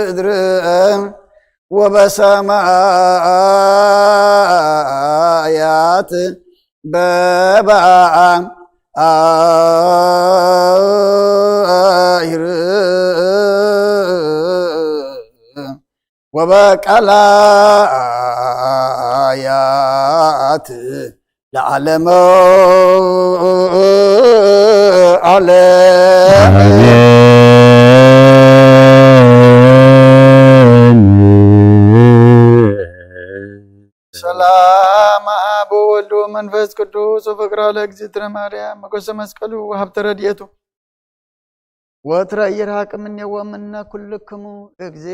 ምድር ወበሰማያት በባይር ወበቃላያት ለዓለመ ዓለም። አሜን። ሰላም አብ ወወልድ ወመንፈስ ቅዱስ ወፍቅራ ለእግዝእትነ ማርያም ሞገሰ መስቀሉ ወሀብተ ረድኤቱ ወትረ ይርሃቅ እምኔወ እምነ ኩልክሙ። እግዜ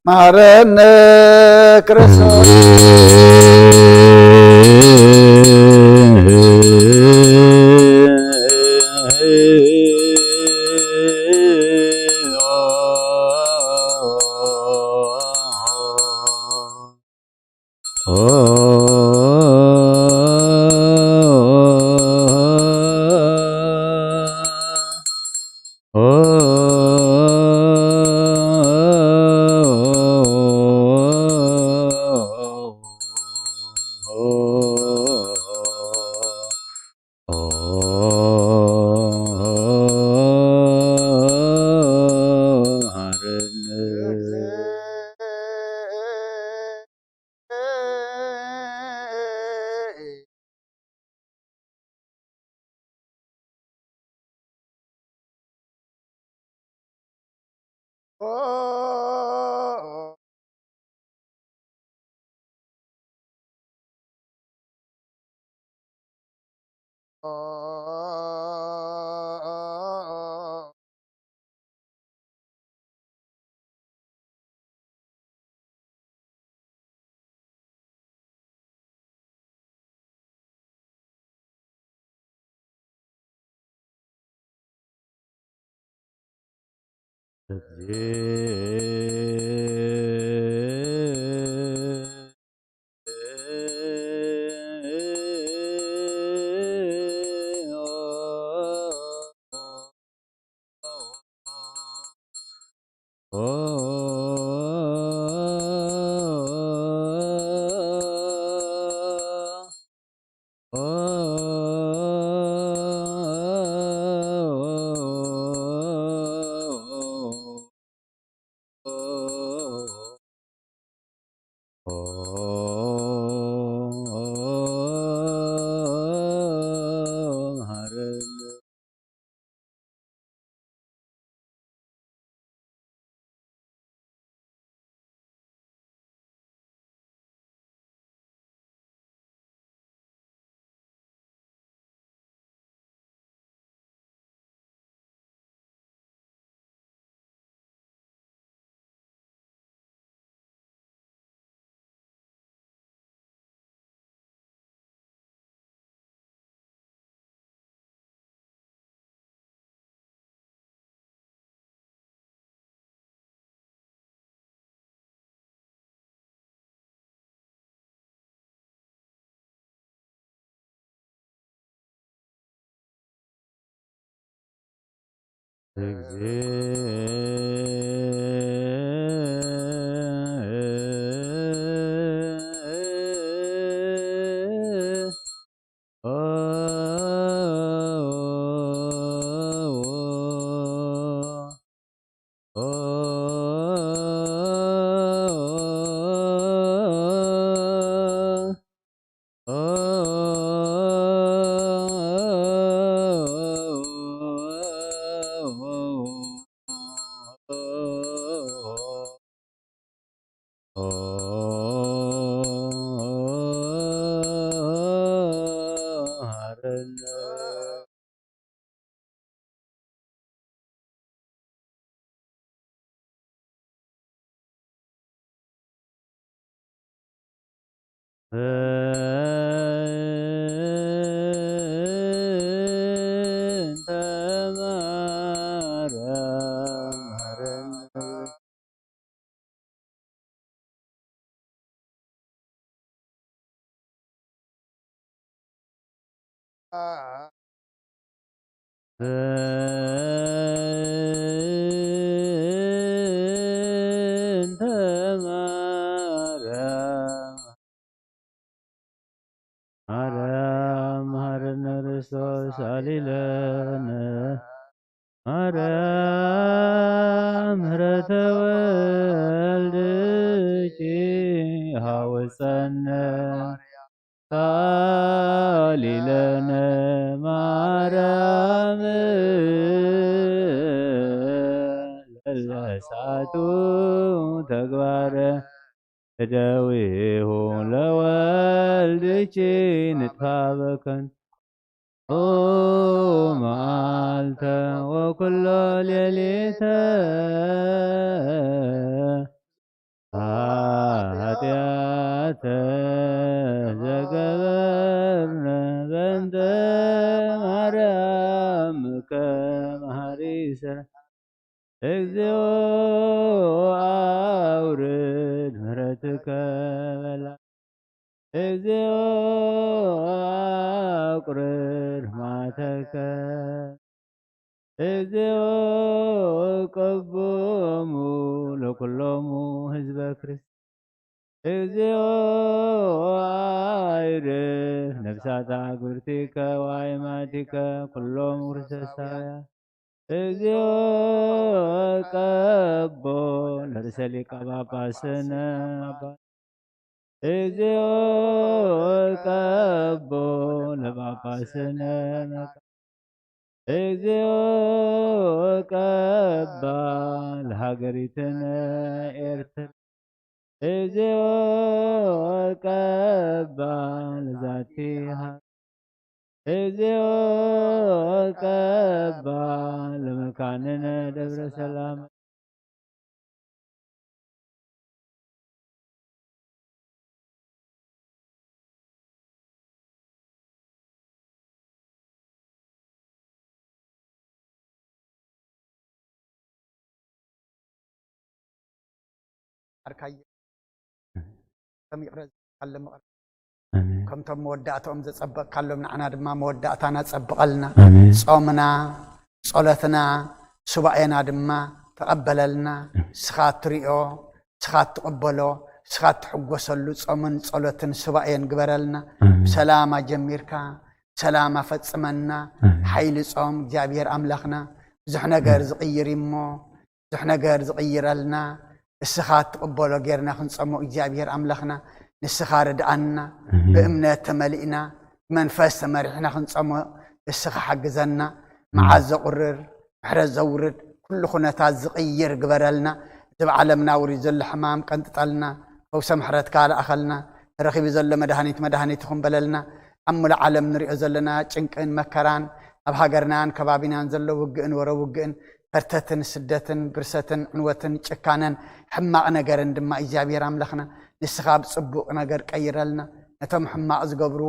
መሐረነ ክርስቶስ። በእንተ ማርያም መሐረነ። በእንተ ማርያም፣ ማርያም መሐረነ ክርስቶስ አሊለነ። ማርያም ምሕረተ ወልድኪ ሃውፀነ። ሳሊለነ ማርያም ለለሳቱ ተግባረ እደዊሁ ለወልድኪ ንጥፋበከን መዓልተ ወኩሎ ሌሊተ ኃጢአተ ዘገበርነ በእንተ ማርያም ከመሃሪ ስረ። እግዚኦ አውርድ ምሕረትከ በላ። እግዚኦ አቁርር ማተከ። እግዚኦ ቀቦሙ ለኩሎሙ ህዝበ ክርስቲያን። እግዚኦ አይርፍ ነፍሳት አግብርቲከ ወአይማቲከ ኩሎም ክርስቶሳውያን። እግዚኦ ቀቦ ለርእሰ ሊቀ ጳጳስነ አባ። እግዚኦ ቀቦ ለጳጳስነ መቃ። እግዚኦ ቀባ ለሃገሪትነ ኤርትራ። እግዚኦ ቀባ ለዛቲ ሃ-፣ እግዚኦ ቀባ ለመካንነ ደብረ ሰላም። ኣርካየ ከም ይቕረ ዝብለካሎም ይቕረ። ኣሜን። ከምቶም መወዳእታኦም ዘጸበቕካሎም ንዓና ድማ መወዳእታና ጸብቐልና። ኣሜን። ጾምና፣ ጸሎትና፣ ሱባኤና ድማ ተቐበለልና። ኣሜን። ንስኻ እትሪኦ፣ ንስኻ እትቕበሎ፣ ንስኻ እትሕጎሰሉ ጾምን ጸሎትን ሱባኤን ግበረልና። ኣሜን። ብሰላም ኣጀሚርካ፣ ሰላም ኣፈጽመና። ኣሜን። ሓይሊ ጾም እግዚኣብሔር ኣምላኽና ብዙሕ ነገር ኣሜን። ዝቕይር እዩ እሞ፣ ብዙሕ ነገር ዝቕይረልና፣ ንስኻ እትቕበሎ ጌርና ክንጸሞ እግዚኣብሔር ኣምላኽና፣ ንስኻ ርድኣና። ኣሜን። ብእምነት ተመሊእና፣ ብመንፈስ ተመሪሕና ክንጸሞ ንስኻ ሓግዘና። ኣሜን። መዓዝ ዘቑርር፣ ምሕረት ዘውርድ፣ ኩሉ ኩነታት ዝቕይር ግበረልና። እዚ ኣብ ዓለምና ውሪድ ዘሎ ሕማም ቀንጥጠልና፣ ፈውሰ ምሕረትካ ልኣኸልና። ተረኺቡ ዘሎ መድሃኒት መድሃኒት ይኹን በለልና። ኣብ ሙሉእ ዓለም ንሪኦ ዘለና ጭንቅን መከራን፣ ኣብ ሃገርናን ከባቢናን ዘሎ ውግእን ወረ ውግእን፣ ከርተትን ስደትን ብርሰትን ዕንወትን ጭካነን ሕማቕ ነገርን ድማ እግዚኣብሔር ኣምላኽና ንስኻ ብጽቡቕ ነገር ቀይረልና። ነቶም ሕማቕ ዝገብሩ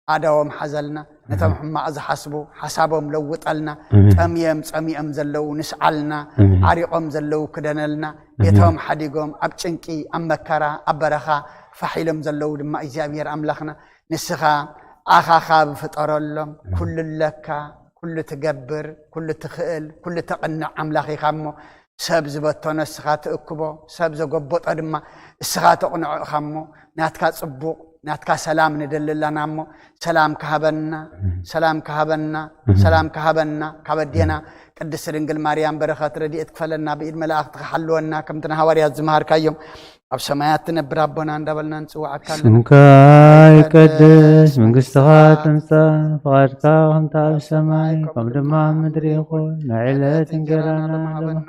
ኣእዳዎም ሓዘልና። ነቶም ሕማቕ ዝሓስቡ ሓሳቦም ለውጠልና። ኣሜን። ጠምዮም ጸሚኦም ዘለዉ ንስዓልና። ኣሜን። ዓሪቖም ዘለዉ ክደነልና። ኣሜን። ቤቶም ሓዲጎም ኣብ ጭንቂ፣ ኣብ መከራ፣ ኣብ በረኻ ፋሕ ኢሎም ዘለዉ ድማ እግዚኣብሔር ኣምላኽና ንስኻ ኣኻኻብ ፍጠረሎም። ኣሜን። ኩሉ ኣለካ፣ ኩሉ ትገብር፣ ኩሉ ትኽእል፣ ኩሉ ተቕንዕ ኣምላኽ ኢኻ እሞ፣ ሰብ ዝበተኖ እስኻ ትእክቦ፣ ሰብ ዘጎበጦ ድማ እስኻ ተቕንዖ ኢኻ እሞ፣ ናትካ ጽቡቕ፣ ናትካ ሰላም ንደሊ ኣለና እሞ፣ ሰላም ክሃበና፣ ኣሜን። ሰላም ክሃበና፣ ኣሜን። ሰላም ክሃበና፣ ካብ ኣዴና ኣሜን። ቅድስት ድንግል ማርያም በረኸት ረድኤት ክፈለና፣ ብኢድ መላእኽቲ ክሓልወና፣ ከምቲ ንሃዋርያት ዝመሃርካዮም፣ ኣብ ሰማያት ትነብር ኣቦና እንዳበልና ንጽውዓካ ኣለና። ስምካ ይቀደስ፣ መንግስትኻ ትምጻእ፣ ፍቓድካ ከምቲ ኣብ ሰማይ፣ ከምኡ ድማ ኣብ ምድሪ ይኹን። ናይ ዕለት እንጀራና ሃበና፣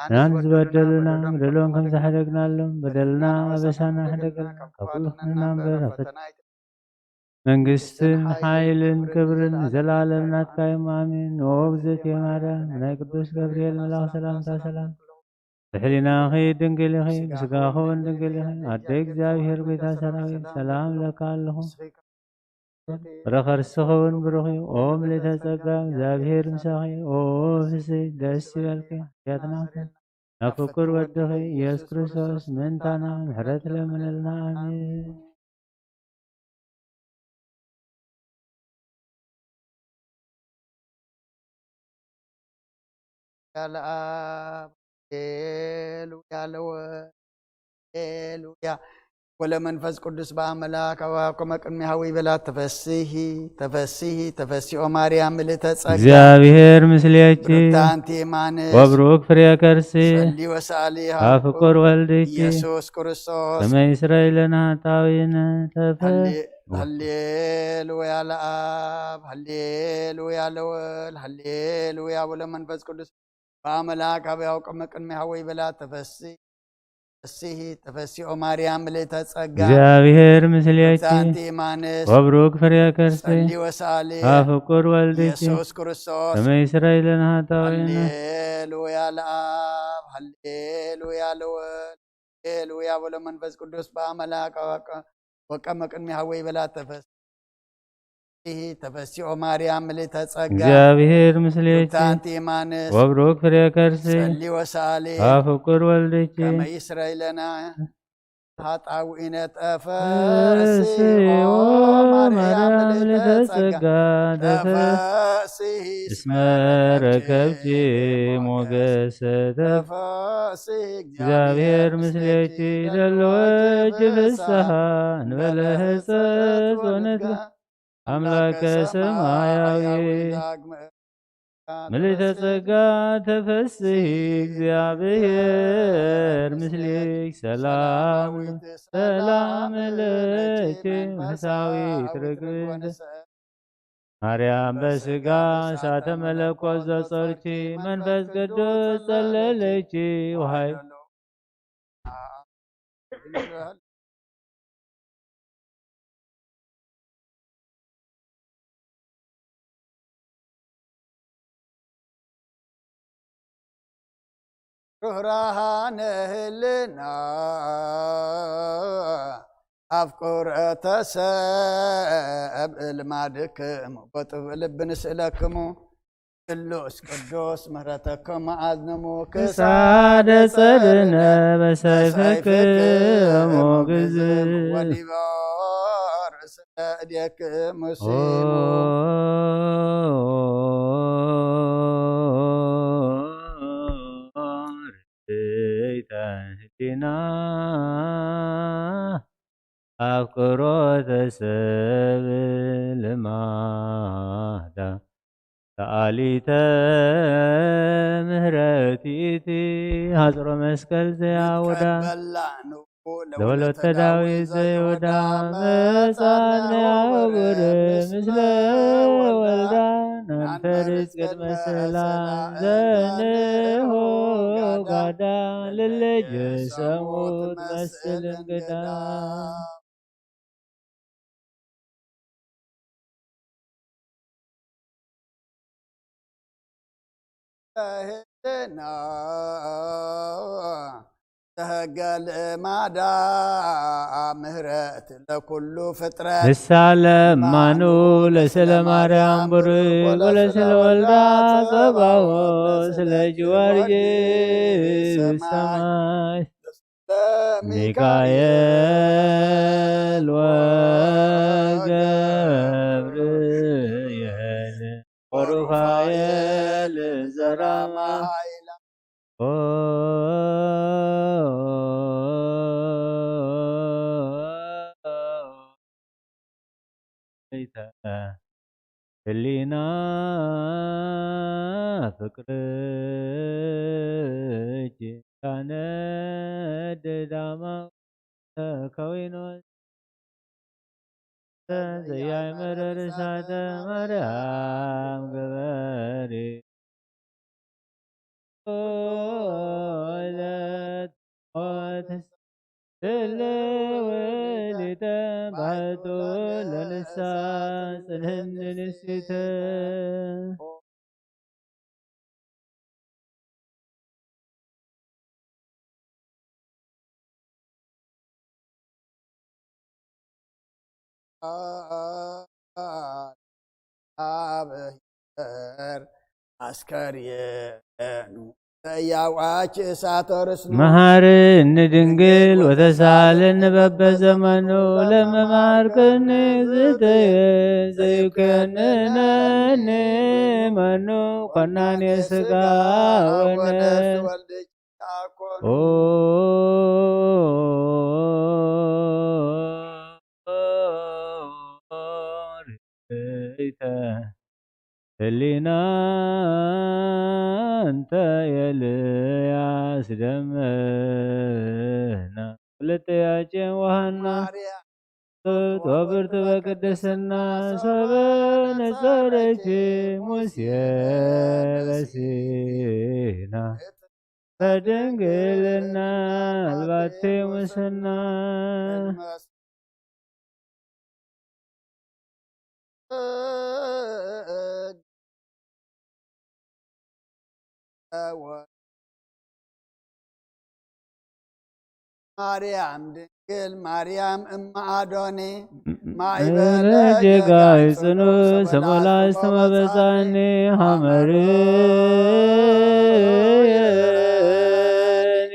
ንሕናን ዝበደሉና፣ በደሎም ከም ዝሓደግናሎም፣ በደልና ኣበሳና ሕደገልና፣ ካብ ኩሉ ክፍልና እምበር፣ ኣብ ፈተና መንግስትን ሓይልን ክብርን ንዘለኣለም ናትካ እዮም። ኣሜን። ኦ እግዝእትየ ማርያም፣ ናይ ቅዱስ ገብርኤል መልኣኽ ሰላምታ ሰላም ብሕሊናኺ ድንግል ኢኺ፣ ብስጋኺ እውን ድንግል ኢኺ። ኣደ እግዚኣብሔር ጎይታ ሰራዊት፣ ሰላም ለካ ኣለኹ። ፍረ ከርስኺ እውን ብሩኽ እዩ። ኦ ምልዕተ ጸጋ፣ እግዚኣብሔር ምሳኺ። ኦ ፍስሕቲ ደስ ይበልኪ፣ ሓጢኣትና ናብ ፍቁር ወድኺ ኢየሱስ ክርስቶስ ምእንታና ምሕረት ለምነልና። ኣሜን። ያለ አብ። ሃሌሉያ ለወ-፣ ሃሌሉያ። ወለመንፈስ ቅዱስ በአምላክ አብ ከመ ቅድሜ ሀዊ በላ ተፈስሂ፣ ተፈስሂ፣ ተፈሲኦ ማርያም ምልዕተ ጸጋ። እግዚኣብሔር ምስሌኪ። ብሩክት አንቲ እማንስ። ወብሩክ ፍሬ ከርሲ። ጸሊ ወሳሊ አብ ፍቁር ወልድኪ። ኢየሱስ ክርስቶስ። ከመ ይስረይ ለነ ኃጣውኢነ ተፈ-፣ ሃሌ-፣ ሃሌሉያ ለአብ፣ ሃሌሉያ ለወልድ፣ ሃሌሉያ ወለመንፈስ ቅዱስ። በአምላክ አብ ያው ቅድመ ቅድሜ ሀዊ በላ ተፈሲ፣ ተፈሲ፣ ተፈሲኦ ማርያም ምልዕተ ጸጋ። እግዚኣብሔር ምስሌኪ። ብሩክት አንቲ እማንስ። ወብሩክ ፍሬ ከርሲ። ጸሊ ወሳሊ። አብ ፍቁር ወልድኪ። ኢየሱስ ክርስቶስ። ከመ ይስረይ ለነ ኃጣውኢነ። ሃሌሉያ ለአብ፣ ሃሌሉያ ለወልድ፣ ሃሌሉያ ወለመንፈስ ቅዱስ በአምላክ አብ ወቀመ ቅድሚ ሀወይ በላ ተፈሲ፣ ተፈሲኦ ማርያም ምልዕተ ጸጋ። እግዚኣብሔር ምስሌኪ። ብሩክት አንቲ እማንስ። ወብሩክ ፍሬ ከርሲ። ጸሊ ወሳሊ። አብ ፍቁር ወልድኪ። ከመ ይስረይ ለነ ኃጣውኢነ። ተፈስኦ ተፈስኦ ማርያም ማርያም ምልዕተ ምልዕተ ጸጋ። ጸጋ። ተፈስሂ እስመ ረከብኪ ሞገሰ። ተፈስሂ እግዚአብሔር ምስሌኪ። ደለወኪ ፍስሐ እንበለ ሕጸት ወንትጋ። አምላከ ሰማያዊ ምልዕተ ጸጋ ተፈስሂ እግዚአብሔር ምስሌኪ። ሰላም ሰላም ለኪ መንፈሳዊት ርግብ ማርያም በስጋ እሳተ መለኮት ዘጾርኪ መንፈስ ቅዱስ ጸለለኪ። ውሃይ ርህራሃነ ህልና አፍቁረተ ሰብ ልማድክሙ በጥብ ልብ ንስእለክሙ። ቅዱስ ቅዱስ ምህረተከ መዓዝነሙ ክሳደ ጸርነ በሰይፍክሙ ግዝም ወዲበ ርእስነ እዴክሙ ሲሙ። ርኢተ ህሊና አፍቅሮተ ሰብ ልማዳ ሰኣሊተ ምህረት ይእቲ ሐጽሮ መስቀል ዘያውዳ ለወለተ ዳዊት ዘይወዳ መጻነ ውር ምስለ ወልዳ ናንተርጽ ቅድመ ሰላም ዘንሆ ጋዳ ልልጅ ሰሙት መስል እንግዳ። ተህልና ተህገ ልማዳ ምህረት ለኩሉ ፍጥረት። ንሳ ለማኑ ለስለ ማርያም ብሩክ ወለስለ ወልዳ ጸባዖት ስለ ጊዮርጊስ ሰማይ። ሚካኤል ወገብርኤል ወሩፋኤል ዘራማ ህሊና ፍቅርኪ ካነድድ አማን ተከዊኖ ዘያይ መረር እሳተ ማርያም ግበሪ። ለት ሞት ስለ ወሊተ ባሕቱ ለንሳ ጽንህኒ ንሲተ። ኣብ ኣስከሬኑ ሰያዋች እሳተ ርስኑ መሃርኒ ድንግል ወተሳለኒ በበዘመኑ ለመማርከኒ ዝተየ ዘይከንነኒ መኑ ኮናኔ ስጋ ወነፍስ ወልድኪ ኦ ርእይተ ህሊና እንተ ኤልያስ ደመና ክልተ ያቄም ወሃና ማርያም ወብርቱ በቅድስና ሰበ ነጸረች ሙሴ በሲና በድንግልና አልባቲ ሙስና ማርያም ድንግል ማርያም እመ አዶኒ ማይበለ ጌጋይ ጽኑ ሰሞላ እስተመበጻኒ ሃመርየኒ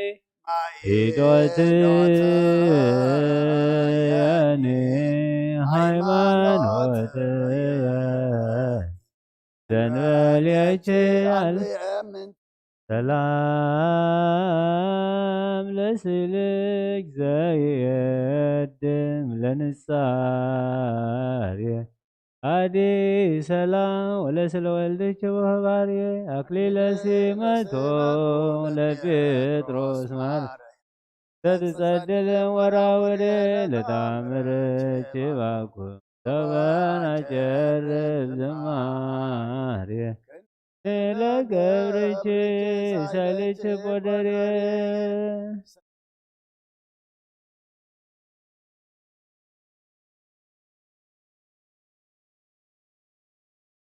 ኢዶትየኒ ሃይማኖትየ ዘንበልየች አል ሰላም ለስልክ ዘይየድም ለንጻርየ አዲ ሰላም ወለስለ ወልድች ወህባርየ አክሊለ ሲመቶ ለጴጥሮስ ማር ተትጸድል ወራውደ ለታምርች ባኩ ሰበና ጨርብ ዝማሬ ለገብርች ሰልች ቦደሬ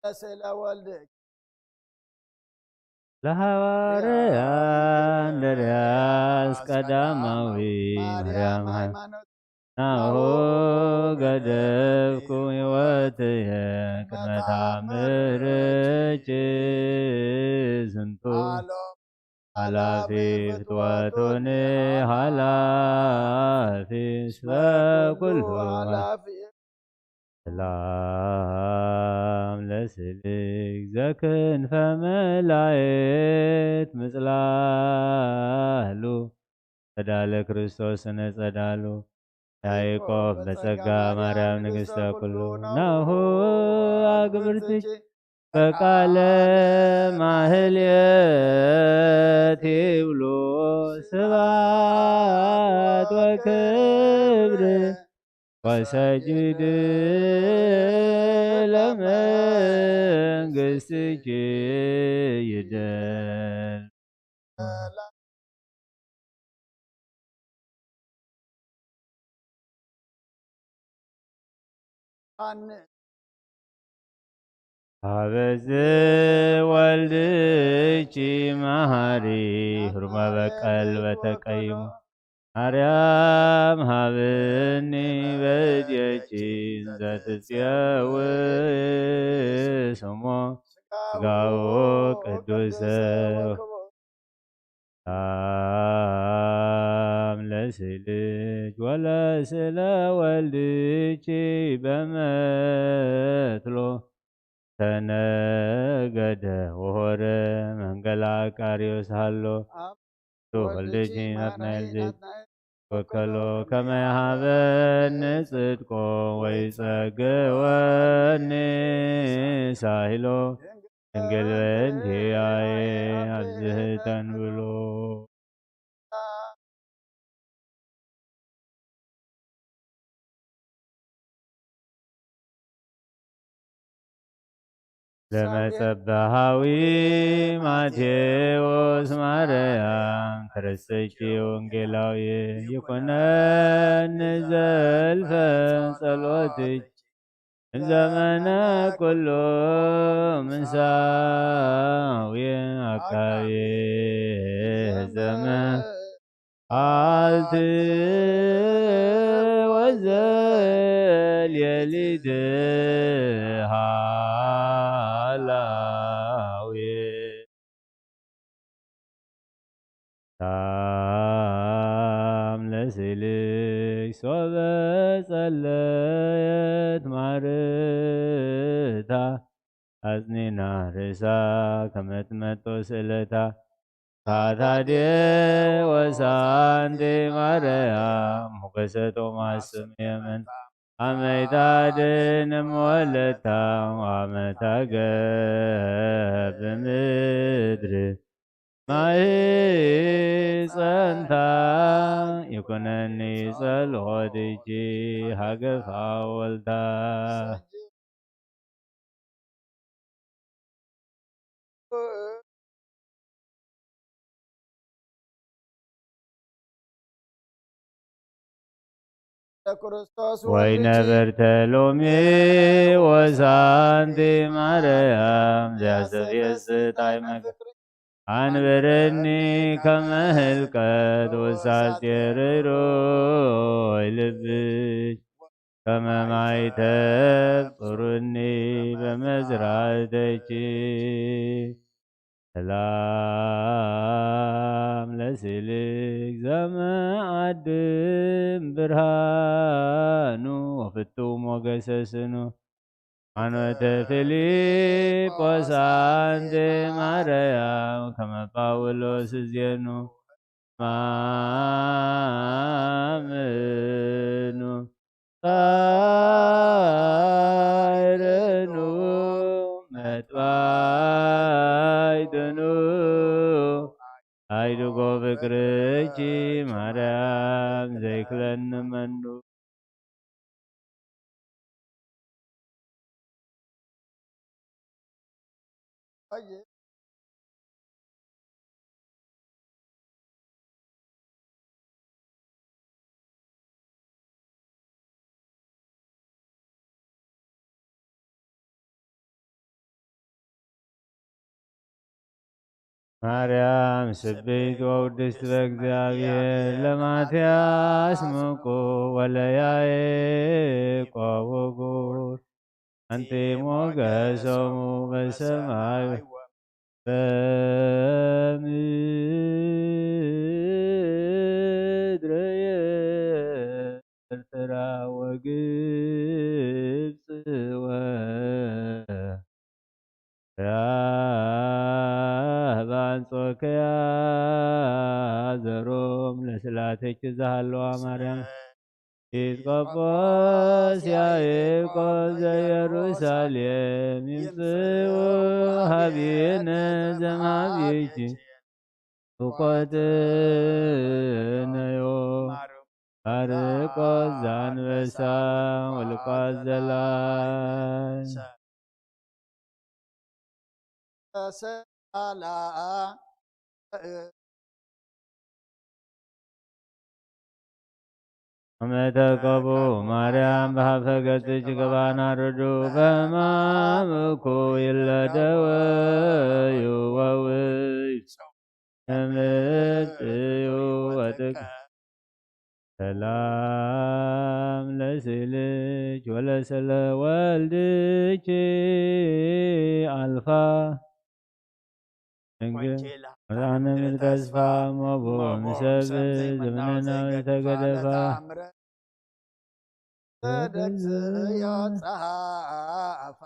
ስለ ወልድኪ ለሐዋርያ እንድርያስ ቀዳማዊ ማርያም ሃይማኖት ናሁ ገደፍኩ ሕይወትየ ቅድመ ታምርኪ ዝንቱ ኃላፊ ፍትወቱኒ ኃላፊ ስለ ኩሉ ኃላፊ ሰላም ለስልክ ዘክንፈ መላእክት ምጽላሉ ጸዳለ ክርስቶስነ ጸዳሉ ያዕቆብ በጸጋ ማርያም ንግሥተ ኩሉ ናሁ አግብርትኪ በቃለ ማህሌት ይብሉ ስብሐት ወክብር ወሰጅድ ለመንግሥትኪ ይደል ዮሐንስ ሀበዝ ወልድኪ መሐሪ ህሩመ በቀል በተቀይሙ ማርያም ሀብኒ በእድኪ እንዘ ትጼው ስሞ ስጋው ቅዱስ ሰላም ለስልክ ወለስለ ወልድኪ በመትሎ ተነገደ ወሆረ መንገላ አቃርዮስ ሃሎ ወልድኪ ናትናኤል ዘይት ወከሎ ከመ ይሃበኒ ጽድቆ ወይጸግወኒ ሳሂሎ ድንግል በእንቲአየ አብዝህ ተንብሎ ለመጸበሃዊ ማቴዎስ ማርያም ተረሰኪ ወንጌላዊ ይኩነን ዘልፈ ጸሎትች ዘመነ ኩሉ ምንሳዊ አካባቢ ዘመን አልት ወዘ ሌሊት ሃላዌ ታም ለስልክ ሶበ ጸለየት ማርታ፣ ኣጽኒና ርእሳ ከመ ትመጦ ስእለታ። ታታዴ ወሳንቲ ማርያም፣ ሞገሰ ቶማስ ስም የመን፣ ኣመይታድን እምወለታ፣ ዋመታገብ ብምድር ማይጸንታ፣ ይኩነኒ ጸሎትኪ ሃገፋ ወልታ። ክርስቶስ ወይ ወልድኪ ነበርተ ሎሚ ወሳንቲ ማርያም ዘያሰፍየስ ታይ መገ-፣ ኣንብርኒ ከመ ህልቀት ውሳሴ ርሮይ ልብሽ ከመ ማይተብ ጹሩኒ በመዝራእተኪ። ሰላም ለስልክ ዘመዓድም ብርሃኑ ወፍቱ ሞገሰ ስኑ። ኣኖተ ፊልጶስ ኣንቲ ማርያም ከመ ጳውሎስ ዜኑ ማምኑ ጻይረኑ መጥባይትኑ ኣይድጎ ፍቅርኪ ማርያም ዘይክለኒ መኑ። ማርያም ስብሕት ወውድስት በእግዚኣብሔር ለማትያስ ምቁ ወለያዕቆብ ውጉር ኣንቲ ሞገሶሙ በሰማይ በምድር ኤርትራ ወግብጽ ወ ያብ አንጾኪያ ዘሮም ለስላሴኪ ዘሃለዋ ማርያም ኤጲስቆጶስ ያዕቆብ ዘኢየሩሳሌም ይምጽኡ ሀቤነ ዘማብኪ ብቆጥነዮ ማርቆስ ዘአንበሳ ወሉቃስ ዘላይ ተሰአላ። አመ ተቀቡ ማርያም በሀፈ ገጽኪ ገባና ርዱ በማምኩ ይለደወዩ ወውይ እምትዩ ወጥቅ ሰላም ለስልኪ ወለስለ ወልድኪ አልፋ ድንግል ወንጌላ መድኃኒነ ተስፋ ሞቦ ምሰብ ዘመንና ተገደፋ ተደግስ ያጻፋ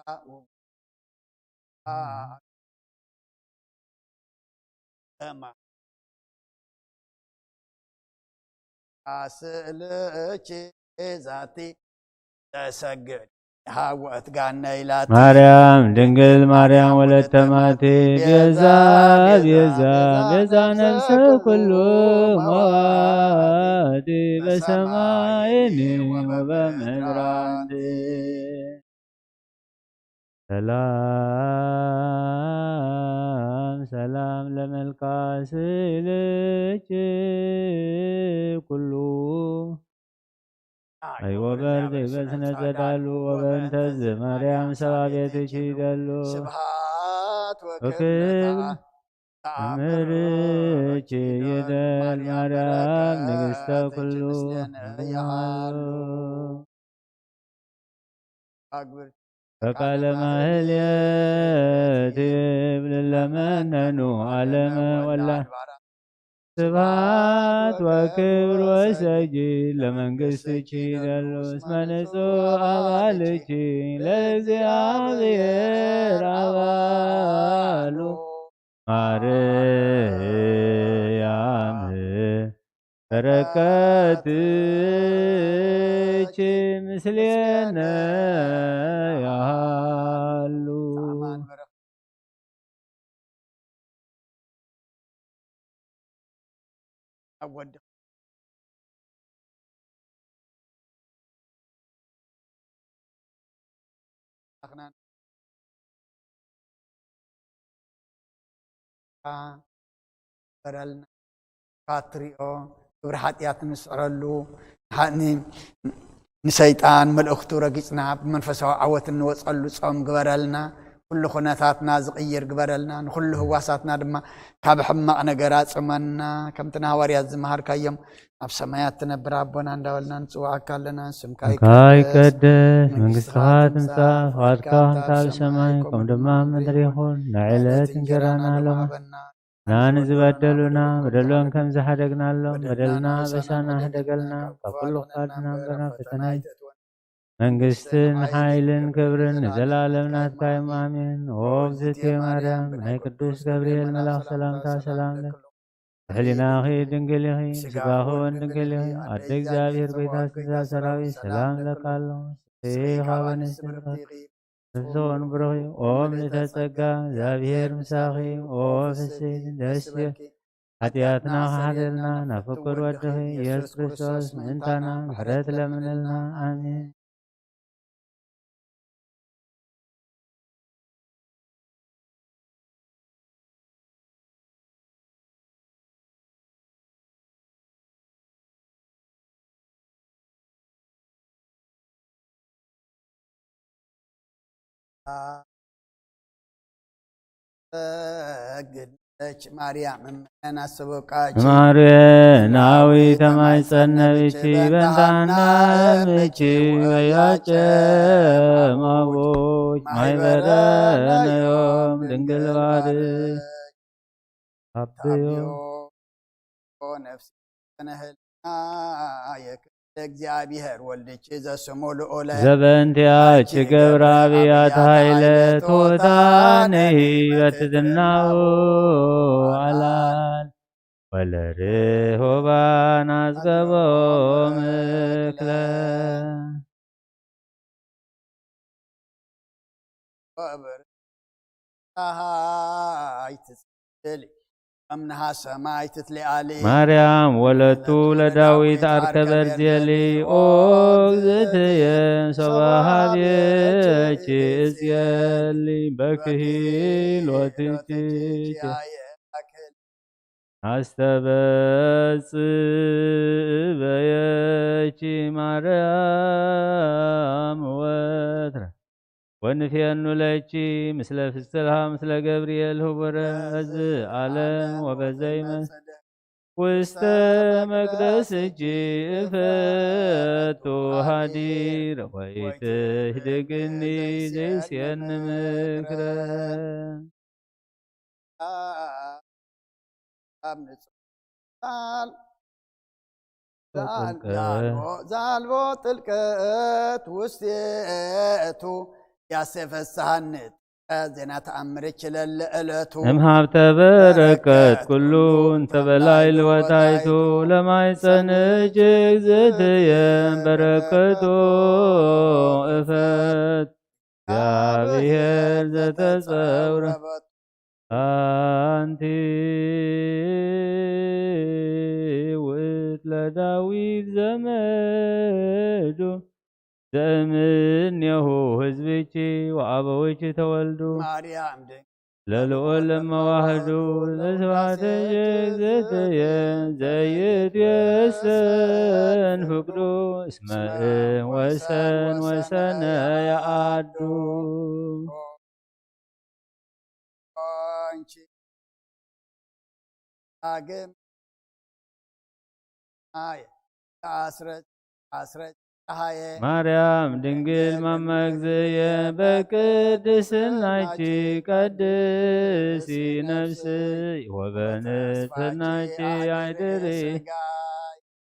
ስእልኪ ዛቲ ተሰግድ ሃወት ጋነ ኢላት ማርያም ድንግል ማርያም ወለተ ማቲ ቤዛ ቤዛ ቤዛ ነፍሰ ኩሉ መዋቲ በሰማይኒ ወበምድር አንቲ። ሰላም ሰላም ለመልካ ስእልኪ ኩሉ አይ ወበር ዘይበስነ ጸዳሉ ወበእንተዝ ማርያም ሰባ ቤትኪ ይደሉ ስብሐት ወክብር ወክብር ተአምርኪ ይደል ማርያም ንግሥተ ኩሉ። ኣግብር በቃለ ማህሌት ይብል ለመነኑ ዓለመ ወላ ስብሐት ወክብር ወሰጂ ለመንግስትኪ ደሉ እስመ ንጹሕ አባልኪ ለእግዚአብሔር አባሉ ማርያም በረከትኪ ምስሌነ ያሃሉ። ኣብ ወዲ ኣኽናን በረልና ካትሪኦ ግብሪ ሓጢኣት ንስዕረሉ ንሓ- ን- ንሰይጣን መልእኽቱ ረጊጽና ብመንፈሳዊ ዓወት እንወጸሉ ጾም ግበረልና። ኩሉ ኩነታትና ዝቕይር ግበረልና። ንኹሉ ህዋሳትና ድማ ካብ ሕማቕ ነገር ኣጽመና። ከምቲ ንሃዋርያት ዝመሃርካዮም ኣብ ሰማያት ትነብር ኣቦና እንዳበልና ንጽውዓካ ኣለና። ስምካ ስምካ ይቀደስ፣ ይቀደስ፣ መንግስትኻ መንግስትኻ ትምጻእ፣ ትምጻእ፣ ፍቓድካ ፍቓድካ ከምታ ኣብ ኣብ ሰማይ ሰማይ ከምኡ ከምኡ ድማ ኣብ ምድሪ ይኹን። ናይ ዕለት እንጀራና ሎሚ ሃበና። ንዝበደሉና በደሎም ከም ዝሓደግናሎም በደልና በደልና በሳና በሳና ሕደገልና፣ ሕደገልና፣ ካብ ካብ ኩሉ ክፉ ክፋትና ኣድሕነና፣ እምበር ናብ ፈተና ኣይተእትወና። መንግስትን ሓይልን ክብርን ንዘለኣለም ናትካ እዮም። ኣሜን። ኦ እግዝእትየ ማርያም፣ ናይ ቅዱስ ገብርኤል መልኣኽ ሰላምታ ሰላም ለኪ። ብሕሊናኺ ድንግል ኢኺ፣ ስጋኺ እውን ድንግል ኢኺ። ኣደ እግዚኣብሔር ጎይታ ስጋ ሰራዊት ሰላም ለካ ኣሎ። ንስኺ ካብ ኣንስቲ ብርኽቲ ኢኺ። ብዝኾን ብሩኽ እዩ። ኦ ምልዕተ ጸጋ፣ እግዚኣብሔር ምሳኺ። ኦ ፍስሕቲ ደስ ይበልኪ። ሓጢኣትና ክሓደልና ናብ ፍቁር ወድኺ ኢየሱስ ክርስቶስ ምእንታና ምሕረት ለምንልና። ኣሜን። ሰግድ ለኪ ማርያም እምነ ናሰበቃኪ ማርያም ናዊ ተማይጸነብኪ በንታና እምኪ ወያጨ ማቦች ማይበረነዮም ድንግል ባርክ። አብዮ ነፍሲ ተነህልና የክል እግዚአብሔር ወልድኪ ዘስሙ ልዑለ ዘበንቲያች ገብረ አብያት ኃይለ ትሑታንሂ በትትናሁ አላል ወለርሁባን አጽገቦም እክለ። ወእብር ፀሐይ ትጽልይ እምነሃ ሰማይ ትትሊኣሊ። ማርያም ወለቱ ለዳዊት አርከበ እርዜሊ። ኦ እግዝእትየ ሰባ ሀብየኪ እጽየሊ በክሂ ሎትኪ አስተበጽእ በየኪ ማርያም ወትረ ወንፌኑ ለኪ ምስለ ፍስልሃ ምስለ ገብርኤል ህቡረ በዝ ዓለም ወበዘይመን ውስተ መቅደስኪ እፈቱ ሃዲር ወይትህድግኒ ዘይስየኒ ምክረ። ኣብ ንጹህ ቃል ጥልቀት። ዛልቦ ጥልቀት ውስቴቱ ያሴፈሳሃኒ ዜና ተኣምርኪ ለለዕለቱ እምሃብተ በረከት ኩሉ እንተበላይ ልወታይቱ ለማይጸንች እግዝእትየ በረከቱ እፈት እግዚአብሔር ዘተጸውረ አንቲ ውእት ለዳዊት ዘመዱ ዘእምኔሁ ህዝብኪ ወአበዊኪ ተወልዱ ማርያም ድንግል ለልዑል እመዋህዱ ለስብሐት እግዝእትየ ዘይትየሰን ፍቅዱ እስመ እም ወሰን ወሰነ የአዱ። አንቺ ዳግም አየ አስረት አስረት ፀሐየ ማርያም ድንግል ማማ እግዝእየ በቅድስናኪ ቀድሲ ነፍስይ ወበንጽህናኪ አይድሪ።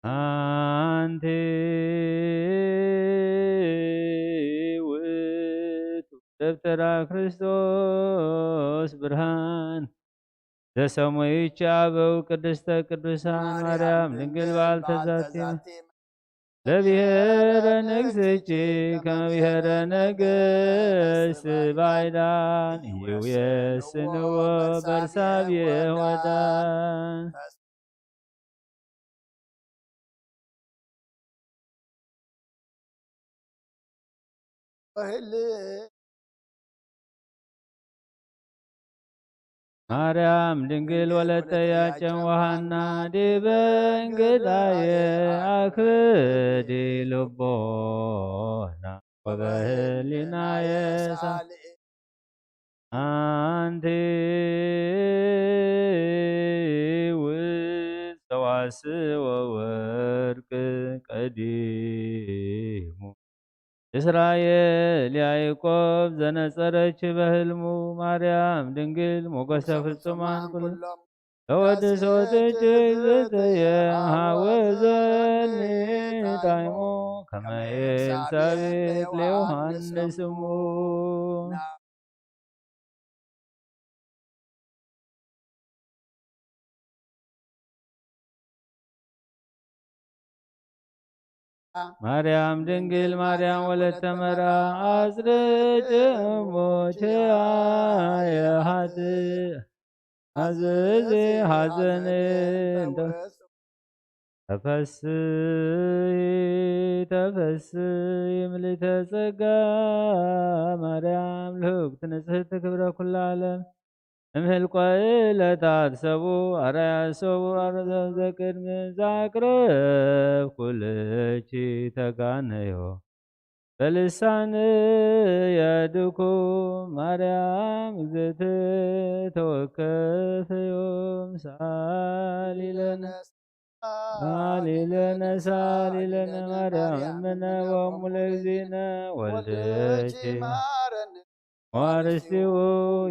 አንቲ ውእቱ ደብተራ ክርስቶስ ብርሃን ዘሰሙይች አበው ቅድስተ ቅዱሳን ማርያም ድንግል በዓልተ ዛቲ ለብሔረ ንግሥኪ ከመ ብሔረ ነገሥት ባዕዳን ይውየስንዎ በርሳብየ ወዳን። ማርያም ድንግል ወለተ ያጨን ወሃና ዲበ እንግዳየ አክብዲ ልቦና ወበህሊናየ ሳል አንቲ ውእቱ ሰዋስወ ወርቅ ቀዲሙ እስራኤል ያዕቆብ ዘነጸረች በህልሙ ማርያም ድንግል ሞገሰ ፍጹማን ኩሎም ተወድሶ ትጅግ ዘተየ ሀወዘኒ ጣይሞ ከመ ኤልሳቤጥ ለዮሐንስ እሙ። ማርያም ድንግል ማርያም ወለተ መራ አጽርጭ እሞቼ አየ ሀጥ አዘዜ ሐዘን እንተ ተፈስሒ ተፈስሒ ምልዕተ ጸጋ ማርያም ልህግት ንጽሕቲ ክብረ ኩላ ዓለም እምህልቆ ዕለታት ሰቡ አራያ ሰቡ አረዘ ዘቅድሚ ዛቅረብ ኩልቺ ተጋነዮ በልሳን የድኩ ማርያም እግዝእት ተወከፈዮም ሳሊለነ ሳሊለነ ሳሊለነ ማርያም እምነ ወሙ ለእግዚእነ ወልደኪ ማረነ ዋርስቲሁ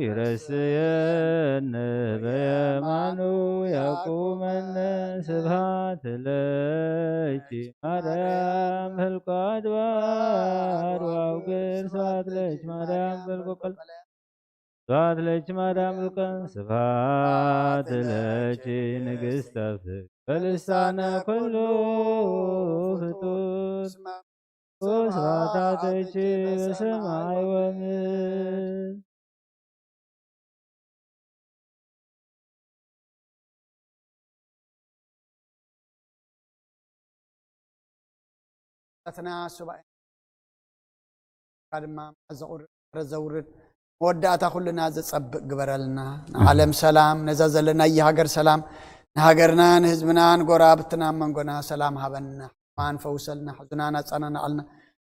ይረስየነ በየማኑ ያቁመነ። ስብሐት ለኪ ማርያም ህልቆ አድባር ወአውግር። ስብሐት ለኪ ማርያም ህልቆ ቀል ስብሐት ለኪ ማርያም ህልቆ ስብሐት ለኪ ንግሥተ ፍቅር በልሳነ ኩሉ ፍጡር። ስብሐታትኪ በሰማይ ወምድር። ናትና ሱባኤ ድማ ዘቑርድ ዘውርድ መወዳእታ ኩልና ዘጸብቅ ግበረልና። ንዓለም ሰላም፣ ነዛ ዘለናያ ሃገር ሰላም፣ ንሃገርና ንህዝብና ንጎረባብትና መንጎና ሰላም ሃበና። ሕማን ፈውሰልና፣ ሕዙናን ኣጻናናዓልና።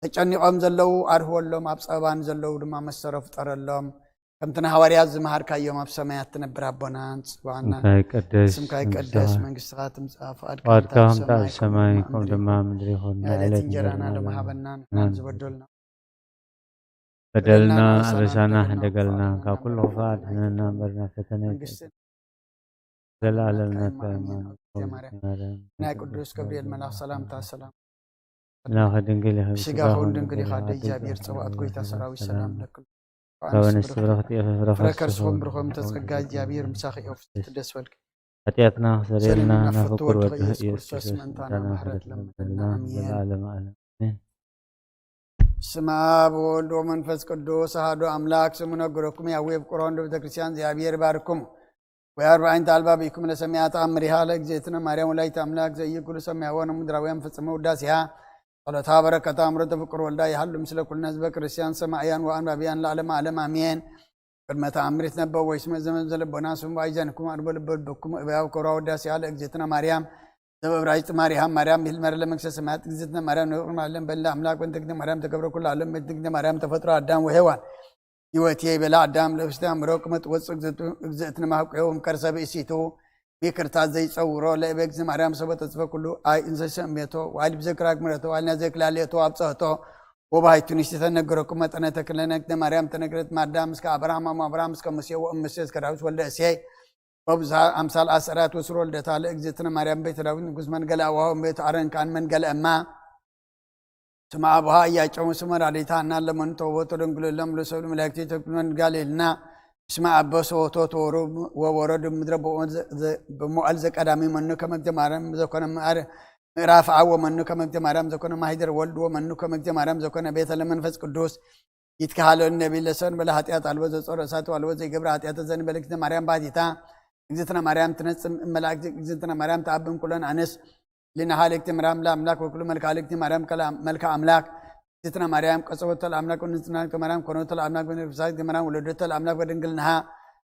ተጨኒቖም ዘለዉ ኣርህወሎም፣ ኣብ ጸበባን ዘለዉ ድማ መሰሮ ፍጠረሎም። ከምቲ ንሃዋርያት ዝመሃርካዮም ኣብ ሰማያት ትነብር ኣቦና ንጽዋና ስምካ ይቀደስ፣ ስምካ ይቀደስ፣ መንግስትኻ ትምጻእ፣ ፍቓድካ ፍቓድካ ከምቲ ኣብ ሰማይ ከምቲ ከምኡ ድማ ምድሪ ይኹን። ዕለት እንጀራና ሎም ሃበና፣ ንሕናን ዝበደሉና በደልና ኣበሳና ሕደገልና፣ ካብ ኩሉ ክፋእ ኣድሕነና እምበር ናብ ፈተነ ኣይተእትወና። ዘላለም ናትካ እየ። ናይ ቅዱስ ገብርኤል መልኣኽ ሰላምታ ሰላም። ኣምላኸ ድንግል ኢኺ፣ ስጋኹን ድንግል ኢኻ፣ ኣደ እግዚኣብሔር ጸባኦት ጎይታ ሰራዊት ሰላም ለክሉ። ካብ ኣንስቲ ብረኽቲ ኢኺ፣ ፍረ ከርስኹም ብሩኽ እምተ ጸጋ እግዚኣብሔር ምሳኺ እዩ። ደስ በልኪ። ሓጢኣትና ክሰርየልና ናብ ፍቁር ወድኺ ኢየሱስ ክርስቶስ ምእንታና ምሕረት ለምነልና። ኣሜን። ዘላለም ዓለም። ኣሜን። በስመ አብ ወወልድ ወመንፈስ ቅዱስ አሐዱ አምላክ። ስሙ ነግረኩም ያዌ ፍቁሮን ለቤተ ክርስቲያን እግዚኣብሔር ይባርኩም። ወየአርብዓይንተ አልባቢኩም ለሰሚያ ተአምሪሃ ለእግዝእትነ ማርያም ወላዲተ አምላክ ዘኢይኩሉ ሰማያውያን ወምድራውያን ፈጽመ ውዳሴሃ ጸሎታ በረከታ እምሮ ተፍቅር ወልዳ ይሃሉ ምስለ ኩልነ ህዝበ ክርስቲያን ሰማእያን ወአንባቢያን ለዓለመ ዓለም አሜን። ቅድመ ተአምር ይትነበብ ወይስመ ዘመን ዘለቦና ስሙ ባይዘንኩም አድቦ ልበ ልበኩም እበያው ክብራ ወዳሴሃ ለእግዝእትነ ማርያም ዘበብራጅ ማርያም ማርያም ይልመር ለመንግስተ ሰማያት እግዝእትነ ማርያም ንፍቅር ማለም በለ አምላክ በእንተ እግዝእትነ ማርያም ተገብረ ኩሉ ዓለም በእንተ እግዝእትነ ማርያም ተፈጥሮ አዳም ወሔዋን። ሕይወቴ በላ አዳም ለብስቲ አምሮ ቅመጥ ወፅ እግዝእትነ ማህቁ እምከርሰ ብእሲቱ ይቅርታ ዘይጸውሮ ለእበ እግዝእትነ ማርያም ሰበ ተጽፈ ኩሉ ኣይ እንዘሰ እሜቶ ዋይል ብዘክራግ ምረቶ ዋይልና ዘክላለየቶ ኣብጸህቶ ወባይቱ ንሽቲ ተነገረኩም መጠነ ተክለነ እግዝእትነ ማርያም ተነግረት ማዳ ምስከ አብርሃም አሞ አብርሃም እስከ ሙሴ ወእም ሙሴ እስከ ዳዊት ወልደ እሴይ ወብዝሃ አምሳል አሰራት ወስሮ ልደታ ለእግዝእትነ ማርያም ቤተ ዳዊት ንጉስ መንገለ አዋሆ ቤተ አረን ካን መንገለ እማ ስማ አቡሃ እያጨሙ ስመ ራዲታ እና ለመኑ ተወቦ ተደንግሎ ለም ለሰብሉ መላእክቲ ተክሉ መንጋሌልና ስማ አበ ሰወቶ ተወሩ ወወረዱ ምድረ ብሞአል ዘቀዳሚ መኑ ከመግተ ማርያም ዘኮነ ምዕራፍ አብ ወመኑ ከመግተ ማርያም ዘኮነ ማሂደር ወልድ ወመኑ ከመግተ ማርያም ዘኮነ ቤተ ለመንፈስ ቅዱስ ይትከሃለሉ ነቢ ለሰን በለ ኃጢአት አልቦ ዘጾረ እሳት አልቦ ዘይገብረ ኃጢአት ዘንበለ እግዝእትነ ማርያም ባቲታ እግዝእትነ ማርያም ትነጽም እመላእክት እግዝእትነ ማርያም ተአብም ኩለን አንስ ሊና ሀልክቲ ምራም ለአምላክ ወክሉ መልካ ሀልክቲ ማርያም ከላ መልካ አምላክ እግዝእትነ ማርያም ቀጸወቶ ለአምላክ ወንጽናክቲ ማርያም ኮኖቶ ለአምላክ ወንፍሳክቲ ማርያም ወለደቶ ለአምላክ በድንግልናሃ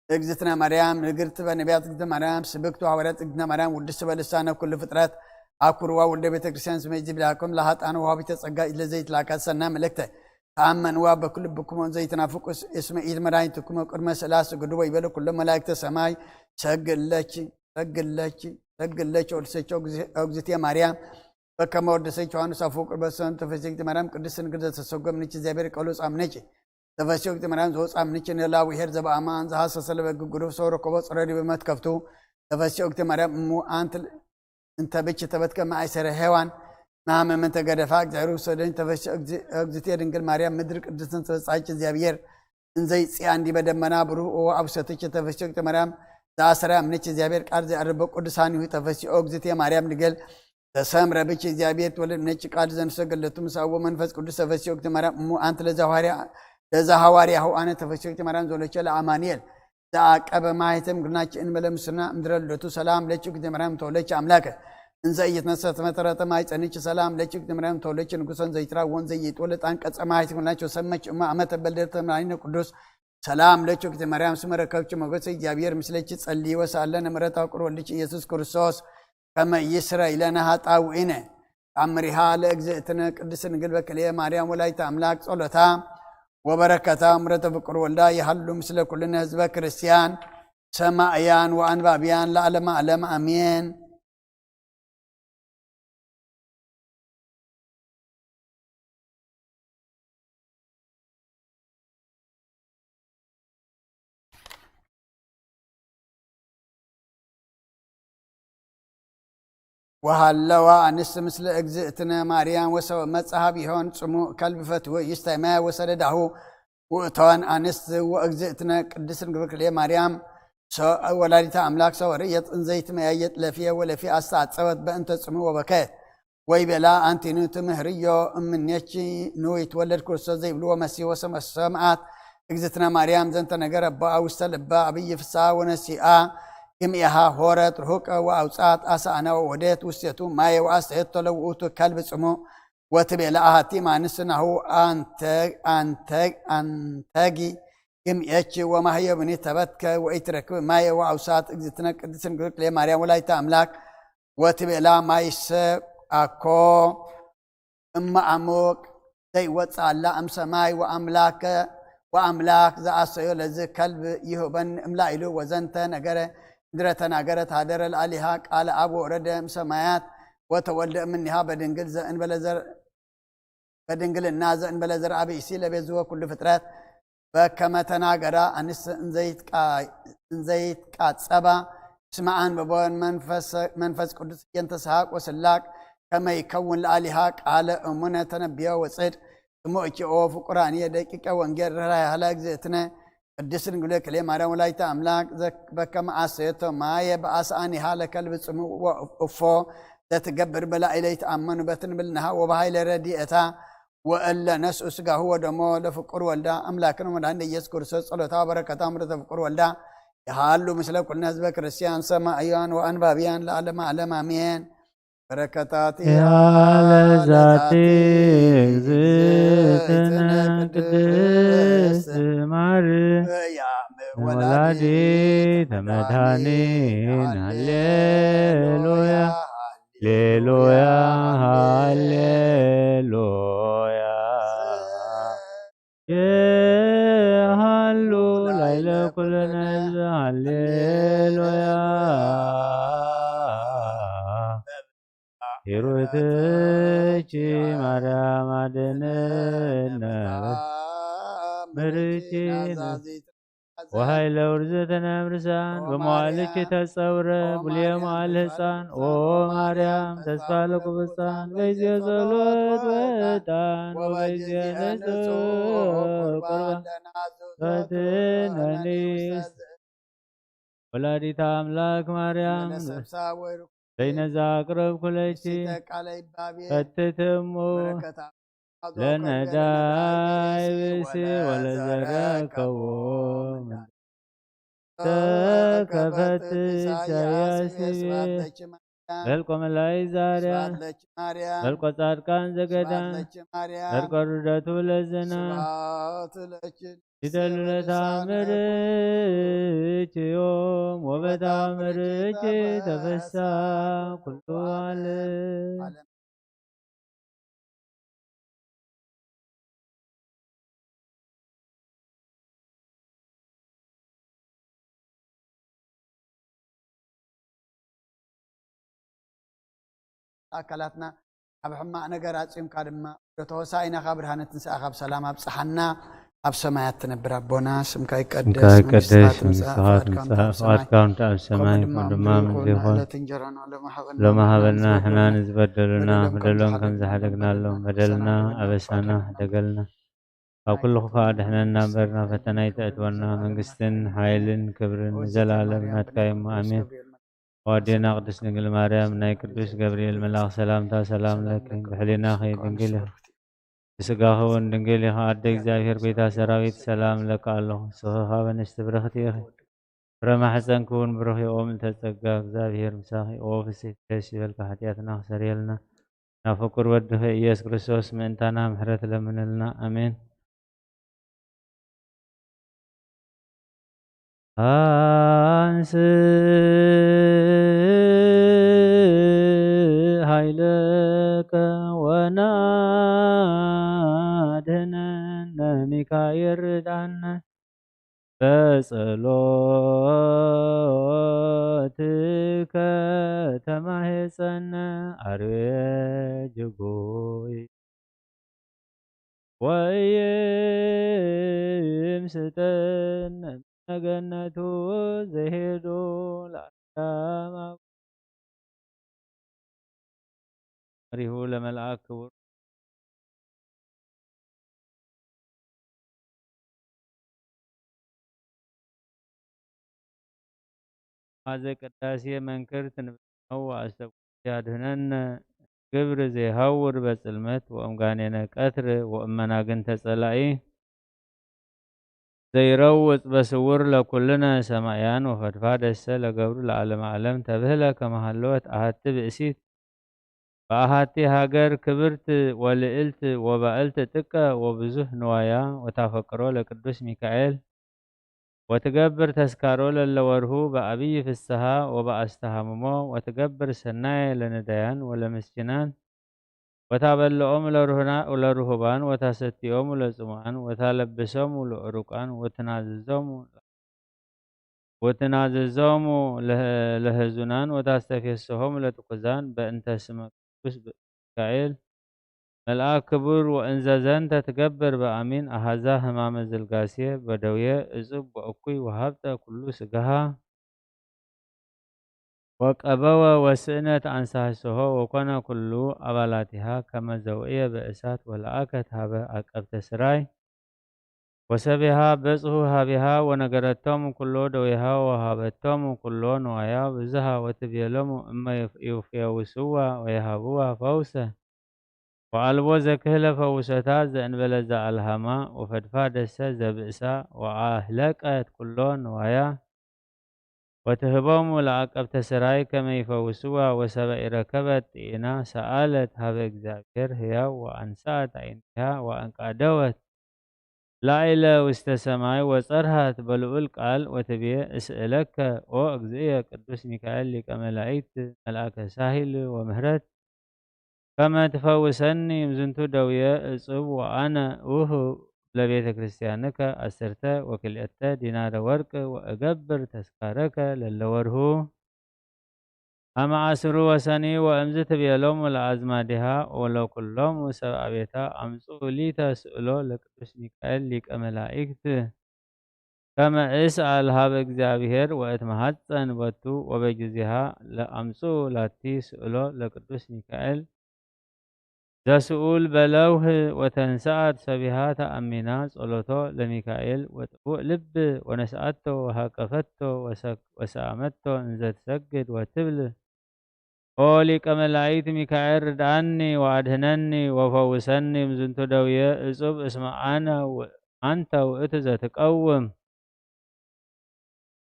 እግዝእትነ ማርያም ንግርት በነቢያት እግዝእትነ ማርያም ስብክቱ ሐዋርያት እግዝእትነ ማርያም ውድስ በልሳነ ኩሉ ፍጥረት አኩርዋ ወልደ ቤተ ክርስቲያን ስመ ጅብላኩም ለሃጣን ወሃቢተ ጸጋ ለዘይትላካ ሰና መልእክተ ተአመንዋ በኩሉ ብኩሞን ዘይትናፍቁ እስመ ኢት መድኃኒትኩም ቅድመ ስእላ ስግዱ ወይበሉ ኩሎም መላእክተ ሰማይ ሰግለች ሰግለች ሰግለች ወድሰች እግዝእትየ ማርያም በከመ ወደሰች ዮሐንስ አፈወርቅ በሰን ተፈሲክቲ ማርያም ቅድስት ድንግል ዘተሰጎምነች እግዚአብሔር ቃሉ ጻምነች ተፈሲክቲ ማርያም ዘወጻምነች ንላዊ ሄር ዘበአማን ዘሐሰሰ ለበግ ግሩፍ ሰው ረከቦ ጸረዲ በመትከፍቱ ተፈሲክቲ ማርያም እሙ አንት እንተ ብች ተበትከ ማእሰረ ሔዋን ማመመን ተገደፋ እግዚአብሔር ውሰደኝ ተፈሲ እግዝእትየ ድንግል ማርያም ምድር ቅድስትን ተበጻች እግዚአብሔር እንዘይ ጽያ እንዲበ ደመና ብሩህ ኦ አብሰተች ተፈሲ እግዝእትየ ማርያም ዘአሰራ ምነች እግዚአብሔር ቃል ዘአረበ ቅዱሳን ይሁ ተፈሲ ኦ እግዝእትየ ማርያም ድንግል ተሰምረ ብች እግዚአብሔር ትወልድ ምነች ቃል ዘንሰገለቱ ምሳዎ መንፈስ ቅዱስ ተፈሲ እግዝእትየ ማርያም እሙ አንት ለዛ ሐዋርያ ለዛ ሐዋርያ ሆ አነ ተፈሲ እግዝእትየ ማርያም ዘሎቸ ለአማኑኤል ዘአቀበ ማየተም ግናች እንበለ ምስና እምድረ ልደቱ ሰላም ለች እግዝእትየ ማርያም ተወለች አምላከ እንዘ ኢይትነሰት መተረተ ማይጸንች ሰላም ለች እግዝእትየ ማርያም ተወለች ንጉሰን ዘይትራ ወን ዘይትወለድ አንቀጸ ማየት ግናቸው ሰመች እማ አመተ በልደተ ማይነ ቅዱስ ሰላም ለች እግዝእትየ ማርያም ስመ ረከብች ሞገስ እግዚአብሔር ምስለች ጸልይ ወሳለነ ምሕረት አቁር ወልድች ኢየሱስ ክርስቶስ ከመ ይስረይ ለነ ኃጣውኢነ ተአምሪሃ ለእግዝእትነ ቅድስት ድንግል በክልኤ ማርያም ወላዲተ አምላክ ጸሎታ ወበረከታ ምረተ ፍቅር ወልዳ ይሃሉ ምስለ ኩልነ ህዝበ ክርስቲያን ሰማእያን ወአንባብያን ለዓለመ ዓለም አሜን። ወሃለዋ አንስት ምስለ እግዝእትነ ማርያም ወሰው መጽሐብ ይሆን ጽሙእ ከልብ ፈትወ ይስታይ ማይ ወሰደዳሁ ውእቶን አንስት ወእግዝእትነ ቅድስት ድንግል ማርያም ወላዲተ አምላክ ሰው ርእየት እንዘይትመያየጥ ለፊየ ወለፊ አስተአጸወት በእንተ ጽሙእ ወበከየት ወይ ቤላ አንቲኑ ትምህርዮ እምኔች ንወይትወለድ ክርስቶስ ዘይብልዎ መሲህ ወሰማዕት እግዝእትነ ማርያም ዘንተ ነገር አቦአ ውስተ ልባ አብይ ፍስሐ ወነሲአ ግምኤሃ ሆረት ርሁቀ ወአውጻት አሳአና ወወደት ውስቴቱ ማየ ወአስተየቶ ለውእቱ ከልብ ጽሙ ወትቤላ አሃቲ ማንስ ናሁ አንተ አንተ አንተጊ ግምኤች ወማህየብኒ ተበትከ ወኢትረክብ ማየ ወአውሳት እግዝእትነ ቅድስት ድንግል ማርያም ወላዲተ አምላክ ወትቤላ ማይሰ አኮ እመ አሞቅ ዘይወፅእ አላ እምሰማይ ወአምላከ ወአምላክ ዘአሰዮ ለዝ ከልብ ይሁበን እምላይሉ ወዘንተ ነገረ ምድረ ተናገረት ሃደረ ለአሊሃ ቃለ አብ ወረደ እምሰማያት ወተወልደ እምኒሃ በድንግል ዘእንበለ ዘር በድንግልና ዘእንበለ ዘርአ ብእሲ ለቤዝወ ኩሉ ፍጥረት በከመ ተናገራ አንስ እንዘይትቃጸባ እስመ አንበቦን መንፈስ ቅዱስ እየንተ ሰሐቅ ወስላቅ ከመ ይከውን ለአሊሃ ቃለ እሙነ ተነብዮ ወጽድቅ እሞ እኪኦ ፍቁራንየ ደቂቀ ወንጌል ርህራሄ ሃላ እግዝእትነ ቅድስት ድንግል ክልኤ ማርያም ወላዲተ አምላክ በከመ አሰየቶ ማየ በአስአኒሃ ለከልብ ጽሙእ እፎ ዘትገብር በላዕለ ይትአመኑ በትንብልናሃ ወበሃይለ ረድኤታ ወእለ ነስኡ ስጋሁ ወደሞ ለፍቁር ወልዳ አምላክን ወመድኃኒነ ኢየሱስ ክርስቶስ ጸሎታ ወበረከታ ምርተ ፍቁር ወልዳ ይሃሉ ምስለ ኩልነ ህዝበ ክርስቲያን ሰማእያን ወአንባብያን ለዓለመ ዓለም አሜን። በረከታት ያለ ዛቲ እግዝእትነ ቅድስት ማርያም ወላዲተ መድኃኒን ሃሌሉያ ሃሌሉያ ሃሌሉያ የሃሉ ላይለ ኩልነ ህዝብ ሃሌሉያ ብትኪ ማርያም ኣድነነ። ምርኪ ናዛዚት ወሃይለ ውርዘተ ነምርሳን በመዋልኪ ተጸውረ ብልየ መዋል ህፃን። ኦ ማርያም ተስፋ ለቁብፃን በይዜ ጸሎት ወጣን ወበይዜ ነሱ ቁርባን ተትነኒ። ወላዲተ ኣምላክ ማርያም በይነዛ ኣቅረብኩ ለኪ ፈትት እሞ ለነዳይ ብእሲ ወለዘረከቦ ተከፈት ኢሳያስ ይቤ በልቆ መላይ ዛርያ በልቆ ጻድቃን ዘገዳም በልቆ ርደቱ ለዘና ፊደሉ ለታምርኪ ዮም ወበታምርኪ ተፈሳ ኩሉ ዓለም። ኣካላትና ኣብ ሕማቕ ነገር ኣጽዩምካ ድማ ወዶ ተወሳኢናኻ ብርሃነ ትንሳኤኻ ብሰላም ኣብጽሓና። ኣብ ሰማያት ትነብር ኣቦና ስምካ ይቀደስ ስምካ መንግስትኻ ይቀደስ ትምጻእ መንግስትኻ ፍቃድካ ትምጻእ ትምጻእ ፍቃድካ ትምጻእ ኣብ ሰማይ ከምኡ ድማ ከምኡ ኣብ ምድሪ ይኹን ይኹን። ዕለት እንጀራና ሎሚ ሃበና ሎሚ ሃበና ንሕና ንዝበደሉና በደሎም ከም በደሎም ከም ዝሓደግናሎም ዝሓደግናሎም በደልና በደልና ኣበሳና ኣበሳና ሕደገልና ካብ ኩሉ ክፉእ ኣድሕነና እምበር ናብ ፈተና ኣይተእትወና። መንግስትን ሓይልን ክብርን ንዘለኣለም ናትካ እዩ እሞ ኣሜን። ኣዋዴና ቅድስት ድንግል ማርያም ናይ ቅዱስ ገብርኤል መልኣኽ ሰላምታ ሰላም ለኪ ብሕሊናኺ ድንግል ኢኺ ብስጋኺ እውን ድንግል ኢኺ ኣደ እግዚኣብሔር ቤታ ሰራዊት ሰላም ለካ ኣለኹ። ንስኺ ካብ ኣንስቲ ብርኽቲ ኢኺ ፍረ ማሕፀንኪ እውን ብሩኽ እዩ። ኦ ምልዕተ ጸጋ እግዚኣብሔር ምሳኺ ኦ ፍስሕቲ ደስ ይበልካ ሓጢኣትና ክሰርየልና ናብ ፍቁር ወድኺ ኢየሱስ ክርስቶስ ምእንታና ምሕረት ለምንልና። ኣሜን። ኣንስ ሃይለከ ወናድህነነ ሚካኤል ርዳነ በጸሎትከ ተማሄጸነ ኣርዌ ጅጉይ ወይም ስጠን መገነቱ ዘሄዶ ለኣዳም መሪሁ ለመልኣክ ክቡር ማዘ ቅዳሴ መንክር ትንብትነው ኣስተብቁ ያድህነን ግብር ዘይሃውር በጽልመት ወእምጋኔነ ቀትር ወእመናግንተ ጸላኢ ዘይረውጽ በስውር ለኩልነ ሰማያን ወፈድፋደሰ ለገብሩ ለዓለመ ዓለም ተብህለ ከመሃለወት ኣሃቲ ብእሲት በኣሃቲ ሃገር ክብርት ወልእልት ወባእልት ጥቀ ወብዙህ ንዋያ ወታፈቅሮ ለቅዱስ ሚካኤል ወትገብር ተስካሮ ለለወርሁ በኣብይ ፍስሃ ወበኣስተሃምሞ ወትገብር ሰናየ ለነዳያን ወለምስኪናን ወታበልዖሙ ለርሁባን ወታሰትዮሙ ለጽሙኣን ወታለብሶሙ ለዕሩቃን ወትናዝዞሙ ወትናዝዞሙ ለህዙናን ወታስተፌስሆሙ ለትኩዛን በእንተ ስመ ቅዱስ ሚካኤል መልኣክ ክቡር ወእንዘ ዘንተ ትገብር በኣሚን ኣሃዛ ህማመ ዝልጋሴ በደውየ እጹብ ወእኩይ ወሃብጠ ኩሉ ስጋሃ ወቀበወ ወስእነት ኣንሳህስሆ ወኮነ ኩሉ ኣባላቲሃ ከመ ዘውእየ በእሳት ወለኣከት ሃበ ኣቀብተ ስራይ ወሰቢሃ በጽሑ ሃቢሃ ወነገረቶሙ ኩሎ ደዊሃ ወሃበቶሙ ኩሎ ንዋያ ብዙሃ ወትቤሎሙ እመ ይፈውስዋ ወይሃብዋ ፈውሰ ወኣልቦ ዘክህለ ፈውሰታ ዘእንበለ ዘኣልሃማ ወፈድፋደሰ ዘብእሳ ወኣህለቀት ኩሎ ንዋያ ወትህቦሙ ለዓቀብተ ስራይ ከመ ይፈውስዋ ወሰበ ኢረከበት ጢኢና ሰኣለት ሀበ እግዚኣብሔር ህያው ወኣንስኣት ኣዒንቲሃ ወኣንቃደወት ላኢለ ውስተ ሰማይ ወጸርሃት በልዑል ቃል ወትቤ እስእለከ ኦ እግዚእየ ቅዱስ ሚካኤል ሊቀ መላእክት መልአከ ሳሂል ወምህረት ከመ ትፈውሰኒ እምዝንቱ ደውየ እጹብ ወኣነ ውሁብ ለቤተ ክርስቲያንከ ዓሰርተ ወክልኤተ ዲናረ ወርቅ ወእገብር ተስካረከ ለለወርሁ አመ አስሩ ወሰኒ ወእምዝ ትቤሎሙ ለአዝማዲሃ ወለኩሎሙ ሰብአ ቤታ አምጽኡ ሊተ ስእሎ ለቅዱስ ሚካኤል ሊቀ መላእክት ከመ እስአል ሀበ እግዚአብሔር ወእትመሃጸን ቦቱ ወበጊዜሃ ለአምጽኡ ላቲ ስእሎ ለቅዱስ ሚካኤል ዘስኡል በለውህ ወተንሰአት ሰቢሃ ተአሚና ጸሎቶ ለሚካኤል ወጥቡእ ልብ ወነስአቶ ወሃቀፈቶ ወሰአመቶ እንዘ ትሰግድ ወትብል ኦ ሊቀ መላእክት ሚካኤል ርድኣኒ ወአድህነኒ ወፈውሰኒ እምዝንቱ ደውየ እጹብ እስመ አነ አንተ ውእቱ ዘትቀውም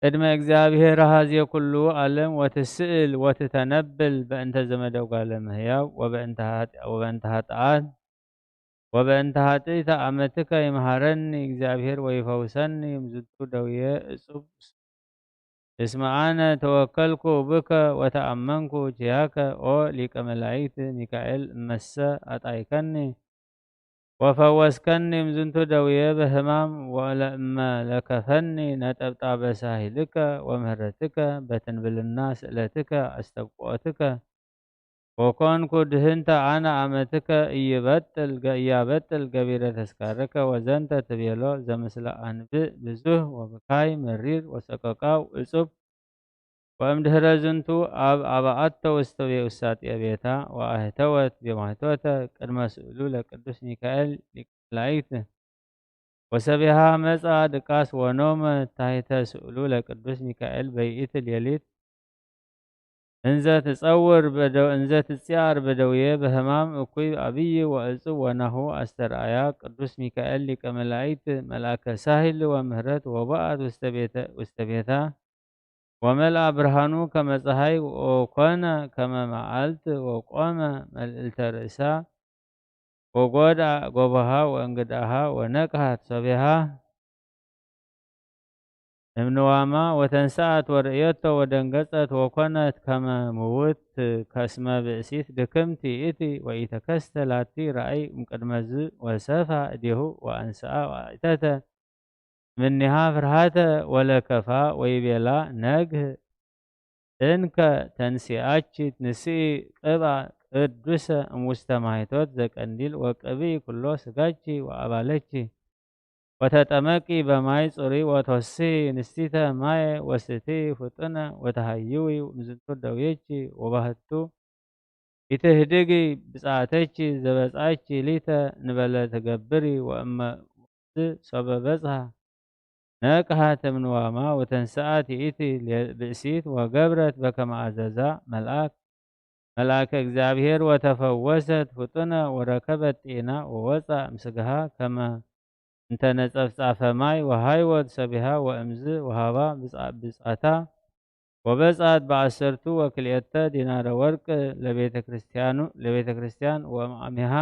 ቅድመ እግዚኣብሔር ሀዜ ኩሉ ዓለም ወትስእል ወትተነብል በእንተ ዘመደ ጓለ እመሕያው ወበእንተ ኃጢ- ወበእንተ ኃጥኣን ወበእንተ ኃጢእተ አመትከ ይምሃረኒ እግዚኣብሔር ወይፈውሰኒ እምዝንቱ ደውየ እጹብ እስመ አነ ተወከልኩ ብከ ወተአመንኩ ኪያከ ኦ ሊቀ መላእክት ሚካኤል እመሰ አጣይከኒ ወፈወስከኒ እምዝንቱ ደውየ በህማም ወለእመ ለከፈኒ ነጠብጣበ ሳሂልከ ወምህረትከ በትንብልና ስእለትከ አስተብቆትከ ወኮንኩ ድህንተ አነ አመትከ ኢይበጥል ገ- ኢያበጥል ገቢረ ተስካርከ ወዘንተ ትቤሎ ዘምስለ አንብእ ብዙህ ወብካይ መሪር ወሰቆቃው እጹብ ወእምድህረ ዝንቱ አብ አበአቶ ውስተ ቤ- ውሳጤ ቤታ ወአህተወት ቤማህቶተ ቅድመ ስእሉ ለቅዱስ ሚካኤል ሊቀ መላእክት ወሰቢሃ መጻ ድቃስ ወኖመ ታሕተ ስእሉ ለቅዱስ ሚካኤል በይኢት ሌሊት እንዘ ትጸውር በደ- እንዘ ትጽዓር በደውየ በህማም እኩይ አብይ ወእጹብ ወናሁ አስተርአያ ቅዱስ ሚካኤል ሊቀ መላእክት መልአከ ሳህል ወምህረት ወበአት ውስተ ቤተ- ውስተ ቤታ ወመልአ ብርሃኑ ከመ ጸሓይ ወኮነ ከመ መዓልት ወቆመ መልዕልተ ርእሳ ወጎድአ ጎቦሃ ወእንግድአሃ ወነቅሃት ሰቢሃ እምንዋማ ወተንስአት ወርእየቶ ወደንገጸት ወኮነት ከመ ምውት ከስመ ብእሲት ድክምቲ እቲ ወኢተከስተ ላቲ ረአይ እምቅድመዝ ወሰፋ እዴሁ ወአንስአ ወአእተተ ምኒሃ ፍርሃተ ወለከፋ ወይቤላ ነግህ እንከ ተንሲአኪ ንስኢ ቅብአ ቅዱሰ እምውስተ ማይቶት ዘቀንዲል ወቅብኢ ኩሎ ስጋኪ ወአባለኪ ወተጠመቂ በማይ ጽሩይ ወትወስሂ ንስቲተ ማየ ወስቲ ፍጡነ ወተሃይዊ እምዝንቱ ደውየኪ ወባህቱ ኢትህድጊ ብጻተኪ ዘበጻኪ ሊተ ንበለ ትገብሪ ወእመ ዝ ሶበ በጽሐ ነቅሐት እምንዋማ ወተንስአት ይእቲ ብእሲት ወገብረት በከመ አዘዛ መልአክ መልአከ እግዚኣብሔር ወተፈወሰት ፍጡነ ወረከበት ጤና ወወፃ እምስግሃ ከመ እንተ ነጸፍጻፈ ማይ ወሃይወት ሰቢሃ ወእምዝ ወሃባ ብጻ- ብጻታ ወበጻት በዐሰርቱ ወክልኤተ ዲናረ ወርቅ ለቤተ ክርስቲያኑ ለቤተ ክርስቲያን ወእምአሚሃ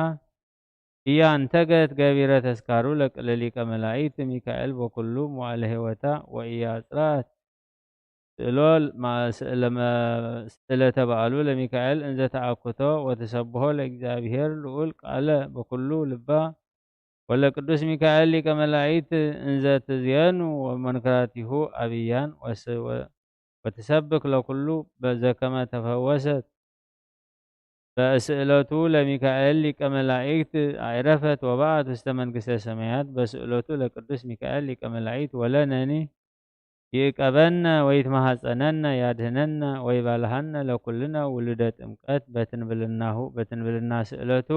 ኢያንተገት ገቢረ ተስካሩ ለቅ- ለሊቀ መላእክት ሚካኤል በኩሉ መዋዕለ ሕይወታ ወኢያጽራት ስእሎ ማ- ስእለ መ- ስእለተ በዓሉ ለሚካኤል እንዘ ተአኩቶ ወተሰብሖ ለእግዚአብሔር ልዑል ቃለ በኩሉ ልባ ወለቅዱስ ሚካኤል ሊቀ መላእክት እንዘ ትዜኑ ወመንክራቲሁ አብያን ወስ- ወ- ወትሰብክ ለኩሉ በዘከመ ተፈወሰት በስእለቱ ለሚካኤል ሊቀ መላእክት አዕረፈት ወበአት ውስተ መንግስተ ሰማያት በስእለቱ ለቅዱስ ሚካኤል ሊቀ መላእክት ወለነኒ ይእቀበነ ወይትመሃጸነነ ያድህነነ ወይባልሃነ ለኩልነ ውሉደ ጥምቀት በትንብልናሁ በትንብልና ስእለቱ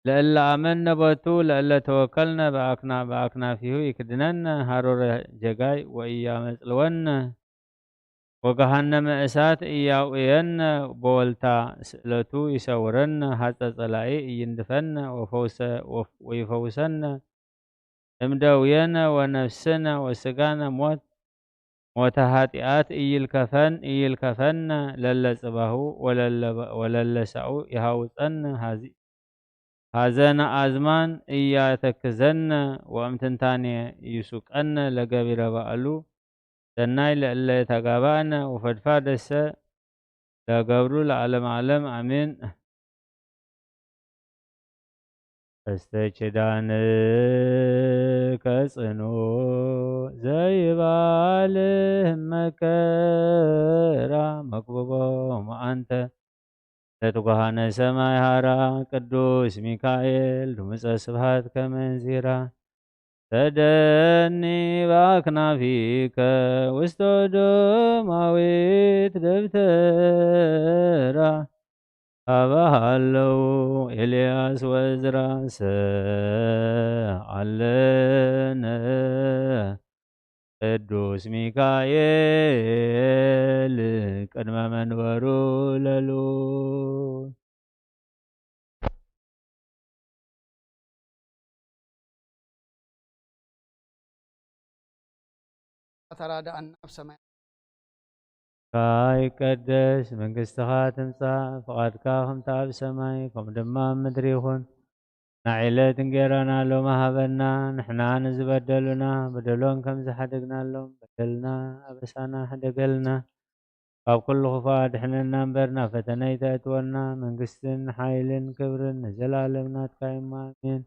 ለእለ አመነ ቦቱ ለእለ ተወከልነ በአክና- በአክናፊሁ ይክድነነ ሀሮረ ጀጋይ ወኢያመጽልወነ ወገሃነመ እሳት ኢያውእየነ በወልታ ስእለቱ ይሰውረነ ሀጸ ጸላኢ ኢይንድፈነ ወፈውሰ- ወፍ- ወይፈውሰነ እምደውየነ ወነፍስነ ወስጋነ ሞት ሞተ ኃጢአት ኢይልከፈን ኢይልከፈነ ለለ ጽባሁ ወለለ- ወለለ ሳኡ ይሃውጸነ ሐዚ- ሐዘነ አዝማን ኢያተክዘነ ወእምትንታኔ ይሱቀነ ለገቢረ ባዕሉ ሰናይ ለእለ ተጋባእነ ወፈድፋደሰ ለገብሩ ለዓለመ ዓለም አሜን። ቀስተ ኪዳንከ ጽኑ ዘይባልህ መከራ መግብቦም ኣንተ ለትጓሃነ ሰማይ ሃራ። ቅዱስ ሚካኤል ድሙጸ ስብሃት ከመንዚራ ተደኒ በአክናፊከ ውስተ ደማዊት ደብተራ። አበሃለው ኤልያስ ወእዝራ ሰአለነ ቅዱስ ሚካኤል ቅድመ መንበሩ ለሉ። ተራድኣና ኣብ ሰማይ። ይትቀደስ መንግስትኻ ትምጻእ፣ ፍቓድካ ከምቲ ኣብ ሰማይ ከምኡ ድማ ኣብ ምድሪ ይኹን። ናዕለት እንጌራና ሎሚ ሃበና፣ ንሕና ንዝበደሉና በደሎም ከም ዝሓደግናሎም በደልና ኣበሳና ሕደገልና። ካብ ኩሉ ክፉእ ኣድሕነና እምበር ናብ ፈተነ ኣይተእትወና። መንግስትን ሓይልን ክብርን ንዘለኣለም ናትካ እዩ እሞ ኣሜን።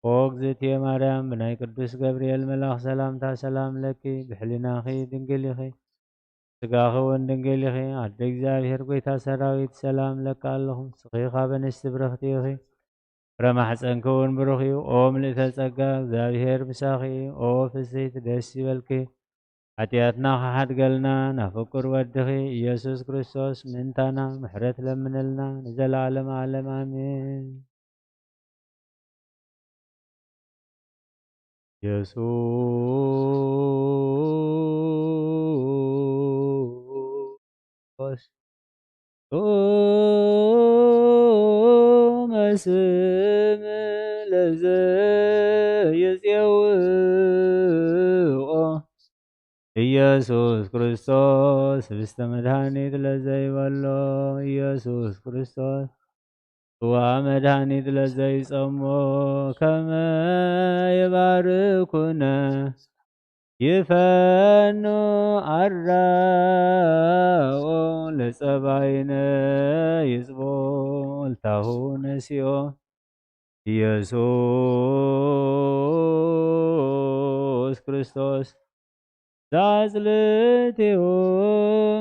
ኦ እግዝእትየ ማርያም፣ ብናይ ቅዱስ ገብርኤል መልኣኽ ሰላምታ ሰላም ለኪ፣ ብሕሊናኺ ድንግል ኢኺ፣ ስጋኺ እውን ድንግል ኢኺ። ኣደ እግዚኣብሔር ጐይታ ሰራዊት ሰላም ለካ ኣለኹ። ንስኺ ካብ ኣንስቲ ብርኽቲ ኢኺ፣ ፍረ ማሕፀንኪ እውን ብሩኽ እዩ። ኦ ምልእተ ጸጋ፣ እግዚኣብሔር ምሳኺ እዩ። ኦ ፍስሕቲ ደስ ይበልኪ፣ ሓጢኣትና ክሓድገልና ናብ ፍቁር ወድኺ ኢየሱስ ክርስቶስ ምእንታና ምሕረት ለምንልና ንዘለዓለም ዓለም ኣሜን። ኢየሱስ ጡዑመ ስም ለዘይጼውኦ ኢየሱስ ክርስቶስ ህብስተ መድኃኒት ለዘይበሎ ኢየሱስ ክርስቶስ ጽዋ መድኃኒት ለዘይጸሞ ከመ ይባርኩነ ይፈኑ ኣራኦ ለጸባይነ ይጽቦ እልታሁ ነሲኦ ኢየሱስ ክርስቶስ ዛጽልቴሁ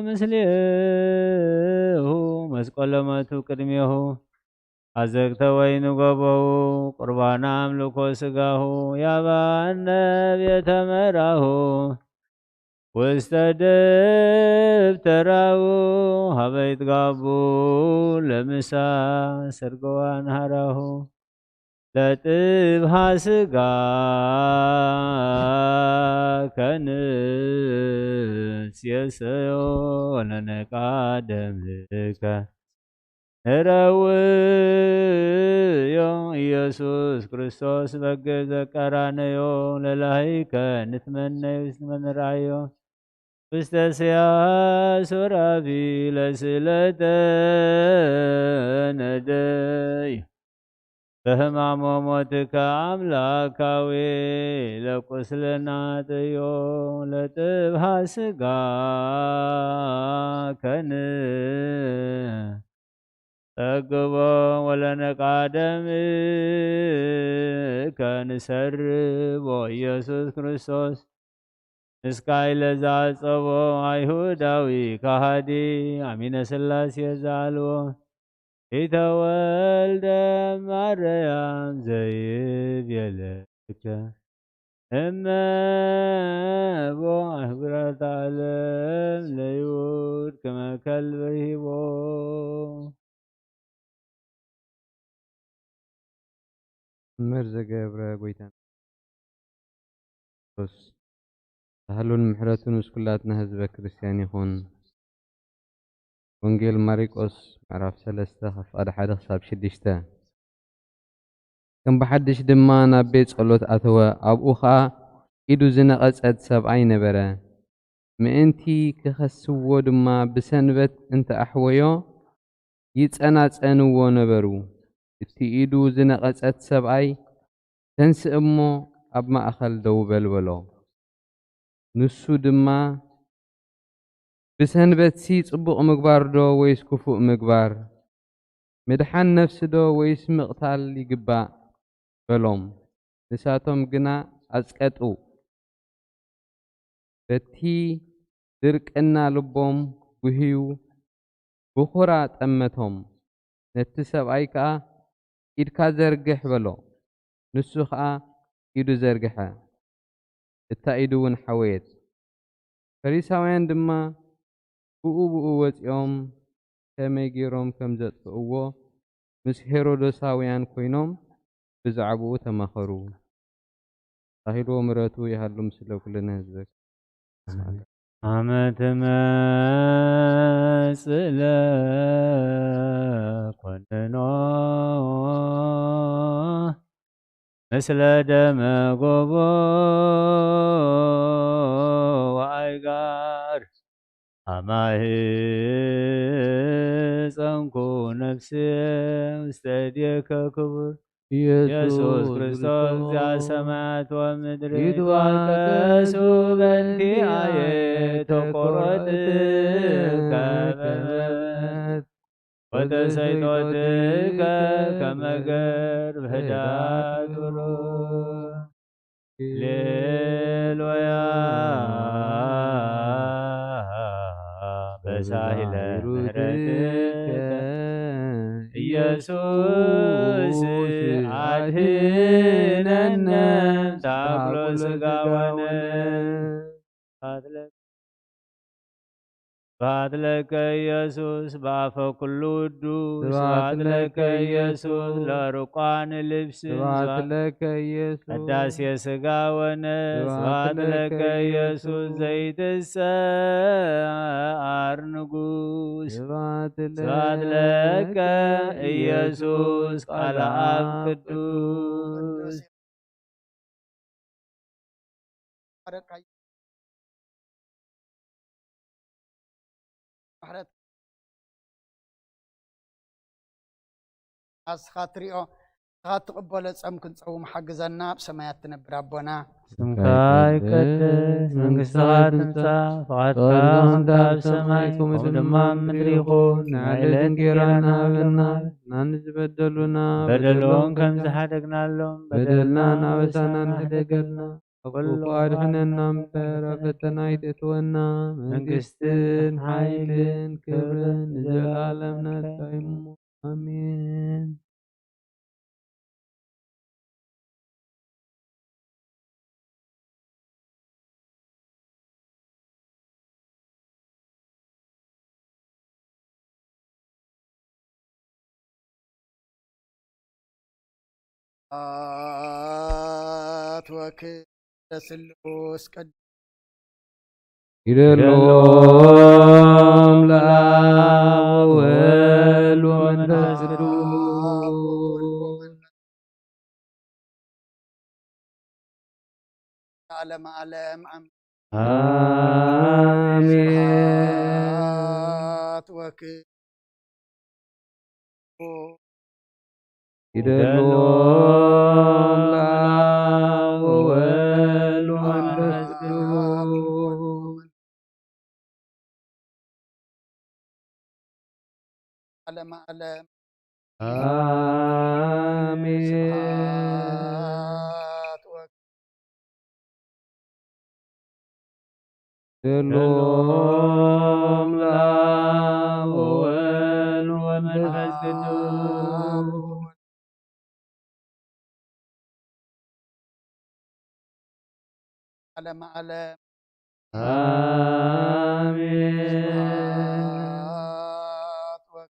ምስሌሁ መስቀሎመቱ ቅድሜሁ ኣዘግተ ወይኒ ገቦሁ ቁርባነ ኣምልኮ ስጋሁ ያባነ ቤተ መራሁ ውስተ ደብተራሁ ሀበ ይትጋቡ ለምሳ ሰርገዋን ሀራሁ ለጥብሃ ስጋ ከንሴሰዮ ለነቃ ደምከ ንረውዮ ኢየሱስ ክርስቶስ በገ ዘቀራነዮ ለላሂከ ንትመነዩ ንርኣዮ ውስተ ስያ ሱራፊ ለስለተ ነደይ በህማሞ ሞትከ አምላካዊ ለቁስልና ጥዮ ለጥብሃ ስጋ ከን ጠግቦ ወለነቃደም ከንሰርቦ ኢየሱስ ክርስቶስ እስካይ ለዛጸቦ አይሁዳዊ ከሃዲ አሚነ ሥላሴ ዘአልቦ ኢተወልደ ማርያም ዘይቤለከ እመቦ አህጉራት ዓለም ለይሁድ ከመ ከልብ ርሂቦ። እምር ዘገብረ ጐይታና ክርስቶስ ሳህሉን ምሕረቱን ምስ ኩላትና ህዝበ ክርስቲያን ይኹን። ወንጌል ማርቆስ ምዕራፍ ሰለስተ ካብ ፍቓድ ሓደ ክሳብ ሽዱሽተ። ከም ብሓድሽ ድማ ናብ ቤት ጸሎት ኣተወ። ኣብኡ ኸኣ ኢዱ ዝነቐጸት ሰብኣይ ነበረ። ምእንቲ ክኸስዎ ድማ ብሰንበት እንተ ኣሕወዮ ይጸናጸንዎ ነበሩ። እቲ ኢዱ ዝነቐጸት ሰብኣይ፣ "ተንስእ እሞ ኣብ ማእከል ደው በል" በሎ። ንሱ ድማ፣ "ብሰንበትሲ ጽቡቕ ምግባር ዶ ወይስ ክፉእ ምግባር? ምድሓን ነፍሲ ዶ ወይስ ምቕታል ይግባእ?" በሎም። ንሳቶም ግና ኣጽቀጡ። በቲ ድርቅና ልቦም ጉህዩ ብኹራ ጠመቶም። ነቲ ሰብኣይ ከኣ፣ "ኢድካ ዘርግሕ" በሎ። ንሱ ኸኣ ኢዱ ዘርግሐ። እታ ኢዱ እውን ሓወየት። ፈሪሳውያን ድማ ብኡ ብኡ ወጺኦም ከመይ ገይሮም ከም ዘጥፍእዎ ምስ ሄሮዶሳውያን ኮይኖም ብዛዕባኡ ተማኸሩ። ተባሂሉ ምሕረቱ ይሃሉ ምስለ ኩልነ ህዝበ። ኣመ ትመጽእ ለኮንኖ ምስለ ደመ ጎቦ ወኣይጋር ኣማሂጸንኩ ነፍስየ ውስተ እዴከ ክቡር ኢየሱስ ክርስቶስ ክርስቶስ። እግዚአ ሰማያት ወምድር ይትባረክ ይትባረክ ስሙ በእንቲአየ ተቆረጥከ በመት ወተሰይጦትከ ከመ ገርብ ህዳት ብሩር። ሌሉያ በሳይለ ምሕረትከ ኢየሱስ ኣድህነነ ታብሎ ስጋ ወነ ስብሐት ለከ ኢየሱስ በአፈ ኩሉ ውዱ ስብሐት ለከ ኢየሱስ ለርቋን ልብስ ስብሐት ለከ ኢየሱስ ቅዳሴ ስጋ ወነ ስብሐት ለከ ኢየሱስ ዘይትሰዓር ንጉስ ስብሐት ለከ ኢየሱስ ቃል አብ ቅዱስ። ንስኻ ትሪኦ ንስኻ ትቕበሎ ጾም ክንጸውም ሓግዘና ኣብ ሰማያት ትነብር ኣቦና። ስምካ ይቀደስ፣ መንግስትኻ ትምጻእ፣ ፍቓድካ ከምቲ ኣብ ሰማይ ከምኡ ድማ ኣብ ምድሪ ይኹን። ንዕለት እንጌራና ሃበና፣ ንዝበደሉና በደሎም ከም ዝሓደግናሎም በደልና ናበሳና ንሕደገልና፣ ካብ ክፉ ኣድሕነና እምበር ኣብ ፈተና ኣይተእትወና። መንግስትን ሓይልን ክብርን ንዘለኣለም ናትካ እዩ እሞ። ኣሜን። አት ወክደ ስሉስ ቅዱስ ይደሎም ለአብ ወወልድ ወመንፈስ ቅዱስ። ዓለም ዓለም። አሜን። ስብሐት ወክብር ይደሎም ለአብ ወወልድ ወመንፈስ ቅዱስ። ዓለም ዓለም። አሜን። ስብሐት ወ- ይደሎም ለአብ ወወልድ ወመንፈስ ቅዱስ። ዓለም ዓለም። አሜን። ስብሐት ወ-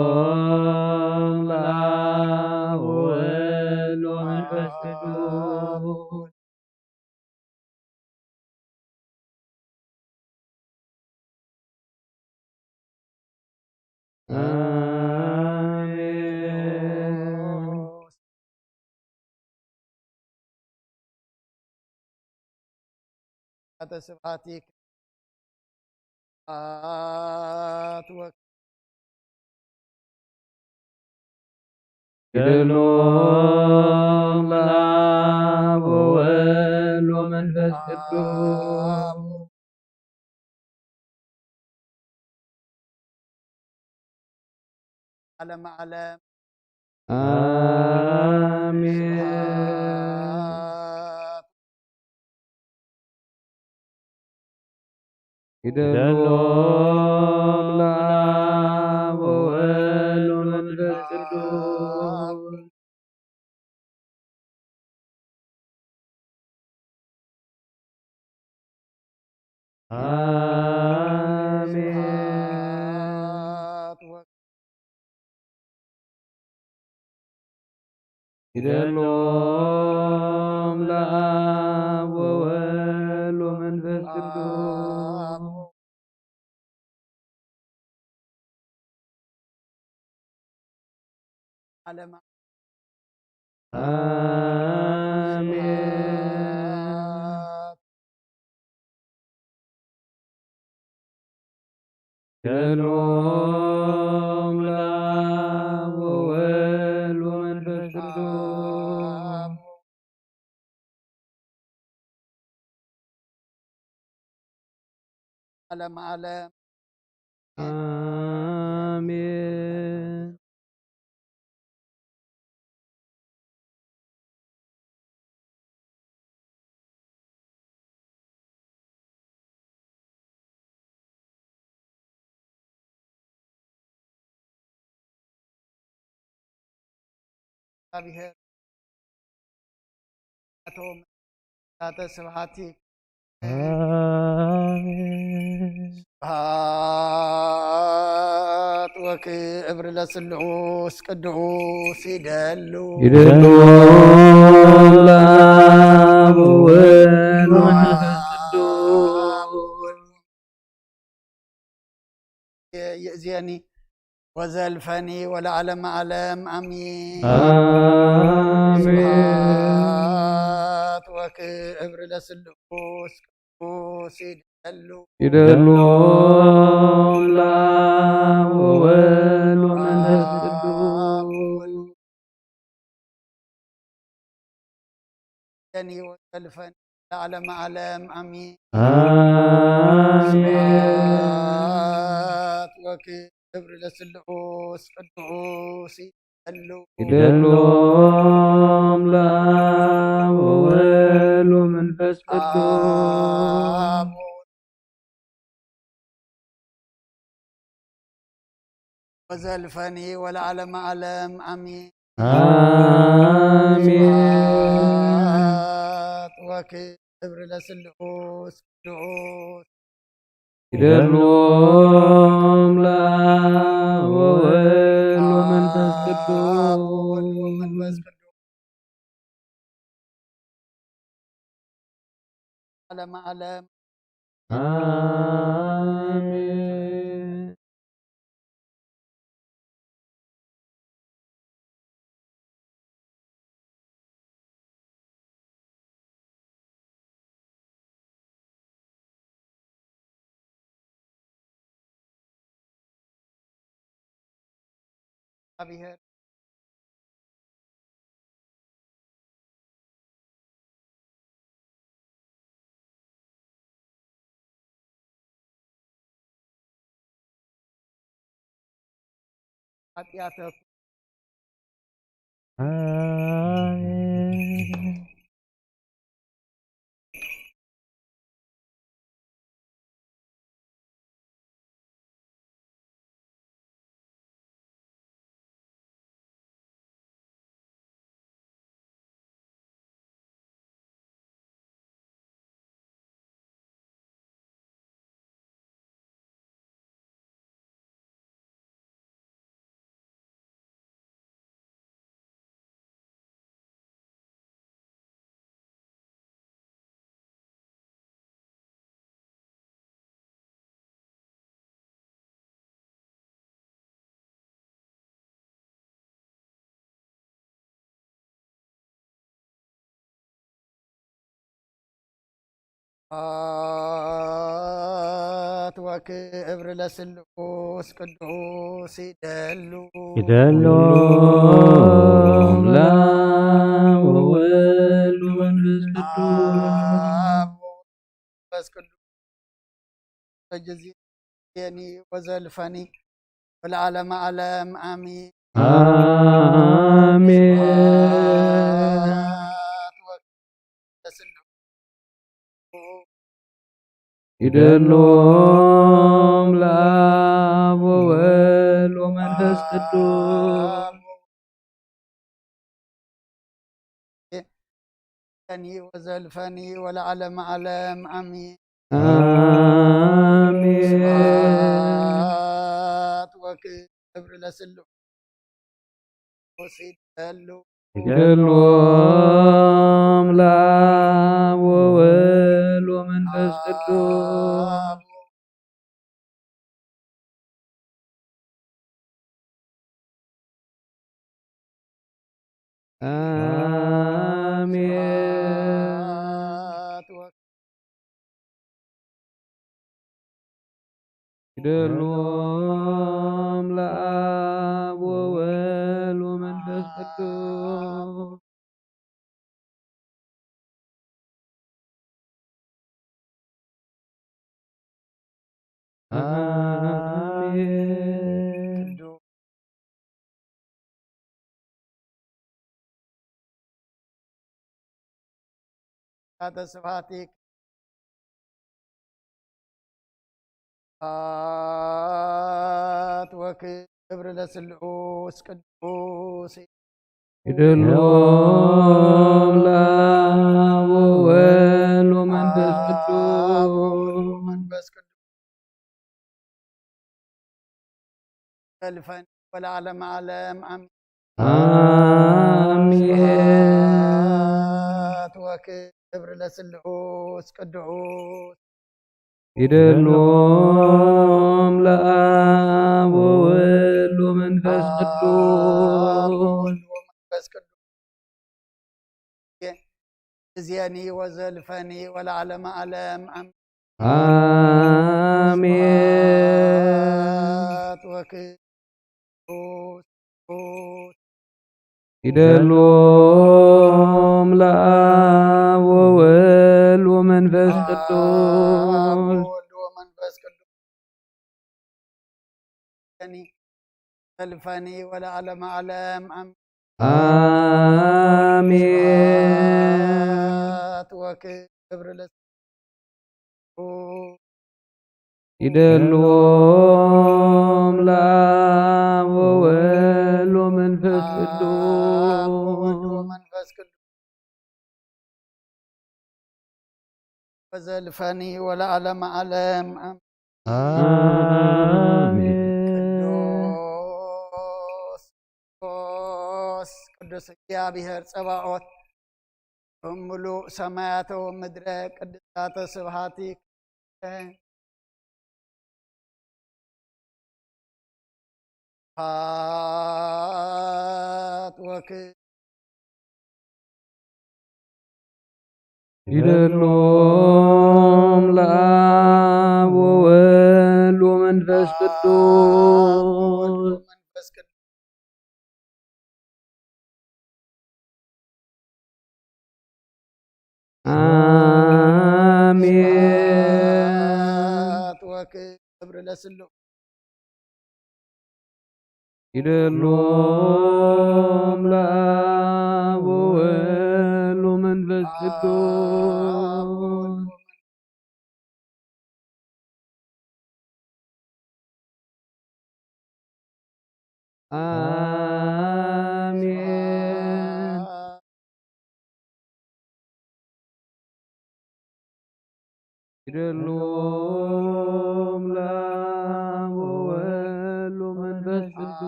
ይደሎም ለአብ ወወልድ ወመንፈስ ቅዱስ። አሜን። አተ ስብሐት ይክ- አት ወክ- ይደሎም ለአብ ወወልድ ወመንፈስ ቅዱስ። ዓለመ ዓለም። ኣሜን። ስብሐት ይደልዎም ለአብ ወወልድ ወመንፈስ ቅዱስ። አሜን። ስብሐት ወ- ይደልዎም ለአብ ወወልድ ወመንፈስ ቅዱስ። ዓለም። አሜን። ይደልዎም ለአብ ወወልድ ወመንፈስ ቅዱስ። ዓለም ዓለም። አሜን። እግዚኣብሔር ኣቶም ዛተ ስብሐቲ አሜን። ስብሐት ወክብር ለስሉስ ቅዱስ ይደሉ። ይደሉ ለአብ ወወልድ ወመንፈስ ቅዱስ። ይእዜኒ ወዘልፈኒ ወለዓለመ ዓለም አሜን። አሜን። ስብሐት ወክብር ለስሉስ ቅዱስ ይደሉ። ይደልዎም ለአብ ወወልድ ወመንፈስ ቅዱስ። ይእዜኒ ወዘልፈኒ ለዓለመ ዓለም አሜን። አሜን። ስብሐት ወክብር ለስሉስ ቅዱስ ይደሉ። ይደልዎም ለአብ ወወልድ ወመንፈስ ቅዱስ። አብ ወዘልፈኒ ወለዓለመ ዓለም አሜን። አሜን። ስብሐት ወክብር ለስሉስ ቅዱስ ይደልዎም ለአብ ወወልድ ወመንፈስ ቅዱስ። ወወልድ ወመንፈስ ቅዱስ ዓለመ ዓለም። አሜን። እግዚኣብሔር ኃጢአተኩም ስብሐት ወክብር ለስሉስ ቅዱስ ይደሉ። ይደሉ ለአብ ወወልድ ወመንፈስ ቅዱስ። አብ ወመንፈስ ቅዱስ በጊዜኒ ወዘልፈኒ ወለዓለመ ዓለም ኣሜን። ኣሜን። ስብሐት ወክብር ለስሉስ ይደሎም ለአብ ወወልድ ወመንፈስ ቅዱስ። ወዘልፈኒ ወለዓለመ ዓለም ኣሜን። ኣሜን። ስብሐት ወክብር ለስሉስ ይደሉ ይደሎም ለአብ ወወልድ ወመንፈስ ቅዱስ። ኣሜን። ይደሎም ለአብ ወወልድ ወመንፈስ ቅዱስ። ኣሜን። ስብሐት ስብሐት ወክብር ለስሉስ ቅዱስ ይደሎም ለአብ ወወልድ ወመንፈስ ቅዱስ። መንፈስ ቅዱስ ዘልፈን ወለዓለመ ዓለም ኣሜን። ኣሜን። ስብሐት ወክብር ለስሉስ ቅዱስ ይደሎም ለአብ ወወልድ ወመንፈስ ቅዱስ። መንፈስ ቅዱስ እዝየኒ ወዘልፈኒ ወለዓለመ ዓለም ኣሜን። አሜን። ስብሐት ወክብር ይደሎም ለአብ ወወልድ ወመንፈስ ቅዱስ። ወወልድ ወመንፈስ ቅዱስ እዝየኒ ዘልፈኒ ወለዓለመ ዓለም ኣሜን። አሜን። ስብሐት ወክብር ለስሉስ ይደሎም ለአብ ወወልድ ወመንፈስ ቅዱስ። መንፈስ ቅዱስ ወዘልፈኒ ወለዓለመ ዓለም ኣሜን። አሜን። ቅዱስ ቅዱስ ቅዱስ እግዚኣብሔር ጸባኦት፣ እም ምሉእ ሰማያተ ወምድረ ቅድሳተ ስብሐቲከ። ስብሐት ወክብር ይደሎም ለአብ ወወልድ ወመንፈስ ቅዱስ። መንፈስ ቅዱስ አሜን። ወክብር ለስሉስ ይደሎም ለአብ ወወልድ ወመንፈስ ቅዱስ። አሜን። ይደሎም ለአብ ወወልድ ወመንፈስ ቅዱስ።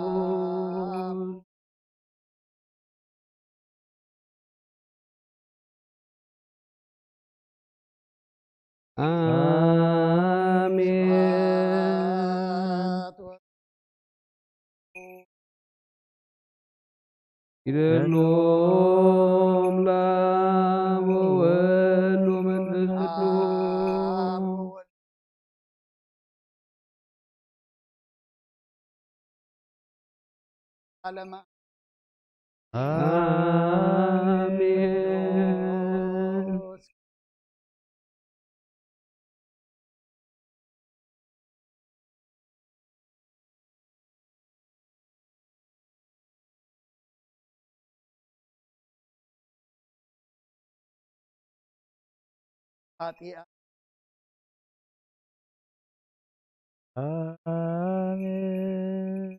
አሜን። ይደሎም ለአብ ወወልድ ወመንፈስ ቅዱስ። ዓለማ አሜን። ኃጢአት። አሜን።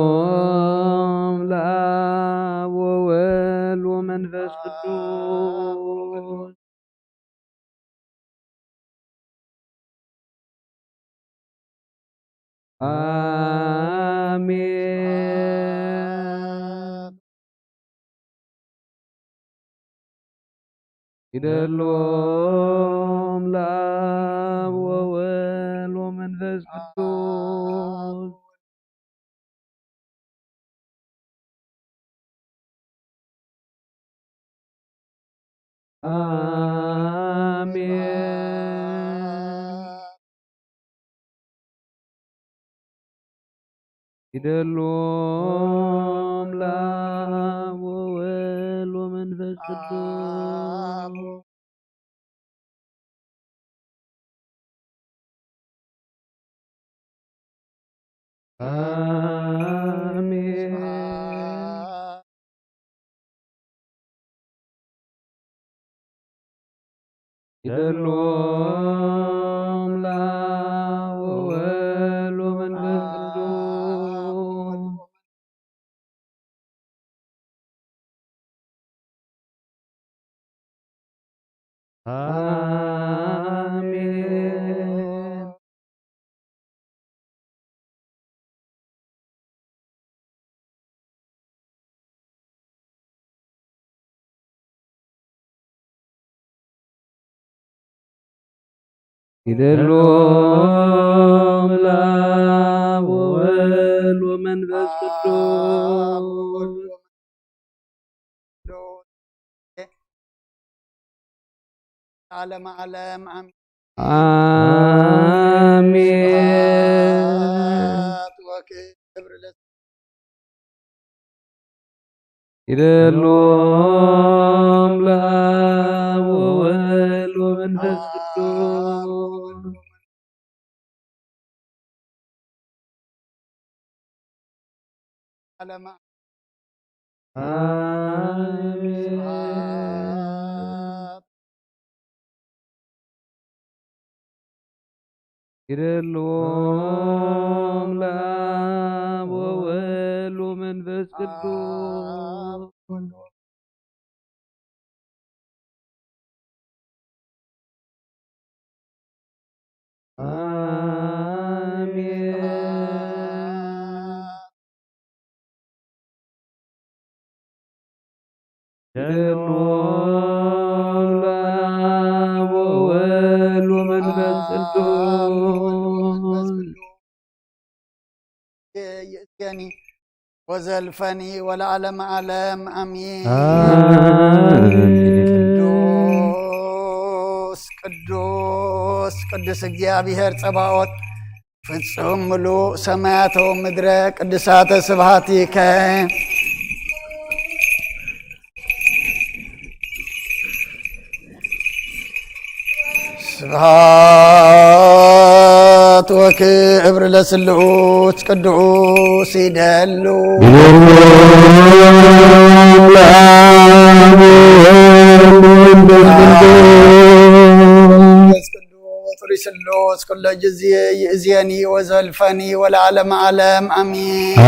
ይደሎም ለአብ ወወልድ ወመንፈስ ቅዱስ። አሜን። ይደሎም ለአብ ወወልድ ወመንፈስ ቅዱስ። አሜን። ይደሎም ለአብ ወወልድ ወመንፈስ ቅዱስ። አሜን። ይደሎም ለአብ ወወልድ ወመንፈስ ቅዱስ። አሜን። ይደሎም ለአብ ወወልድ ወመንፈስ ቅዱስ። ዓለመ ዓለም አሜን። አሜን። ስብሐት ወክብር ለ- ይደሎም ለአብ ወወልድ ወመንፈስ ቅዱስ። ዓለመ አሜን። ስብሐት ይደልዎም ለአብ ወወልድ ወመንፈስ ቅዱስ። አሜን። ይደልዎም ለአብ ወወልድ ወመንፈስ ቅዱስ። ይእዜኒ ወዘልፈኒ ወለዓለመ ዓለም አሜን። አሜን። ቅዱስ ቅዱስ ቅዱስ እግዚአብሔር ጸባኦት ፍጹም ምሉእ ሰማያተ ወምድረ ቅዱሳተ ስብሐቲከ። ስብሐት ወክብር ለስሉስ ቅዱስ ይደሉ። ይደሉ ለአብ ወወልድ ወመንፈስ ቅዱስ። ቅዱስ ርይ ስሉስ ኩሎ ጊዜ ይእዜኒ ወዘልፈኒ ወለዓለመ ዓለም አሜን።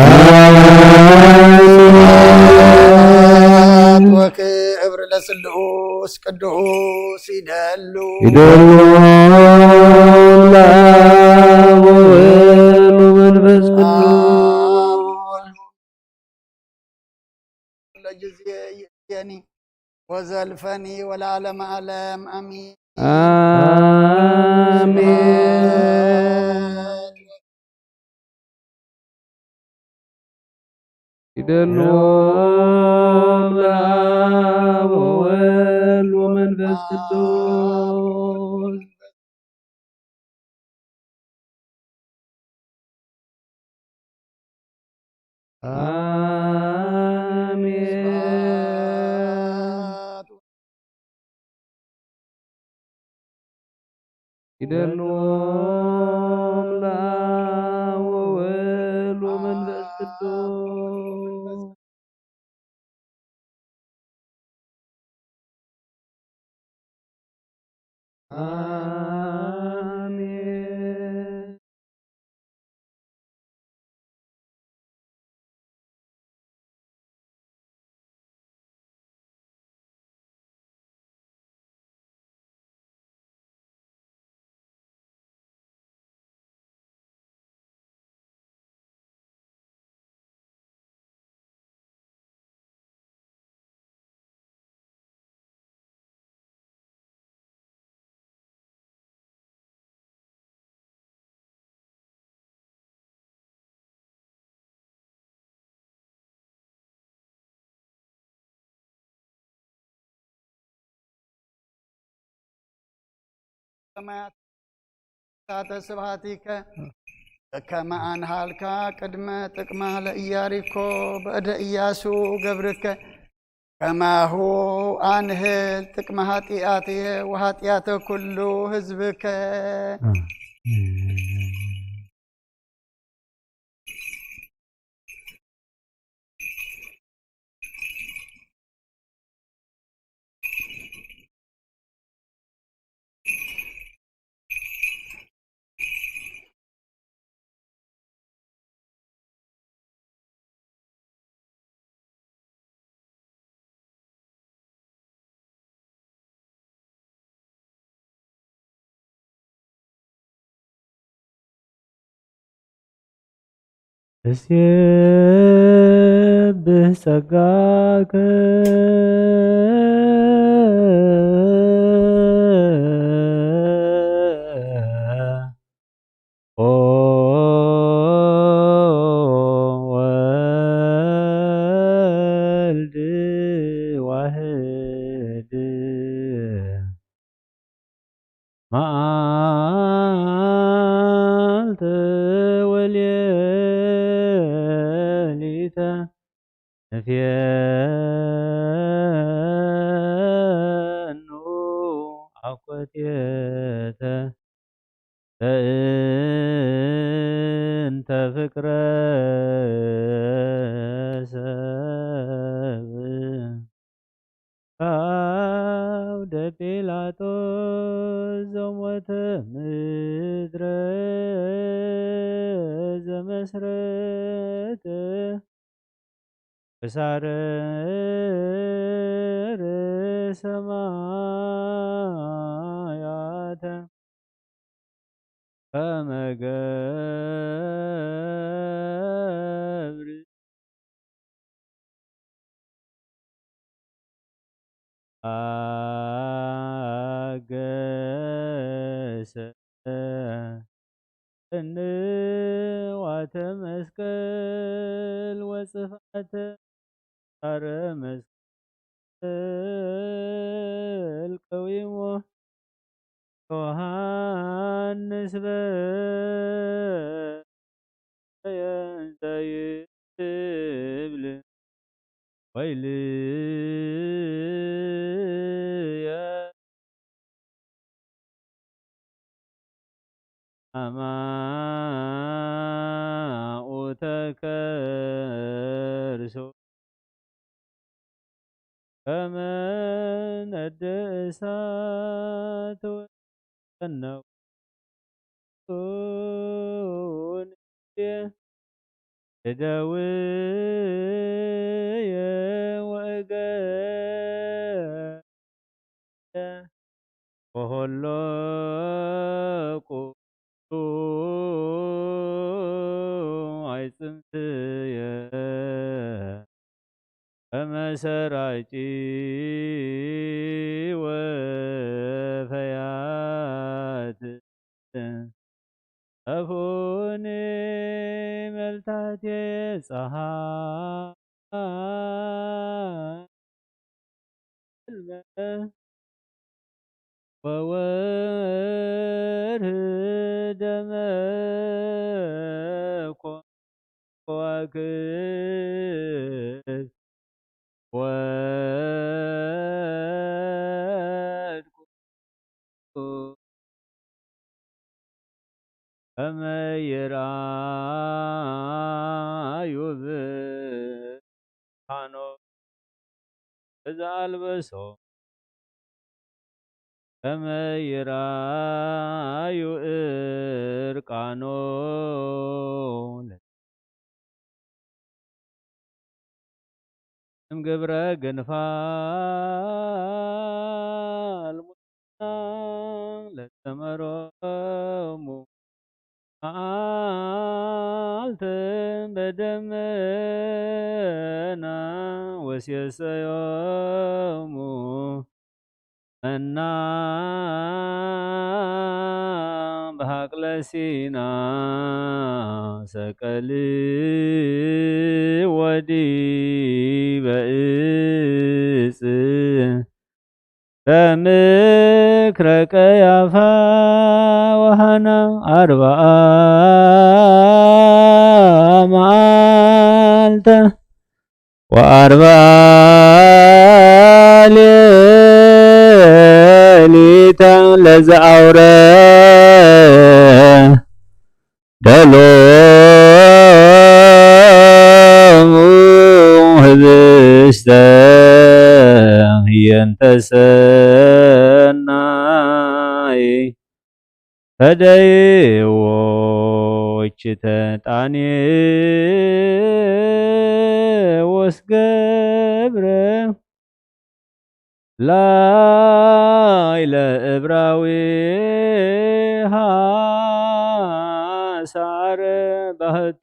አሜን። ወክብር ለስሉስ ቅዱስ ይደሉ። ይደሉ ለአብ ወወልድ ወመንፈስ ቅዱስ። ለጊዜ ይእዜኒ ወዘልፈኒ ወለዓለመ ዓለም አሚን። አሜን። ይደሉ ለአብ ወወልድ ወመንፈስ ቅዱስ። አሜን። ይደሉ ለአብ ወወልድ ወመንፈስ ቅዱስ። አሜን። ሰማያት ሳተ ስብሐቲከ ከመ አንሃልካ ቅድመ ጥቅማ ለኢያሪኮ በእደ ኢያሱ ገብርከ ከማሁ አንህል ጥቅመ ኃጢአትየ ወኃጢአተ ኩሉ ህዝብከ። እስየብህ ጸጋከ ኦ ወልድ ዋህድ መዓልተ ወሌሊተ ንፌኑ አኮቴተ በእንተ ፍቅረ ሰብ አውደ ጲላጦስ ዘሞተ ምድረ ዘመስረተ እሳርር ሰማያተ ከመ ገብር አገሰ ጽንዋተ መስቀል ወጽፋተ ጻረ መስቀል ቀዊሞ ዮሐንስ በየንተ ይብል ወይልየ አማኡተ ከርሱ ከመ ነደ እሳት ወጸነው እደውየ ገ ወሆሎ ቁ ኣይጽምትየ ከመ ሰራቂ ወፈያት። ጠፍኡኒ መልታቴ ጸሓይ ወወርህ ደመ ከዋክብት ወድቁ ከመ ይርኣዩ ብርሃኖ ዘአልበሶ ከመ ይርኣዩ እርቃኖ። እምግብረ ግንፋል ሙታን ለተመሮሙ መዓልትን በደመና ወሴሰዮሙ መና በሃቅለ ሲና ሰቀል ወዲበ እጽ በምክረ ቀያፋ ወሃና አርብዓ መዓልተ ወአርብዓ ሌሊተ ለዘአውረ ደሎሙ ህብስተ ህየንተ ሰናይ ፈደይዎ እችተ ጣኔ ወስገብረ ላይለ እብራዊ ሃሳረ ባህቱ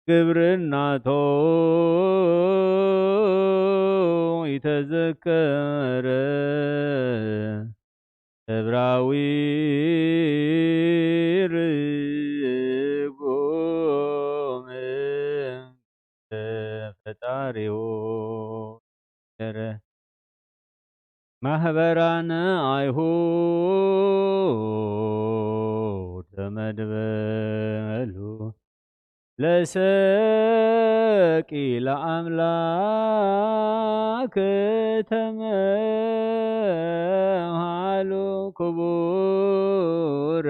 ግብርናቶ ይተዘከረ እብራዊ ርጉም ፈጣሪው ገረ ማህበራን አይሁድ ተመድበሉ ለሰቂ ለአምላክ ተመሃሉ ክቡረ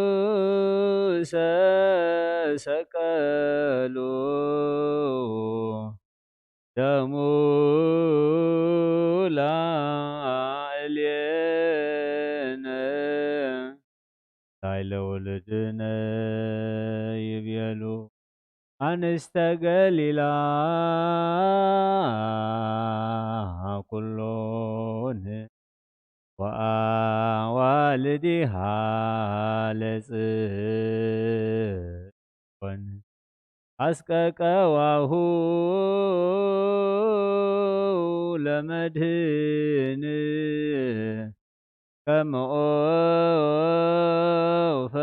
ንጉሰ ሰቀሉ ደሙ ላዕሌነ ላይለ ውሉድነ ይቤሉ ኣንስተ ገሊላ ኩሎን ወአዋልዲሃ ለጽዮን አስቀቀዋሁ ለመድህን ከመ ኦፈ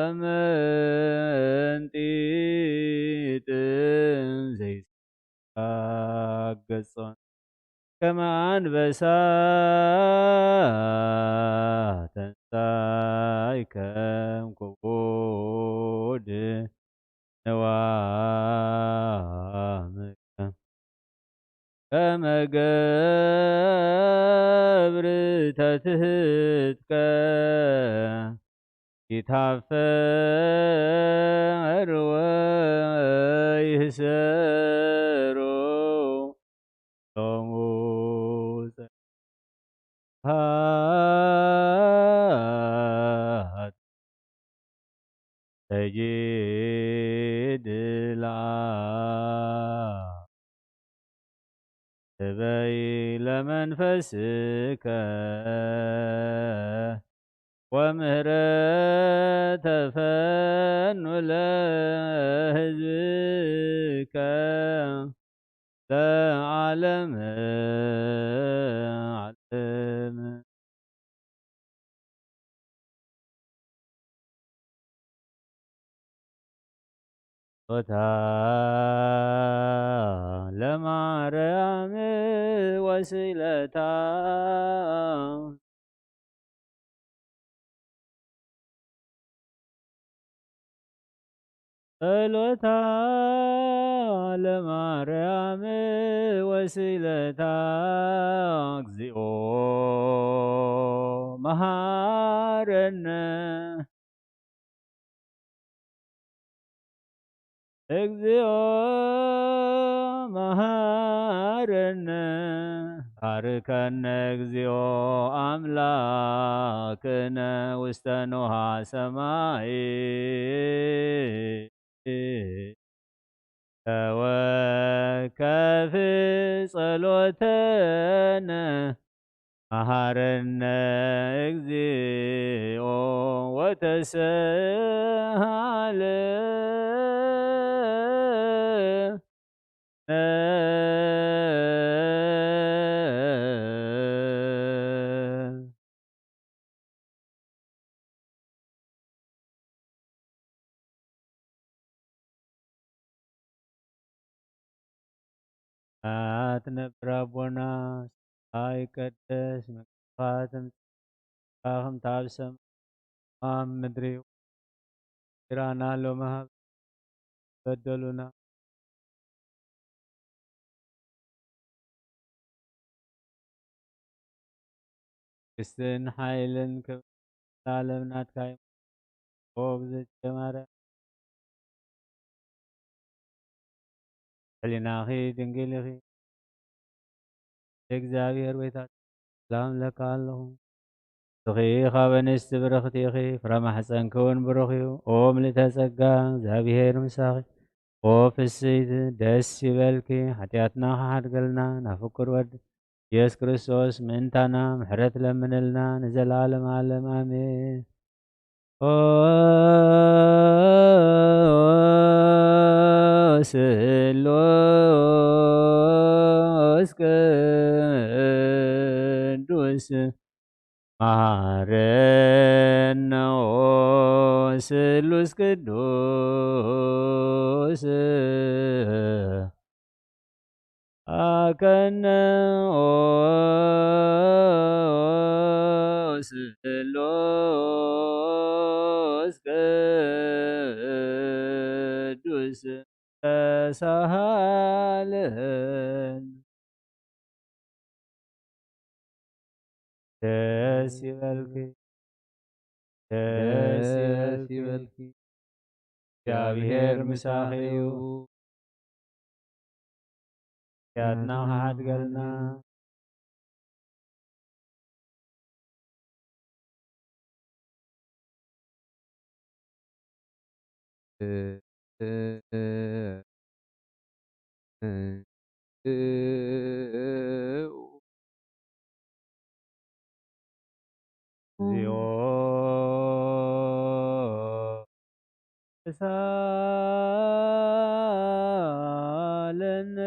መንጢጥን ዘይሳገጾን ከመ አንበሳ ተንሳይ ከም ክቡድ ነዋምከ ከመ ገብር ተትህትከ ይታፈር ወይህሰሩ ሎሙ ጸሃት ሰጊድ ለመንፈስከ ወምህረተ ፈኑ ለህዝብከ ለዓለመ ዓለም። ጸሎታ ለማርያም ወስእለታ። ጸሎታ ለማርያም ወስእለታ። እግዚኦ መሃረነ። እግዚኦ መሃረነ። ባርከነ እግዚኦ ኣምላክነ ውስተ ንውሃ ሰማይ። ተወከፍ ጸሎተነ መሃረነ እግዚኦ ወተሰሃለ። ኣትነብር ኣቦና፣ ስምካ ይቀደስ፣ መንግስትኻ ትምጻእ፣ ፍቃድካ ከምቲ ኣብ ሰማይ ኣብ ምድሪ ይኹን። እንጀራና ሎሚ ሃበና፣ በደሉና መንግስትን ሓይልን ክብርን ለዓለም ናትካ እዩ። ኦ ብዘይተጀማረ ሕሊናኺ ድንግል ኢኺ። እግዚኣብሔር ቤታ ሰላም ለካ ኣለኹ። ንስኺ ካብ ኣንስቲ ብርኽቲ ኢኺ፣ ፍረ ማሕፀንኪ እውን ብሩኽ እዩ። ኦ ምልእተ ጸጋ፣ እግዚኣብሔር ምሳኺ። ኦ ፍስሕቲ ደስ ይበልኪ፣ ሓጢኣትና ክሓድገልና ናብ ፍቁር ወዲ ኢየሱስ ክርስቶስ ምእንታና ምሕረት ለምንልና ንዘለዓለም ዓለም ኣሜን። ኦ ስሉስ ቅዱስ መሃረነ ኦ ስሉስ ቅዱስ ሃከነ ኦ ስሉስ ቅዱስ ተሳሃለን። ደስ ይበልኪ፣ ደስ ይበልኪ፣ እግዚኣብሔር ምሳኺ እዩ። ያትና ክሓድገልና። እግዚኦ ተሳለነ።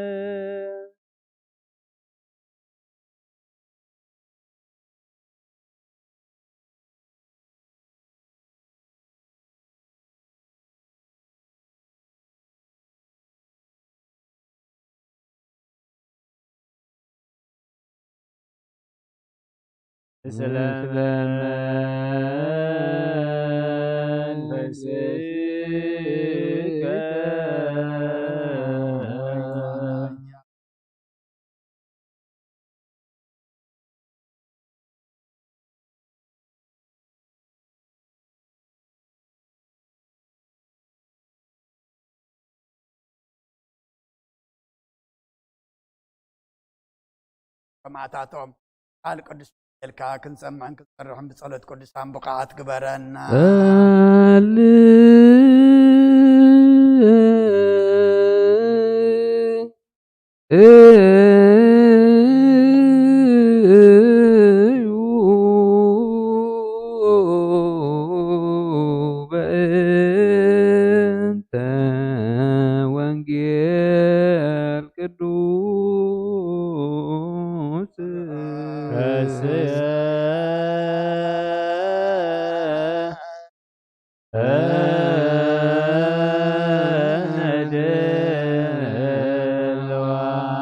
ሰማዕታቶም ቃል ቅዱስ ወንጌልካ ክንሰምዕን ክንሰርሕን ብጸሎት ቅዱሳን ብቕዓት ግበረና። ጸልእ ተስየ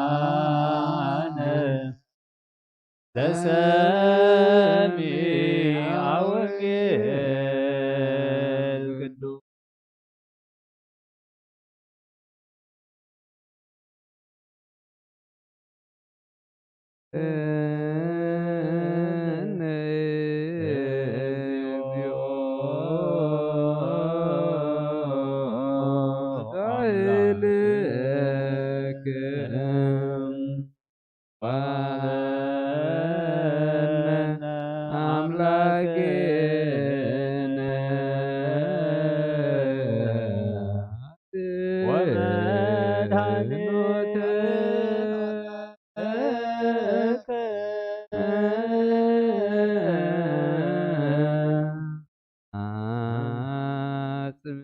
ድልዋነ ለሰሚዐ ወንጌል ቅዱስ። አጽም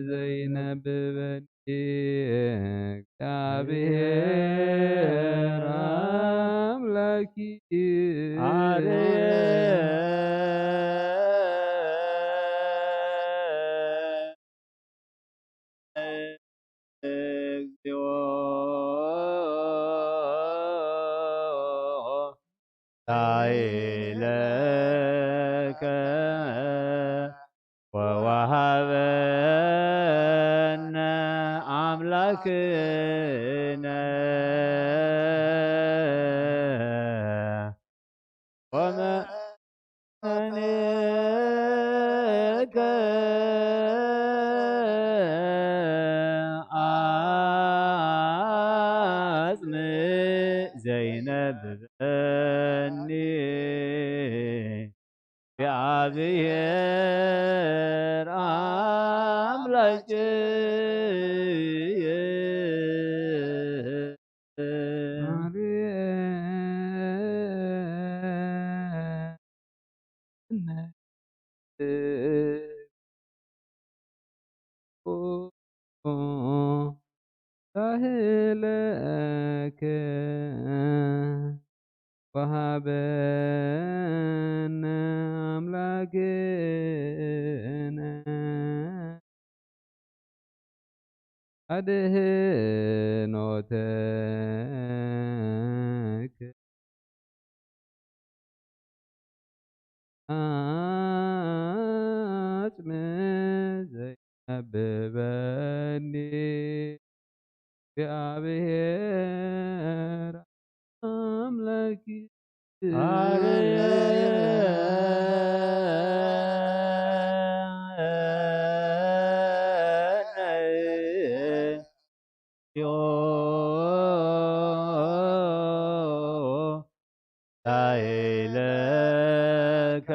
ዘይነብበኒ እግዚአብሔር አምላኪ። እግዚኦ ሳይለከ ወወሃበነ አምላክነ ወመ ኔከ አጽም ዘይነብበኒ እግዚአብሔር አምላክ። ሳህለከ ወሃበነ አምላክነ አድህኖተከ አጽም ዘይነብበኒ እግዚአብሔር አምላኪ። ሳይለከ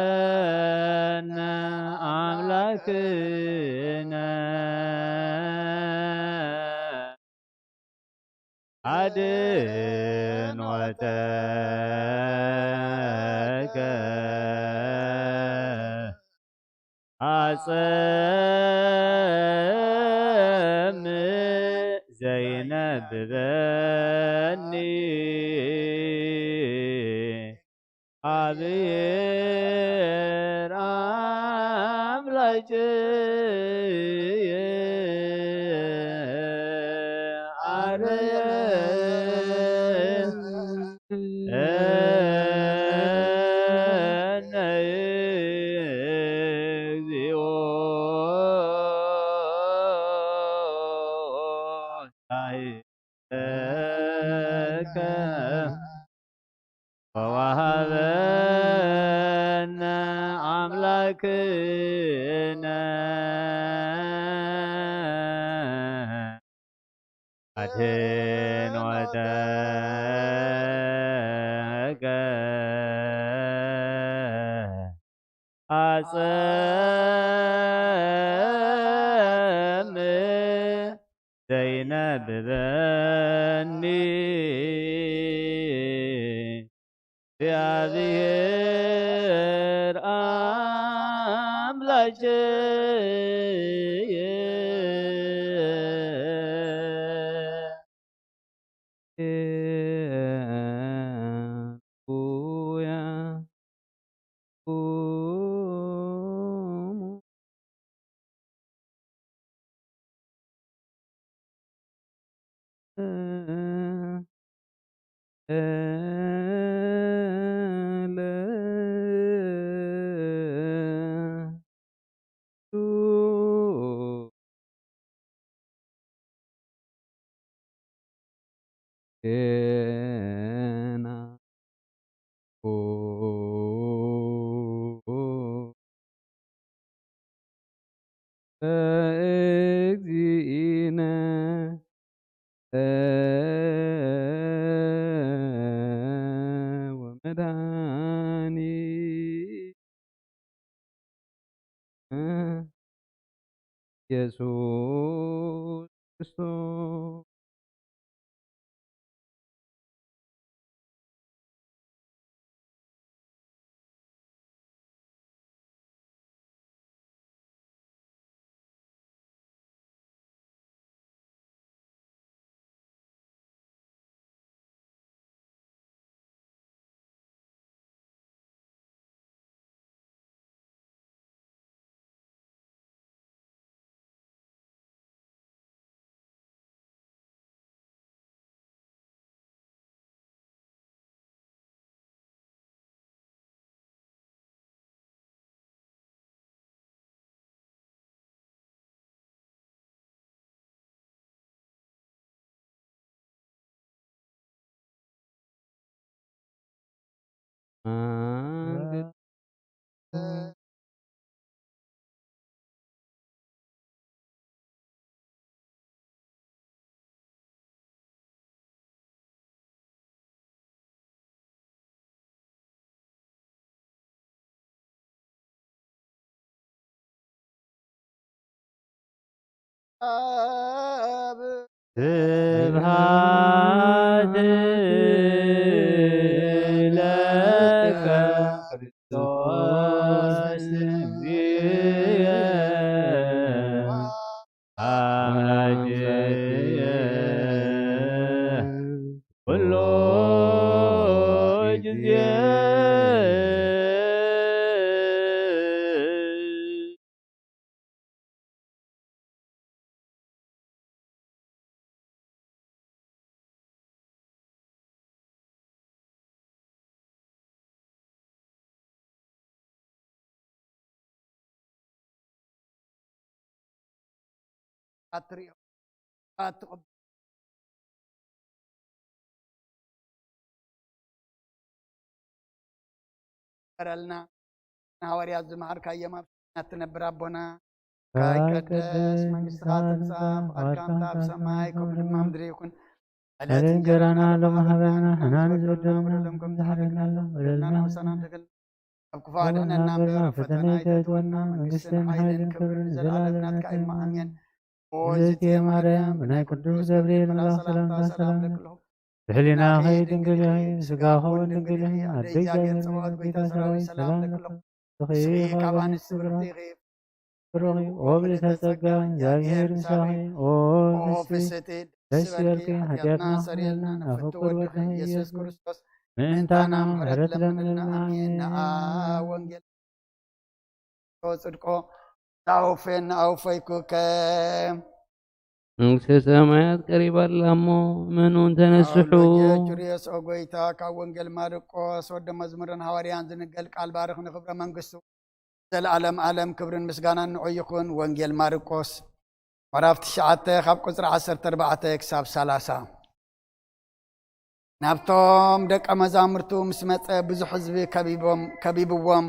ወወሃበነ አምላክነ አድኖተከ አጸም ዘይነብበኒ አብሔር አምላክ አርየ እነ እግዚኦ ሳይለከ ወወሃበነ አምላክነ አድኖተከ አጸም ዘይነብበኒ እግዚአብሔር አምላክ። ኍያ ቁሙ ዜና። እግዚእነ ወመድኃኒነ ኢየሱስ ክርስቶስ። ስብሐት ለከ ክርስቶስ እግዚእየ። አምላኬ ኩሉ ጊዜ። ኣትሪኦ ኣትቕብ በረልና። ንሃዋርያት ዝመሃርካዮም ኣብ ሰማያት ትነብር ኣቦና፣ ይትቀደስ መንግስትኻ፣ ትምጻእ ፍቓድካ፣ ከምቲ ኣብ ሰማይ ከምኡ ድማ ምድሪ ይኹን። ዕለት እንጀራና ሎሚ ሃበና፣ ንሕና ንዝበደሉና በደሎም ከም ዝሓለና፣ በደልና ምሳና ንድግል፣ ኣብ ክፉእ ኣድሕነና እምበር፣ ኣብ ፈተና ኣይተእትወና፣ መንግስትን ሓይልን ክብርን ንዘለኣለም ናትካ እዩ፣ ኣሜን። ኦይ ዝእቲ ማርያም፣ ብናይ ቅዱስ ገብርኤል መልኣኽ ሰላምታ ሰላም ለክሎ። ብሕሊናኺ ድንግል ኢኺ፣ ብስጋኺ እውን ድንግል ኢኺ፣ ኣደ እግዚኣብሔር ጸባኦት፣ ጎይታ ሰራዊት፣ ሰላም ለክሎ። ንስኺ ካብ ኣንስቲ ብርኽቲ ኢኺ። ብሩኽ እዩ፣ ኦ ብልዕተ ጸጋ፣ እግዚኣብሔር ምሳኺ፣ ኦ ኦ ንስቲ ፍስሕቲ፣ ደስ ደስ ይበልኪ፣ ይበልኪ፣ ሓጢኣትና ሓጢኣትና ሰሪልና፣ ሰሪልና፣ ናብ ፍትው ወድኺ ኢየሱስ ክርስቶስ ምእንታና ምሕረት ለምንልና። ኣሜን። ነኣ ወንጌል ጽድቆ ዛውፌን ኣውፈይኩከ። መንግስተ ሰማያት ቀሪባ ኣላ እሞ፣ እመኑ ተነስሑ። ሪዮስ ኦ ጎይታ፣ ካብ ወንጌል ማርቆስ ወደ መዝሙርን ሃዋርያን ዝንገል ቃል ባርኽ፣ ንክብረ መንግስቱ ዘለዓለም ዓለም ክብርን ምስጋናን ንዑ ይኹን። ወንጌል ማርቆስ ምዕራፍ ትሽዓተ ካብ ቁጽሪ ዓሰርተ ኣርባዕተ ክሳብ ሰላሳ። ናብቶም ደቀ መዛሙርቱ ምስ መጸ፣ ብዙሕ ህዝቢ ከቢቦም፣ ከቢብዎም፣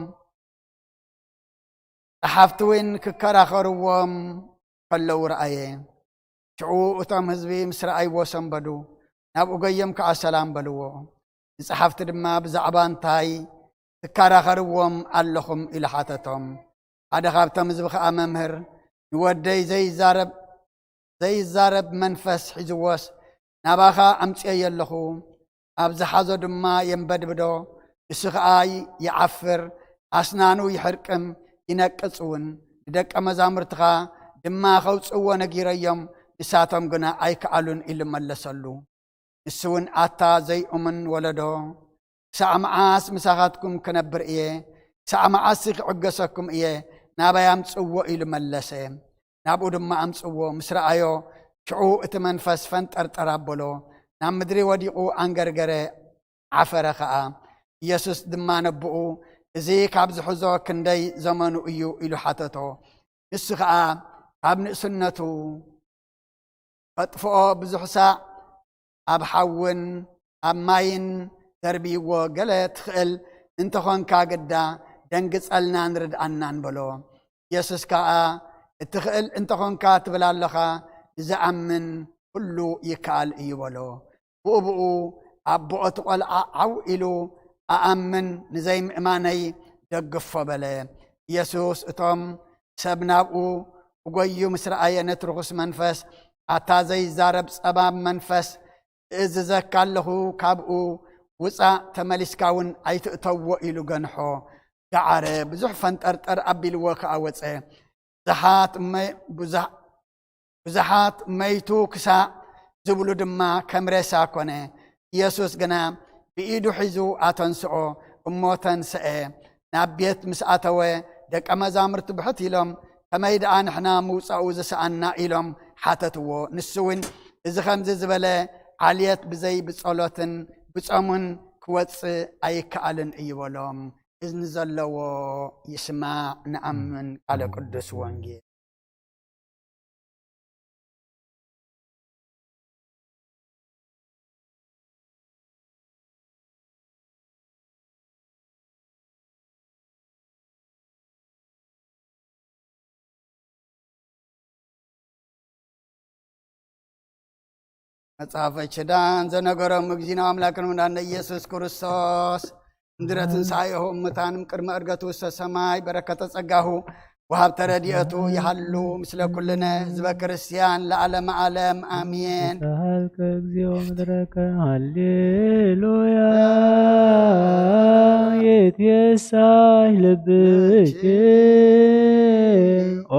ጸሓፍቲ እውን ክከራኸርዎም ከለዉ ረኣየ። ሽዑ እቶም ህዝቢ ምስ ረኣይዎ ሰንበዱ፣ ናብኡ ገዮም ከኣ ሰላም በልዎ። ንጸሓፍቲ ድማ ብዛዕባ እንታይ ትከራኸርዎም ኣለኹም? ኢሉ ሓተቶም። ሓደ ካብቶም ህዝቢ ከኣ፣ መምህር፣ ንወደይ ዘይዛረብ ዘይዛረብ መንፈስ ሒዝዎስ ናባኻ ኣምጽኤዮ ኣለኹ። ኣብ ዝሓዞ ድማ የንበድብዶ፣ ንሱ ኸኣ ይዓፍር፣ ኣስናኑ ይሕርቅም፣ ይነቅጽ እውን። ንደቀ መዛሙርትኻ ድማ ኸውጽእዎ ነጊረዮም፣ ንሳቶም ግና ኣይከኣሉን ኢሉ መለሰሉ። ንሱ እውን፣ ኣታ ዘይእሙን ወለዶ፣ ክሳዕ መዓስ ምሳኻትኩም ክነብር እየ? ክሳዕ መዓስሲ ክዕገሰኩም እየ? ናባይ ኣምጽዎ ኢሉ መለሰ። ናብኡ ድማ ኣምጽዎ። ምስ ረኣዮ፣ ሽዑ እቲ መንፈስ ፈንጠርጠር ኣበሎ፣ ናብ ምድሪ ወዲቑ ኣንገርገረ፣ ዓፈረ ኸኣ። ኢየሱስ ድማ ነቦኡ፣ "እዚ ካብ ዝሕዞ ክንደይ ዘመኑ እዩ?" ኢሉ ሓተቶ። ንሱ ኸኣ ካብ ንእስነቱ ከጥፍኦ ብዙሕ ሳዕ ኣብ ሓውን ኣብ ማይን ደርብይዎ፣ "ገለ ትኽእል እንተኾንካ ግዳ ደንግጸልናን ርድኣናን" በሎ። ኢየሱስ ከኣ፣ "እትኽእል እንተኾንካ ትብል ኣለኻ፣ ንዝኣምን ኩሉ ይከኣል እዩ" በሎ። ብኡ ብኡ ኣቦ እቲ ቈልዓ ዓው ኢሉ፣ "ኣኣምን፣ ንዘይምእማነይ ደግፎ" በለ። ኢየሱስ እቶም ሰብ ናብኡ ክጎዩ ምስ ረኣየ፣ ነቲ ርኹስ መንፈስ፣ "ኣታ ዘይዛረብ ጸማም መንፈስ፣ እእዝዘካ ኣለኹ፣ ካብኡ ውጻእ፣ ተመሊስካ እውን ኣይትእተዎ" ኢሉ ገንሖ። ገዓረ፣ ብዙሕ ፈንጠርጠር ኣቢልዎ ከኣ ወጸ። ብዙሓት መ-፣ ብዙሕ-፣ ብዙሓት መይቱ ክሳዕ ዝብሉ ድማ ከም ሬሳ ኮነ። ኢየሱስ ግና ብኢዱ ሒዙ ኣተንስኦ፣ እሞ ተንስአ። ናብ ቤት ምስ ኣተወ፣ ደቀ መዛሙርቱ ብሕት ኢሎም፣ "ከመይ ደኣ ንሕና ምውጻኡ ዝሰኣና?" ኢሎም ሓተትዎ። ንሱ እውን፣ "እዚ ኸምዚ ዝበለ ዓልየት ብዘይ ብጸሎትን ብጾሙን ክወጽእ ኣይከኣልን እዩ" በሎም። እዝኒ ዘለዎ ይስማዕ፣ ንኣምን ቃለ ቅዱስ ወንጌል። መጽሓፈ ኪዳን ዘነገሮም እግዚእነ ኣምላክን መድኃኒነ ኢየሱስ ክርስቶስ፣ ምድረ ትንሣኤሁ እሙታን ቅድመ ዕርገቱ ውስተ ሰማይ፣ በረከተ ጸጋሁ ወሃብተ ረድኤቱ ይሃሉ ምስለ ኩልነ ህዝበ ክርስቲያን ለዓለመ ዓለም፣ ኣሜን። ተሳሃልከ እግዚኦ ምድረከ፣ ሃሌሉያ። ይትየሳይ ልብኪ ኦ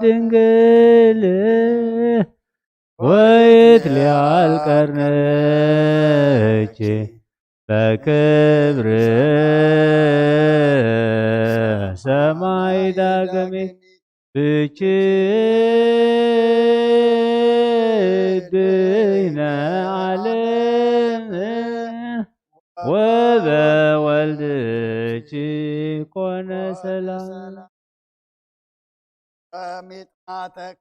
ድንግል፣ ወይትልዓል ቀርንኪ በክብር ሰማይ ዳግሚት፣ ብኪ ድህነ ዓለም ወበወልድኪ ኮነ ሰላም። በሚጥማተኪ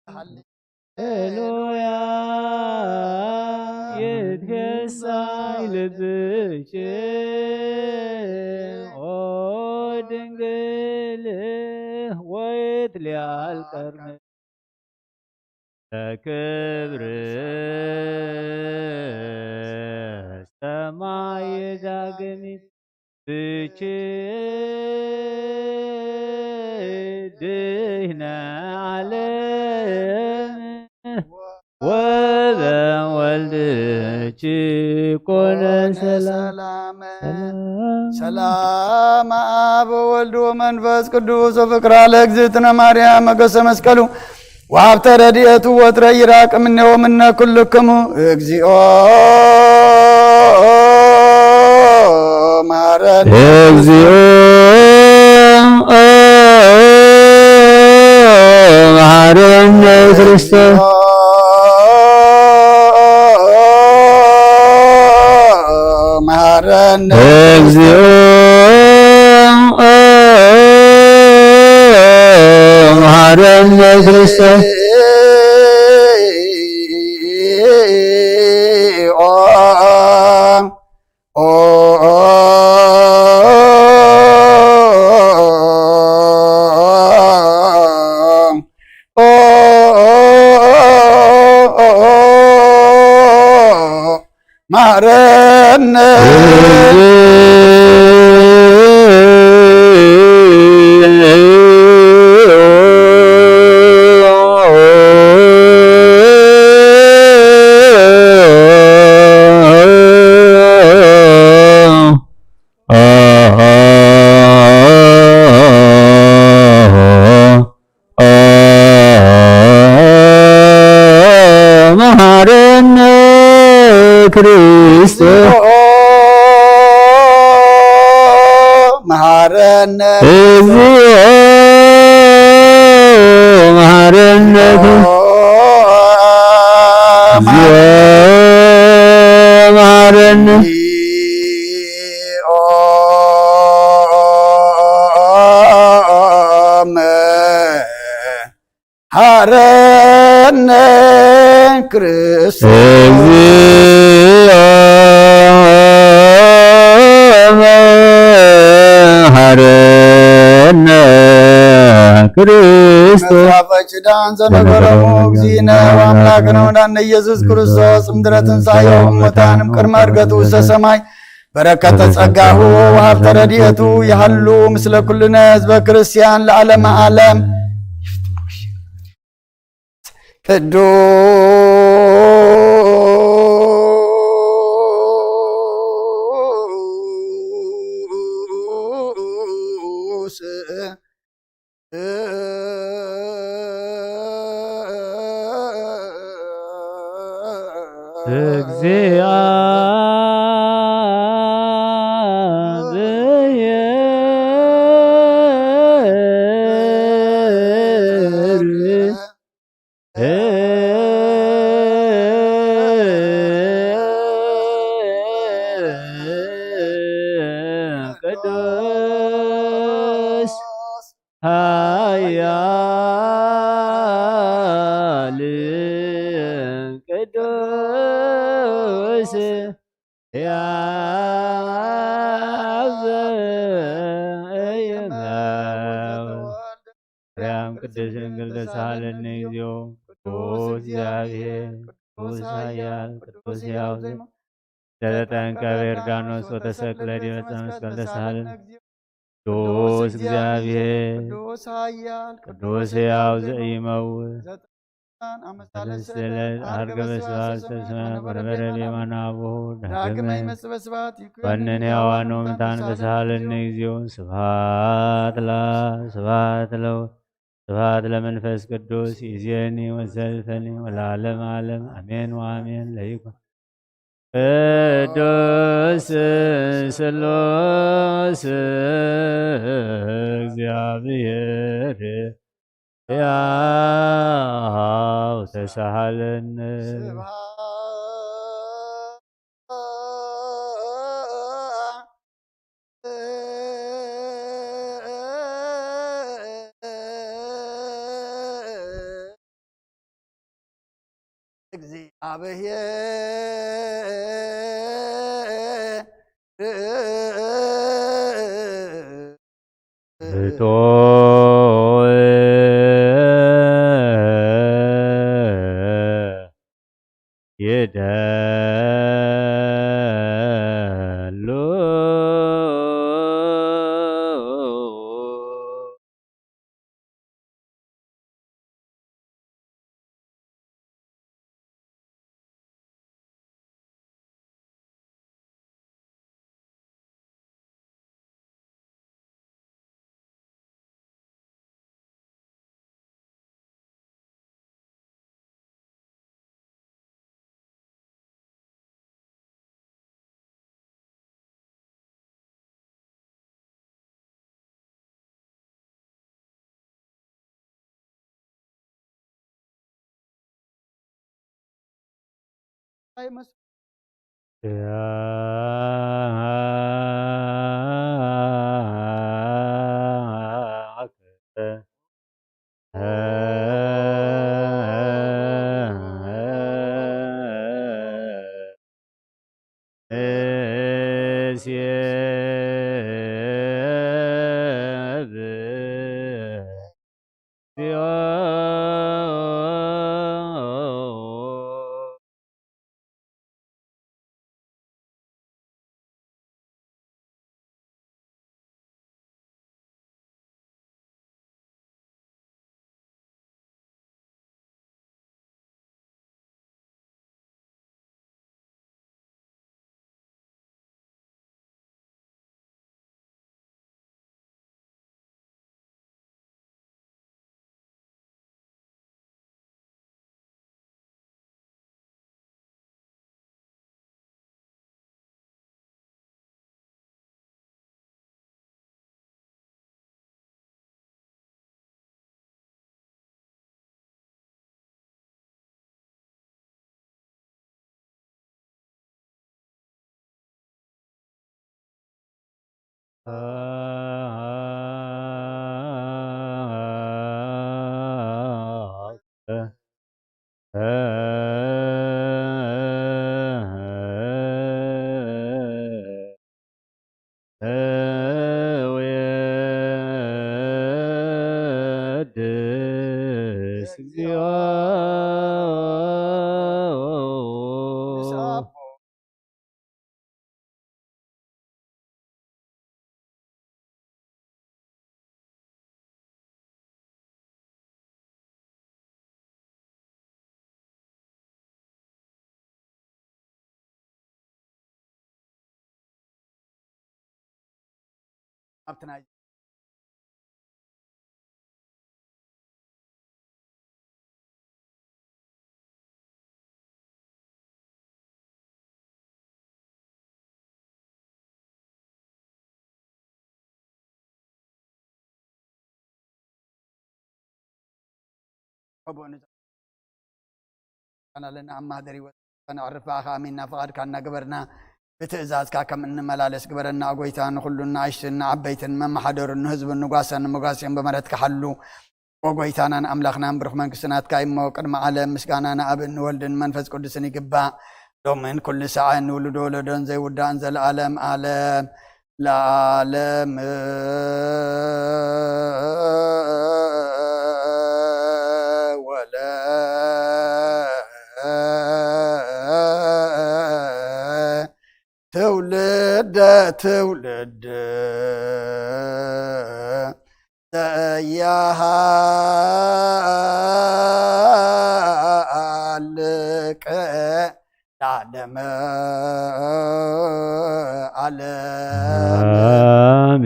ሃሌሉያ። ይትየሳይ ልብኪ ኦ ድንግል፣ ወይትልዓል ቀርንኪ በክብር ሰማይ ዳግሚት፣ ብኪ ድህነ ዓለም ወበወልድኪ ኮነ ሰላም። ሰላም። ሰላም አብ ወወልድ ወመንፈስ ቅዱስ ወፍቅራ ለእግዝእትነ ማርያም መገሰ መስቀሉ ወሀብተ ረድኤቱ ወትረ ይራቅ እምኔሁ እምነ ኩልክሙ። እግዚኦ መሐረነ። እግዚኦ መሐረነ ክርስቶስ። መሐረነ። እግዚኦ መሐረነ ክርስቶስ። ኦ፣ ኦ፣ መሐረነ። መሐረነ። ክርስቶስ መሃረነ። እግዚኦ መሃረነ። እግዚኦ መሃረነ። ሃረነ ክርስቶስ። እግዚኦ መሃረነ ክርስቶስ። መጽሐፈ ኪዳን ዘነገሮሙ እግዚእነ ወአምላክነ ወመድኃኒነ ኢየሱስ ክርስቶስ እምድረ ትንሣኤሁ እሙታን እምቅድመ ዕርገቱ ውስተ ሰማይ በረከተ ጸጋሁ ወሀብተ ረድኤቱ ይሃሉ ምስለ ኩልነ ህዝበ ክርስቲያን ለዓለመ ዓለም። ቅዱስ እግዚአብሔር ቅዱስ ኃያል ቅዱስ ሕያው ዘኢይመውት ማርያም ቅድስት ድንግል ተሳሃለኒ እግዚኦ። ቅዱስ እግዚአብሔር ቅዱስ ኃያል ቅዱስ ሕያው ዘኢይመውት ዘተጠምቀ በዮርዳኖስ ወተሰቅለ ዲበ ዕፀ መስቀል ተሳሃለኒ። ቅዱስ እግዚአብሔር ቅዱስ ኃያል ቅዱስ ሕያው ዘኢይመውት ዘጠናን አመሳለ ስለ ስዕለት አርገ በስብሐት ውስተ ሰማይ ወነበረ በየማነ አቡሁ ዳግመ ዳግመ ይመጽእ በስብሐት ይኩን። ኮንን ሕያዋን ወሙታን ተሳሃለኒ እግዚኦ። ስብሐት ለአብ ስብሐት ለወልድ ስብሐት ለመንፈስ ቅዱስ ይእዜኒ ወዘልፈኒ ወለዓለመ ዓለም አሜን ወአሜን። ለይኩን ቅዱስ ስሉስ እግዚአብሔር ሕያው ተሳሃለነ። ስብሐት እግዚአብሔር። ብፁዕ ይደሉ። ወድስ እግዚኦ። ኣብቲ ናይ ኣቦ ንዛና ለና ኣማህደር ይወት ከነዕርፍ ብኣኻ ኣሚንና ፍቓድካ እናገበርና ብትእዛዝካ ከም እንመላለስ ግበረና። ኦ ጎይታ፣ ንኹሉ ንኣሽትን ንዓበይትን መመሓደሩን ንህዝቡን ንጓሳን ንመጓስዮን ብምህረትካ ሓሉ። ኦ ጎይታናን ኣምላኽናን ብሩኽ መንግስቲ ናትካ እሞ ቅድሚ ዓለም ምስጋና ንኣብን ንወልድን መንፈስ ቅዱስን ይግባእ። ሎምን ኩሉ ሰዓን ንውሉድ ወለዶን ዘይውዳእን ዘለዓለም ዓለም ለዓለም። ወለ ትውልደ ትውልድ ዘያሃልቅ ለዓለመ ዓለም።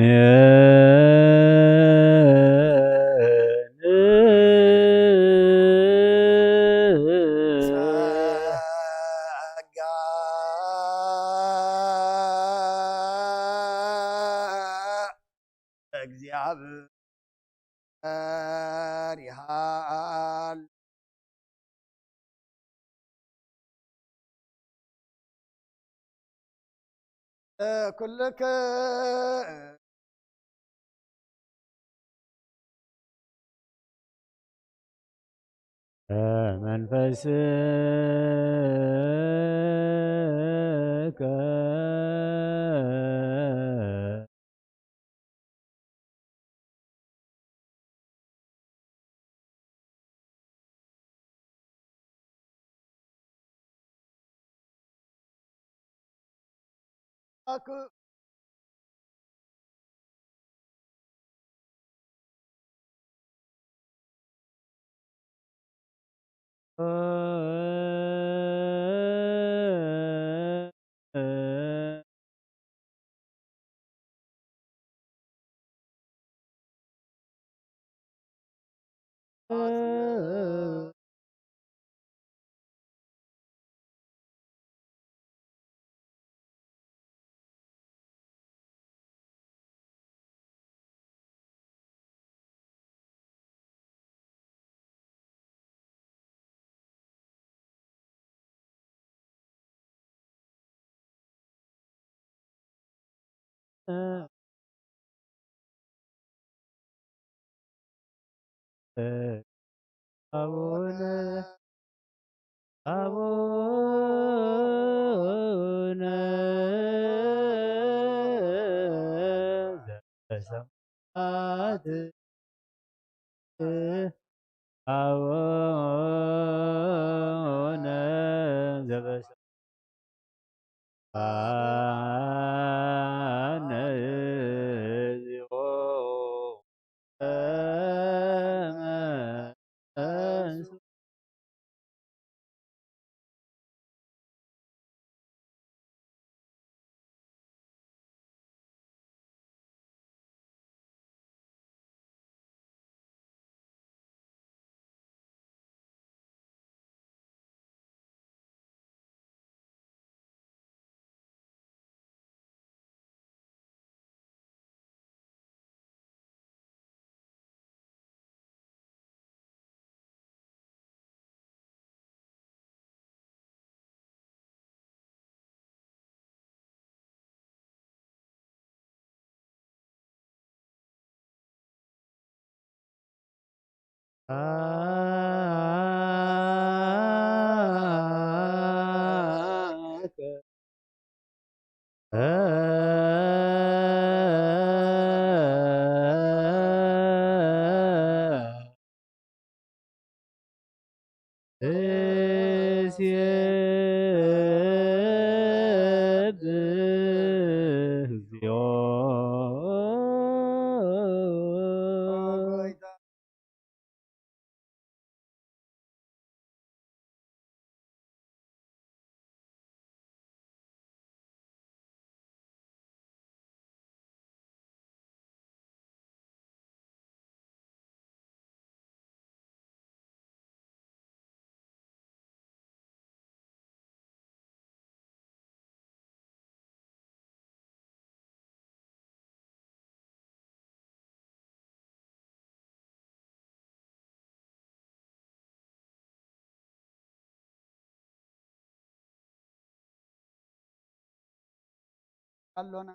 ኣሜን። ጸጋ እግዚኣብሔር ይሃሉ። ኩልክ መንፈስከ ኣኩ ኣቡነ ኣቡነ ዘበሰማያት ኣቡነ ዘበሰማያት ၽၢၵ ኣሎና።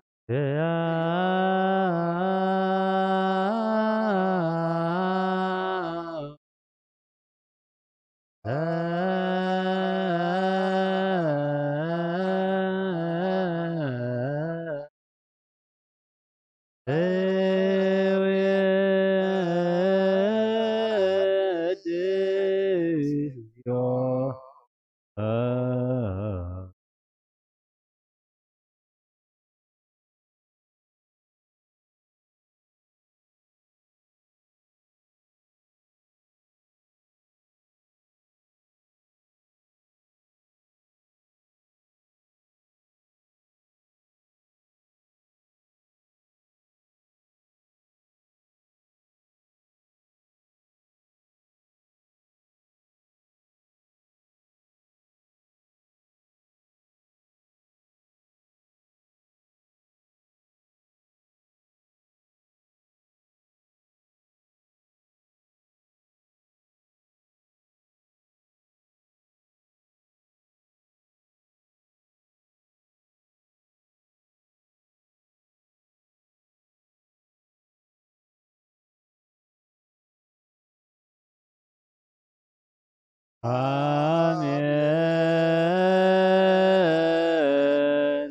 ኣሜን።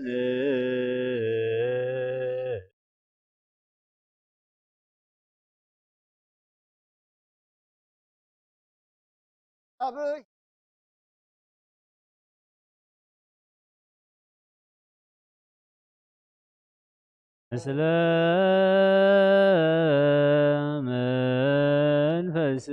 ኣበይ ምስለ መንፈስከ።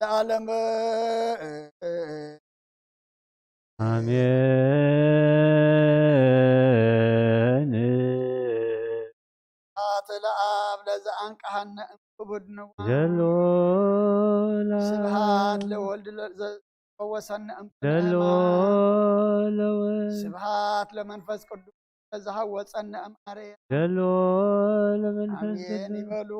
ለዓለም። ኣሜን። ስብሐት ለአብ ለዘአንቀሐነ እምክቡድ ንዋ። ዘሎ ላ- ስብሐት ለወልድ ለዘፈወሰነ እምክነ ዘሎ ሕማም። ለወልድ። ስብሐት ለመንፈስ ቅዱስ ለዘሃወፀነ እምአርያ። ዘሎ ለመንፈስ ኣሜን ቅዱስ። ይበሉ።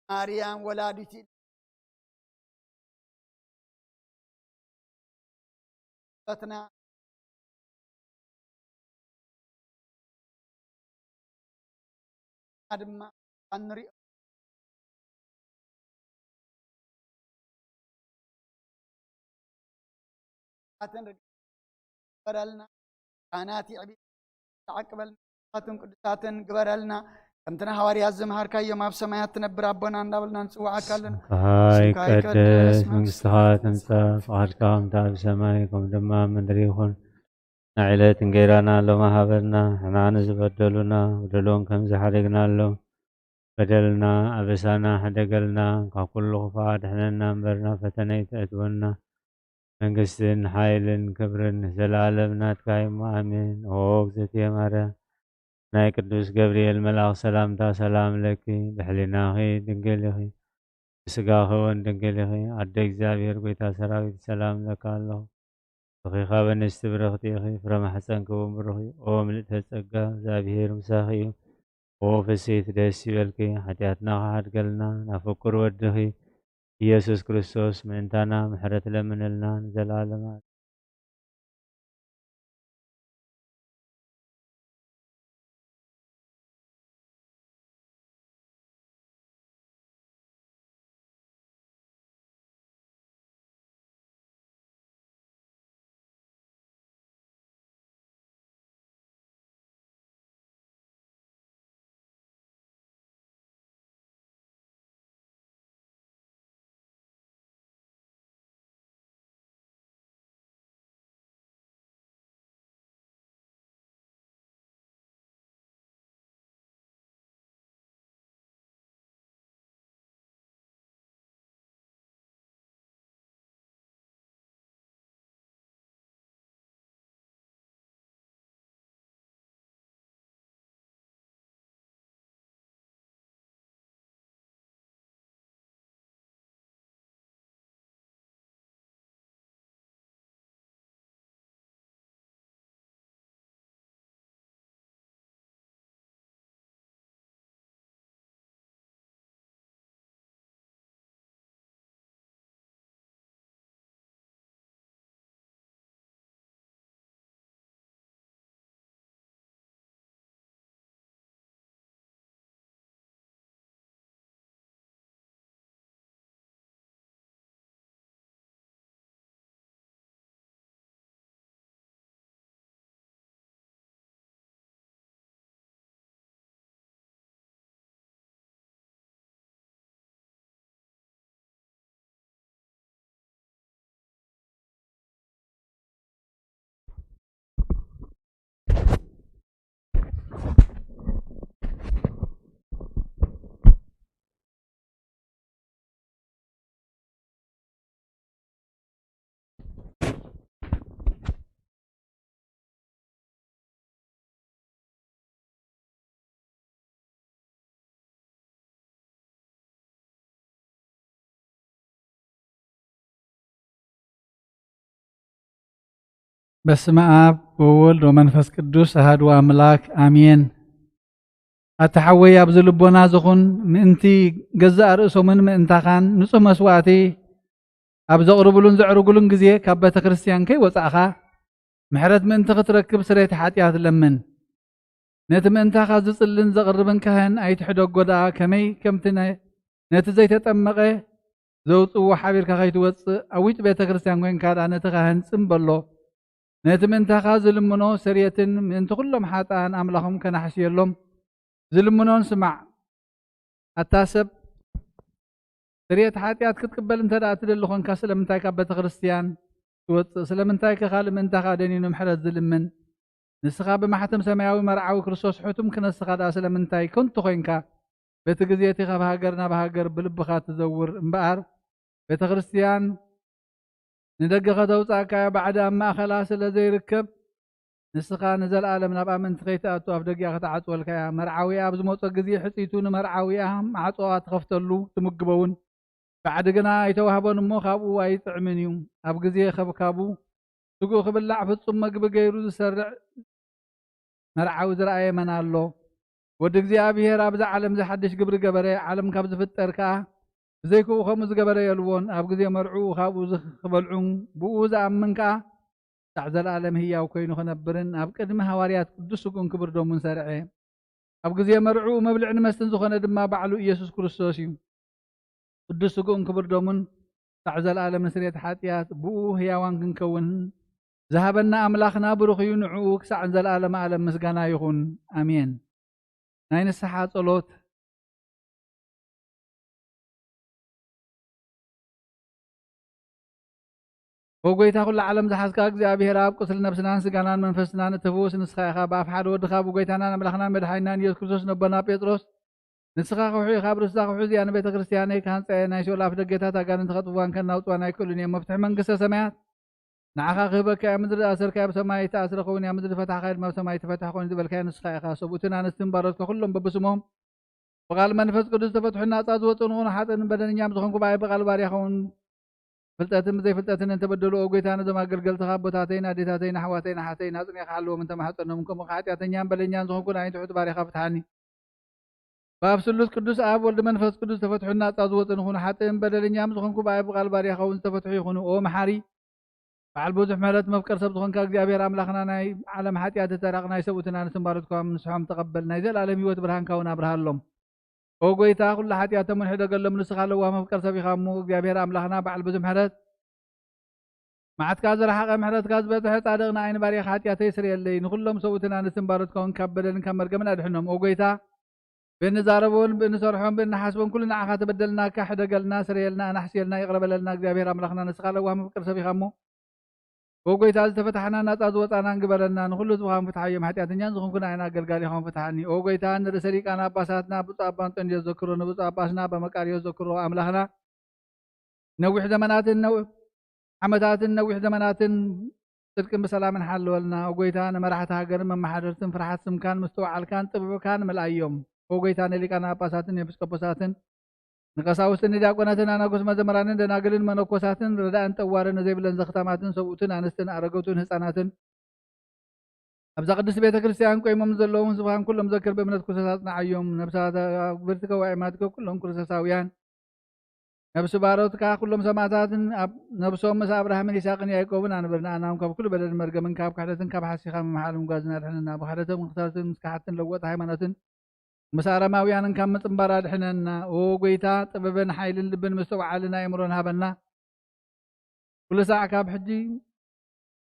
ማርያም ወላዲት ትና ድማ እንሪኦ ኣትን ርግ- በረልና። ካህናት ይዕቢ ተዓቅበልና። ቅዱሳትን ቅዱሳትን ግበረልና። ከምቲ ንሃዋርያት ዝመሃርካዮም ኣብ ሰማያት ትነብር ኣቦና እንዳበልና ንጽውዓካ ኣለና። ስምካ ስምካ ይቀደስ፣ ይቀደስ፣ መንግስትኻ ትምጻእ፣ ፍቓድካ ከምቲ ኣብ ሰማይ ከም ድማ ኣብ ምድሪ ይኹን። ንዕለት እንጌራና ሎሚ ሃበና፣ ሕና ንዝበደሉና፣ በደሎም ከም ዝሓደግናሎም፣ በደልና ኣበሳና ሕደገልና፣ ካብ ኩሉ ክፉእ ኣድሕነና እምበር ናብ ፈተነ ኣይተእትወና። መንግስትን ሓይልን ክብርን ንዘለኣለም ናትካ እዩ እሞ ኣሜን። ኦ እግዝእትየ ማርያም፣ ናይ ቅዱስ ገብርኤል መልኣኽ ሰላምታ ሰላም ለኪ፣ ብሕሊናኺ ድንግል ኢኺ፣ ብስጋኺ እውን ድንግል ኢኺ። ኣደ እግዚኣብሔር፣ ጎይታ ሰራዊት፣ ሰላም እብለካ ኣለኹ። ብሩኽ ኢኻ፣ ኣንስቲ ብርኽቲ ኢኺ፣ ፍረ ማሕፀንኪ እውን ብሩኽ እዩ። ኦ ምልእተ ጸጋ፣ እግዚኣብሔር ምሳኺ እዩ። ኦ ፍስሕቲ ደስ ይበልኪ፣ ሓጢኣትና ክሓድገልና፣ ናብ ፍቁር ወድኺ ኢየሱስ ክርስቶስ ምእንታና ምሕረት ለምንልና ንዘለኣለማ። በስመ አብ ወወልድ ወመንፈስ ቅዱስ አሐዱ አምላክ አሜን። ኣታ ሓወይ፣ ኣብዚ ልቦና ዝኹን ምእንቲ ገዛእ ርእሶምን ምእንታኻን ንጹህ መስዋእቲ ኣብ ዘቕርብሉን ዘዕርጉሉን ግዜ ካብ ቤተ ክርስቲያን ከይወጻእኻ ምሕረት ምእንቲ ክትረክብ ስርየት ሓጢኣት ለምን። ነቲ ምእንታኻ ዝጽልን ዘቕርብን ካህን ኣይትሕደጎ ደኣ፣ ከመይ ከምቲ ነ-፣ ነቲ ዘይተጠመቐ ዘውጽእዎ ሓቢርካ ከይትወጽእ ኣብ ውጭ ቤተ ክርስቲያን ኮይንካ ደኣ ነቲ ካህን ጽም በሎ። ነቲ ምእንታኻ ዝልምኖ ስርየትን ምእንቲ ኩሎም ሓጥኣን ኣምላኾም ከናሕስየሎም ዝልምኖን ስማዕ። ኣታ ሰብ፣ ስርየት ሓጢኣት ክትቅበል እንተ ደኣ ትደሊ ኾንካ፣ ስለምንታይ ካብ ቤተ ክርስትያን ትወጽእ? ስለምንታይ ከ ካልእ ምእንታኻ ደኒኑ ምሕረት ዝልምን? ንስኻ ብማሕተም ሰማያዊ መርዓዊ ክርስቶስ ሕቱም ክነስኻ ደኣ ስለምንታይ ከንቱ ኾይንካ? በቲ ግዜ እቲ ካብ ሃገር ናብ ሃገር ብልብኻ ትዘውር እምበኣር፣ ቤተ ክርስትያን ንደገ ከተውጽኣካ እያ፣ ባዕዲ ኣብ ማእከላ ስለ ዘይርከብ፣ ንስኻ ንዘለኣለም ናብ ኣመንቲ ከይትኣቱ ኣፍ ደጊኣ ክትዓጽወልካ እያ። መርዓዊኣ ኣብ ዝመጾ ግዜ፣ ሕጽይቱ ንመርዓዊኣ ማዕጾኣ ትኸፍተሉ፣ ትምግቦ እውን። ባዕዲ ግና ኣይተዋህቦን እሞ፣ ካብኡ ኣይጥዕምን እዩ። ኣብ ግዜ ከብካቡ፣ ስግኡ ክብላዕ ፍጹም መግቢ ገይሩ ዝሰርዕ መርዓዊ ዝረኣየ መን ኣሎ? ወዲ እግዚኣብሔር ኣብዛ ዓለም እዚ ሓድሽ ግብሪ ገበረ፣ ዓለም ካብ ዝፍጠር ከኣ ብዘይክኡ ከምኡ ዝገበረ የልቦን። ኣብ ግዜ መርዕኡ ካብኡ ዝ-፣ ክበልዑን ብኡ ዝኣምን ከኣ ክሳዕ ዘለኣለም ህያው ኮይኑ ክነብርን ኣብ ቅድሚ ሃዋርያት ቅዱስ ስግኡን ክብር ደሙን ሰርዐ። ኣብ ግዜ መርዕኡ መብልዕን መስተን ዝኾነ ድማ ባዕሉ ኢየሱስ ክርስቶስ እዩ። ቅዱስ ስግኡን ክብር ደሙን ክሳዕ ዘለኣለም ንስርየት ሓጢኣት ብኡ ህያዋን ክንከውን ዝሃበና ኣምላኽና ብሩኽ እዩ። ንዕኡ ክሳዕ ንዘለኣለመ ዓለም ምስጋና ይኹን። ኣሜን። ናይ ንስሓ ጸሎት። ኦ ጎይታ፣ ኩሉ ዓለም ዝሓዝካ እግዚኣብሔር ኣብ፣ ቁስሊ ነብስናን ስጋናን መንፈስናን እትፍውስ ንስኻ ኢኻ። ብኣፍ ሓደ ወድኻ፣ ብጎይታናን ኣምላኽናን መድሓኒናን ኢየሱስ ክርስቶስ ነቦና ጴጥሮስ፣ ንስኻ ከውሒ ኢኻ፣ ኣብ ርእስኻ ከውሒ እዚኣ ንቤተ ክርስትያነይ ክሃንጻ እየ፣ ናይ ሲኦል ኣፍ ደገታት ኣጋንንቲ ከጥፍዋን ከናውጽዋን ኣይክእሉን እዮም። መፍትሒ መንግስተ ሰማያት ንዓኻ ክህበካ እያ። ምድሪ ዝኣሰርካዮ ኣብ ሰማይ ይተኣስረ ክኸውን እያ፣ ምድሪ ዝፈታሕካዮ ድማ ኣብ ሰማይ ይተፈትሐ ክኸውን እዩ ዝበልካዮ ንስኻ ኢኻ። ሰብኡትን ኣንስትን ባሮትካ ኩሎም በብስሞም ብቓል መንፈስ ቅዱስ ዝተፈትሑ ናጻ ዝወጹ ንኹን ሓጥእን በደለኛም ዝኾንኩ ብኣይ ብቓል ባርያኻ እውን ፍልጠትን ብዘይፍልጠትን እንተበደሉ፣ ኦ ጎይታ፣ ነዞም ኣገልገልትኻ ኣቦታተይን ኣዴታተይን ኣሕዋተይን ኣሓተይን ኣጽኒዕካ ሓልዎም እንተማሕጸኖም፣ ከምኡ ሓጢኣተኛን በደለኛን ዝኾንኩ ንኣይ ትሑት ባርያኻ ፍትሓኒ። ብኣብ ስሉስ ቅዱስ ኣብ ወልድ መንፈስ ቅዱስ ዝተፈትሑ ናጻ ዝወጹ ንኹን ሓጥእን በደለኛም ዝኾንኩ ብኣይ ብቓል ባርያኻ እውን ዝተፈትሑ ይኹኑ። ኦ መሓሪ፣ በዓል ብዙሕ ምሕረት መፍቀር ሰብ ዝኾንካ እግዚኣብሔር ኣምላኽና ናይ ዓለም ሓጢኣት እተራቕ ናይ ሰብኡትን ኣንስትን ባሮትካ ንስሖም ተቐበል። ናይ ዘለኣለም ህይወት ብርሃንካ እውን ኣብርሃሎም። ኦ ጎይታ፣ ኩሉ ሓጢኣቶምን ሕደገሎም፣ ንስኻ ለዋህ መፍቀር ሰብ ኢኻ እሞ፣ እግዚኣብሔር ኣምላኽና በዓል ብዙሕ ምሕረት፣ መዓትካ ዝረሓቐ ምሕረትካ ዝበዝሐ ጻድቕ ንኣይ ንባርያኻ ሓጢኣተይ ስርየለይ። ንኹሎም ሰብኡትን ኣንስትን ባሮትካ እውን ካብ በደልን ካብ መርገምን ኣድሕኖም። ኦ ጎይታ፣ ብእንዛረቦን ብእንሰርሖን ብእንሓስቦን ኩሉ ንዓኻ ተበደልናካ፣ ሕደገልና፣ ስረየልና፣ ኣናሕስየልና፣ ይቕረ በለልና። እግዚኣብሔር ኣምላኽና ንስኻ ለዋህ መፍቀር ሰብ ኢኻ እሞ፣ ኦ ጎይታ፣ ዝተፈታሕና ናጻ ዝወጻናን ግበረና። ንኹሉ ህዝብኻ ፍትሓዮም፣ ሓጢኣተኛን ዝኾንኩ ንኣይን ኣገልጋሊኻውን ፍትሓኒ። ኦ ጎይታ፣ ንርእሰ ሊቃነ ጳጳሳትና ብፁዕ ኣባ እንጦንዮስ ዘክሮ፣ ንብፁዕ ኣባ ኣስና ኣባ መቃርዮስ ዘክሮ፣ ኣምላኽና ነዊሕ ዘመናትን ነው-፣ ዓመታትን ነዊሕ ዘመናትን ጽድቅን ብሰላምን ሓልወልና። ኦ ጎይታ፣ ንመራሕቲ ሃገርን መመሓደርትን ፍርሓት ስምካን ምስትውዓልካን ጥበብካን ምልኣዮም። ኦ ጎይታ፣ ንሊቃነ ጳጳሳትን ኤጲስቆጶሳትን ንቀሳውስትን ንዲያቆናትን ኣናጉስ መዘምራንን ደናግልን መነኮሳትን ረዳእን ጠዋርን ዘይብለን ዘኽታማትን ሰብኡትን ኣንስትን ኣረገቱን ህፃናትን ኣብዛ ቅድስቲ ቤተ ክርስቲያን ቆይሞም ዘለዉ ህዝብኻን ኩሎም ዘክር ብእምነት ክርስቶስ ኣጽንዓዮም። ነብሳት ኣግብርትከ ወኣይማትከ ኩሎም ክርስቶሳውያን ነብሲ ባሮትካ ኩሎም ሰማዕታትን ኣብ ነብሶም ምስ ኣብርሃምን ይስሐቅን ያዕቆብን ኣንብር። ንኣናም ካብ ኩሉ በደልን መርገምን ካብ ክሕደትን ካብ ሓሲኻ ምምሓል ምጓዝን ኣድሕነና። ብክሕደትን ክታትን ምስ ከሓድትን ለወጥ ሃይማኖትን ምስ ኣረማውያንን ካብ ምጽንባር ኣድሕነና። ኦ ጎይታ፣ ጥበብን ሓይልን ልብን ምስትውዓልን ኣእምሮን ሃበና። ኩሉ ሳዕ ካብ ሕጂ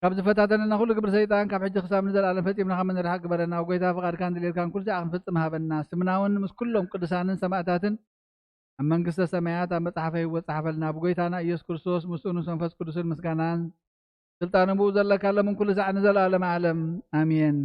ካብ ዝፈታተነና ኩሉ ግብሪ ሰይጣን ካብ ሕጂ ክሳብ ንዘለኣለም ፈጺምና ካብ እንርሓቅ ግበረና። ኦ ጎይታ፣ ፍቓድካን ድሌትካን ኩሉ ሳዕ ክንፍጽም ሃበና። ስምና እውን ምስ ኩሎም ቅዱሳንን ሰማእታትን ኣብ መንግስተ ሰማያት ኣብ መጽሓፈ ህይወት ጸሓፈልና። ብጎይታና ኢየሱስ ክርስቶስ ምስኡ ምስ መንፈስ ቅዱስን ምስጋናን ስልጣን ብኡ ዘለካ ሎምን ኩሉ ሳዕ ንዘለኣለም ዓለም ኣሜን።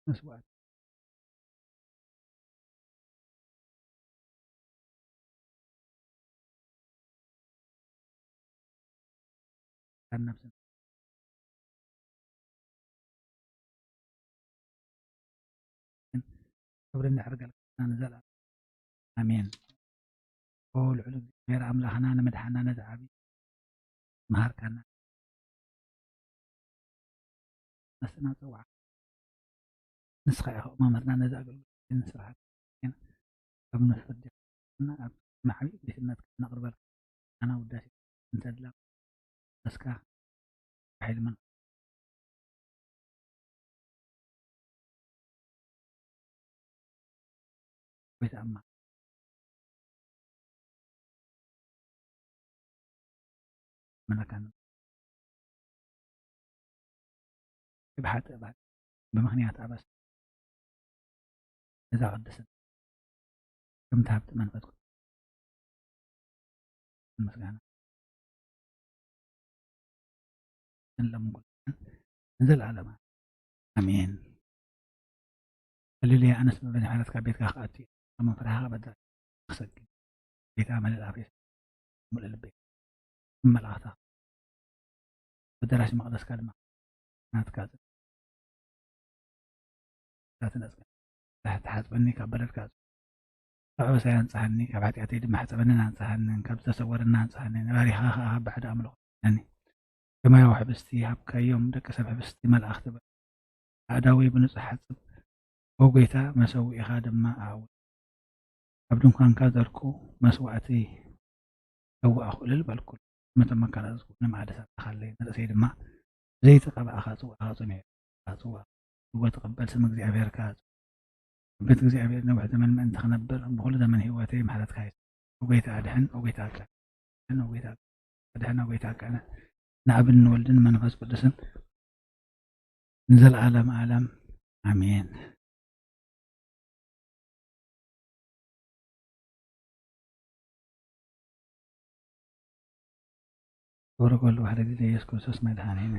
መስዋእቲ ካብ ነብስና ክብሪ እንድሕር ገልግልና ንዘለኣለም። ኣሜን። ኦ ልዑል እግዚኣብሔር ኣምላኽና፣ ንምድሓና ነዚ ዓቢ መሃርካና፣ ነስና ጸዋዕካ፣ ንስኻ ኢኻ መምህርና፣ ነዚ ኣገልግሎት ንስራሓት ኣብ ንፍርዲ ኣብ ማዕቢ ቤትነትካ ነቕርበልካ። ኣና ውዳሴ እንተድላ እስካ ሓይል መን ወይ ተኣማ መለካን ብሓቂ ብሓቂ ብምኽንያት ኣበስ እዛ ቅድስት ከምቲ ሃብቲ መንፈስ ቅዱስ ምስጋና ንለምን ኩሉ ንዘለኣለማ ኣሜን። ሃሌሉያ። ኣነስ መበል ምሕረትካ ቤትካ ክኣቱ እየ። ካብ መፍርሃኻ በዳ ክሰግድ ቤታ መለል ኣፌስ ሙሉ ልበይ መላእኽታ ኣደራሽ መቕደስካ ድማ ናትካ ትነጽገ። ትሓጽበኒ ካብ በደልካ ካብ ኣበሳይ ኣንጽሃኒ፣ ካብ ሓጢኣተይ ድማ ሕጸበንን ኣንጽሃንን፣ ካብ ዝተሰወረና ኣንጽሃኒ። ነባሪኻ ኸኣ ካብ ባዕዲ ኣምልኾ ኣድሕነኒ። ሰማያዊ ሕብስቲ ሃብካዮም፣ ደቂ ሰብ ሕብስቲ መላእኽቲ በል። ኣእዳወይ ብንጹሕ ሓጽብ፣ ኦ ጐይታ፣ መሰውኢኻ ድማ ኣዕውድ። ኣብ ድንኳንካ ዘርኩ መስዋእቲ ሰዋእኹ፣ እልል በልኩ። ነቶም ኣካላት ንመኣዲ ሰጣኻለይ፣ ንርእሰይ ድማ ብዘይቲ ቀባእኻ፣ ጽዋእኻ ጽሚዑ። ጽዋ፣ ጽዋ ትቐበል ስም እግዚኣብሔር ከኣ። ቤት እግዚኣብሔር ነዊሕ ዘመን ምእንቲ ክነብር፣ ብኹሉ ዘመን ህይወተይ ምሕረትካ ይስጥ። ኦ ጐይታ ኣድሕን፣ ኦ ጐይታ ኣቃንዕ። ኣድሕን፣ ኦ ጐይታ ኣቃንዕ። ኣድሕን፣ ኦ ጐይታ ኣቃንዕ። ንኣብን ንወልድን መንፈስ ቅዱስን ንዘለዓለም ዓለም ኣሜን። ክብሪ ኩሉ ዋሕደ ግዜ ኢየሱስ ክርስቶስ መድሓኒና።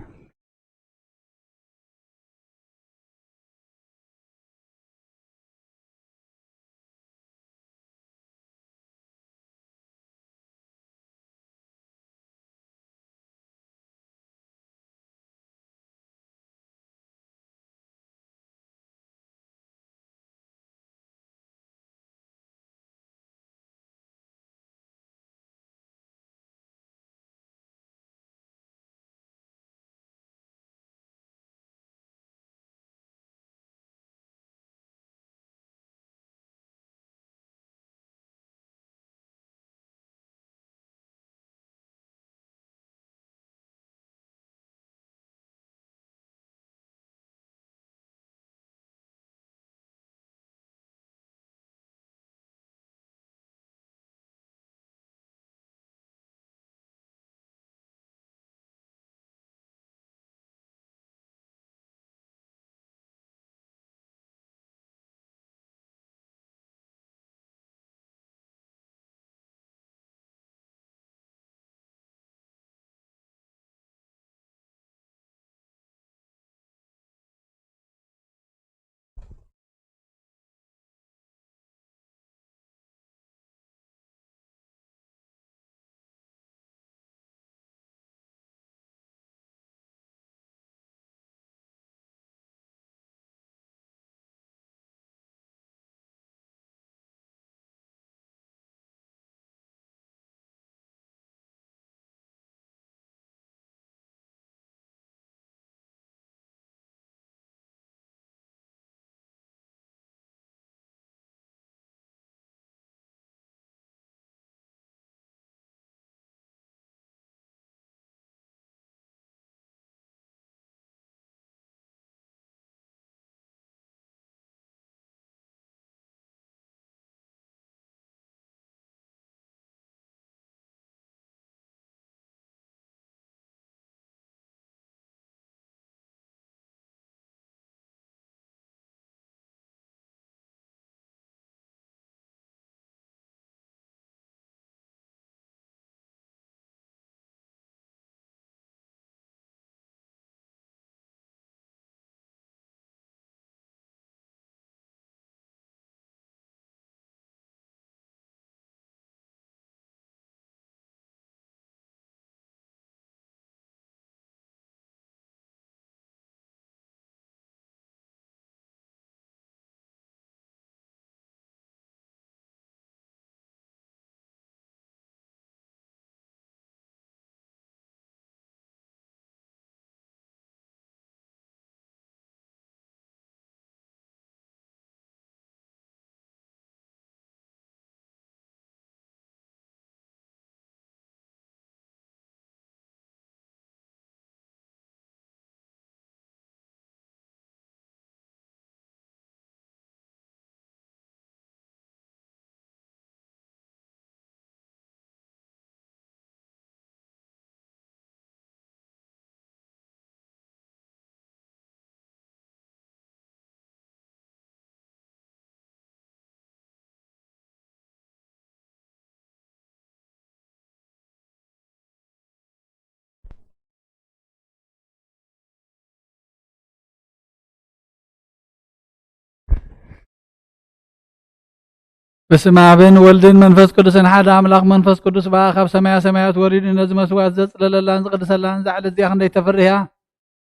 በስመ ኣብን ወልድን መንፈስ ቅዱስን ሓደ ኣምላኽ። መንፈስ ቅዱስ ብኣ ካብ ሰማያ ሰማያት ወሪዱ ነዚ መስዋዕት ዘጽለለላን ዝቕድሰላን እዛ ዕለት እዚኣ ክንደይ ተፍርህ እያ!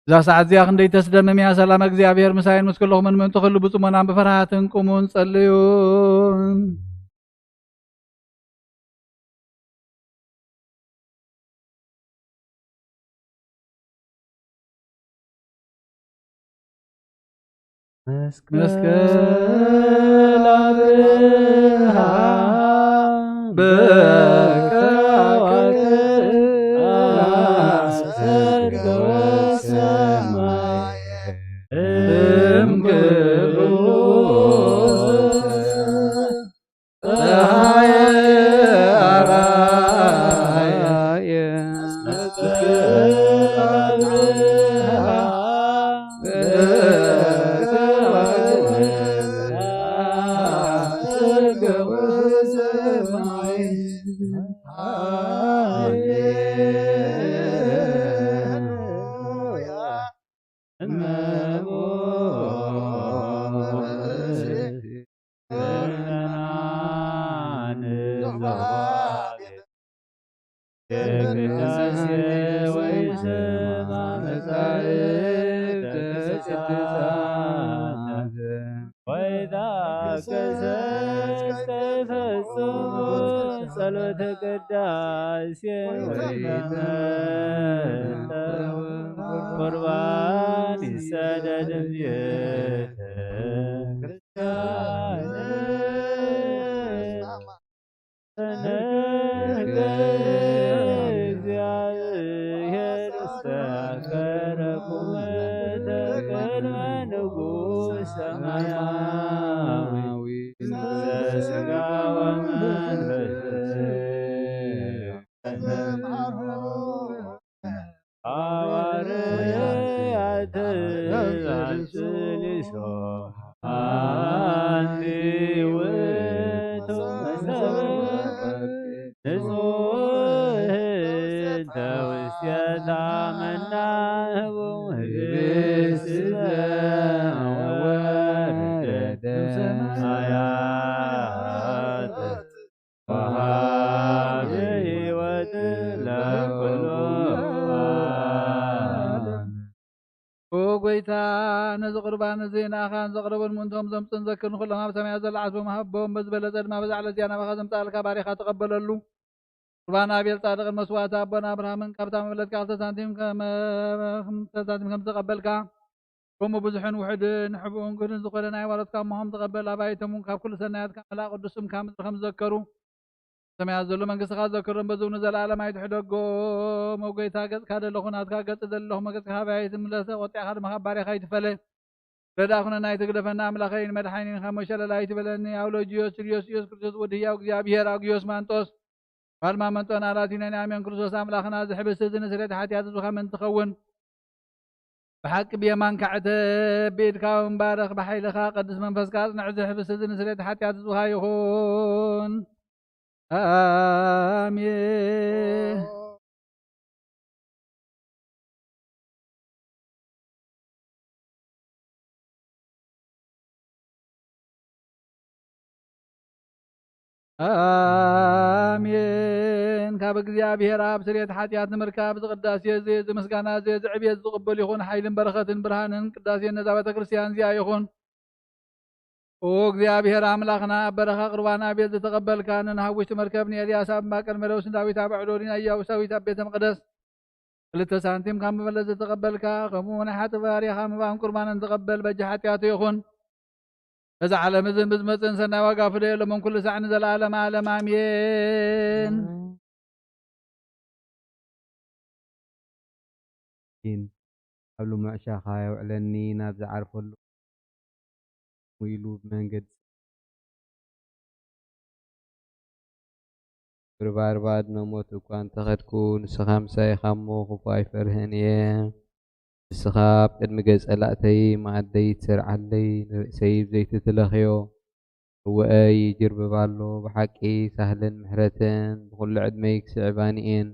እዛ ሰዓት እዚኣ ክንደይ ተስደምም እያ! ሰላም እግዚኣብሔር ምሳይን ምስ ኩልኹምን ምእንቲ ኩሉ ብጽሞናን ብፍርሃትን ቁሙን ጸልዩን። መስቀል አብርሃ በከዋክብት አስተርገወ ሰማየ እምክብሩ ፀሐየ አርአየ። ጸሎተ ቅዳሴ ቁርባን ይሰደድ ቤተ ነዚ ቁርባን እዚ ንኣኻን ዘቕረቡን ምእንቶም ዘምጽኡን ዘክርን ኩሎም ኣብ ሰማያት ዘሎ ዓስቦም ሃቦም። በዝበለጸ ድማ በዛ ዕለት እዚኣ ናባኻ ዘምጽኣልካ ባሪኻ ተቐበለሉ። ቁርባን ኣቤል ጻድቕን መስዋእቲ ኣቦና ኣብርሃምን ካብታ መበለትካ ክልተ ሳንቲም ከም፣ ክልተ ሳንቲም ከም ዝተቐበልካ፣ ከምኡ ብዙሕን ውሑድን ንሕቡእን ግህድን ዝኾነ ናይ ዋሎትካ እሞሆም ተቐበል። ኣባይቶም እውን ካብ ኩሉ ሰናያትካ መላእ ቅዱስ ስምካ ምድሪ ከም ዝዘከሩ፣ ሰማያት ዘሎ መንግስትኻ ዘክሮም፣ በዚ እውን ንዘለኣለም ኣይትሕደጎም። ኦ ጎይታ፣ ገጽካ ደለኹ ናትካ ገጽ ዘለኹ፣ መገጽካ ካባይ ኣይትምለሰ፣ ቆጢዕካ ድማ ካብ ባሪኻ ኣይትፈለ። ረዳእ ኩነና ኣይትግደፈና ኣምላኸይ፣ ንመድሓኒን ካብ ሞት ሸለል ኣይትበለኒ። ኣውሎጅዮስ፣ ጅልዮስ፣ ኢየሱስ ክርስቶስ ወዲ ህያው እግዚኣብሔር፣ ኣግዮስ ማንጦስ፣ ባልማ መንጦን ኣላቲነን ኣሜን። ክርስቶስ ኣምላኽና፣ እዚ ሕብስቲ እዚ ንስርየት ሓጢኣት ህዝብኻ ምእንቲ ትኸውን፣ ብሓቂ ብየማንካ ዕተብ፣ ብኢድካ እውን ባርኽ፣ ብሓይልኻ ቅዱስ መንፈስካ ኣጽንዕ። እዚ ሕብስቲ እዚ ንስርየት ሓጢኣት ህዝብኻ ይኹን። ኣሜን። ኣሜን። ካብ እግዚኣብሔር ኣብ ስርየት ሓጢኣት ንምርካብ፣ እዚ ቅዳሴ እዚ፣ እዚ ምስጋና እዚ፣ እዚ ዕብየት ዝቕበል ይኹን። ሓይልን በረኸትን ብርሃንን ቅዳሴን ነዛ ቤተ ክርስቲያን እዚኣ ይኹን። ኦ እግዚኣብሔር ኣምላኽና፣ ኣብ በረኻ ቁርባን ኣቤል ዝተቐበልካ፣ ንንሃብ ውሽጢ መርከብ ንኤልያስ ኣብ እምባ ቀርሜሎስ፣ ንዳዊት ኣብ ኣዕዶዲ፣ ንኢያቡሳዊት ኣብ ቤተ መቕደስ ክልተ ሳንቲም ካብ መበለት ዝተቐበልካ፣ ከምኡ ናይ ሓጥእ ባርያኻ መባን ቁርባንን ተቐበል፣ በጃ ሓጢኣቱ ይኹን። በዚ ዓለም እዝን ብዝመጽእን ሰናይ ዋጋ ፍደየሎምን ኩሉ ሳዕ ንዘለኣለም ዓለም ኣሜን። ኪን ኣብ ልሙዕ ሻኻ የውዕለኒ፣ ናብ ዝዓርፈሉ ኢሉ ብመንገዲ ብርባርባ ኣድነ ሞት እኳ እንተኸድኩ፣ ንስኻ ምሳይ ኢኻ እሞ፣ ክፉእ ኣይፈርህን እየ። ንስኻ ኣብ ቅድሚ ገጽ ጸላእተይ መኣደይ ትሰርዓለይ፣ ንርእሰይ ብዘይቲ ትለኽዮ። እወ ይጅርብብ ኣሎ፣ ብሓቂ ሳህልን ምሕረትን ብኹሉ ዕድመይ ክስዕባኒ እየን።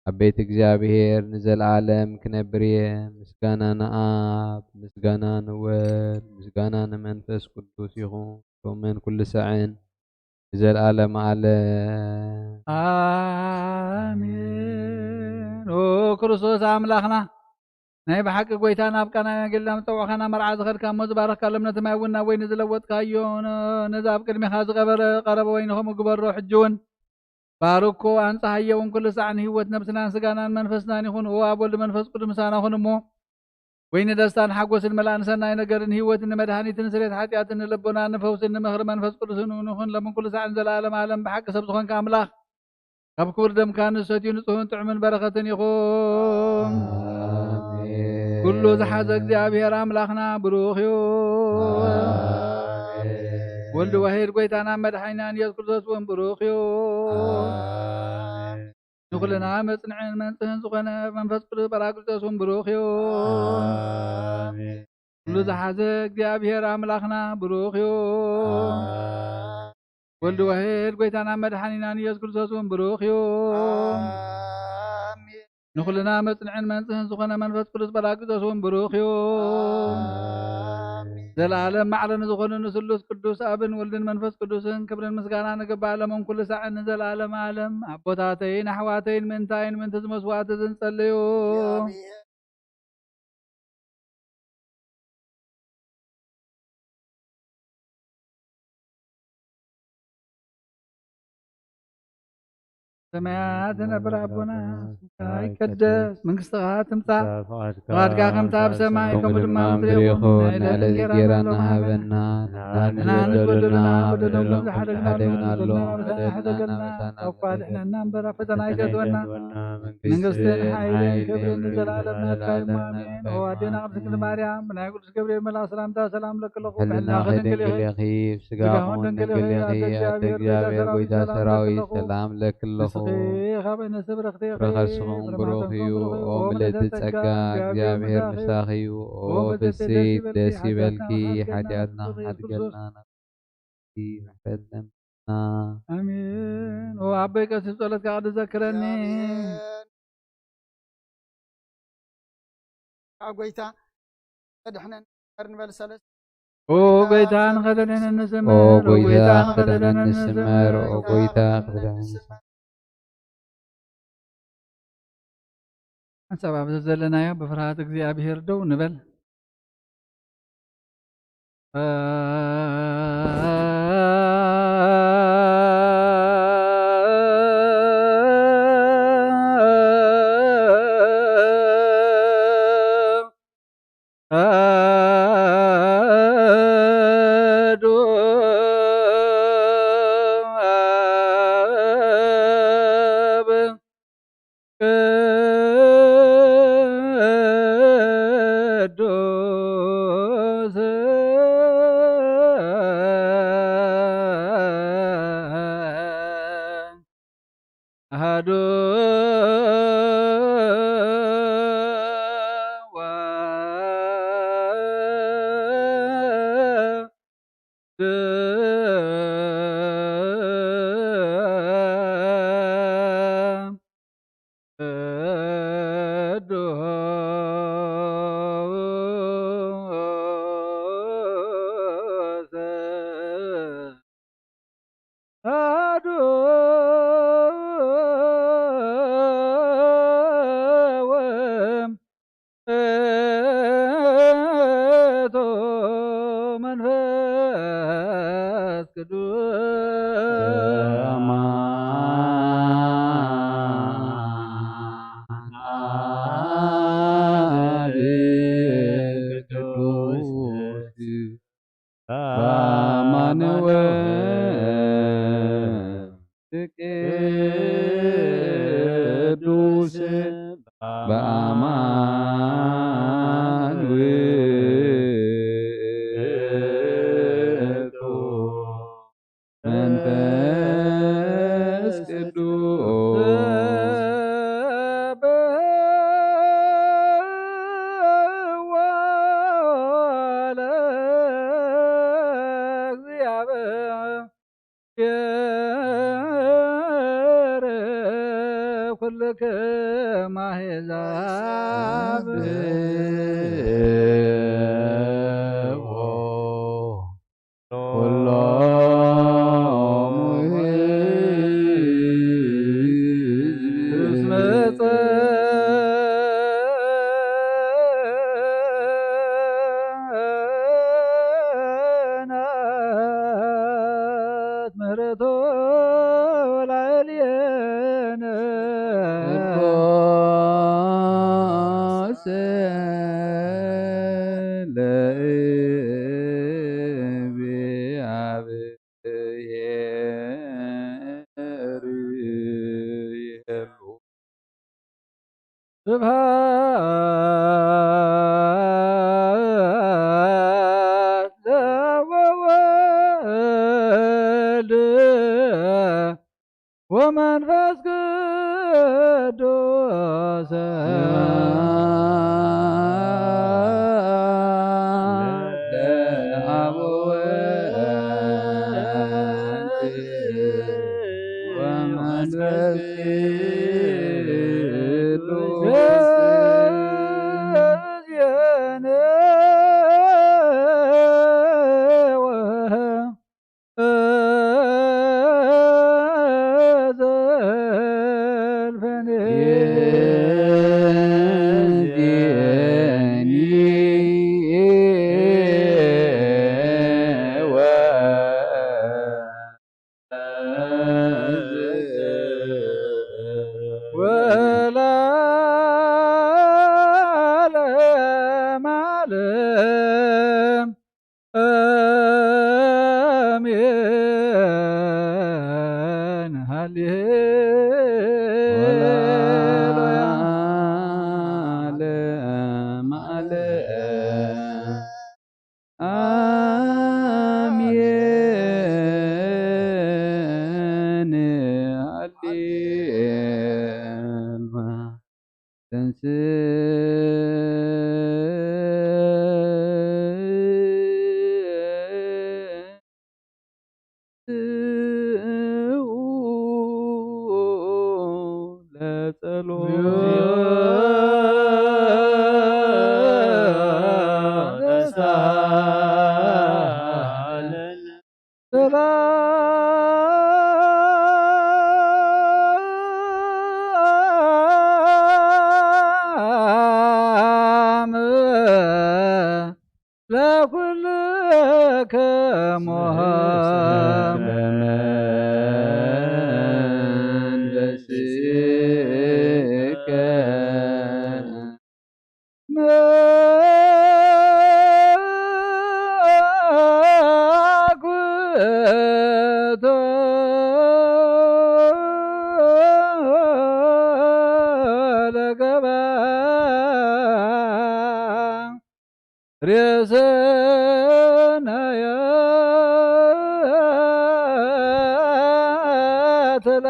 ኣብ ቤት እግዚኣብሔር ንዘለኣለም ክነብር እየ። ምስጋና ንኣብ፣ ምስጋና ንወልድ፣ ምስጋና ንመንፈስ ቅዱስ ይኹን፣ ሎምን ኩሉ ሳዕን። ንዘለዓለም ዓለም። ኣሜን። ኦ ክርስቶስ ኣምላኽና፣ ናይ ብሓቂ ጎይታ፣ ናብ ቃና ጌልና ምጸውዕኻና መርዓ ዝኸድካ እሞ ዝባረኽካ፣ ለምነቲ ማይ እውን ናብ ወይኒ ዝለወጥካዮ፣ ነ-፣ ነዚ ኣብ ቅድሜኻ ዝቐበረ ቀረበ ወይኒ ከምኡ ግበሮ። ሕጂ እውን ባርኮ፣ ኣንጽሃዮ እውን ኩሉ ሳዕ ንህይወት ነብስናን ስጋናን መንፈስናን ይኹን። ኦ ኣብ ወልድ መንፈስ ቅዱስ ምሳና ኩን እሞ፣ ወይኒ ደስታን ሓጎስን መላእ ንሰናይ ነገርን ህይወትን ንመድሃኒትን ስሬት ሓጢኣትን ንልቦናን ንፈውስን ንምኽሪ መንፈስ ቅዱስን እውን ይኹን። ለምን ኩሉ ሳዕን ዘለዓለም ዓለም ብሓቂ ሰብ ዝኾንካ ኣምላኽ፣ ካብ ክቡር ደምካ ንሰትዩ ንጹህን ጥዑምን በረኸትን ይኹን። ኣሜን። ኩሉ ዝሓዘ እግዚኣብሔር ኣምላኽና ብሩኽ እዩ። ኣሜን። ወልድ ዋሂድ ጎይታና መድሓኒናን ኢየሱስ ክርስቶስ እውን ብሩኽ እዩ። ኣሜን። ንኹልና መጽንዕን መንጽህን ዝኾነ መንፈስ ቅዱስ ጳራቅሊጦስ እውን ብሩኽ እዩ። ኣሜን። ኩሉ ዝሓዘ እግዚኣብሔር ኣምላኽና ብሩኽ እዩ። ኣሜን። ወልድ ዋሂድ ጎይታና መድሓኒናን ኢየሱስ ክርስቶስ እውን ብሩኽ እዩ። ኣሜን። ንኹልና መጽንዕን መንጽህን ዝኾነ መንፈስ ቅዱስ ጳራቅሊጦስ እውን ብሩኽ እዩ። ኣሜን። ዘለዓለም ማዕረ ንዝኾኑ ንስሉስ ቅዱስ ኣብን ወልድን መንፈስ ቅዱስን ክብርን ምስጋና ንግባእ፣ ለምን ኩሉ ሳዕን ንዘለዓለም ዓለም። ኣቦታተይን ኣሕዋተይን፣ ምእንታይን ምእንቲ ዝመስዋእቲ ዝንጸልዩ። እግዚኣብሔር ሰማያት ነብር ኣቦና፣ ስምካ ይቀደስ፣ መንግስትኻ ትምጻእ፣ ፍቓድካ ከምታ ኣብ ሰማይ፣ ከምኡ ድማ ኣብ ምድሪ ይኹን። ንዕለት እንጌራና ሃበና፣ ንሕና ንበደሉና፣ በደሎም ዝሓደግና ኣሎ፣ በደልና ኣበሳና፣ እኳ ድሕነና እምበር፣ ኣብ ፈተና ኣይተእትወና፣ መንግስትን ሓይልን ክብርን ንዘለዓለም ናትካ እዩ። ኣሜን። ኦ ኣዴና ቅድስት ድንግል ማርያም፣ ብናይ ቅዱስ ገብርኤል መልኣኽ ሰላምታ ሰላም እብለኪ ኣለኹ። ብሕልናኺ ድንግል ኢኺ፣ ስጋኹን ድንግል ኢኺ፣ ኣደ እግዚኣብሔር፣ ጎይታ ሰራዊት፣ ሰላም እብለኪ ኣለኹ። ንስኺ ካብ ኣንስቲ ብርኽቲ ኢኺ፣ ፍረ ከርስኺ እውን ብሩኽ እዩ። ኦ ምልእቲ ጸጋ፣ እግዚኣብሔር ምሳኺ እዩ። ኦ ብስይቲ ደስ ይበልኪ፣ ሓጢኣትና ሓድገልና፣ ናብቲ ምሕረት ለምና። ኣሜን። ኦ ኣቦይ ቀሲስ ጸሎትካ ቅዱስ ዘክረኒ። ኣ ጎይታ ከድሕነን ንበል ሰለስተ። ኦ ጎይታ ንኸደነን ንስመር፣ ኦ ኦ ጎይታ ጎይታ ከደነን ንኸደነን ንስመር፣ ንስመር፣ ኦ ኦ ጎይታ ጎይታ ከደነን ንስመር። ሓንሳብ ኣብዚ ዘለናዮ ብፍርሃት እግዚኣብሔር ደው ንበል። ቅዱስ ኣሃዱ ቅዱስ ኣሐዱ ውእቱ መንፈስ ቅዱስ አማን ቅዱስ በአማን ወወልድ ቅዱስ በአማን ውእቱ መንፈስ ቅዱስ ኩልክም አሕዛብ ኩሎሙ ስብሐት ለወወልድ ወመንፈስ ቅዱስ ለአብ ወወልድ ወመንፈስ ቅዱስ ወለዓለመ ዓለም። አሜን። ሃሌሉያ። ወለዓለመ ዓለም። አሜን። ሃሌሉያ። ተንሥኡ ለጸሎት። ሰላም ለኩልክሙ። ሰላም ለመንፈስከ። መኩቶ ለገባ ሬሰናያ ተላ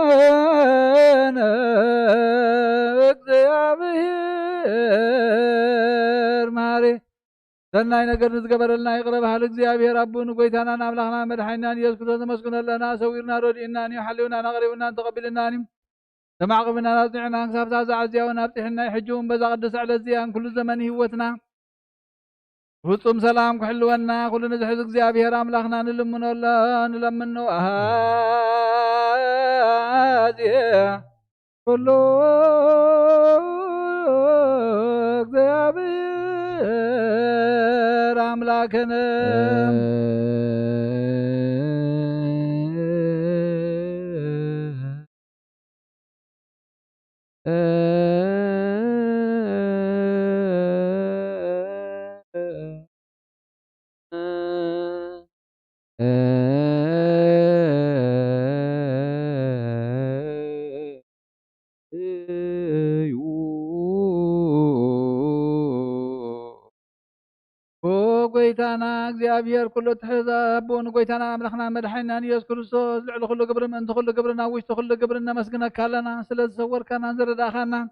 እልየነ እግዚአብሔር ማሪ ሰናይ ነገር ንዝገበረልና ይቕረ በሃሊ እግዚኣብሔር ኣቦ ንጎይታናን ኣምላኽና መድሓኒናን ኢየሱስ ክርስቶስ ነመስግኖ ኣለና። ሰዊርና ረድኡናን እዩ፣ ሓልዩናን ኣቕሪቡናን ተቐቢልናን እዩ። ተማዕቕብናን ኣጽኒዕናን ክሳብ ሳዕ ዝዓዝያውን ኣብጺሕና እዩ። ሕጂ እውን በዛ ቅድስቲ ዕለት እዚኣን ኩሉ ዘመን ህይወትና ፍጹም ሰላም ክሕልወና ኩሉ ንዝሕዝ እግዚኣብሔር ኣምላኽና ንልምኖ ኣለ-፣ ንለምኖ። ኣሃዜ ኩሉ እግዚኣብሔር ኣምላክነ። እዩ። ኦ ጎይታና እግዚኣብሔር ኩሉ ትሕዝ ኣቦ ንጎይታና ኣምላኽና መድሓኒናን ኢየሱስ ክርስቶስ ልዕሊ ኩሉ ግብሪ ምእንቲ ኩሉ ግብሪ ናብ ውሽጢ ኩሉ ግብሪ ነመስግነካ ኣለና። ስለ ዝሰወርካናን ዝረዳእኻናን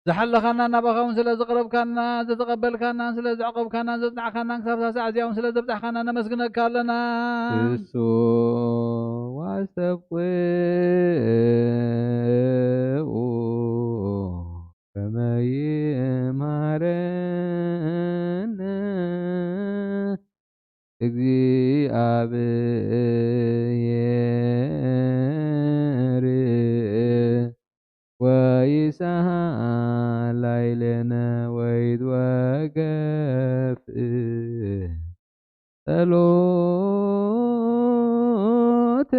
ዝሓለኻናን ናባኻ እውን ስለ ዝቕረብካና ዘተቐበልካናን ስለ ዘዕቆብካናን ዘጽናዕካናን ክሳብ ሳዕ እዚኣ እውን ስለ ዘብጻሕካና ነመስግነካ ኣለና። እሱ ዋስተብቅኡ ከመ ይምሃረነ እግዚአብሔር ወይሳሃ ላይሌነ ወይትወገፍ ጸሎተ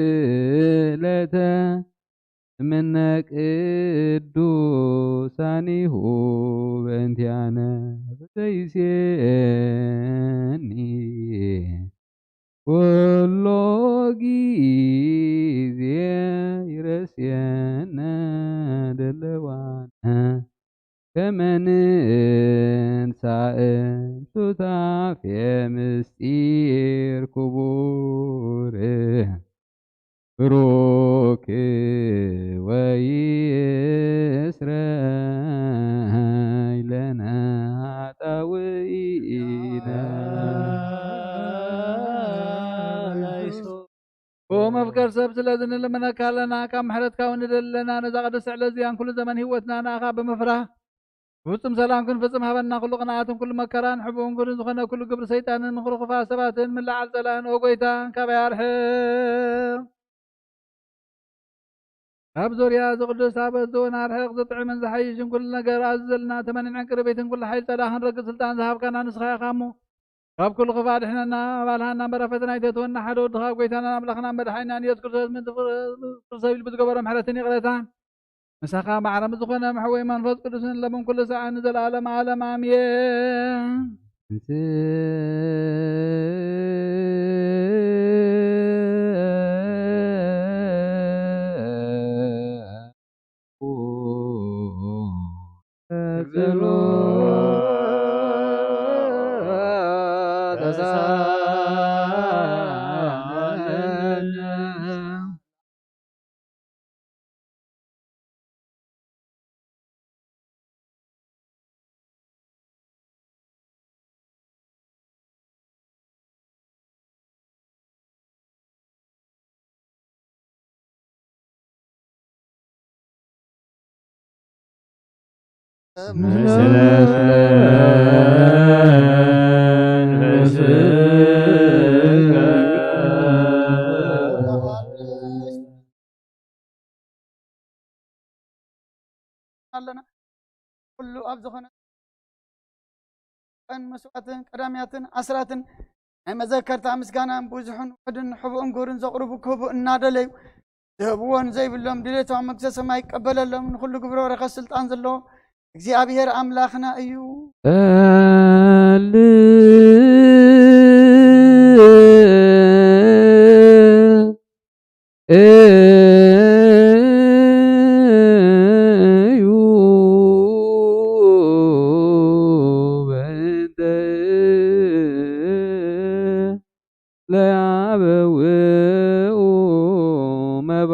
ወስእለተ እምነ ቅዱሳኒሁ በእንቲአነ ዘይሴኒ ኩሎ ብሩክ ወይስረይ ለነ ኃጣውኢነ። ኦ መፍቀር ሰብ፣ ስለዚ ንልምነካ ኣለና፣ ካብ ምሕረትካ እውን ንደሊ ኣለና። ነዛ ቅድስቲ ዕለት እዚኣን ኩሉ ዘመን ህይወትና ንኣኻ ብምፍራህ፣ ብፍጹም ሰላም ክንፍጽም ሃበና። ኩሉ ቅንኣትን ኩሉ መከራን ሕቡእን ግሩን ዝኾነ ኩሉ ግብሪ ሰይጣንን ምኽሪ ክፉኣት ሰባትን ምልዓል ጸላእን፣ ኦ ጐይታ፣ ካባይ ኣርሕቕ። ኣብ ዙርያ እዚ ቅዱስ ታቦት እውን ኣርሕቕ። ዝጥዕምን ዝሓይሽን ኩሉ ነገር ኣዝዘልና፣ ተመንዕን ቅርቤትን ኩሉ ሓይሊ ጸላእ ክንረግጽ ስልጣን ዝሃብካና ንስኻ ኢኻ እሞ፣ ካብ ኩሉ ክፋእ ኣድሕነና። ኣባልሃና እምበር ኣብ ፈተና ኣይተእትወና። ሓደ ወድኻ ኣብ ጐይታናን ኣምላኽናን መድሓኒናን ኢየሱስ ክርስቶስ ምእንቲ ፍቅር ሰብ ኢሉ ብዝገበሮ ምሕረትን ይቕረታን፣ ምሳኻ ማዕረ ምስ ዝኾነ መሕወይ መንፈስ ቅዱስን ለምን ኩሉ ሰዓት ንዘለዓለም ዓለም ኣሜን። ኣለና። ኩሉ ኣብ ዝኾነ ቀን መስዋዕትን ቀዳምያትን ኣስራትን ናይ መዘከርታ ምስጋናን ብዙሕን ውሑድን ሕቡእን ግብርን ዘቕርቡ ክህቡ እናደለዩ ዝህብዎን ዘይብሎም ድሌቶም መንግስተ ሰማይ ይቀበለሎም። ንኹሉ ግብረ በረከት ስልጣን ዘለዎ እግዚኣብሔር ኣምላኽና እዩ። ለያበውኡ መባ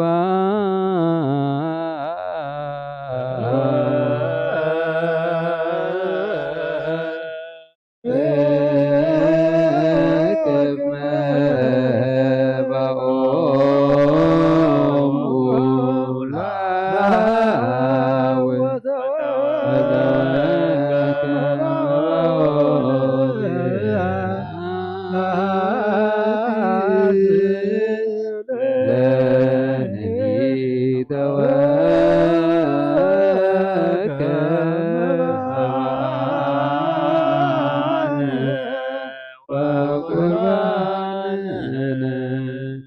ወቁርባንነ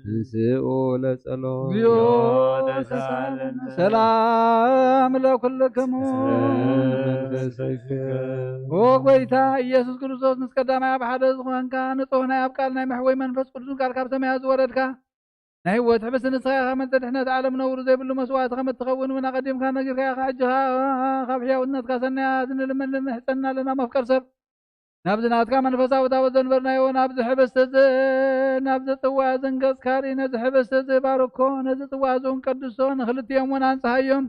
እንስኡ ለጸሎት። እግዚኦ ተሳለነ። ሰላም ለኩልክሙ። መንፈስከ። ኦ ጐይታ ኢየሱስ ክርስቶስ፣ ምስ ቀዳማይ ኣብ ሓደ ዝኾንካ፣ ንጹሕ ናይ ኣብ ቃል ናይ መሕወይ መንፈስ ቅዱስን ቃል ካብ ሰማያት ዝወረድካ፣ ናይ ህይወት ሕብስቲ ንስኻ ኢኻ። መልተ ድሕነት ዓለም ነውሪ ዘይብሉ መስዋዕቲ ከም እትኸውን እውን ኣቐዲምካ ነጊርካ ኢኻ። ሕጂ ኸኣ ካብ ሕያውነትካ ሰናያት ንልምን ንምሕጸና ኣለና። መፍቀር ሰብ፣ ናብዚ ናትካ መንፈሳዊ ታቦት ዘንበርናዮ፣ ናብዚ ሕብስቲ እዚ፣ ናብዚ ጽዋ እዚ ንገጽካ ርኢ። ነዚ ሕብስቲ እዚ ባርኮ፣ ነዚ ጽዋ እዚ እውን ቀድሶ፣ ንኽልቲኦም እውን ኣንጽሃዮም።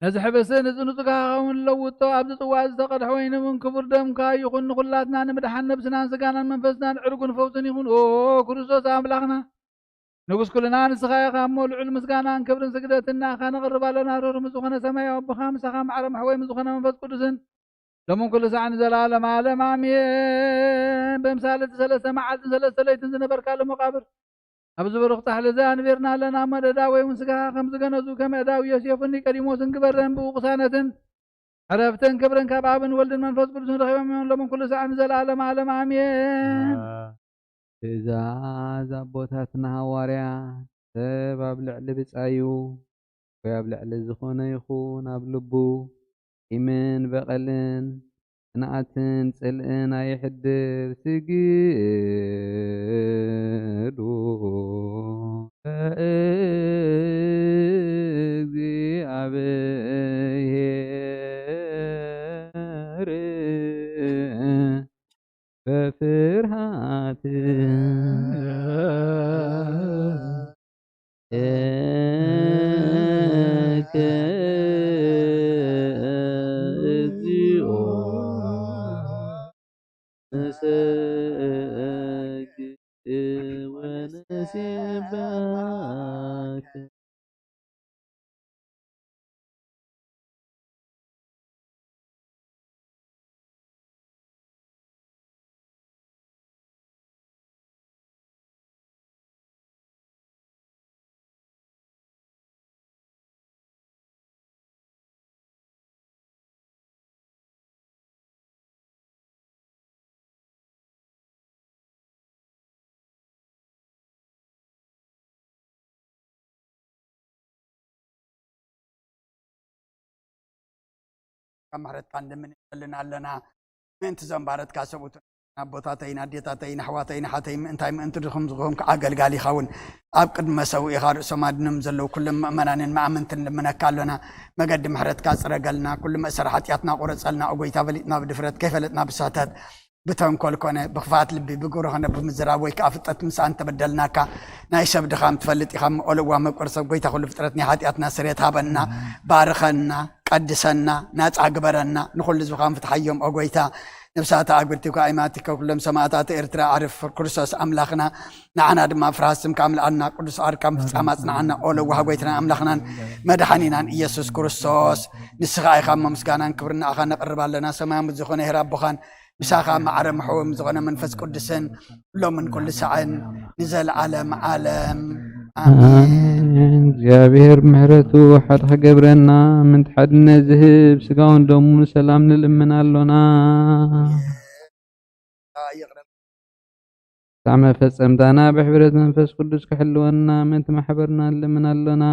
ነዚ ሕብስቲ ንጽኑጽካ ክኸውን ለውጦ፣ ኣብዚ ጽዋ እዚ ዝተቐድሐ ወይኒ እውን ክቡር ደምካ ይኹን፣ ንኹላትና ንምድሓን ነብስናን ስጋናን መንፈስናን ዕርጉን ፈውስን ይኹን። ኦ ክርስቶስ ኣምላኽና፣ ንጉስ ኩልና ንስኻ ኢኻ እሞ፣ ልዑል ምስጋናን ክብርን ስግደትን ንኣኻ ነቕርብ ኣለና። ርህሩህ ምስ ዝኾነ ሰማያዊ ኣቦኻ፣ ምሳኻ ማዕረ መሕወይ ምስ ዝኾነ መንፈስ ቅዱስን፣ ሎምን ኩሉ ሳዕ ንዘለዓለም ዓለም ኣሜን። ብምሳሌ እቲ ሰለስተ መዓልትን ሰለስተ ለይትን ዝነበርካሉ መቓብር፣ ኣብዚ ብሩኽ ጻሕሊ እዚ ኣንቢርና ኣለና። እሞ ደዳ ወይ እውን ስጋኻ ከም ዝገነዙ፣ ከም ኣእዳው ዮሴፍን ኒቆዲሞስን ግበረን። ብኡ ቅሳነትን ዕረፍትን ክብርን ካብ ኣብን ወልድን መንፈስ ቅዱስን ረኺቦም እዮም። ሎምን ኩሉ ሳዕ ንዘለዓለም ዓለም ኣሜን። ትእዛዝ ኣቦታትና ሃዋርያት፣ ሰብ ኣብ ልዕሊ ብጻዩ ወይ ኣብ ልዕሊ ዝኾነ ይኹን ኣብ ልቡ ቂምን በቐልን ቅንኣትን ጽልእን ኣየሕድር። ስግዱ ለእግዚኣብሔር በፍርሃት። ወንሴባክ። ካብ ምሕረትካ እንደምን ንጸልን ኣለና። ምእንቲ ዘንባረትካ ሰብኡት ኣቦታተይን ኣዴታተይን ኣሕዋተይን ሓተይ ምእንታይ ምእንቲ ድኹም ዝኾንኩ ኣገልጋሊኻ እውን ኣብ ቅድሚ መሰውኢኻ ርእሶም ኣድኖም ዘለዉ ኩሎም ምእመናንን መኣምንትን ንምነካ ኣሎና። መገዲ ምሕረትካ ጽረገልና፣ ኩሉ መእሰር ሓጢኣትና ቁረጸልና። ኦጎይታ ፈሊጥና ብድፍረት ከይፈለጥና ብስሕተት ብተንኮል ኮነ ብኽፋት ልቢ ብግብሪ ኮነ ብምዝራብ ወይ ከዓ ፍጠት ምሳን ተበደልናካ ናይ ሰብ ድኻም ትፈልጥ ኢኻ። ኦለዋ መቁር ሰብ ጎይታ ኩሉ ፍጥረት ናይ ሓጢኣትና ስሬት ሃበና፣ ባርኸና፣ ቀድሰና፣ ናጻ ግበረና፣ ንኹሉ ህዝብኻ ፍትሓዮም ኦጎይታ። ነብሳተ ኣግብርቲ እኳ ኣይማቲከ ኩሎም ሰማእታት ኤርትራ ኣዕርፍ ክርስቶስ ኣምላኽና። ንዓና ድማ ፍርሃት ስምካ ኣምልኣና፣ ቅዱስ ዓርካ ምፍጻም ኣጽንዓና። ኦለዋ ጎይትና ኣምላኽናን መድሓኒናን ኢየሱስ ክርስቶስ፣ ንስኻ ኢኻ እሞ ምስጋናን ክብርን ንኣኻ ነቕርብ ኣለና። ሰማያዊ ዝኾነ ሄር ኣቦኻን ምሳኻ ማዕረ ምሕዎም ዝኾነ መንፈስ ቅዱስን ሎምን ኩሉ ሰዓን ንዘለዓለም ዓለም ኣሜን። ኣሜን። እግዚኣብሔር ምሕረቱ ሓደ ክገብረና ምንቲ ሓድነት ዝህብ ስጋውን ደሙን ሰላም ንልምን ኣሎና። ይቕረ። ሳዕ መፈጸምታና ብሕብረት መንፈስ ቅዱስ ክሕልወና ምንቲ ማሕበርና ንልምን ኣሎና።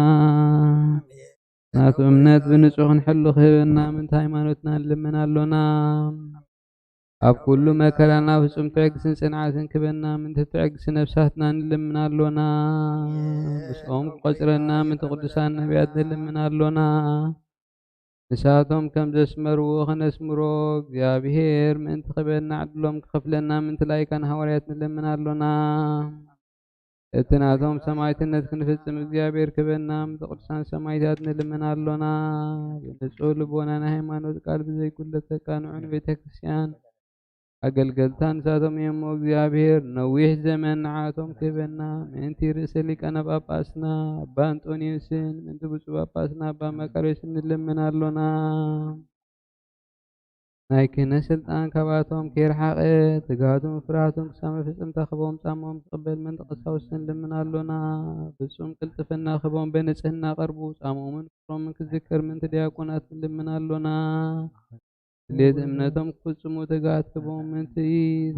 ኣሜን። ናቱ እምነት ብንጹህ ክንሕሉ ክህበና ምንቲ ሃይማኖትና ንልምን ኣሎና። ኣብ ኩሉ መከራና ፍጹም ትዕግስትን ጽንዓትን ክበና ምንቲ ትዕግስቲ ነፍሳትና ንልምን ኣሎና። ምስኦም ክቆጽረና ምንቲ ቅዱሳን ነቢያት ንልምን ኣሎና። ንሳቶም ከም ዘስመርዎ ከነስምሮ እግዚኣብሔር ምእንቲ ክበና ዕድሎም ክኸፍለና ምንቲ ላይካን ሃዋርያት ንልምን ኣሎና። እቲ ናቶም ሰማዕትነት ክንፍጽም እግዚኣብሔር ክበና ምንቲ ቅዱሳን ሰማዕታት ንልምን ኣሎና። ብንጹህ ልቦና ናይ ሃይማኖት ቃል ብዘይጉድለት ከቃንዑ ንቤተ ክርስቲያን ኣገልገልታ ንሳቶም እዮም። እሞ እግዚኣብሔር ነዊሕ ዘመን ንዓቶም ክህበና ምእንቲ ርእሰ ሊቃነ ጳጳስና ኣባ እንጦንዮስን ምእንቲ ብፁዕ ጳጳስና ኣባ መቃርዮስን ንልምን ኣሎና። ናይ ክህነት ስልጣን ካብኣቶም ከይረሓቐ ትግሃቱን ፍርሃቱን ክሳብ መፈጸምታ ክቦም ጻሞም ክቕበል ምእንቲ ቀሳውስትን ልምን ኣሎና። ፍጹም ቅልጥፍና ክቦም ብንጽህና ቀርቡ ጻሞምን ፍቅሮምን ክዝከር ምእንቲ ዲያቆናት ንልምን ኣሎና። ድሌት እምነቶም ክፍጽሙ ትግሃት ክቦም ምእንቲ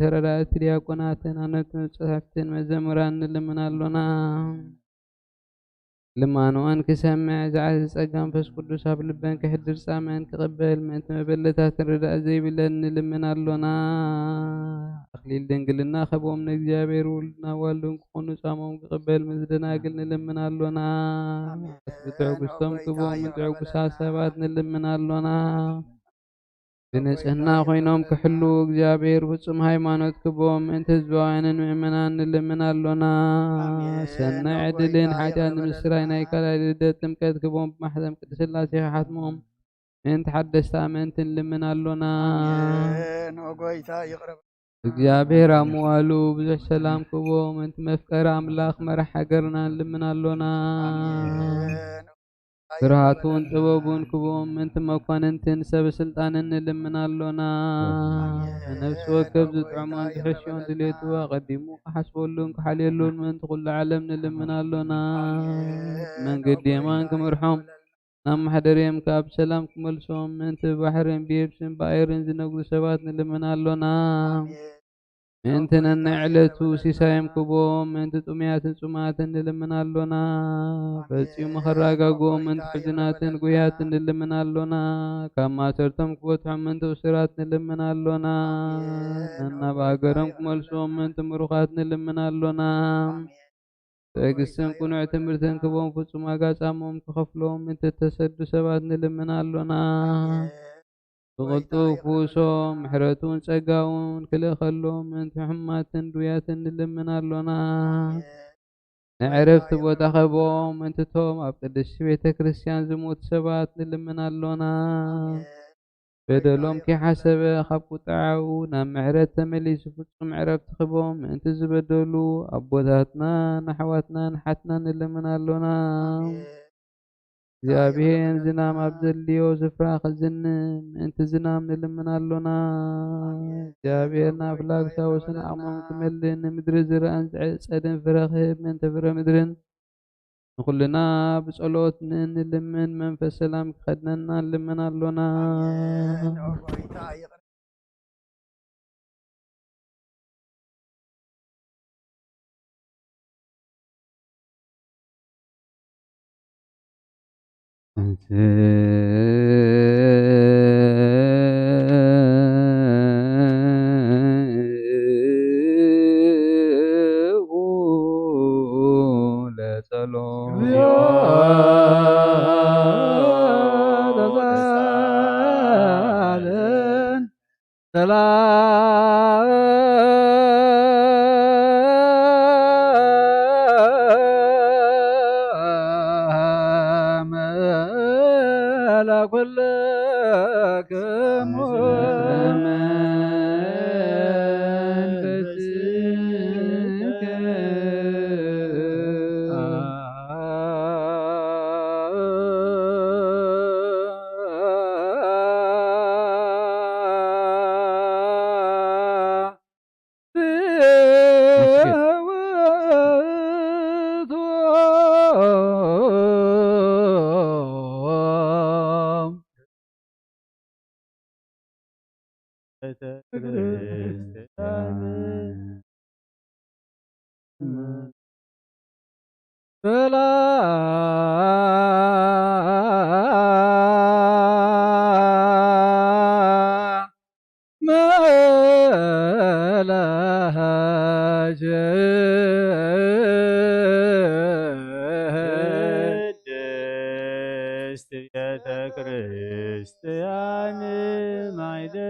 ተረዳእቲ ዲያቆናትን ኣነትን ጸሓፍትን መዘምራን ንልምን ኣሎና። ልማኖኣን ክሰምዕ ዝዓዚ ጸጋ መንፈስ ቅዱስ ኣብ ልበን ክሕድር ጻምእን ክቕበል ምእንቲ መበለታትን ርዳእ ዘይብለን ንልምን ኣሎና። ኣኽሊል ድንግልና ክህቦም ንእግዚኣብሔር ውሉድና ዋልዱን ክኾኑ ጻሞም ክቕበል ምስ ደናግል ንልምን ኣሎና። ኣሜን። ብትዕግስቶም ኦጎይታ ክህቦም ይቕረ ንትዕጉሳት በለና። ሰባት ንልምን ኣሎና። ብንጽህና ኮይኖም ክሕልዉ እግዚኣብሔር ፍጹም ሃይማኖት ክቦም ምእንቲ ህዝባውያንን ምእመናን ንልምን ኣሎና። ኣሜን። ሰናይ ዕድልን ኦጎይታ ሓጢኣት ይቕረ ንምስራይ ናይ ካልኣይ ልደት ጥምቀት ክቦም ብማሕተም ቅድስት ሥላሴ ክሓትሞም ምእንቲ ሓደስቲ ኣመንቲ ንልምን ኣሎና። ኣሜን። ኦጎይታ ይቕረ በለና። እግዚኣብሔር ኣብ ምዋሉ ብዙሕ ሰላም ክቦም ምእንቲ መፍቀሪ ኣምላኽ መራሕ ሃገርና ንልምን ኣሎና። ኣሜን። ፍርሃቱን ጥበቡን ክቦም ምእንቲ መኳንንትን ሰብ ስልጣንን ንልምን ኣሎና። ኣሜን። ንነፍሲ ወከፍ ዝጥዕሞን ዝሕሽዮን ድሌቱ ኣቐዲሙ ክሓስበሉን ክሓልየሉን ምእንቲ ኩሉ ዓለም ንልምን ኣሎና። ኣሜን። መንገዲ የማን ክምርሖም ናብ ማሕደርዮም ካብ ሰላም ክመልሶም ምእንቲ ብባሕርን ብየብስን ብኣየርን ዝነግዱ ሰባት ንልምን ኣሎና። ኣሜን። ምእንቲ ነናይ ዕለቱ ሲሳዮም ክቦም ምእንቲ ጥሙያትን ጽሙኣትን ንልምን ኣሎና። ፈጺሙ ከረጋግኦም ምእንቲ ሕዙናትን ጉያትን ንልምን ኣሎና። ካብ ማሰርቶም ክፈትሖም ምእንቲ እሱራት ንልምን ኣሎና። ኣሜን። ነናብ ሃገሮም ክመልሶም ምእንቲ ምሩኻት ንልምን ኣሎና። ኣሜን። ትዕግስትን ቅኑዕ ትምህርትን ክቦም ፍጹም ዋጋ ጻሞም ክኸፍሎም ምእንቲ እተሰዱ ሰባት ንልምን ኣሎና። ኣሜን። ብቕልጡፍ ፍውሶም ምሕረቱን ጸጋውን ክልእኸሎም ምእንቲ ሕማትን ድውያትን ንልምን ኣሎና። ኣሜን። ንዕረፍቲ ቦታ ክህቦም ምእንቲ እቶም ኣብ ቅድስቲ ቤተ ክርስቲያን ዝሞቱ ሰባት ንልምን ኣሎና። ኣሜን። በደሎም ከይሓሰበ ካብ ቁጥዓኡ ናብ ምሕረት ተመሊሱ ፍጹም ዕረፍቲ ክህቦም ምእንቲ ዝበደሉ ኣቦታትናን ኣሕዋትናን ሓትናን ንልምን ኣሎና። እግዚኣብሔር ዝናም ኣብ ዘድልዮ ስፍራ ክዝንም ምእንቲ ዝናም ንልምን ኣሎና። እግዚኣብሔር ናብ ፍላግሳውስን ኣሞም ክመልን ንምድሪ ዝረኣን ዝዕጸድን ፍረ ክህብ ምእንቲ ፍረ ምድርን ንኹልና ብጸሎት ንእንልምን መንፈስ ሰላም ክኸድነና ንልምን ኣሎና። ቅድስት ቤተ ክርስቲያን ማይደረ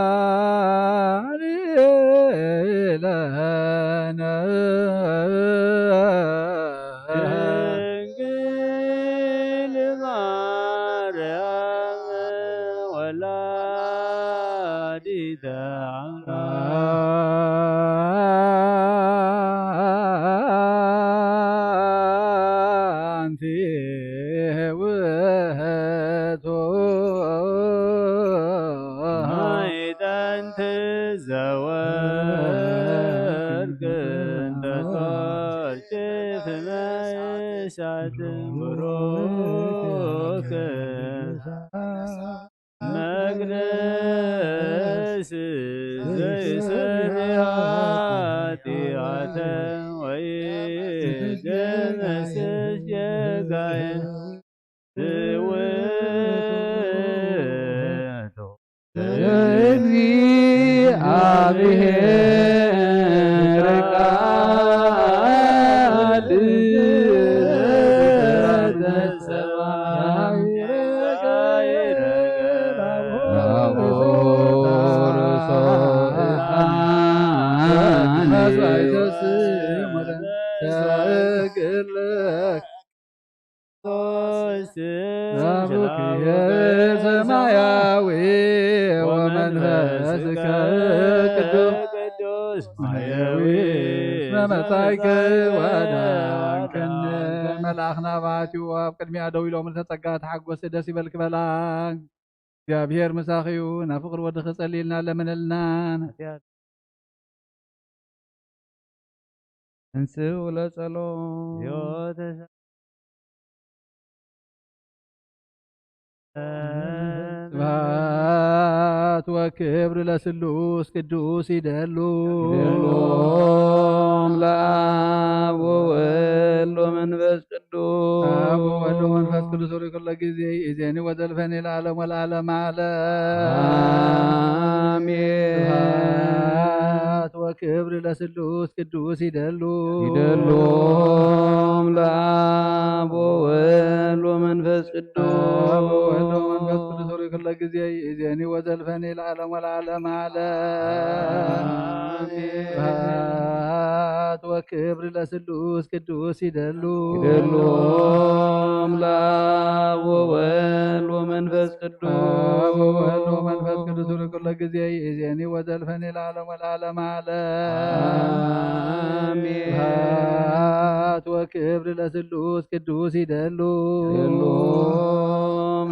መለኮት ድንግል ማርያም ወላዲተ አምላክ አንቲ ውህቱ ማዕጠንት ዘወርቅ እንተ ተወርጭት መሳት ብሩክ መቅደስ ዘይሰሪ ኃጢአተ ወይደመስስ ጌጋየ ዝውቱ እግዚአብሔር ቃል ተሰማይ አቡኪ ሰማያዊ ወመንፈስከ ቅዱስ ማያዊ እስመ መጻእከ ወዳንከነ። መልኣኽ ናባቲኡ ኣብ ቅድሚኣ ደው ኢሎም፣ ተጸጋ ተሓጎሲ ደስ ይበልክ በላ። እግዚኣብሔር ምሳኺ እዩ። ናብ ፍቕሪ ወድኺ ጸልይልና ለምንልና። ተንሥኡ ለጸሎት። ስብሐት ወክብር ለስሉስ ቅዱስ ይደሉ። ይደሉ ለአብ ወወልድ ወመንፈስ ቅዱስ። አብ ወወልድ ወመንፈስ ቅዱስ ሩይ ኩሎ ጊዜ ይእዜኒ ወዘልፈኒ ለዓለም ወለዓለም ዓለም። አሜን። ስብሐት ወክብር ለስሉስ ቅዱስ ይደሉ። ይደሉ ለአብ ወወልድ ወመንፈስ ቅዱስ። አብ ወወልድ ወመንፈስ ቅዱስ ሩይ ኩሎ ጊዜ ይእዜኒ ወዘልፈኒ ለዓለም ወለዓለም ዓለም። አሜን። ስብሐት ወክብር ለስሉስ ቅዱስ ይደሉ። ይደሉ ለአብ ወወልድ ወመንፈስ ቅዱስ። አብ ወወልድ ወመንፈስ ቅዱስ ኩሎ ጊዜ ይእዜኒ ወዘልፈኒ ለዓለም ወለዓለም ዓለም። አሜን። ስብሐት ወክብር ለስሉስ ቅዱስ ይደሉ። ይደሉ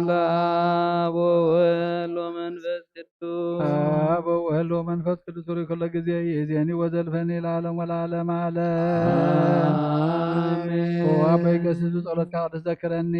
ለአብ ወወልድ ወመንፈስ ቅዱስ። አብ ወወልድ ወመንፈስ ቅዱስ ሩይ ኩሎ ጊዜ ይእዜኒ ወዘልፈኒ ለዓለም ወለዓለም ዓለም። አሜን። ኦ አቦይ ቀሲስ ብጸሎትካ ክትዘክረኒ።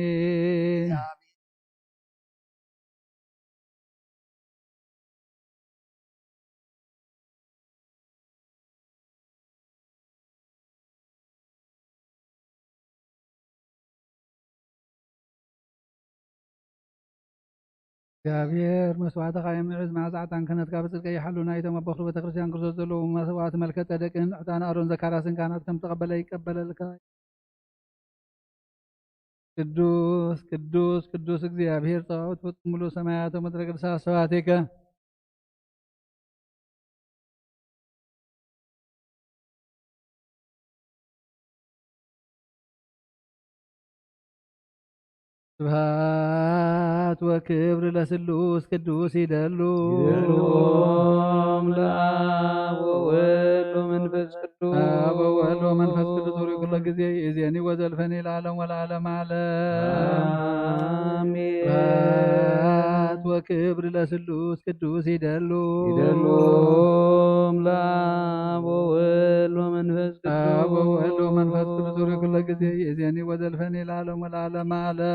እግዚኣብሔር መስዋዕትኻ የምዕዝ፣ መዓዛ ዕጣን ክህነትካ ብጽድቂ ይሓሉ። ናይቶም ኣቦኽሪ ቤተ ክርስቲያን ክርስቶስ ዘለዉ መስዋዕቲ መልከ ጸደቅን ዕጣን ኣሮን ዘካርያስን ካህናት ከም ተቐበለ ይቀበለልካ። ቅዱስ ቅዱስ ቅዱስ እግዚኣብሔር ጸባኦት ፍጹም ምሉእ ሰማያት ወምድረ ቅዱሳት ስብሐቲከ። ስብሐት ወክብር ለስሉስ ቅዱስ ይደሉ። ይደሉ ለአብ ወወልድ ወመንፈስ ቅዱስ። አብ ወወልድ ወመንፈስ ቅዱስ ሩይ ኩሎ ጊዜ ይእዜኒ ወዘልፈኒ ለዓለም ወለዓለም ዓለም። አሜን። ስብሐት ወክብር ለስሉስ ቅዱስ ይደሉ። ይደሉ ለአብ ወወልድ ወመንፈስ ቅዱስ። አብ ወወልድ ወመንፈስ ቅዱስ ሩይ ኩሎ ጊዜ ይእዜኒ ወዘልፈኒ ለዓለም ወለዓለም ዓለም።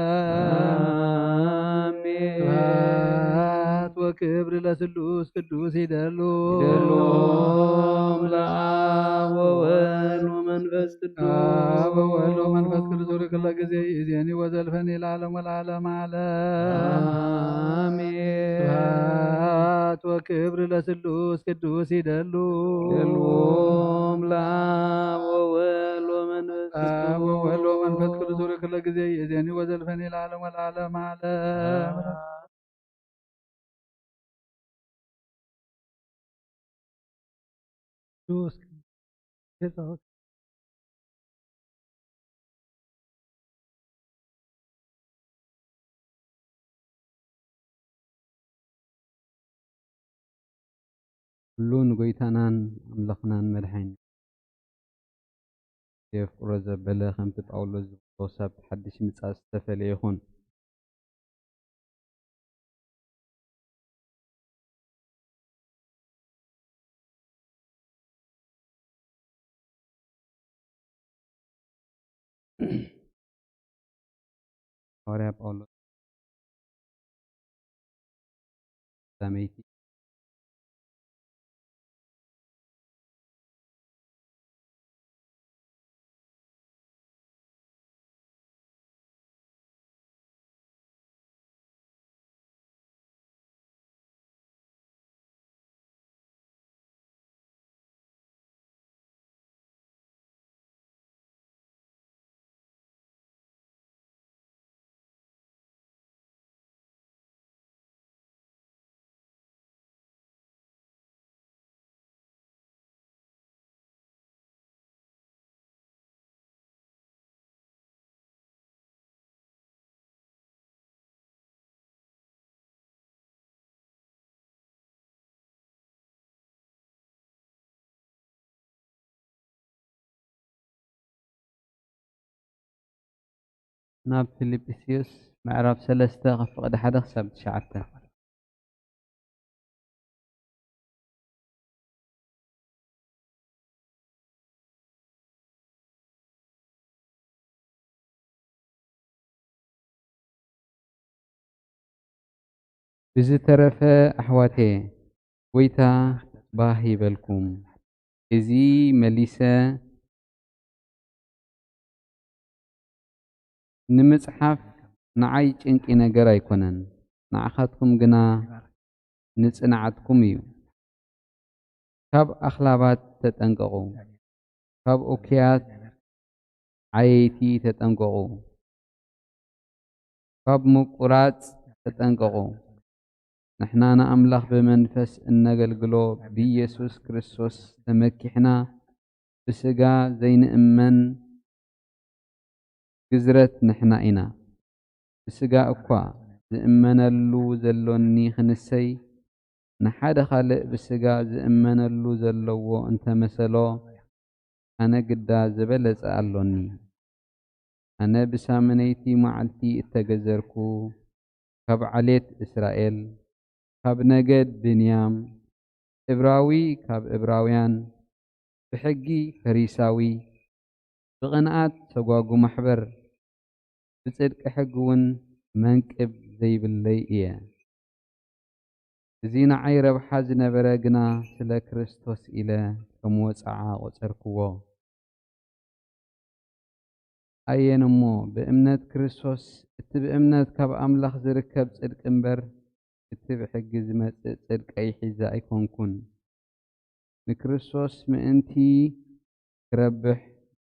አሜን። ስብሐት ወክብር ለስሉስ ቅዱስ ይደሉ። ይደሉ ለአብ ወወልድ ወመንፈስ ቅዱስ። አብ ወወልድ ወመንፈስ ቅዱስ ሩይ ኩሎ ጊዜ ይእዜኒ ወዘልፈኒ ለዓለም ወለዓለም ዓለም። አሜን። ስብሐት ወክብር ለስሉስ ቅዱስ ይደሉ። ይደሉ ለአብ ወወልድ ወመንፈስ አብ ቅዱስ። ወወልድ ወመንፈስ ቅዱስ ሩይ ኩሎ ጊዜ ይእዜኒ ወዘልፈኒ ለዓለም ወለዓለም ዓለም። ቅዱስ ጸሎት። ኩሉ ንጎይታናን ኣምላኽናን መድሓኒና ዘየፍቅሮ ዘበለ፣ ከምቲ ጳውሎስ ዝበሎ፣ ሳብቲ ሓድሽ ምጻእ ዝተፈልየ ይኹን። ሃዋርያ ጳውሎስ ቀዳመይቲ ናብ ፊልጵስዩስ ምዕራፍ ሰለስተ ካብ ፍቕዲ ሓደ ክሳብ ትሽዓተ። ብዝተረፈ ኣሕዋተየ፣ ጎይታ ባህ ይበልኩም። እዚ መሊሰ ንምጽሓፍ ንዓይ ጭንቂ ነገር ኣይኮነን፣ ንዓኻትኩም ግና ንጽንዓትኩም እዩ። ካብ ኣኽላባት ተጠንቀቑ፣ ካብ እኩያት ዓየይቲ ተጠንቀቑ፣ ካብ ምቁራጽ ተጠንቀቑ። ንሕና ንኣምላኽ ብመንፈስ እነገልግሎ ብኢየሱስ ክርስቶስ ተመኪሕና ብስጋ ዘይንእመን ግዝረት ንሕና ኢና። ብስጋ እኳ ዝእመነሉ ዘሎኒ ክንሰይ፣ ንሓደ ካልእ ብስጋ ዝእመነሉ ዘለዎ እንተመሰሎ፣ ኣነ ግዳ ዝበለጸ ኣሎኒ። ኣነ ብሳምነይቲ መዓልቲ እተገዘርኩ፣ ካብ ዓሌት እስራኤል፣ ካብ ነገድ ብንያም፣ እብራዊ ካብ እብራውያን፣ ብሕጊ ፈሪሳዊ፣ ብቕንኣት ሰጓጉ ማሕበር፣ ብጽድቂ ሕጊ እውን መንቅብ ዘይብለይ እየ። እዚ ንዓይ ረብሓ ዝነበረ ግና ስለ ክርስቶስ ኢለ ከም ወጽዓ ቆጸርክዎ። ኣየን እሞ ብእምነት ክርስቶስ፣ እቲ ብእምነት ካብ ኣምላኽ ዝርከብ ጽድቂ እምበር፣ እቲ ብሕጊ ዝመጽእ ጽድቀይ ሒዘ ኣይኮንኩን። ንክርስቶስ ምእንቲ ክረብሕ፣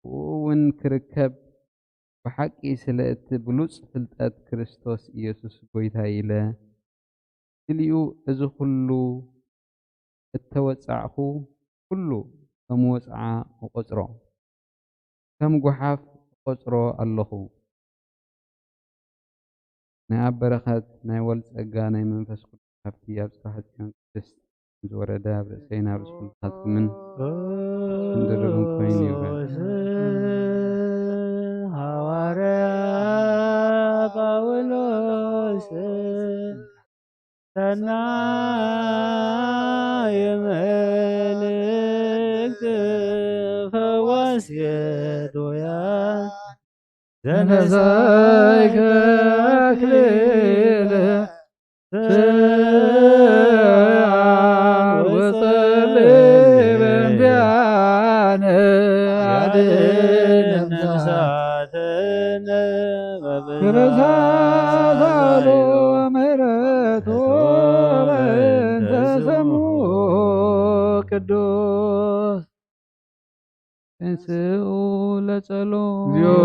ብእኡ እውን ክርከብ፣ ብሓቂ ስለ እቲ ብሉጽ ፍልጠት ክርስቶስ ኢየሱስ ጐይታይ ኢለ፣ ስሊኡ እዚ ኹሉ እተወጻዕኹ ኩሉ ከም ወጽዓ እቆጽሮ፣ ከም ጓሓፍ እቆጽሮ ኣለኹ። ናይ ኣብ በረኸት ናይ ወልድ ጸጋ ናይ መንፈስ ቅዱስ ሃብቲ ኣብ ጽባሕ ጽዮን ቅድስት ዝወረደ ኣብ ርእሰይን ኣብ ርእሲ ኩልኻትኩምን ክንድርብን ኮይኑ ይበል። ሃዋርያ ጳውሎስ ሰናይ መልእክት ፈዋስ የዶያ ዘነሳይከ ኣክሊል ስብሐት ወጸልይ በእንቲአነ አድነነ እሳትነ በብርሃን ክርስቶስ አሉ ምሕረቱ በእንተ ስሙ ቅዱስ። ተንሥኡ ለጸሎት። እግዚኦ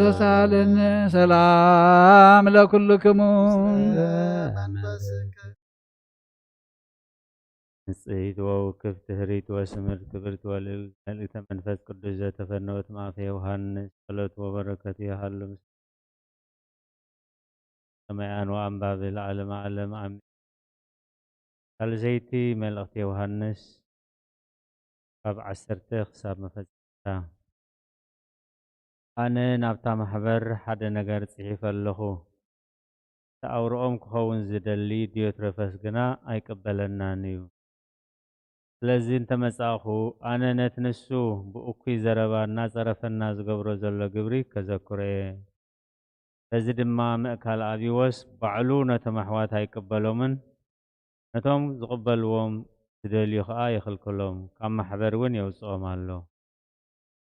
ተሳለነ ሰላም ለኩልክሙ። ንጽሕት ወውክፍት ህሪት ወስምርት ክብርት ወልዕልት መልእክተ መንፈስ ቅዱስ ዘተፈነወት ማእፈ ዮሃንስ ጸሎት ወበረከቱ ይሃሉ ምስ ሰማያን ወኣንባቢ ለዓለመ ዓለም ኣሜን። ሳልሰይቲ መልእኽቲ ዮሃንስ ካብ ዓሰርተ ክሳብ መፈጸምታ። ኣነ ናብታ ማሕበር ሓደ ነገር ጽሒፈ ኣለኹ። እቲ ኣውርኦም ክኸውን ዝደሊ ዲዮትረፈስ ግና ኣይቅበለናን እዩ። ስለዚ እንተ መጻእኹ፣ ኣነ ነቲ ንሱ ብእኩይ ዘረባ እናጸረፈና ዝገብሮ ዘሎ ግብሪ ከዘክሮ እየ። በዚ ድማ ምእካል ኣቢዎስ ባዕሉ ነቶም ኣሕዋት ኣይቅበሎምን፣ ነቶም ዝቕበልዎም ዝደልዩ ኸኣ ይኽልክሎም፣ ካብ ማሕበር እውን የውጽኦም ኣሎ።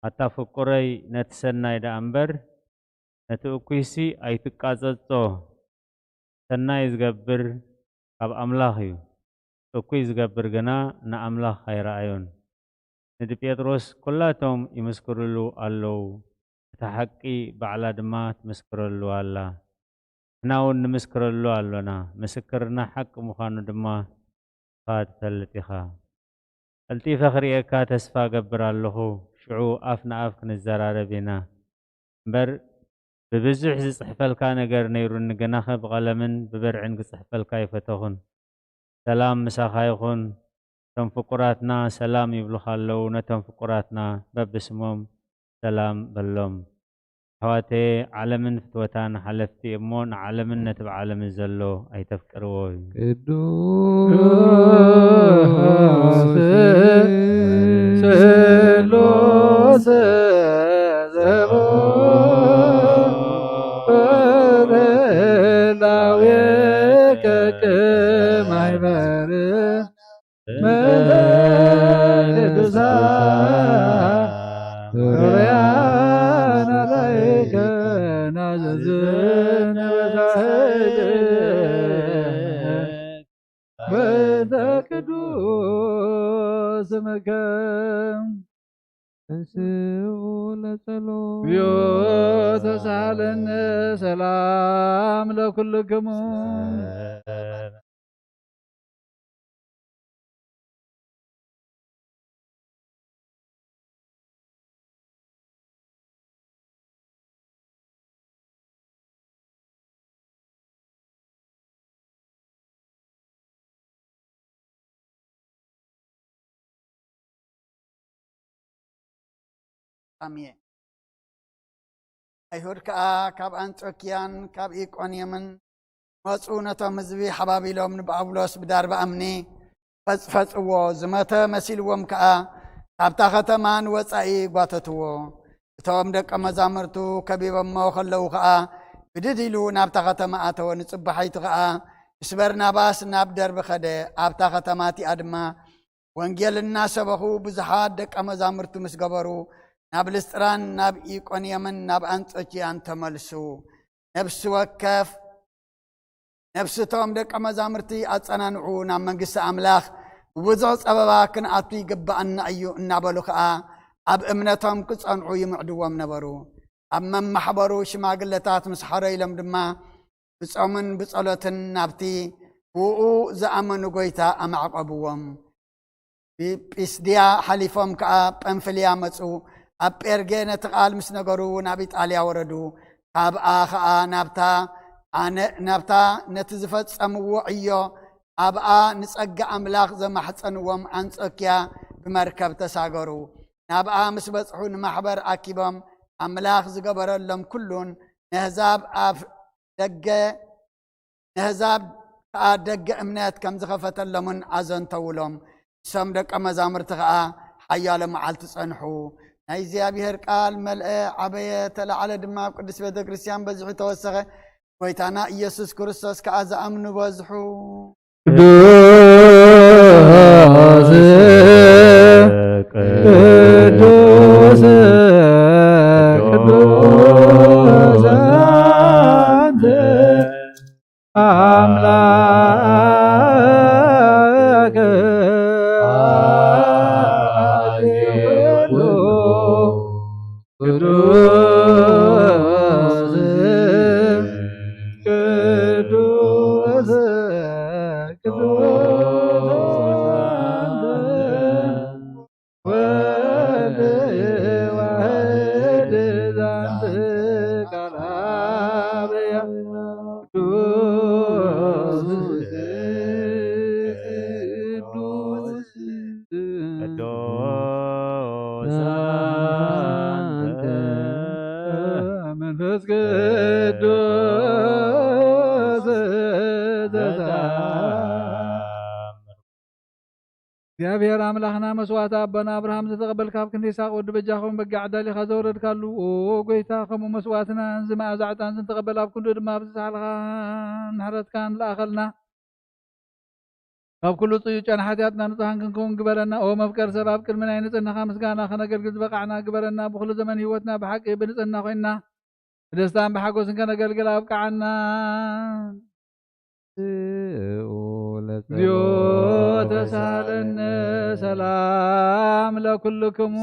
ኣታ ፍቁረይ፣ ነቲ ሰናይ ደኣ እምበር፣ ነቲ እኩይሲ ኣይትቃጸጾ። ሰናይ ዝገብር ካብ ኣምላኽ እዩ፣ እኩይ ዝገብር ግና ንኣምላኽ ኣይረኣዮን። ንዲ ጴጥሮስ ኩላቶም ይምስክርሉ ኣለዉ፣ እታ ሓቂ ባዕላ ድማ ትምስክረሉ ኣላ። ንሕና እውን ንምስክረሉ ኣሎና፣ ምስክርና ሓቂ ምዃኑ ድማ ንስኻ ትፈልጥ ኢኻ። ቀልጢፈ ክርእየካ ተስፋ እገብር ኣለኹ፣ ሽዑ ኣፍ ንኣፍ ክንዘራረብ ኢና። እምበር ብብዙሕ ዝጽሕፈልካ ነገር ነይሩኒ፣ ግናኸ ብቐለምን ብበርዕን ክጽሕፈልካ ኣይፈተኹን። ሰላም ምሳኻ ይኹን። እቶም ፍቁራትና ሰላም ይብሉኻ ኣለዉ፣ ነቶም ፍቁራትና በብስሞም ሰላም በሎም። ኣሕዋተየ፣ ዓለምን ፍትወታን ሓለፍቲ እሞ፣ ንዓለምን ነቲ ብዓለምን ዘሎ ኣይተፍቅርዎ እዩ። ቅዱስ ስሉስ ዘቦ በረላዌ ከቅማይ በር መደ ቅዱሳን ርያን አላይከ ናዘዝን በሳይል በእንተ ቅዱስ ስምከ እንስኡ ለጸሎት። እግዚኦ ተሳለነ ሰላም ለኩልክሙ። ፍጻሜ። ኣይሁድ ከኣ ካብ ኣንጾኪያን ካብ ኢቆንዮምን መጹ፣ ነቶም ህዝቢ ሓባቢሎም ንጳውሎስ ብዳርባ እምኒ ፈጽፈጽዎ። ዝመተ መሲልዎም ከኣ ካብታ ከተማ ንወጻኢ ጓተትዎ። እቶም ደቀ መዛሙርቱ ከቢቦሞ ከለዉ ከኣ ብድድ ኢሉ ናብታ ከተማ ኣተወ። ንጽባሒቱ ከኣ ምስ በርናባስ ናብ ደርቢ ኸደ። ኣብታ ከተማ እቲኣ ድማ ወንጌል እናሰበኹ ብዙሓት ደቀ መዛሙርቲ ምስ ገበሩ፣ ናብ ልስጥራን ናብ ኢቆንዮምን ናብ ኣንጾኪያን ተመልሱ። ነፍሲ ወከፍ ነፍስቶም ደቀ መዛሙርቲ ኣጸናንዑ፣ ናብ መንግስቲ ኣምላኽ ብብዙሕ ጸበባ ክንኣቱ ይግብኣና እዩ እናበሉ ኸኣ ኣብ እምነቶም ክጸንዑ ይምዕድዎም ነበሩ። ኣብ መማሕበሩ ሽማግለታት ምስ ሓረይሎም ድማ ብጾምን ብጸሎትን ናብቲ ብኡ ዝኣመኑ ጐይታ ኣማዕቆብዎም። ብጲስድያ ሓሊፎም ከኣ ጳንፍልያ መጹ። ኣብ ጴርጌ ነቲ ቃል ምስ ነገሩ ናብ ኢጣልያ ወረዱ። ካብኣ ኸኣ ናብታ ኣነ ናብታ ነቲ ዝፈጸምዎ ዕዮ ኣብኣ ንጸጋ ኣምላኽ ዘማሕጸንዎም ኣንጾክያ ብመርከብ ተሳገሩ። ናብኣ ምስ በጽሑ ንማሕበር ኣኪቦም ኣምላኽ ዝገበረሎም ኩሉን ነህዛብ ኣፍ ደገ ነህዛብ ከኣ ደገ እምነት ከም ዝኸፈተሎምን ኣዘንተውሎም። እሶም ደቀ መዛሙርቲ ከኣ ሓያሎ መዓልቲ ጸንሑ። ናይ እግዚኣብሔር ቃል መልአ፣ ዓበየ፣ ተላዕለ ድማ ኣብ ቅድስት ቤተ ክርስቲያን በዚሑ ተወሰኸ። ጐይታና ኢየሱስ ክርስቶስ ከኣ ዝኣምኑ በዝሑ። ቅዱስ ቅዱስ ቅዱስ ኣንተ ኣምላክ ቅዱስ ቅዱስ ቅዱስ ወልድ ዋሕድ ዛንት ቃል አብያ ቅዱስ ቅዱስ ቅዱስ አንተ መንፈስ ቅዱስ ዘተአምር። እግዚኣብሔር ኣምላኽና መስዋዕቲ ኣቦና ኣብርሃም ዝተቐበልካ ኣብ ክንዲ ይስሐቅ ወዲ በጃ ኸውን በጊዕ ኣዳሊኻ ዘውረድካሉ፣ ኦ ጐይታ፣ ከምኡ መስዋዕትና እዚ መኣዛ ዕጣን እዚ ንተቐበል ኣብ ክንዱ ድማ ኣብዚ ዝሰኣልኻን ምሕረትካን ለኣኸልና። ካብ ኩሉ ጽዩጫን ሓጢኣትና ንጹሃን ክንከውን ግበረና። ኦ መፍቀር ሰብ፣ ኣብ ቅድሚ ናይ ንጽህናኻ ምስጋና ከነገልግል ዝበቃዕና ግበረና። ብኹሉ ዘመን ህይወትና ብሓቂ ብንጽህና ኮይንና ብደስታን ብሓጎስን ከነገልግል ኣብቅዓና። ስኡ ለጸሎተ እግዚኦ ተሳሃለነ። ሰላም ለኩልክሙ።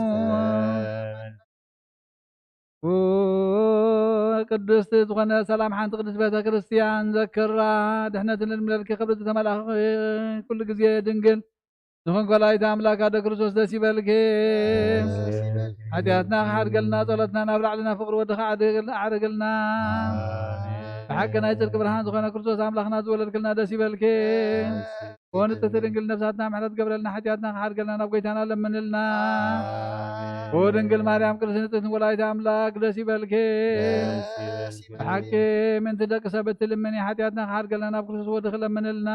ቅድስቲ ዝኾነ ሰላም ሓንቲ ቅድስት ቤተ ክርስቲያን ዘክራ። ድሕነትን ልምለልኪ ክብርቲ ተመላኺ ኩሉ ግዜ ድንግል ዝኾንክ ወላዲተ ኣምላክ ኣደ ክርስቶስ ደስ ይበልኪ። ሓጢኣትና ክሓድገልና ጸሎትና ናብ ላዕልና ፍቅሪ ወድኻ ኣዕርግልና። ብሓቂ ናይ ጽድቂ ብርሃን ዝኾነ ክርስቶስ ኣምላኽና ዝወለድክልና ደስ ይበልኪ። ኦ ንጽሕቲ ድንግል ነፍሳትና ምሕረት ገብረልና፣ ሓጢኣትና ክሓድገልና ናብ ጎይታና ለምንልና። ኦ ድንግል ማርያም ቅድስቲ ንጽሕቲ ወላዲተ ኣምላክ ደስ ይበልኪ። ብሓቂ ምንቲ ደቂ ሰብ እትልምኒ፣ ሓጢኣትና ክሓድገልና ናብ ክርስቶስ ወድኺ ለምንልና።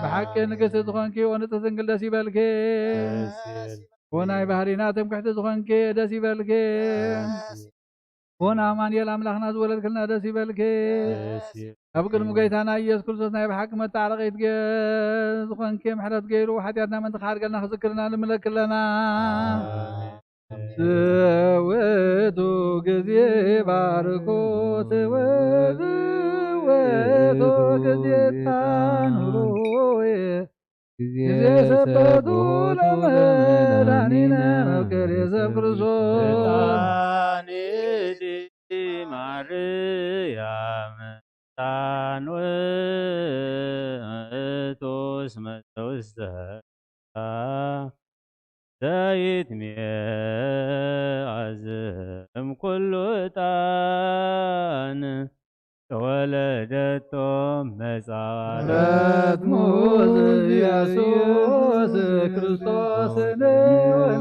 ብሓቂ ንግስቲ ዝኾንኪ ኦ ንጽሕቲ ድንግል ደስ ይበልኪ። ኦ ናይ ባህሪና ትምክሕቲ ዝኾንኪ ደስ ይበልኪ። ኦ ንኣማኑኤል ኣምላኽና ዝወለድክልና ደስ ይበልኪ። ደስ ይበልኪ። ኣብ ቅድሚ ጎይታና ኢየሱስ ክርስቶስ ናይ ብሓቂ መታረቂት ገ-፣ ዝኾንኪ ምሕረት ገይሩ ሓጢኣትና ምእንቲ ክሓድገልና ክዝክርና ንምለኪ ኣለና። ኣሜን። ዘውቱ ግዜ ባርኮት ወዝወቶ ግዜ ታኑሮየ ግዜ ሰበቱ ለመድኃኒነ መፍቀሬ ሰብ ክርስቶስ። ዕጣን ማርያም ዕጣን ውእቱ እስመ ውስተ ዘይት ሚያዝም ኩሉ ዕጣን ተወለደቶ መጻት። ረትሙ ኢየሱስ ክርስቶስ ንወንጌላቱ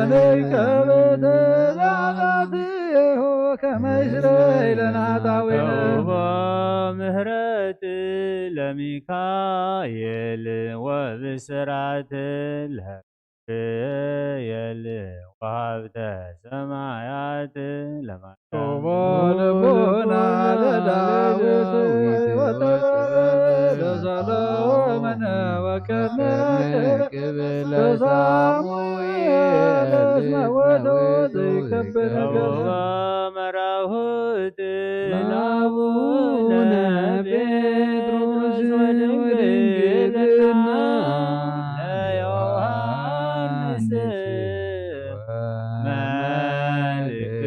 ከበተ ዛዛትዮ ከመ ይስረይ ለናታዊነ። ምህረት ለሚካኤል ወብስራት ለገብርኤል ወሀብተ ሰማያት ለማርያም። ሮቦ ልቦና ለዳዊት ወጥበብ ለሰሎሞን ወከርነ ክብር ለሳሙኤል እስመ ውእቱ ዘይከብር ነገር። መራሁት ለአቡነ ጴጥሮስ ወድንግልና ለዮሐንስ መልክ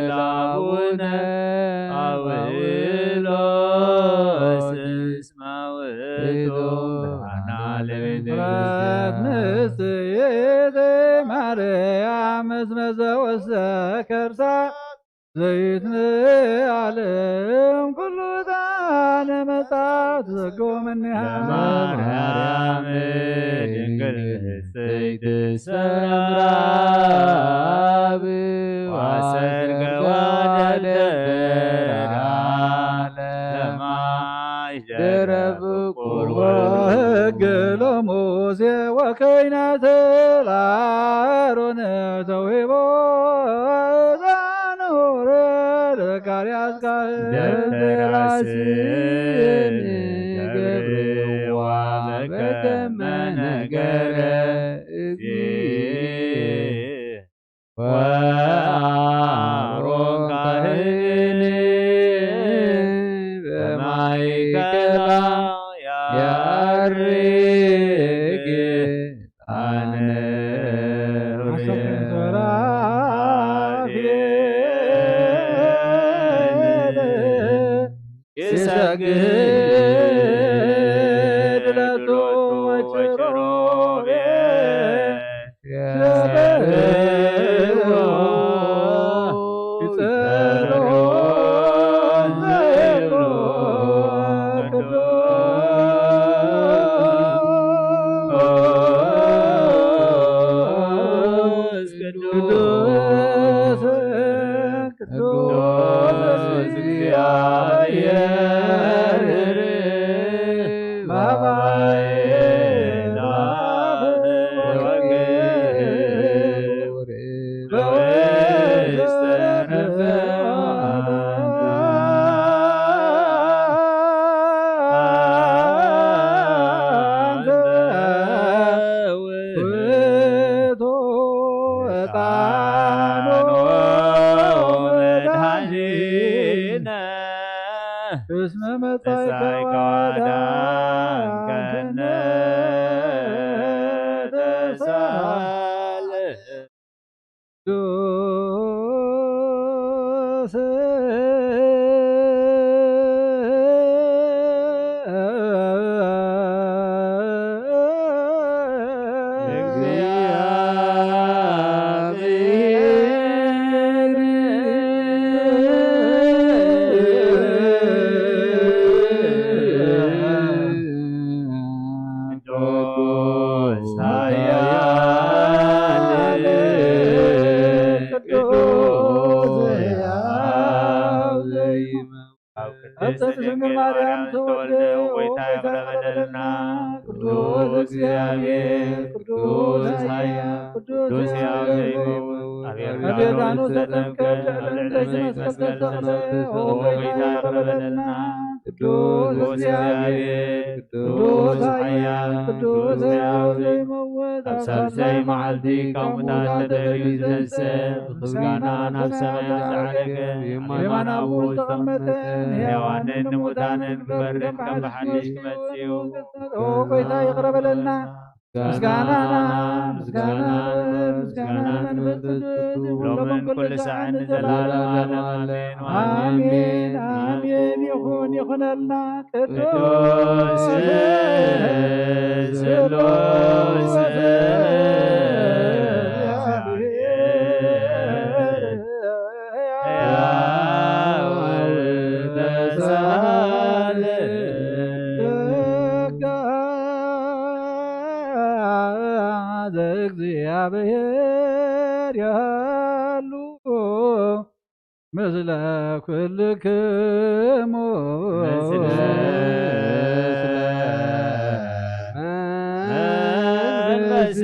ለአቡነ አውሎስ እስመ ውእቱ ብርሃና ለቤተ ክርስቲያን። ምስጢር ማርያም እስመ ዘወሰ ከርሳ ዘይትነአለም ኩሉ ጣነ መጻት ዘገወ እምኔሃ። ለማርያም ድንግል ንጽሕት ሰምራብ ዋሰርገዋ ለማይ ደረብ ቁርቦ። ሕግ ለሙሴ ወከይናተ ለአሮን ተውሂቦ። ዘንሆረ ለዘካርያስ ካህን። ደብተራ ስም ገብርዋ በከመ ነገረ እግዚእ። ወአሮን ካህን በማእከላ ያርግ ዕጣነ ሱራፌል። ይሰግድ ለቱ ወኪሩቤል። ቅዱስ ቅዱስ እግዚአብሔር በባሕር ወግብር በውስተ ነፋስ። አንተ ውእቱ ዕጣኑ መድኃኒነ እስመ መጻእከ ወአዳንከነ። ተሳለ ቅዱስ ቅዱስ ኃያል ቅዱስ ሕያው ዘይመውት። ኣብ ቅድስት ድንግል ማርያም ተወልደ፣ ኦ ጌታ ይቕረ በለልና። ቅዱስ እግዚአብሔር፣ ቅዱስ ኃያል፣ ቅዱስ ሕያው ዘይመውት፣ ኣብ ዮርዳኖስ ተጠምቀ፣ ኣብ ልዕሊ መስቀል ተሰቕለ፣ ኦ ጌታ ይቕረ በለልና። ቅዱስ እግዚአብሔር፣ ቅዱስ ኃያል፣ ቅዱስ ሕያው ዘይመውት፣ ኣብ ሳልሳይ መዓልቲ ካብ ሙታን ተጠርዩ ዝተንስአ፣ ምስጋና ናብ ሰማያት ዝዓረገ፣ የማን ኣቦ ዝተቐመጠ፣ ንሕያዋንን ንሙታንን ክፈርድ ከም ብሓድሽ ክመጽእ እዩ። ኦ ጐይታ ይቕረ በለልና። ምስጋና፣ ምስጋና፣ ምስጋና መንፈስ ቅዱስ ሎምን ኩሉ ሰዓት ንዘለዓለመ ዓለም ኣሜን። ኣሜን፣ ኣሜን። ይኹን፣ ይኹነልና። ቅዱስ ስሉስ ያሉ ምስለ ኩልክሙ ምስለ መንፈስከ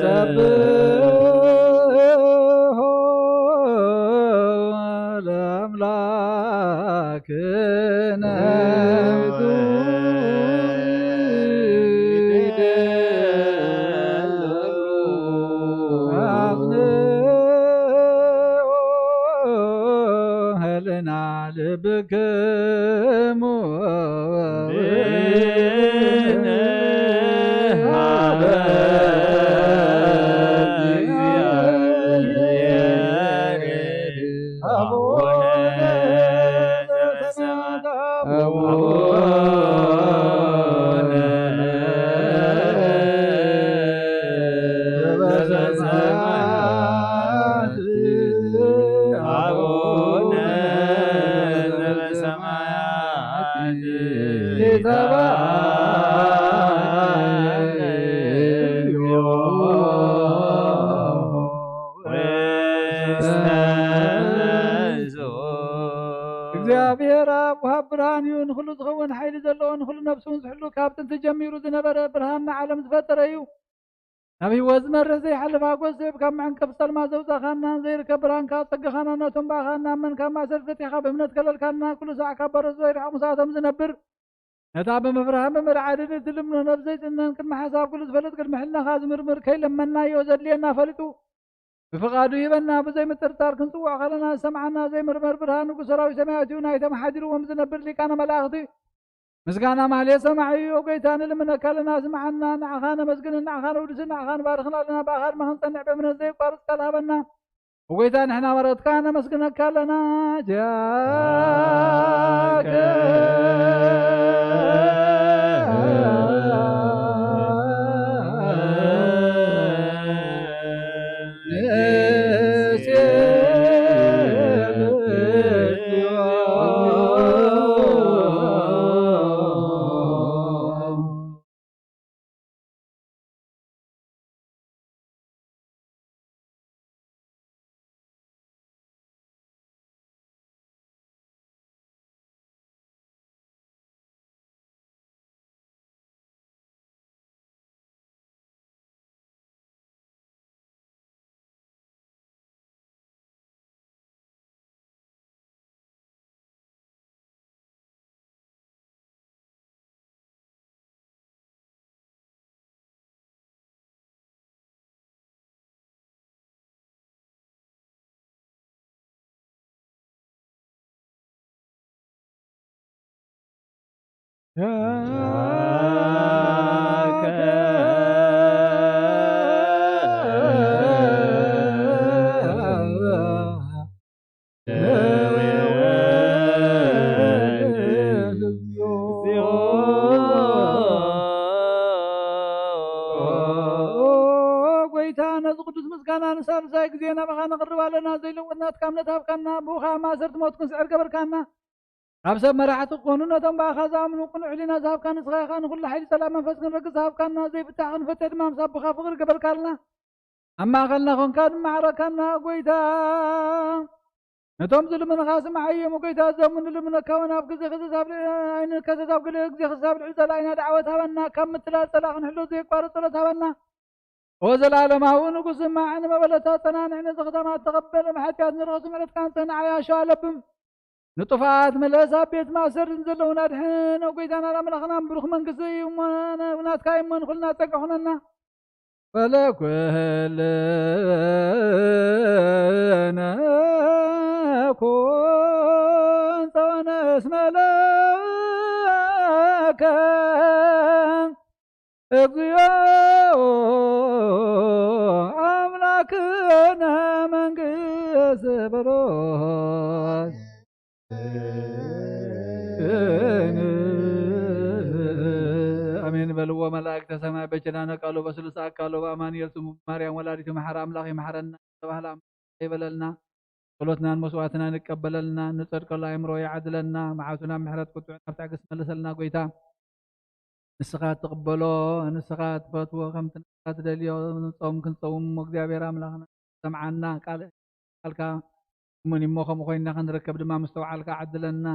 ሰብሖ ለአምላክ እግዚኣብሔር ኣብ ወሃብ ብርሃን እዩ። ንኹሉ ዝኸውን ሓይሊ ዘለዎ፣ ንኹሉ ነፍሱ እውን ዝሕሉ፣ ካብ ጥንቲ ጀሚሩ ዝነበረ፣ ብርሃን ንዓለም ዝፈጠረ እዩ። ናብ ህይወት ዝመርሕ ዘይሓልፍ ሓጎስ ሂብ፣ ካብ መዕንቀፍ ጸልማት ዘውጻኻና፣ ዘይርከብ ብርሃንካ ጸጋኻና፣ ነቶም ብኣኻ እናመንካ ማእሰርቲ ፈቲሕካ ብእምነት ከለልካና፣ ኩሉ ሳዕ ካብ በረቱ ዘይርሕቕ ምስኣቶም ዝነብር፣ ነታ ብምፍርሃን ብምርዓድን እትልምኖ ነብሲ ዘይጽነን፣ ቅድሚ ሓሳብ ኩሉ ዝፈልጥ፣ ቅድሚ ሕልናኻ ዝምርምር፣ ከይለመናዮ ዘድልየና ፈሊጡ ብፍቓዱ ይህበና። ብዘይ ምጥርጣር ክንጽውዖ ከለና ዝሰምዓና ዘይምርመር ብርሃን ንጉስ ሰራዊት ሰማያት እዩ። ናይቶም ሓዲርዎም ዝነብር ሊቃነ መላእኽቲ ምስጋና ማህሌት ሰማዒ እዩ። ኦ ጎይታ፣ ንልምነካ ኣለና፣ ስምዓና። ንዓኻ ነመስግንን ንዓኻ ነውድስን ንዓኻ ንባርኽን ኣለና። ብኣኻ ድማ ክንጸንዕ ብእምነት ዘየቋርጽ ቃል ሃበና። ኦ ጎይታ፣ ንሕና መረትካ ነመስግነካ ኣለና። ጃከ ጎይታ፣ ነዚ ቅዱስ ምስጋና ንሳልሳይ ግዜ ናባኻ ነቕርብ ኣለና። ዘይልወጥ ናትካ እምነት ሃብካና፣ ብኡ ኸኣ ማእሰርቲ ሞት ክንስዕር ገበርካና። ካብ ሰብ መራሕቲ ክኾኑ፣ ነቶም ብኣኻ ዝኣምኑ ቅኑዕ ሕሊና ዝሃብካ ንስኻ ኢኻ። ንኹሉ ሓይሊ ጸላእ መንፈስ ክንረግጽ ዝሃብካና፣ ዘይፍታሕ ክንፈትሕ ድማ ምስ ኣቦኻ ፍቕሪ ገበርካልና። ኣብ ማእከልና ኾንካ ድማ ዓረካና። ጎይታ፣ ነቶም ዝልምንኻ ስምዓዮም። ጎይታ፣ እዞም ንልምነካ እውን ኣብ ግዜ ክሰስ ኣብ ልዕሊ፣ ኣይንከሰስ፣ ኣብ ገለ ግዜ ክሰስ ኣብ ልዕሊ ጸላኢና ደዓወት ሃበና። ካብ ምትላል ጸላእ ክንሕሎ ዘየቋርጽ ጸሎት ሃበና። ኦ ዘላለማዊ ንጉስ፣ ስማዕ፣ ንመበለታት ጸናንዕ፣ ነዚ ከተማ ተቐበል፣ ብሓጢኣት ንረኸሱ ምሕረትካ ንጽህና ዓያሾ ኣለብም። ንጡፋት ምለስ፣ ኣብ ቤት ማእሰር ዘለውን ኣድሕን። ኦ ጎይታና ኣምላኽና፣ ብሩኽ መንግስቲ እዩ እሞ፣ ናትካ እዩ እሞ፣ ንኹልና ጸጋ ኹነና። ወለኩልነ ኩን ጸወነ እስመ ለከ እግዚኦ ኣምላክነ መንግስት በሮት። ኣሜን በልዎ መላእክተ ሰማይ በኪዳነ ቃሉ በስሉስ ኣካሉ በአማኑኤል ስሙ ማርያም ወላዲቱ መሐረ ኣምላኽ ይመሐረና ተባህለ ኣምላኽ ይበለልና። ጸሎትናን መስዋዕትናን ይቀበለልና። ንጸድቀሉ ኣእምሮ ይዓድለና። መዓቱና ምሕረት ቁጥዑ ናብ ትዕግስት መልሰልና ጎይታ። ንስኻ ትቕበሎ፣ ንስኻ ትፈትዎ፣ ከምቲ ንስኻ ትደልዮ ጾም ክንጸውም እሞ እግዚኣብሔር ኣምላኽና ሰምዓና፣ ቃል-፣ ቃልካ እሙን እሞ ከምኡ ኮይንና ክንርከብ ድማ ምስትውዓልካ ዓድለና።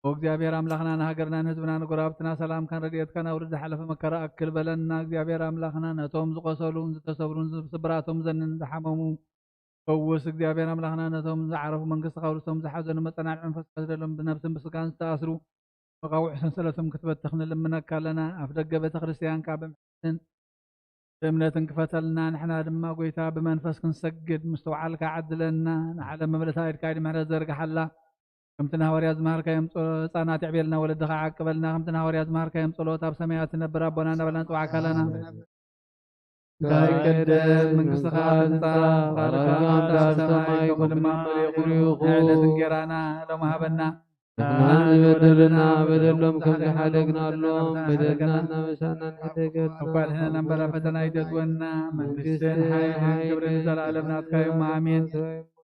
ኦ እግዚኣብሔር ኣምላኽና ንሃገርና ንህዝብና ንጎረባብትና ሰላምካን ረድኤትካን ኣውርድ፣ ዝሓለፈ መከራ ኣክል በለና። እግዚኣብሔር ኣምላኽና ነቶም ዝቆሰሉን ዝተሰብሩን ስብራቶም ዘንን ዝሓመሙ ፈውስ። እግዚኣብሔር ኣምላኽና ነቶም ዝዓረፉ መንግስቲ ከውርሶም ዝሓዘኑ መጸናንዒ መንፈስካ ዝደሎም ብነብስን ብስጋን ዝተኣስሩ መቃውዕ ሰንሰለቶም ክትበትኽ ንልምነካ ኣለና። ኣፍ ደገ ቤተ ክርስቲያንካ ብምሕረትን ብእምነትን ክፈተልና። ንሕና ድማ ጎይታ ብመንፈስ ክንሰግድ ምስትውዓልካ ዓድለና። ንዓለም መምለሳ ኢድካ ኢድ ምሕረት ዘርግሓላ። ከምቲ ንሃዋርያ ዝመሃርካዮም ጸ-፣ ህጻናት የዕቤልና ወለድኻ ዓቅበልና። ከምቲ ንሃዋርያ ዝመሃርካዮም ጸሎት ኣብ ሰማያት ትነብር ኣቦና እናበልና ንጽዋዕካ ኣለና። እንታይ ይቀደም መንግስትኻ ትምጻእ፣ ፍቓድካ ኣብ ሰማይ ከምኡ ድማ ኣብ መሬት ይኹን። ናይ ዕለት እንጌራና ሎም ሃበና። ንሕና ዝበደሉና በደሎም ከም ዝሓደግናሎም በደልና እናመሳና ንሕደገልና። እኳ ድሕነና እምበር ኣብ ፈተና ኣይተእትወና። መንግስትን ሓይልን ክብርን ንዘለኣለም ናትካ እዮም። ኣሜን።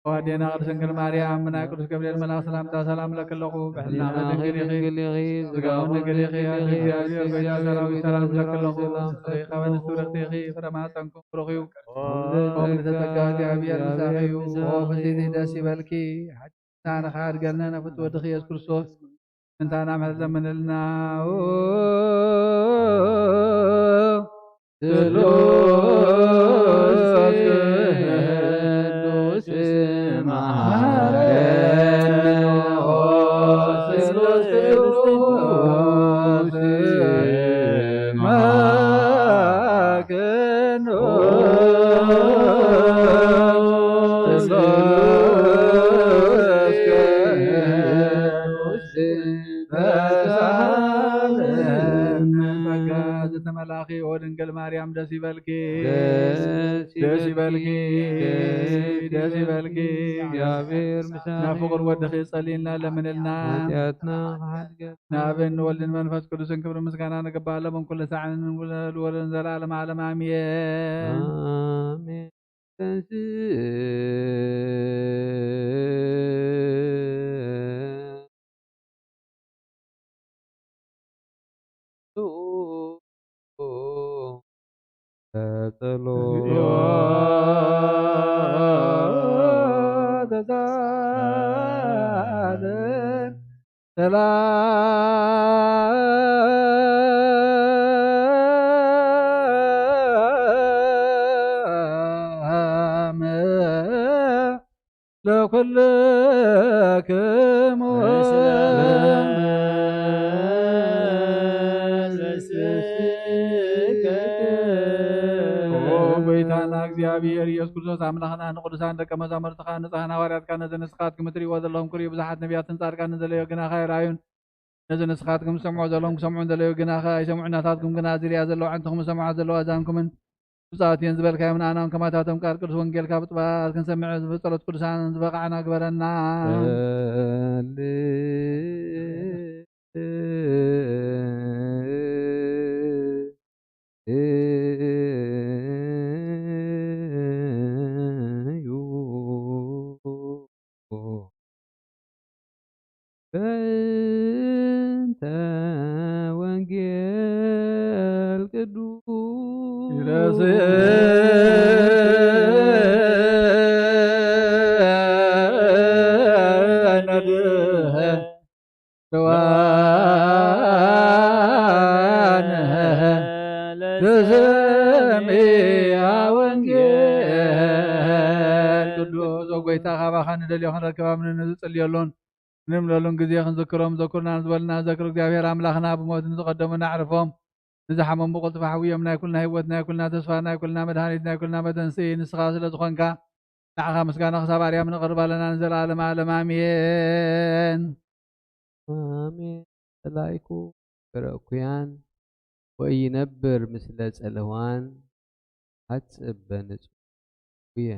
ተዋዴና ቅድስት ድንግል ማርያም ብናይ ቅዱስ ገብርኤል መልኣክ ሰላምታ ሰላም እለኪ ኣለኹ። ብሕልና ድንግል ኢኺ፣ ስጋውን ድንግል ኢኺ። ኣቲ እግዚኣብሔር ጎይታ ሰራዊት ሰላም እለኪ ኣለኹ። ፍሬ ከበድኪ ብርኽቲ ኢኺ፣ ፍረ ማህፀንኩም ብሩኽ እዩ። ኦ ምልዕተ ጸጋ እግዚኣብሔር ምሳኺ እዩ። ኦ ፍስሕቲ ደስ ይበልኪ። ሓ-፣ ንስሓ ኣድገልና ናብ ፍትወ ወድኺ ኢየሱስ ክርስቶስ ምንታና ምሕረት ለምንልና። ስሉስ ቅዱስ መሐረነ። ስሉስ ቅዱስ መሐረነ። ስሉስ ቅዱስ ጸጋ ዝተመላኺ ኦ ድንግል ማርያም ደስ ይበልኪ፣ ደስ ደስ ይበልኪ፣ ይበልኪ፣ ደስ ይበልኪ። እግዚኣብሔር ምሳሌ ናብ ፍቕር ወድኺ ጸልይልና ለምንልና። ሓጢኣትና ክሓድገና። ንኣብን ንወልድን መንፈስ ቅዱስን ክብሪ ምስጋና ንግባእ ለምን ኩሉ ሳዕን ወለን ዘላለም ዓለም ኣሜን። ኣሜን። ተንሥእ ሰላም ለኩልክሙ። ኦ ጎይታና እግዚኣብሔር ኢየሱስ ክርስቶስ ኣምላኽና፣ ንቅዱሳን ደቀ መዛሙርትኻ ንጹሓን ሃዋርያትካ ነዚ ንስኻትኩም እትርእይዎ ዘለኹም ክርእዩ ብዙሓት ነቢያትን ጻድቃንን ዘለዮ ግናኻ ኣይረኣዩን። ነዚ ንስኻትኩም ትሰምዑ ዘለኹም ክሰምዑ እንደለዩ ግናኸ ኣይሰምዑ። ናታትኩም ግና ዝርእያ ዘለዋ ኣዕንትኹም ዝሰምዓ ዘለዋ ኣዛንኩምን ብጻት እየን ዝበልካዮም ንኣናውን ከማታቶም ቃል ቅዱስ ወንጌልካ ብጥባት ክንሰምዕ ብጸሎት ቅዱሳን ዝበቓዕና ግበረና። እዩ። በእንተ ወንጌል ቅዱስ ለሰሚዐ ወንጌል ቅዱስ። ኦ ጎይታ፣ ካባኻ ንደልዮ ክንረክብ ኣብ ንጽልየሉን ንምለሉን ግዜ ክንዝክሮም ዘኩርና ዝበልና ዘክር እግዚኣብሔር ኣምላኽና፣ ብሞት ንዝቐደሙ ነዕርፎም፣ ንዝሓመሙ ብቕልጡፍ ኣሕውዮም። ናይ ኩልና ህይወት፣ ናይ ኩልና ተስፋ፣ ናይ ኩልና መድሃኒት፣ ናይ ኩልና መተንስኢ ንስኻ ስለ ዝኾንካ፣ ንዓኻ ምስጋና ክሳብ ኣርያም ነቕርብ ኣለና ንዘለኣለም ዓለም። ኣሜን። ኣሜን። ጸላኢኩ ፍረ እኩያን ወኢይነብር ምስለ ጸልዋን ሓጽብ በንጹህ እኩየ።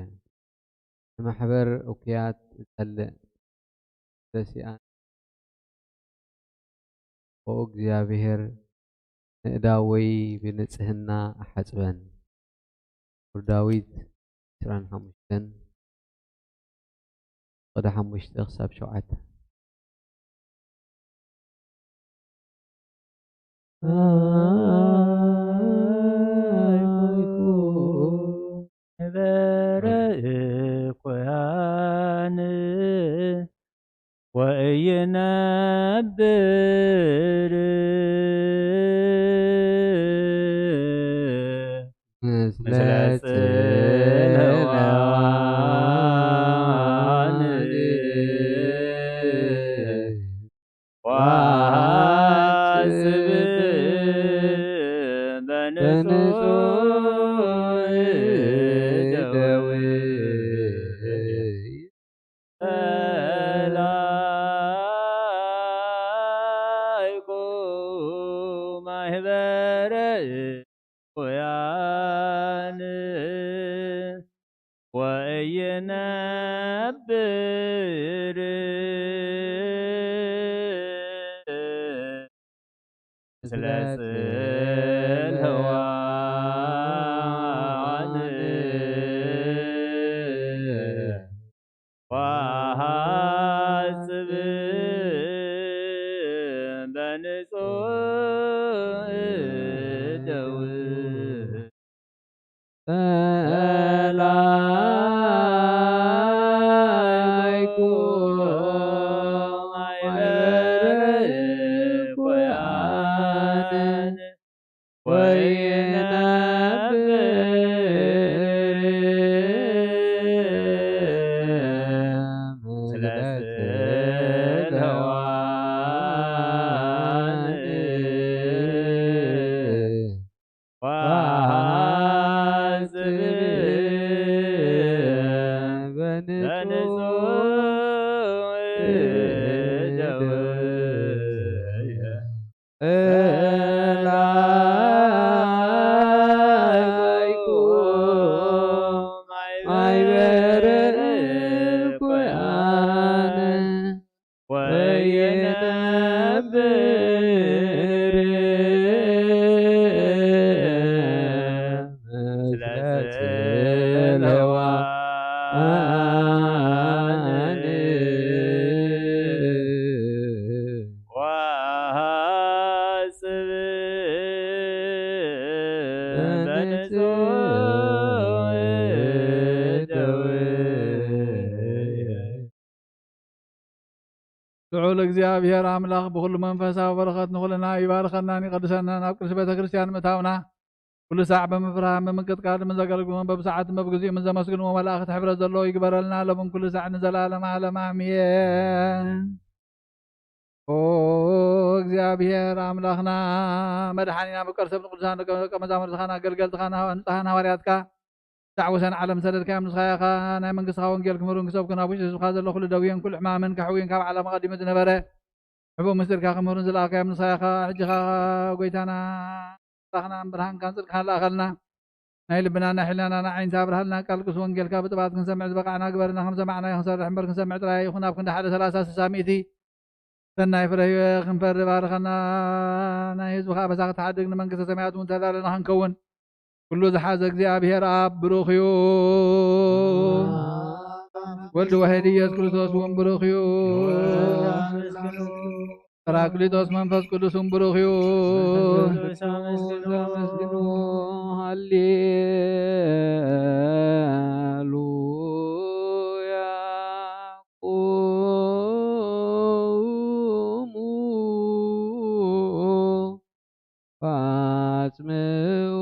ንማሕበር እኩያት እጸልእ ረሲኣን። ኦ እግዚኣብሔር፣ ንእዳወይ ብንጽህና ኣሓጽበን። መዝሙር ዳዊት ዕስራን ሓሙሽተን፣ ቁጽሪ ሓሙሽተ ክሳብ ሸውዓተ። ማሕበረ እኩያን ወኢይነብር ምስለ ጽልዋን ወሐስብ በንጹህ ደዌ ጸላይኩ ማሕበረ እኩያን ወኢይነብር ምስለ ጽልዋን ወሐስብ በንጹህ ደው ጸላይኩ ማሕበረ እኩያን ወይነብር ምስለ ጽልዋን ወሐስብ በንጹህ ደውየ ጸላይኩ ማሕበረ እኩያን ወይነብር ምስለ ጽልዋን ወሐስብ በንጹህ ደውየ ልዑል እግዚኣብሔር ኣምላኽ ብኹሉ መንፈሳዊ በረኸት ንኹልና ይባርኸናን ይቐድሰናን። ኣብ ቅድስቲ ቤተ ክርስቲያን ምእታውና ኩሉ ሳዕ ብምፍራህን ብምንቅጥቃጥን ዘገልግሉን በብሰዓትን በብግዚኡ ምስ ዘመስግንዎ መላእኽቲ ሕብረት ዘለዎ ይግበረልና፣ ሎምን ኩሉ ሳዕ ንዘለዓለመ ዓለም ኣሜን። ኦ እግዚኣብሔር ኣምላኽና መድሓኒና፣ መፍቀሪ ሰብ ንቅዱሳን ደቀ መዛሙርትኻን ኣገልገልትኻን ንጹሃን ሃዋርያትካ ክሳዕ ወሰን ዓለም ዝሰደድካዮም ንስኻ ኢኻ። ናይ መንግስትኻ ወንጌል ክምህሩን ክሰብኩን ኣብ ውሽጢ ህዝብኻ ዘሎ ኩሉ ደውየን ኩሉ ሕማምን ከሕውየን ካብ ዓለም ኣቐዲሙ ዝነበረ ሕቡእ ምስጢርካ ክምህሩን ዝለኣኻዮም ንስኻ ኢኻ። ሕጂ ኸኣ ጎይታና ኣምላኽናን ብርሃንካን ጽድቅኻን ለኣኸልና። ናይ ልብናን ናይ ሕልናናን ኣዒንቲ ኣብርሃልና። ቃል ቅዱስ ወንጌልካ ብጥባት ክንሰምዕ ዝበቃዕና ግበርና። ከም ሰማዕናዮ ክንሰርሕ እምበር ክንሰምዕ ጥራይ ኣይኹን። ኣብ ክንዲ ሓደ ሰላሳ ስሳ ሚእቲ ሰናይ ፍረ ህይወ ክንፈሪ ባርኸና። ናይ ህዝብኻ ኣበሳ ክትሓድግ ንመንግስተ ሰማያት እውን ተዳለና ክንከውን ኩሉ ዝሓዘ እግዚኣብሔር ኣብ ብሩኽ እዩ። ወልድ ዋሕድ ኢየሱስ ክርስቶስ እውን ብሩኽ እዩ። ጳራቅሊጦስ መንፈስ ቅዱስ እውን ብሩኽ እዩ። ዘመስግኑ ሃሌሉያ። ቁሙ ወአጽምዑ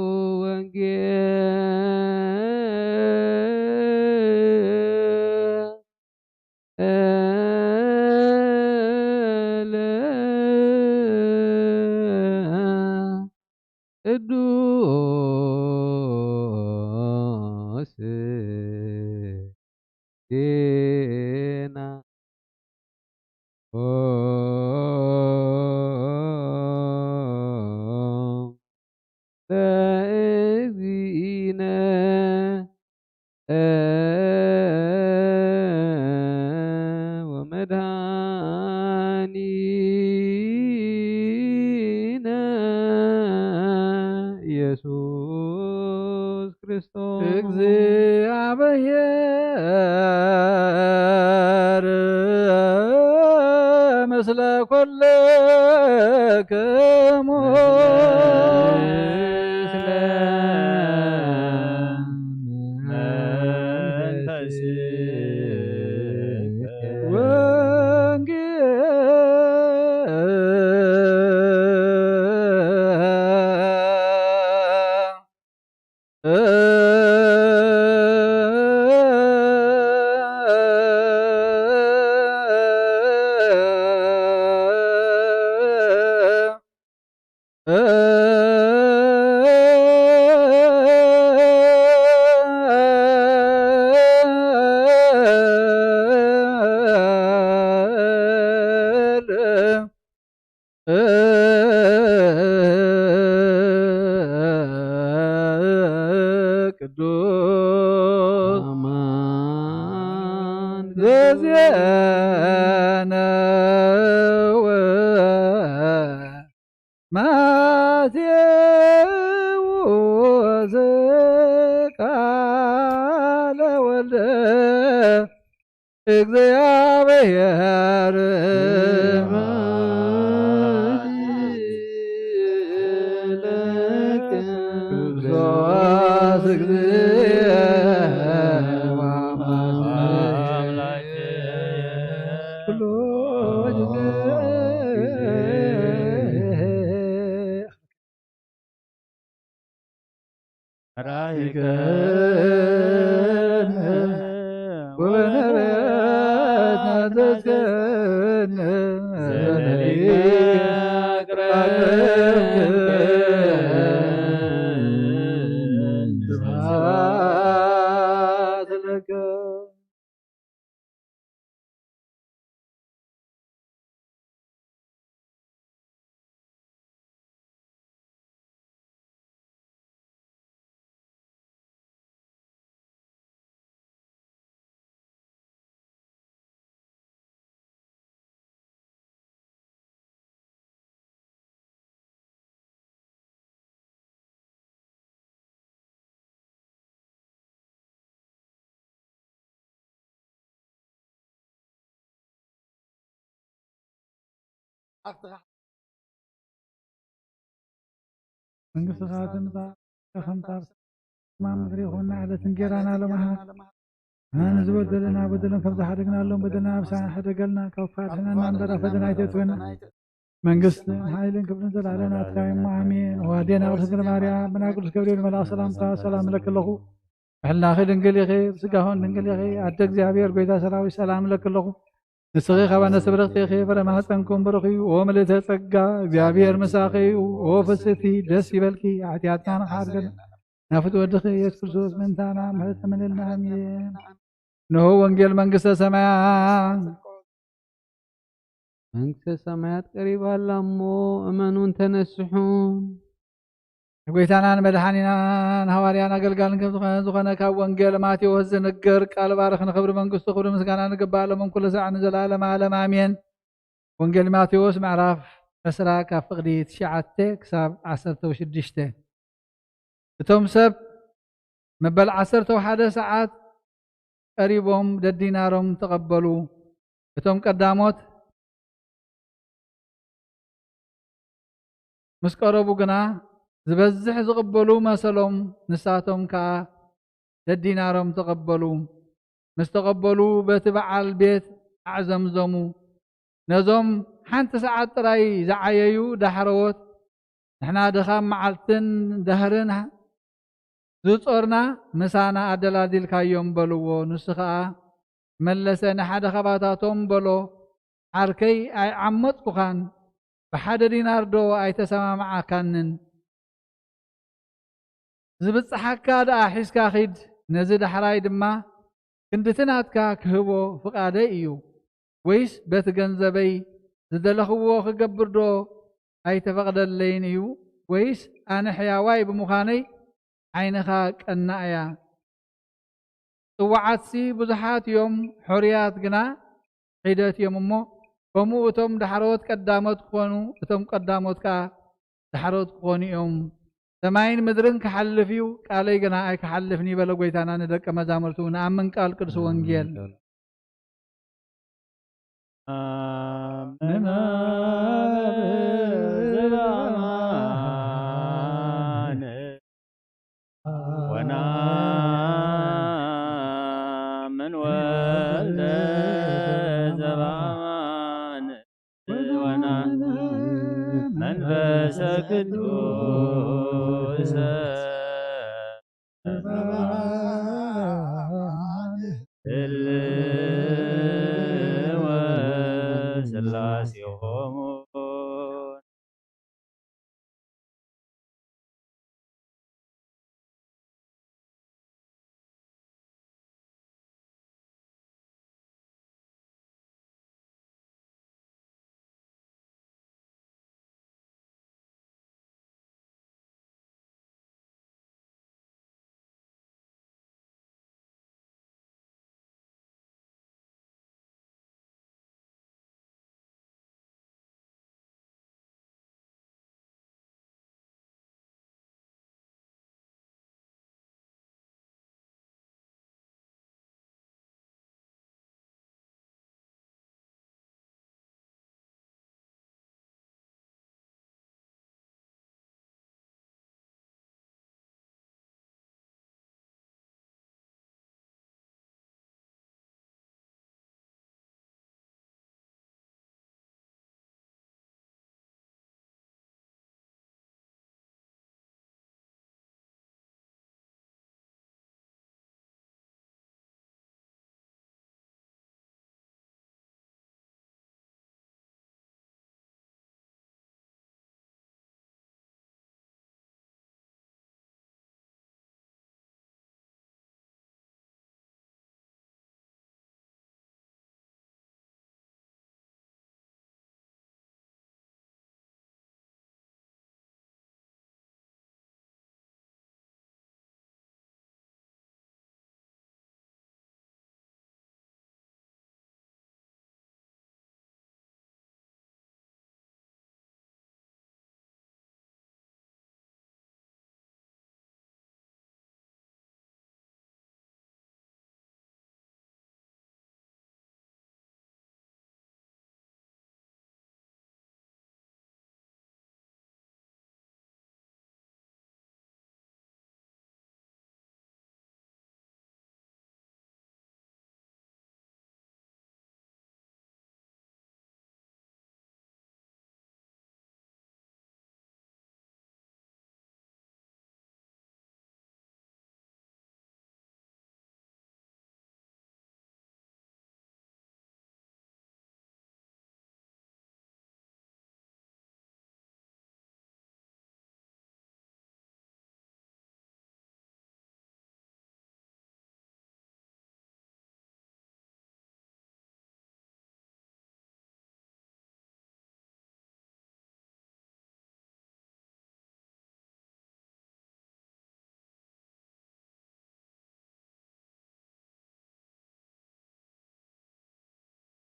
ወንጌለ ቅዱስ ዜና። ኦ ለእግዚእነ ወመድኃኒነ ኢየሱስ ክርስቶስ። እግዚኣብሔር ምስለ ኩልክሙ ምስለ መንፈስከ ወንጌል ቅዱስ አማን ዘዜነወ ማቴዎስ ቃለ ወልደ እግዚአብሔር ለከ ክርስቶስ እግዚእ ወአምላክ ኩሉ ጊዜ። መንግስትኻ ትምጻእ፣ ከም ኣብ ሰማይ ምድሪ ይኹን። ንዕለት እንጌራና ሎሚ ሃብ። ንሕና ንዝበደሉና በደሎም ከም ዝሓደግናሎም በደልና ኣብሳና፣ ሕደገልና፣ ካብ ክፋት ሕነና እምበር ኣብ ፈተና ኣይተእትወና። መንግስትን ሓይልን ክብርን ዘላለም ናትካ እዩ እሞ፣ ኣሜን። ወኣዴና ቅድስት ድንግል ማርያም፣ ብናይ ቅዱስ ገብርኤል መልኣክ ሰላምታ ሰላም እለኪ ኣለኹ። ብሕልናኺ ድንግል ኢኺ፣ ብስጋኹን ድንግል ኢኺ። ኣደ እግዚኣብሔር፣ ጎይታ ሰራዊት፣ ሰላም እለኪ ኣለኹ። ንስኺ ካብ ኣንስቲ ብርኽቲ ኢኺ፣ ፍረ ማህፀንኩም ብሩኽ እዩ። ኦ ምልእተ ጸጋ፣ እግዚኣብሔር ምሳኺ እዩ። ኦ ፍስቲ፣ ደስ ይበልኪ፣ ሓጢኣትና ንኽሓድገልና ናፍቲ ወድኺ ኢየሱስ ክርስቶስ ምእንታና ምሕረት ተመለልና። ኣሜን። እንሆ ወንጌል መንግስተ ሰማያት። መንግስተ ሰማያት ቀሪባ ኣላ እሞ እመኑን ተነስሑን። ንጎይታናን መድሓኒናን ሃዋርያን ኣገልጋልን ከም ዝኾነ፣ ዝኾነ ካብ ወንጌል ማቴዎስ ዝንገር ቃል ባርኽ። ንኽብሪ መንግስቱ ክብሪ ምስጋና ንግባእ፣ ሎምን ኩሉ ሳዕ ንዘለዓለም ዓለም ኣሜን። ወንጌል ማቴዎስ ምዕራፍ ዕስራ ካብ ፍቕዲ ትሽዓተ ክሳብ ዓሰርተ ሽዱሽተ። እቶም ሰብ መበል ዓሰርተ ሓደ ሰዓት ቀሪቦም ደዲናሮም ተቐበሉ። እቶም ቀዳሞት ምስ ቀረቡ ግና ዝበዝሕ ዝቕበሉ መሰሎም፣ ንሳቶም ከኣ ደዲናሮም ተቐበሉ። ምስ ተቐበሉ በቲ በዓል ቤት ኣዕዘምዘሙ። ነዞም ሓንቲ ሰዓት ጥራይ ዝዓየዩ ዳሕረዎት፣ ንሕና ድኻም መዓልትን ደህርን ዝጾርና ምሳና ኣደላዲልካዮም በልዎ። ንሱ ኸኣ መለሰ፣ ንሓደ ኻባታቶም በሎ፣ ዓርከይ ኣይዓመጽኩኻን፣ ብሓደ ዲናር ዶ ኣይተሰማማዓካንን? ዝብጽሓካ ደኣ ሒዝካ ኺድ፣ ነዚ ዳሕራይ ድማ ክንድቲ ናትካ ክህቦ ፍቓደይ እዩ። ወይስ በቲ ገንዘበይ ዝደለኽዎ ክገብር ዶ ኣይተፈቕደለይን እዩ? ወይስ ኣነ ሕያዋይ ብምዃነይ ዓይንኻ ቀናእ እያ? ጽዋዓትሲ ብዙሓት እዮም፣ ሕሩያት ግና ሒደት እዮም እሞ፣ ከምኡ እቶም ዳሕረዎት ቀዳሞት ክኾኑ፣ እቶም ቀዳሞት ከኣ ዳሕረዎት ክኾኑ እዮም። ሰማይን ምድርን ክሓልፍ እዩ፣ ቃለይ ግና ኣይክሓልፍን እዩ በለ ጎይታና ንደቀ መዛሙርቱ። ንኣምን ቃል ቅዱስ ወንጌል። ኣሜን። መንፈሰ ቅዱስ ህልወ ስላሴሆሙ።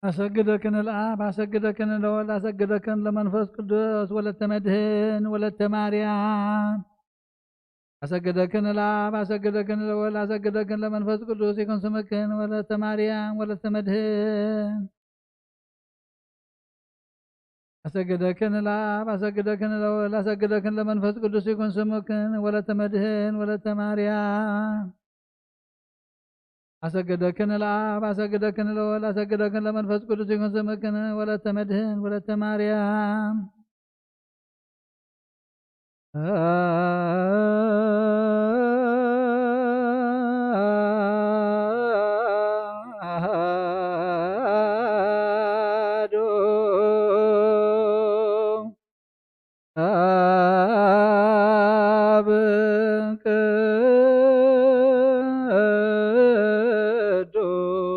አሰግደክን ለአብ አሰግደክን ለወልድ አሰግደክን ለመንፈስ ቅዱስ ወለተ መድህን ወለተ ማርያም። አሰግደክን ለአብ አሰግደክን ለወልድ አሰግደክን ለመንፈስ ቅዱስ ይኩን ስምክን ወለተ ማርያም ወለተ መድህን። አሰግደክን ለአብ አሰግደክን ለወልድ አሰግደክን ለመንፈስ ቅዱስ ይኩን ስምክን ወለተ መድህን ወለተ ማርያም። አሰግደክን ለአብ አሰግደክን ለወልድ አሰግደክን ለመንፈስ ቅዱስ ይኩን ስምክን ወለተ መድህን ወለተ ማርያም። አሐዱ አብ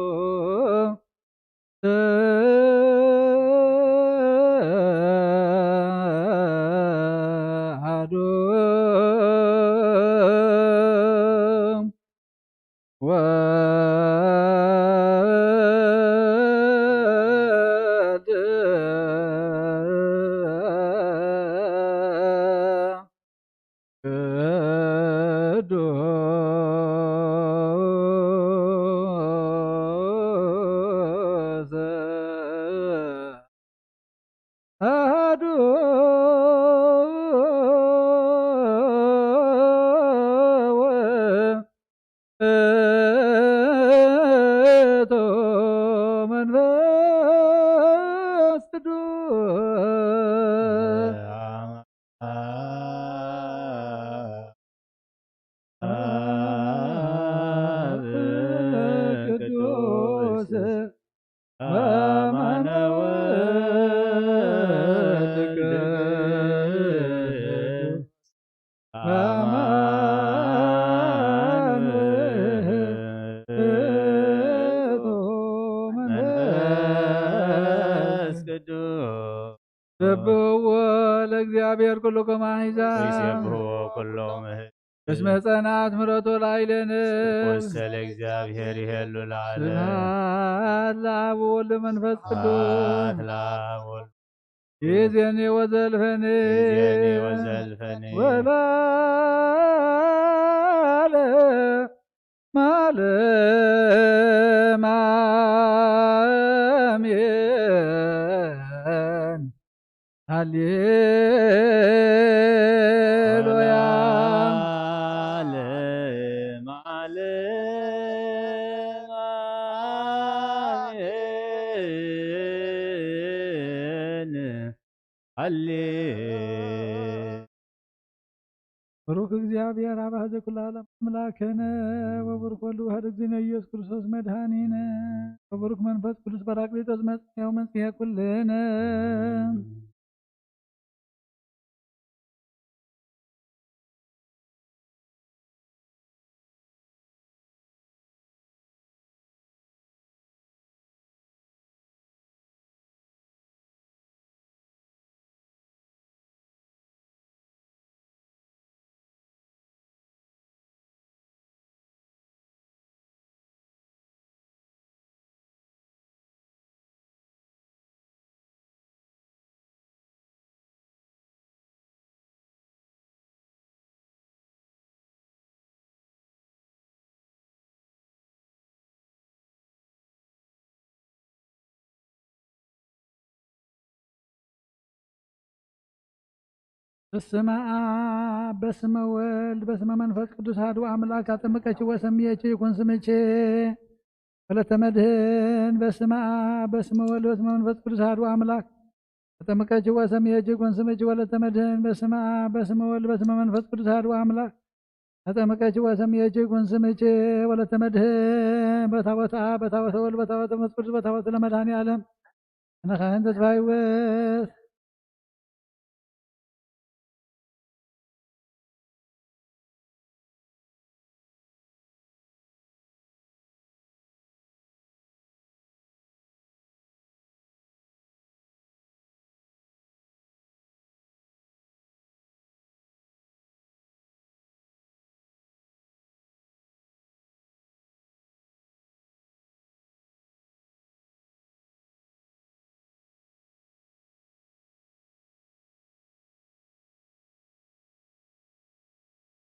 ቅዱስ አሐዱ ወልድ ቅዱስ አሐዱ ውእቱ መንፈስ ቅዱስ። ሰብሕዎ ለእግዚኣብሔር ኩልኩም ኣሕዛብ። ይሴብሕዎ ኩሎም እህ- እስመ ጸንዓት ምሕረቱ ላዕሌነ። ወሰለ እግዚኣብሔር ይሄሉ ለዓለም። ስብሐት ለአብ ወወልድ ወመንፈስ ቅዱስ። ስብሐት ለአብ ወወልድ ይእዜኒ ወዘልፈኒ ይእዜኒ ወዘልፈኒ ወለዓለመ ዓለም አሜን። ሃሌሉያ። ወለዓለመ ዓለም አሜን። ሃሌ ብሩክ እግዚኣብሔር አብ አሕዘ ኩሉ ዓለም አምላክነ ወብሩክ ወልድ ዋሕድ እግዚእነ ኢየሱስ ክርስቶስ መድኃኒነ ወብሩክ መንፈስ ቅዱስ ጳራቅሊጦስ መጽሔ ወመንጽሔ ኩልነ። በስመ አብ በስመ ወልድ በስመ መንፈስ ቅዱስ አሐዱ አምላክ አጠምቀኪ ወሰምየኪ ይኩን ስምኪ። ወለተ መድህን በስመ አብ በስመ ወልድ በስመ መንፈስ ቅዱስ አሐዱ አምላክ አጠምቀኪ ወሰምየኪ ይኩን ስምኪ። ወለተ መድህን በስመ አብ በስመ ወልድ በስመ መንፈስ ቅዱስ አሐዱ አምላክ አጠምቀኪ ወሰምየኪ ይኩን ስምኪ። ወለተ መድህን በታቦተ አብ በታቦተ ወልድ በታቦተ መንፈስ ቅዱስ በታቦተ ለመድኃኔ ዓለም። ንኻህን ተስፋ ህይወት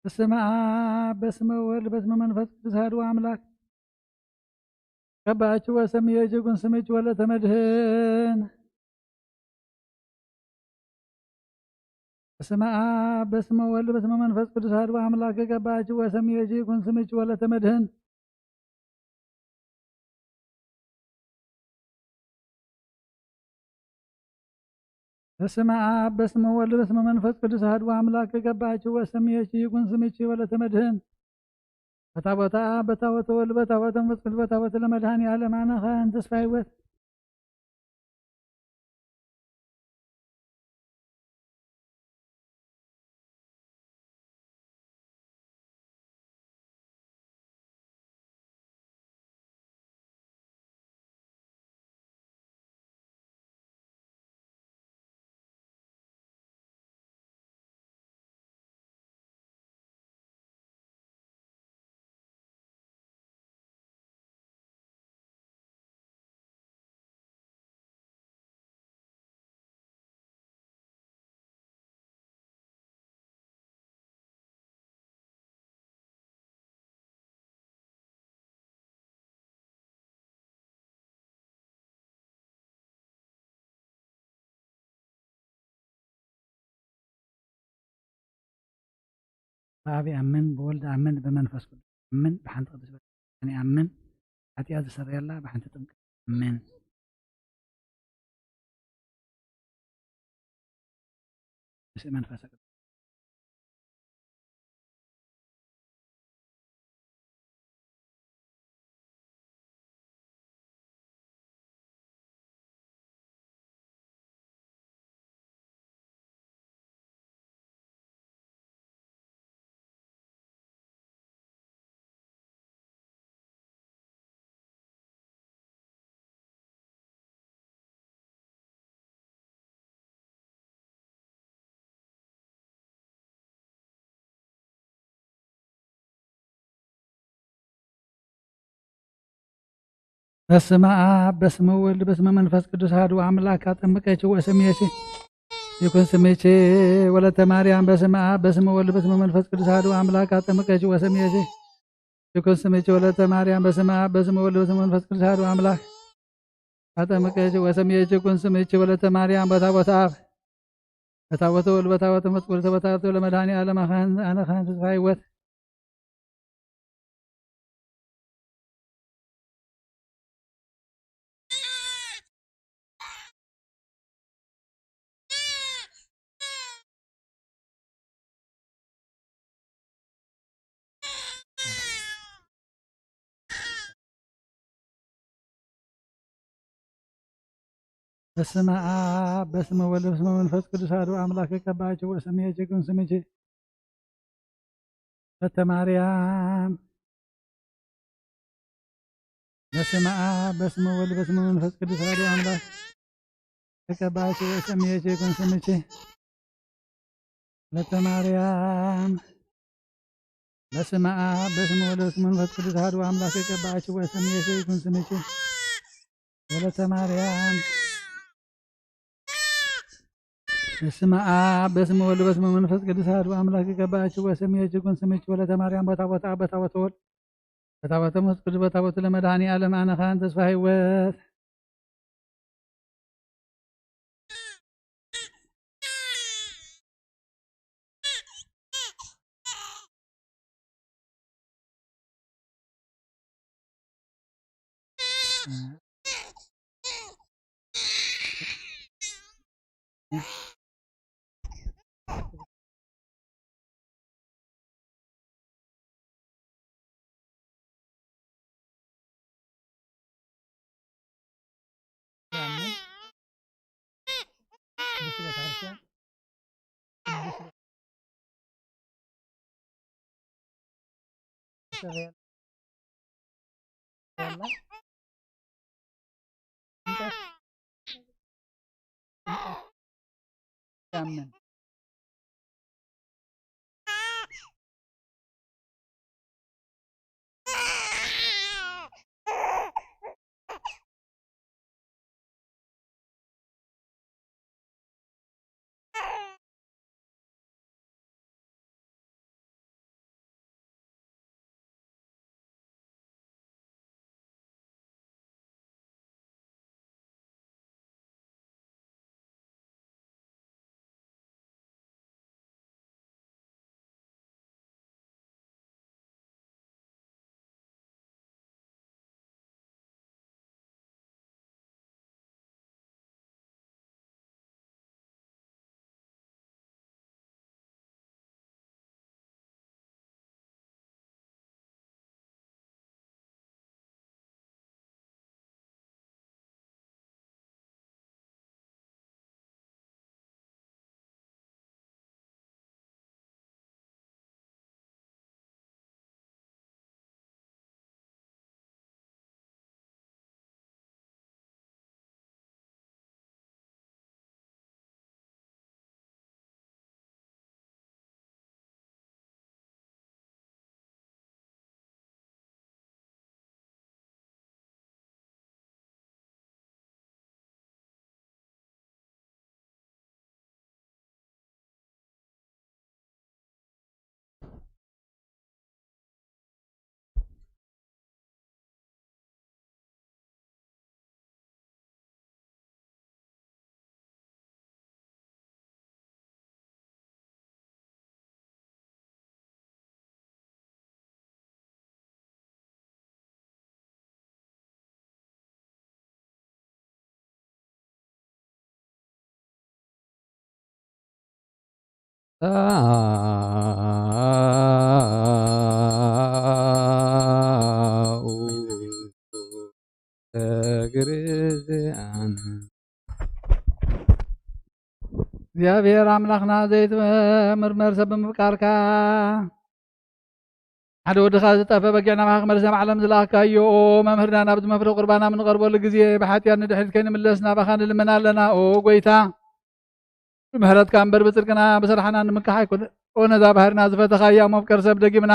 በስመ አብ በስመ ወልድ በስመ መንፈስ ቅዱስ አሐዱ አምላክ። ቀባች ወሰምየች ጉን ስምች ወለተ መድህን። በስመ አብ በስመ ወልድ በስመ መንፈስ ቅዱስ አሐዱ አምላክ። ቀባች ወሰምየች ጉን ስምች ወለተ መድህን። በስመ አብ በስመ ወልድ በስመ መንፈስ ቅዱስ አሐዱ አምላክ። ቀባች ወሰምየች ጉን ስምች ወለተ መድህን። በታቦተ አብ በታቦተ ወልድ በታቦተ መንፈስ ቅዱስ በታቦተ ለመድኃኔ ዓለም። አነ ካህን ተስፋ ህይወት። በአብ አምን በወልድ አምን በመንፈስ ቅዱስ አምን። ብሓንቲ ቅዱስ ቤተክርስትያን ኣምን። ሓጢኣት ዝሰረየላ ብሓንቲ ጥምቀት ኣምን። ምስ መንፈስ ቅዱስ። በስመ አብ በስመ ወልድ በስመ መንፈስ ቅዱስ አሐዱ አምላክ አጠምቀኪ ወሰምየኪ ይኩን ስምኪ። ወለተ ማርያም። በስመ አብ በስመ ወልድ በስመ መንፈስ ቅዱስ አሐዱ አምላክ አጠምቀኪ ወሰምየኪ ይኩን ስምኪ። ወለተ ማርያም። በስመ አብ በስመ ወልድ በስመ መንፈስ ቅዱስ አሐዱ አምላክ አጠምቀኪ ወሰምየኪ ይኩን ስምኪ። ወለተ ማርያም። በታቦተ አብ በታቦተ ወልድ በታቦተ መንፈስ ቅዱስ ተበታቶ ለመድኃኔ ዓለም አነ ካህን ተስፋ ሕይወት። በስመ አብ በስመ ወልድ በስመ መንፈስ ቅዱስ አሐዱ አምላክ ቀባቸው ወሰምየች ይኩን ስምች። በተ ማርያም። በስመ አብ በስመ ወልድ በስመ መንፈስ ቅዱስ አሐዱ አምላክ ተቀባች ወሰምየች ይኩን ስምች። በተ ማርያም። በስመ አብ በስመ ወልድ በስመ መንፈስ ቅዱስ አሐዱ አምላክ ተቀባች ወሰምየች ይኩን ስምች። ወለተ ማርያም። በስመ አብ በስመ ወልድ በስመ መንፈስ ቅዱስ አሐዱ አምላክ ይቀባችሁ ወሰምየች ይኩን ስምች። ወለተ ማርያም በታቦተ አብ በታቦተ ወልድ በታቦተ መንፈስ ቅዱስ በታቦተ ለመድኃኔ ዓለም አነ ካህን ተስፋ ሕይወት። እግዚኣብሔር ኣምላኽና ዘይትምርመር ሰብ ብምፍቃርካ ሓደ ወድኻ ዝጠፈ በጊዕ ናባኻ ክመልስ ናብ ዓለም ዝለኣኽካዮ መምህርና ናብዚ መፍረ ቁርባና ምንቐርበሉ ግዜ ብሓጢኣት ንድሕሪት ከይንምለስ ናባኻ ንልምን ኣለና። ኦ ጎይታ ብምህረትካ እምበር ብጽድቅና ብስራሕና ንምካሕ ኣይኮነ። ኦ ነዛ ባህርና ዝፈተኻያ መፍቀር ሰብ ደጊምና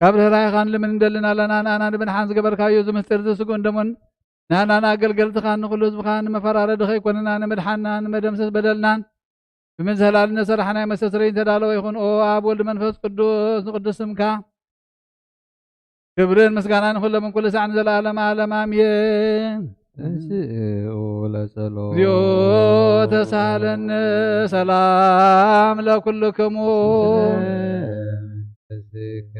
ካብ ርህራሄኻ ንልምን እንደልን ኣለና። ንኣና ንብንሓን ዝገበርካዮ እዚ ምስጢር እዚ ስግኡን ደሙን ናና ንኣገልገልትኻን ንኹሉ ህዝብኻን ንመፈራረዲ ከይኮነና ንምድሓንናን ንመደምሰስ በደልናን ብምዝህላል ንሰራሕ ናይ መስተስረይ ተዳለወ ይኹን። ኦ ኣብ ወልድ መንፈስ ቅዱስ ንቅዱስ ስምካ ክብርን ምስጋናን ይኹን ሎምን ኩሉ ሳዕ ንዘለዓለም ዓለም ኣሜን። ተንስኡ ለጸሎት። እግዚኦ ተሳሃለነ። ሰላም ለኩልክሙ። ስለ መንፈስከ።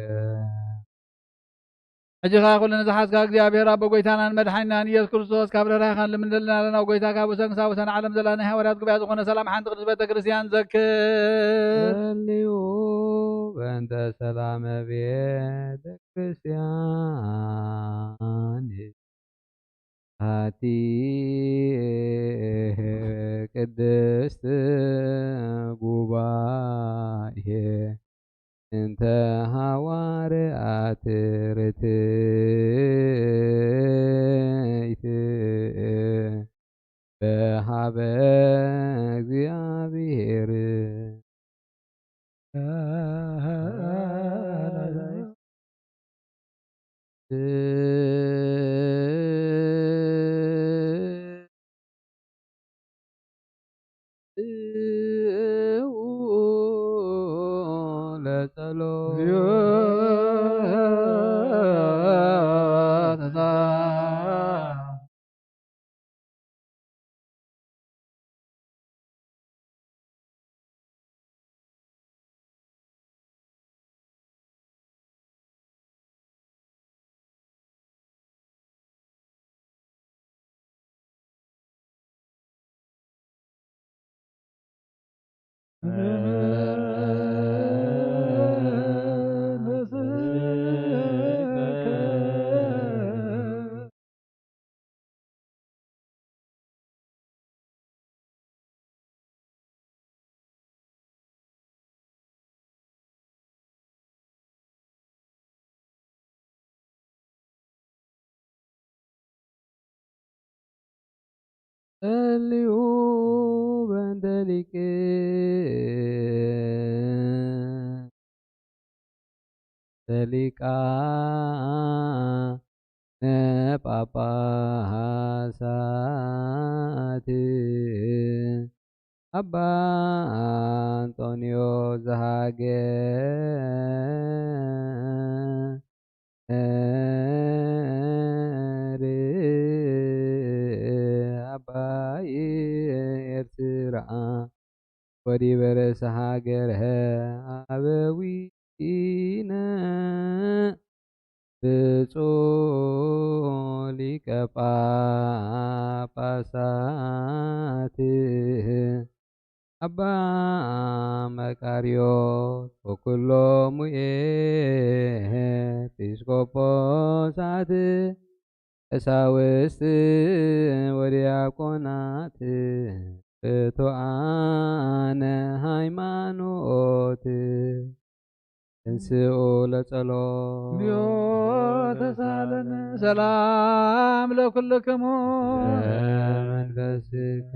ሕጂ ኸኣ ኩሉ ንዝሓዝካ እግዚኣብሔር ኣቦ ጐይታናን መድሓኒናን ኢየሱስ ክርስቶስ ካብ ርህራሄኻን ልምንልና ኣለና። ጐይታ ካብ ወሰን ክሳብ ወሰን ዓለም ዘላ ናይ ሃዋርያት ጉባኤ ዝኾነ ሰላም ሓንቲ ቅድስት ቤተ ክርስቲያን ዘክር። ጸልዩ በእንተ ሰላመ ቤተ ክርስቲያን። ሃቲ ቅድስት ጉባኤ እንተ ሃዋርያት ርትዕት በሃበ እግዚኣብሔር። ለጸሎት። ጸልዩ በእንተ ሊቅ ሰሊቃነ ጳጳሳት ኣባ ኣንጦንዮስ ዘሃገር ኣባይ ኤርትራ ወዲበ ርእሰ ሃገር ኣበዊነ ብፁዕ ሊቀ ጳጳሳት ኣባ መቃርዮስ ወኩሎሙ ኤጲስቆጶሳት ቀሳውስት ወዲያቆናት ብቱዓነ ሃይማኖት እንስኡ ለጸሎት። እግዚኦ ተሳለን። ሰላም ለኩልክሙ። መንፈስከ።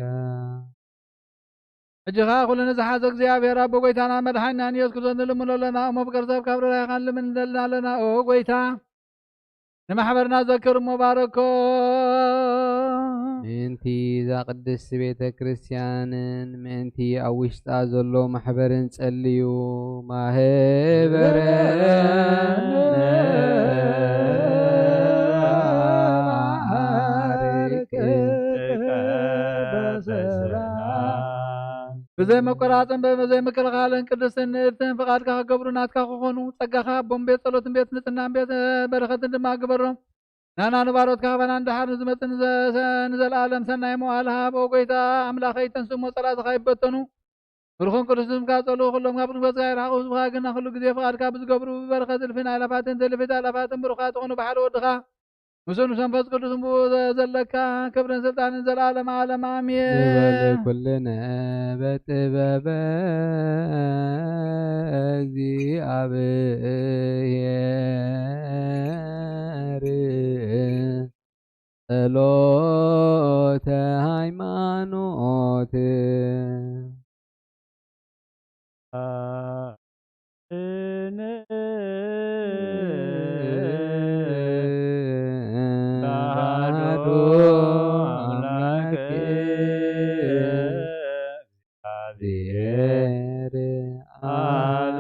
ሕጂ ኸኣ ኩሉ ንዝሓዘ እግዚኣብሔር ኣቦ ጐይታና መድሓኒናን ኢየሱስ ክርስቶስ ንልምኖ ኣለና። እሞ ብቅርጸብ ካብ ርራይኻን ልምንደልና ኣለና። ኦ ጐይታ፣ ንማሕበርና ዘክር እሞ ባረኮ። ምእንቲ እዛ ቅድስቲ ቤተ ክርስቲያንን ምእንቲ ኣብ ውሽጣ ዘሎ ማሕበርን ጸልዩ። ማህበረ ብዘይ መቆራጽን ብዘይ ምክልኻልን ቅድስትን ንእድትን ፍቓድካ ክገብሩ ናትካ ክኾኑ ጸጋኻ ኣቦም ቤት ጸሎትን ቤት ንጽህናን ቤት በረኸትን ድማ ግበሮም። ናና ንባሮትካ ባና ንደሓር ንዝመጽእ ንዘ-፣ ንዘለኣለም ሰናይ መዋዕል ሃብ። ኦ ጐይታ ኣምላኸይ፣ ተንስእ እሞ ጸላእትኻ ይበተኑ። ብሩኽን ቅዱስን ስምካ ጸልኡ፣ ኩሎም ካብ ርግበትካ ይርሓቑ። ህዝብኻ ግን ኩሉ ግዜ ፍቓድካ ብዝገብሩ ብበረኸት እልፍን ኣእላፋትን ዘይልፍት ኣእላፋትን ብሩኻት ዝኾኑ ብሓደ ወድኻ ምስኡ ምስ መንፈስ ቅዱስ ብኡ ዘ-፣ ዘለካ ክብርን ስልጣንን ዘለኣለም ዓለም ኣሜን። ንበል ኩልነ በጥበበ እግዚኣብሔር ጸሎተ ሃይማኖት። እግዚአብሔር አብ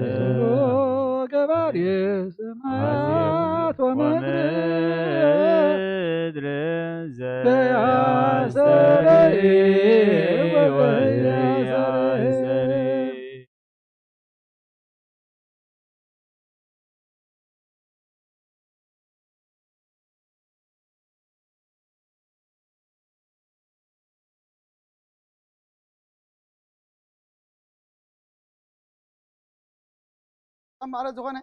ኩሉ ገባሬ ሰማያት ወምድር ዘያስተርኢ ወዘያስተርኢ። ኣብ ማለት ዝኾነ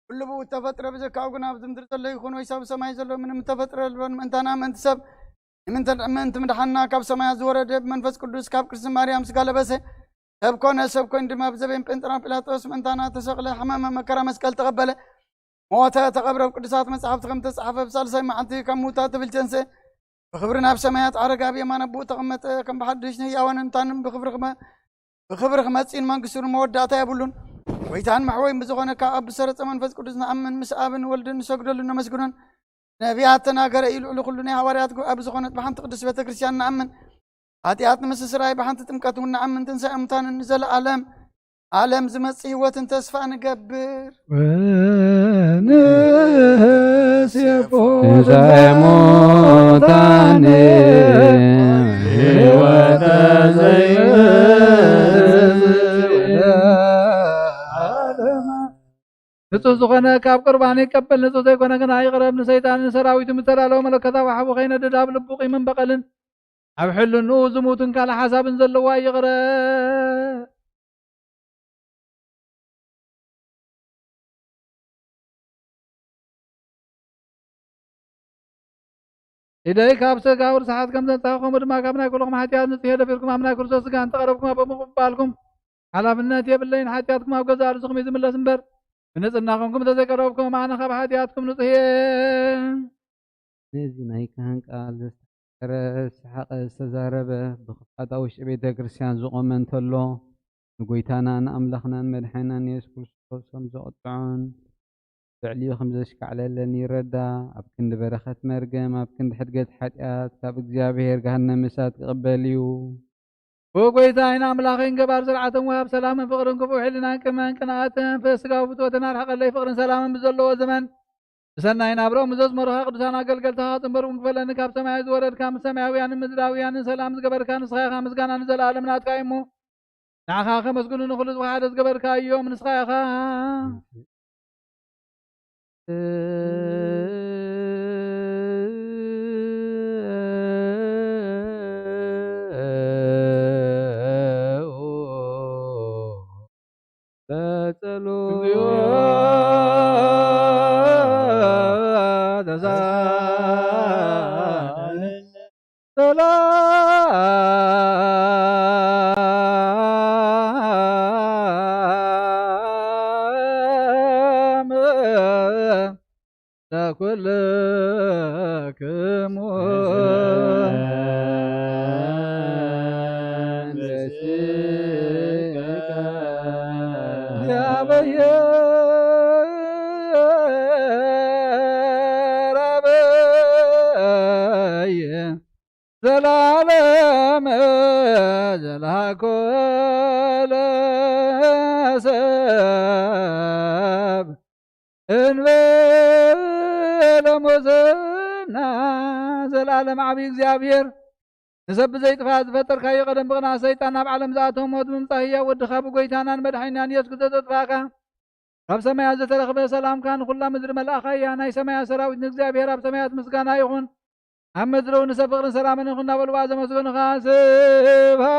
ኩሉ ብኡ እተፈጥረ፣ ብዘካኡ ግን ኣብዚ ምድሪ ዘሎ ይኹን ወይስ ኣብ ሰማይ ዘሎ ምንም እተፈጥረ የልቦን። ምእንታና ምእንቲ ሰብ ንምንተ-፣ ምእንቲ ምድሓንና ካብ ሰማያት ዝወረደ ብመንፈስ ቅዱስ ካብ ቅድስቲ ማርያም ስጋ ለበሰ። ሰብ ኮነ፣ ሰብ ኮይኑ ድማ ብዘበን ጴንጥና ጲላጦስ ምእንታና ተሰቕለ፣ ሓመመ፣ መከራ መስቀል ተቐበለ፣ ሞተ፣ ተቐብረ። ኣብ ቅዱሳት መጻሕፍቲ ከም ተጻሕፈ ብሳልሳይ መዓልቲ ካብ ምውታት ትብል ተንስእ፣ ብኽብሪ ናብ ሰማያት ዓረገ፣ ኣብ የማን ኣቦኡ ተቐመጠ። ከም ብሓድሽ ንህያዋንን ሙታንን ብኽብሪ ክመ-፣ ብኽብሪ ክመጽእን መንግስቱ ንመወዳእታ የብሉን። ጎይታን መሕወይን ብዝኾነ ካብ ኣብ ዝሰረጸ መንፈስ ቅዱስ ንኣምን፣ ምስ ኣብን ወልድን ንሰግደሉን ነመስግኖን። ነቢያት ተናገረ እዩ። ልዕሊ ኩሉ ናይ ሃዋርያት ጉባኤ ብዝኾነት ብሓንቲ ቅድስት ቤተ ክርስቲያን ንኣምን። ሓጢኣት ንምስስራይ ብሓንቲ ጥምቀት እውን ንኣምን። ትንሳኤ ሙታንን ንዘለኣለም ዓለም ዝመጽእ ህይወትን ተስፋ ንገብር። ወንሴፎ ትንሳኤ ሙታን ህይወተ ዘይመጽእ ንጹህ ዝኾነ ካብ ቁርባን ይቀበል፣ ንጹህ ዘይኮነ ግና ይቕረብ። ንሰይጣንን ንሰራዊቱ ምስ ተዳለወ መለኮታዊ ሓዊ ከይነድድ ኣብ ልቡ ቂምን በቐልን ኣብ ሕልንኡ ዝሙትን ካልእ ሓሳብን ዘለዋ ይቕረ። ኢደይ ካብ ስጋዊ ርስሓት ከም ዘንጻኹ፣ ከምኡ ድማ ካብ ናይ ኩልኹም ሓጢኣት ንጹህ እየ። ደፊርኩም ኣብ ናይ ክርስቶስ ስጋ እንተቐረብኩም፣ ኣብ ምቕባልኩም ሓላፍነት የብለይን። ሓጢኣትኩም ኣብ ገዛእ ርእስኹም እዩ ዝምለስ እምበር፣ ብንጽህና ኮንኩም እንተዘይቀረብኩም፣ ኣነ ካብ ሓጢኣትኩም ንጹህ እየ። ነዚ ናይ ካህን ቃል ዘስተሓቀረ፣ ዝሰሓቐ፣ ዝተዛረበ፣ ብኽፍኣት ኣብ ውሽጢ ቤተ ክርስቲያን ዝቖመ እንተሎ፣ ንጎይታና ንኣምላኽናን መድሓኒናን የሱስ ክርስቶስ ከም ዘቕጥዖን ልዕሊኡ ከም ዘሽካዕለለን ይረዳ። ኣብ ክንዲ በረኸት መርገም፣ ኣብ ክንዲ ሕድገት ሓጢኣት፣ ካብ እግዚኣብሔር ገሃነመ እሳት ክቕበል እዩ። ኦ ጎይታይን ኣምላኸይን፣ ገባር ስርዓትን ወሃብ ሰላምን ፍቕርን፣ ክፉእ ሕልናን ቅመን ቅንኣትን ፍስ ስጋዊ ፍትወትን ኣርሕቐለይ። ፍቕርን ሰላምን ብዘለዎ ዘመን ብሰናይ ናብርኦም ዘዝመሩኻ ቅዱሳን ኣገልገልትኻ ጽንበርኩም ክፈለኒ። ካብ ሰማይ ዝወረድካ፣ ምስ ሰማያውያንን ምድራውያንን ሰላም ዝገበርካ ንስኻ ኢኻ። ምስጋና ንዘለኣለም ናትካ እዩ እሞ፣ ንዓኻ ከመስግኑ ንኹሉ ህዝቢ ሓደ ዝገበርካዮም ንስኻ ኢኻ። በጸሎት ተሳለ ሰላም ለኩልክሙ። ዘላለም ዘላኮ ለሰብ እንበለ ሞሰና። ዘላለም ዓብዪ እግዚኣብሔር፣ ንሰብ ብዘይጥፋእ ዝፈጠርካዮ፣ ቀደም ብቕንኣት ሰይጣን ናብ ዓለም ዝኣተወ፣ ሞት ብምምጻእ ህያው ወድኻ ብጎይታናን መድሓኒናን ኢየሱስ ክርስቶስ ዘጥፋእካ፣ ካብ ሰማያት ዝተረኽበ ሰላምካ ንኹላ ምድሪ መልኣኻ እያ። ናይ ሰማያት ሰራዊት ንእግዚኣብሔር ኣብ ሰማያት ምስጋና ይኹን፣ ኣብ ምድሪ እውን ንሰብ ፍቕርን ሰላምን ይኹን እናበሉ ብኣ ዘመስገኑኻ። ስብሐት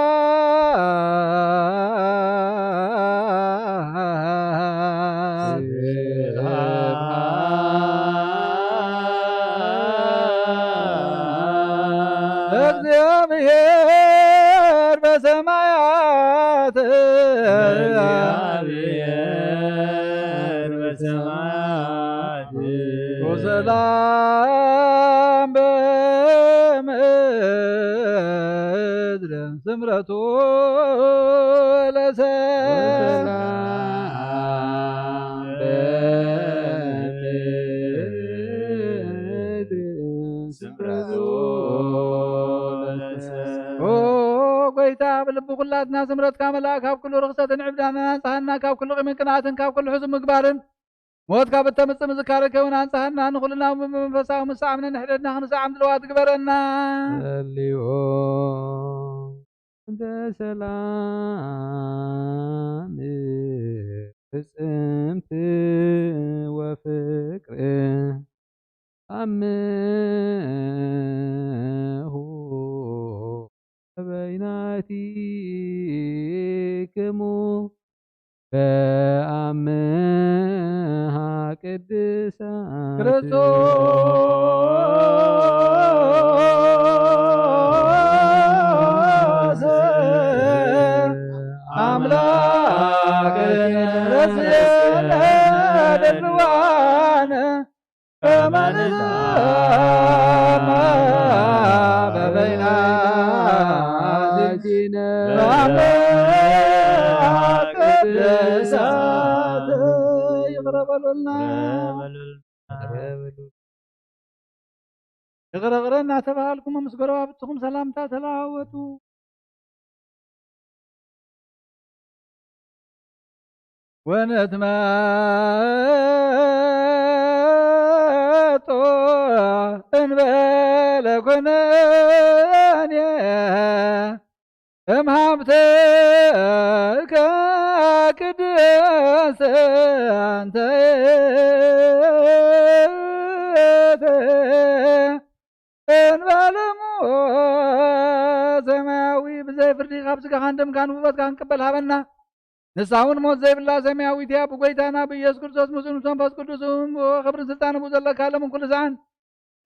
ለእግዚኣብሔር በሰማያት፣ ለእግዚኣብሔር በሰማያት፣ ወሰላም በምድር ስምረቱ ለሰብ። ወሰላም በምድር ስምረቱ ለሰብ። ኦ ጎይታ፣ ብልቢ ኩላትና ስምረትካ መላእ፣ ካብ ኩሉ ርኽሰትን ዕብዳንን ኣንጽሃና፣ ካብ ኩሉ ቂምን ቅንኣትን፣ ካብ ኩሉ ሕሱም ምግባርን፣ ሞት ካብ እተምጽእ ምዝካረ ከውን ኣንጽሃና፣ ንኹልና ብመንፈሳዊ ምሳዕ እምነ ንሕደድና ክንስዓም ድልዋት ግበረና። ጸልዮ እንተ ሰላም ፍጽምቲ ወፍቅር ኣምሁ በይናቲክሙ በኣምሃ ቅድሳት ክርስቶስ ኣምላክ ረስየነ ድልዋነ ከመ ንዛማ በበይና ዚነ ቅድሳት። ይቕረ በሉልና። ይቕረ ይቕረ እናተባሃልኩም ምስ ጎረባብትኹም ሰላምታ ተለዋወጡ። ወነትመጦ እንበለ ኩነኔ እምሃብተከ ቅድስተ እንተ እንበለ ሞት ሰማያዊ ብዘይ ፍርዲ ካብ ስጋኻን ደምካን ውበትካ ክንቅበል ሃበና። ንሳ እውን ሞት ዘይብላ ሰማያዊት እያ። ብጎይታና ብኢየሱስ ክርስቶስ ምስኡ ምስ መንፈስ ቅዱስ እውን ብክብርን ስልጣን ብኡ ዘለካ ሎምን ኩሉ ሰዓን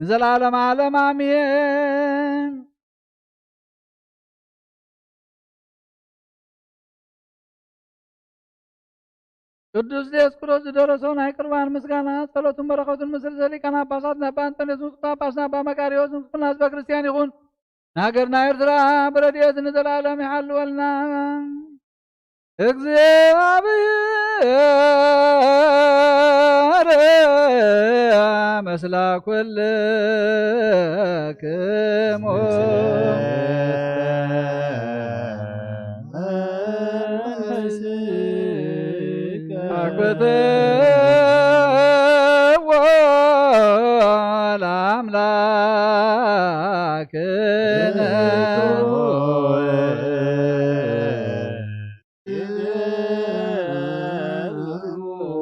ንዘለዓለም ዓለም ኣሜን። ቅዱስ ዲዮስቆሮስ ዝደረሶ ናይ ቁርባን ምስጋና ጸሎቱን በረኸቱን ምስ ርእሰ ሊቃነ ጳጳሳት ኣባ እንጦንዮስ፣ ንጉስ ጳጳስና ኣባ መቃርዮስ፣ ንኩልና ህዝበ ክርስቲያን ይኹን። ንሃገርና ኤርትራ ብረድኤት ንዘለዓለም ይሓልወልና። እግዚኣብሔር ምስለ ኩልክሙ። አክብትዎ ለአምላክነ።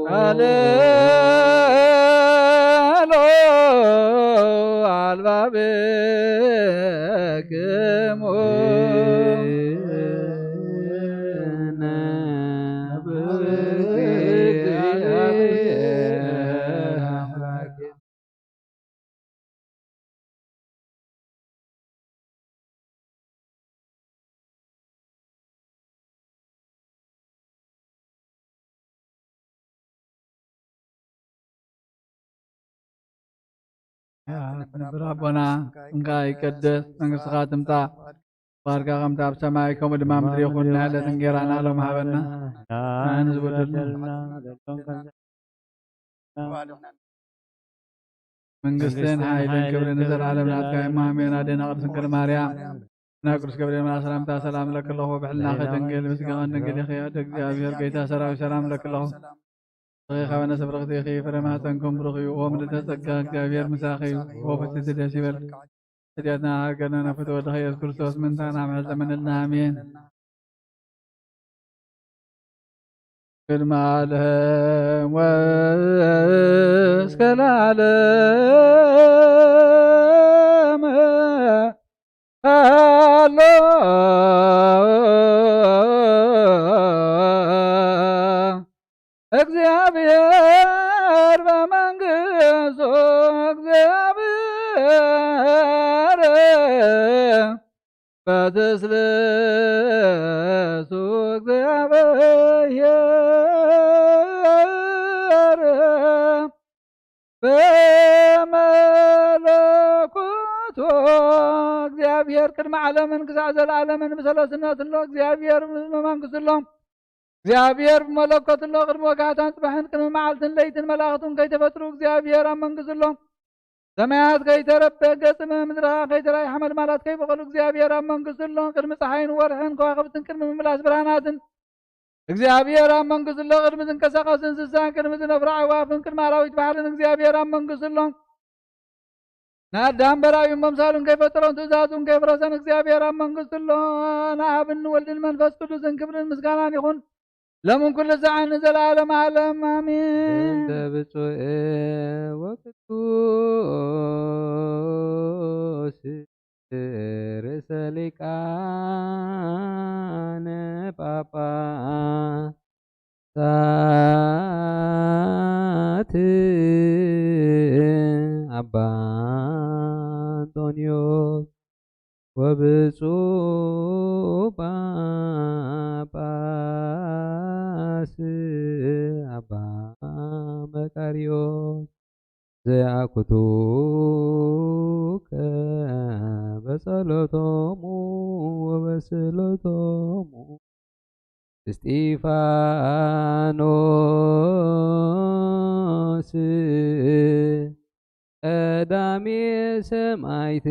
ቃለ ሎ አልባብክሙ። ክቡር ኣቦና፣ ስምካ ይቀደስ፣ መንግስትኻ ትምጻእ፣ ፍቓድካ ከምቲ ኣብ ሰማይ ከምኡ ድማ ምድሪ ይኹን። ናይ ዕለት እንጌራና ሎሚ ሃበና። ንሕና ንዝበደልና መንግስትን ሓይልን ክብርን ንዘለዓለም ናትካ እዩ። እሞ ኣሜን። ኣዴና ቅድስት ድንግል ማርያም፣ ናይ ቅዱስ ገብርኤል መልኣክ ሰላምታ ሰላም እለኪ ኣለኹ። ብሕልናኺ ድንግል፣ ብስጋኺ ድንግል ኢኺ። ኣደ እግዚኣብሔር፣ ጌታ ሰራዊት፣ ሰላም እለኪ ኣለኹ። ንስኺ ካብ ኣንስቲ ብርኽቲ ኢኺ፣ ፍረ ማህፀንኩም ብሩኽ እዩ። ኦ ምልዕተ ጸጋ፣ እግዚኣብሔር ምሳኺ እዩ። ኦ ፍስሕቲ ደስ ይበልኪ። ኃጢአትና ሃገርና ናፍቆት ወልድኻ ኢየሱስ ክርስቶስ ምንታና ምሕረልና። ኣሜን። ቅድመ ዓለም ወእስከ ለዓለም ሃሎ እግዚኣብሔር በመንግስቱ፣ እግዚኣብሔር በትስብእቱ፣ እግዚኣብሔር በመለኮቱ። እግዚኣብሔር ቅድሚ ዓለምን ክሳዕ ዘለዓለምን ብሰለስነቱ ኣሎ። እግዚኣብሔር ብመንግስቱ ኣሎ። እግዚኣብሔር ብመለኮቱ ኣሎ። ቅድሚ ወጋሕታን ጽባሕን፣ ቅድሚ መዓልትን ለይትን መላእኽቱን ከይተፈጥሩ እግዚኣብሔር ኣብ መንግስቱ ኣሎ። ሰማያት ከይተረበ፣ ገጽ ምድሪ ከይተራእየ፣ ሓመልማላት ከይበቐሉ፣ እግዚኣብሔር ኣብ መንግስቱ ኣሎ። ቅድሚ ጸሓይን ወርሕን ከዋኽብትን፣ ቅድሚ ምምላስ ብርሃናትን እግዚኣብሔር ኣብ መንግስቱ ኣሎ። ቅድሚ ዝንቀሳቐስ እንስሳን፣ ቅድሚ ዝነፍሩ ኣዕዋፍን፣ ቅድሚ ኣራዊት ባሕርን እግዚኣብሔር ኣብ መንግስቱ ኣሎ። ንኣዳም በራዩ መምሳሉን ከይፈጠሮን ትእዛዙን ከይፍረሰን እግዚኣብሔር ኣብ መንግስቱ ኣሎ። ንኣብን ወልድን መንፈስ ቅዱስን ክብርን ምስጋናን ይኹን፣ ሎምን ኩሉ ሰዓትን ንዘለዓለም ዓለም። ኣሜን። በእንተ ብፁዕ ወቅዱስ ርእሰ ሊቃነ ጳጳሳት ኣባ እንጦንዮስ ወብፁዕ ጳጳስ ኣባ መቃርዮስ ዘይኣኩቱከ በጸሎቶሙ ወበስእለቶሙ እስጢፋኖስ ቀዳሜ ሰማዕት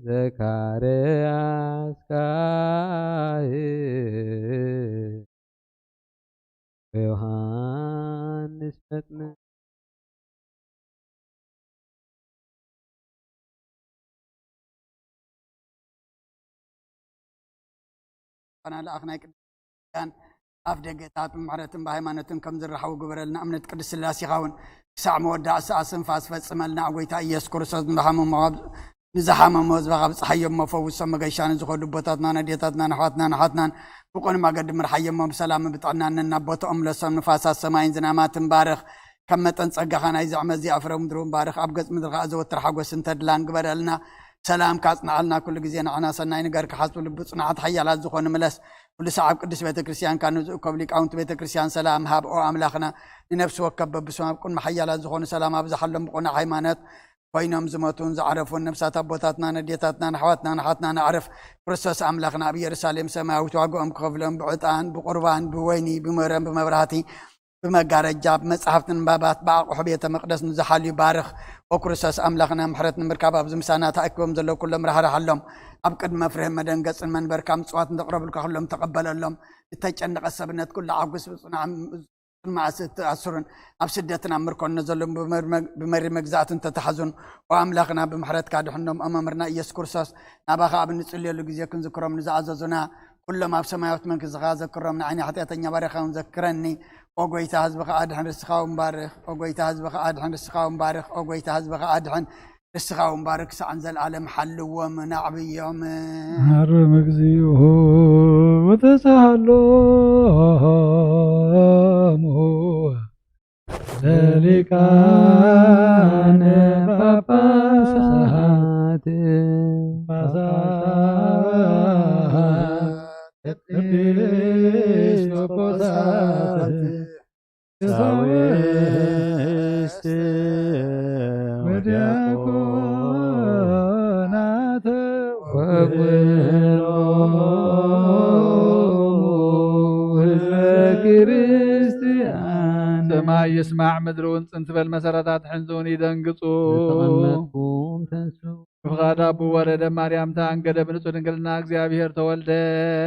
ዘካርያስ ካህን ዮሃንስ መጥምቅ ኣና ለኣኽ ናይ ቅዱስ ኪዳን ኣፍ ደገታት ብምሕረትን ብሃይማኖትን ከም ዝረሓቡ ግበረልና። እምነት ቅድስት ስላሴኻ እውን ክሳዕ መወዳእ ሰዓት ስንፋስ ፈጽመልና። ኣብ ጎይታ ኢየሱስ ክርስቶስ ንዝሓመሞ ንዝሓመሞ ህዝብኻ ኣብጽሓዮም፣ መፈውሶም መገሻ ንዝኸዱ ኣቦታትናን ኣዴታትናን ኣሕዋትናን ኣሓትናን ብቁን መገዲ ምርሓዮሞ፣ ብሰላምን ብጥዕናን ነናብ ቦታኦም ምለሶም። ንፋሳት ሰማይን ዝናማትን ባርኽ፣ ከም መጠን ጸጋኻ ናይዚ ዓመት እዚኣ ፍረ ምድሪ እውን ባርኽ። ኣብ ገጽ ምድሪ ከኣ ዘወትር ሓጎስን ተድላን ግበረልና። ሰላም ካጽንዓልና ኩሉ ግዜ ንዓና ሰናይ ነገር ክሓስቡ ልቢ ጽኑዓት ሓያላት ዝኾኑ ምለስ። ኩሉ ሰዓብ ቅድስት ቤተ ክርስቲያን ካብ ንዝእከቡ ሊቃውንቲ ቤተ ክርስቲያን ሰላም ሃብ። ኦ ኣምላኽና፣ ንነፍሲ ወከፍ በብስም ኣብ ቅድሚ ሓያላት ዝኾኑ ሰላም ኣብዝሓሎም፣ ብቕኑዕ ሃይማኖት ኮይኖም ዝሞቱን ዝዓረፉን ነፍሳት ኣቦታትናን ኣዴታትናን ኣሕዋትናን ኣሓትናን ኣዕርፍ። ክርስቶስ ኣምላኽና ኣብ ኢየሩሳሌም ሰማያዊት ዋግኦም ክኸፍሎም ብዕጣን ብቁርባን ብወይኒ ብመረን ብመብራህቲ ብመጋረጃ ብመጻሕፍቲ ንባባት ብኣቑሑ ቤተ መቕደስ ንዝሓልዩ ባርኽ። ኦ ክርስቶስ ኣምላኽና፣ ምሕረት ንምርካብ ኣብዚ ምሳና ተኣኪቦም ዘለዉ ኩሎም ራሕርሓሎም። ኣብ ቅድሚ መፍርህን መደንገጽን መንበርካ ምጽዋት ንዘቕረቡልካ ኩሎም ተቐበለሎም። ዝተጨነቐ ሰብነት ኩሉ ኣጉስ፣ ብጽኑዓን መዓስ እተኣስሩን ኣብ ስደትን ኣብ ምርኮን ነዘሎም ብመሪ መግዛእትን ተታሕዙን፣ ኦ ኣምላኽና፣ ብምሕረትካ ድሕኖም። ኦ መምህርና ኢየሱስ ክርስቶስ፣ ናባኻ ኣብ እንጽልየሉ ግዜ ክንዝክሮም ንዝኣዘዙና ኩሎም ኣብ ሰማያዊት መንግስትኻ ዘክሮም። ንዓይኒ ሓጢኣተኛ ባሪኻውን ዘክረኒ። ኦ ጎይታ፣ ህዝብኻ ኣድሕን፣ ርስኻ እውን ባርኽ። ኦ ጎይታ፣ ህዝብኻ ኣድሕን፣ ርስኻ እውን ባርኽ። ኦ ጎይታ፣ ህዝብኻ ኣድሕን፣ ርስኻ እውን ባርኽ። ክሳዕ ንዘለኣለም ሓልዎም፣ ናዕብዮም። ማረም እግዚኦ ወተሳሃሎሙ ለሊቃነ ጳጳሳት ጳጳሳት ኤጲስቆጶሳት ቀሳውስት ወዲያቆናት ወኩሎሙ ህዝበ ክርስቲያን። ሰማይ ይስማዕ፣ ምድሪ እውን ጽን ትበል፣ መሰረታት ሕንዚ እውን ይደንግጹ። ዝተቐመጥኩም ተንሱ። ብፍቓድ ኣቡ ወረደ ማርያም ተኣንገደ፣ ብንጹህ ድንግልና እግዚኣብሔር ተወልደ።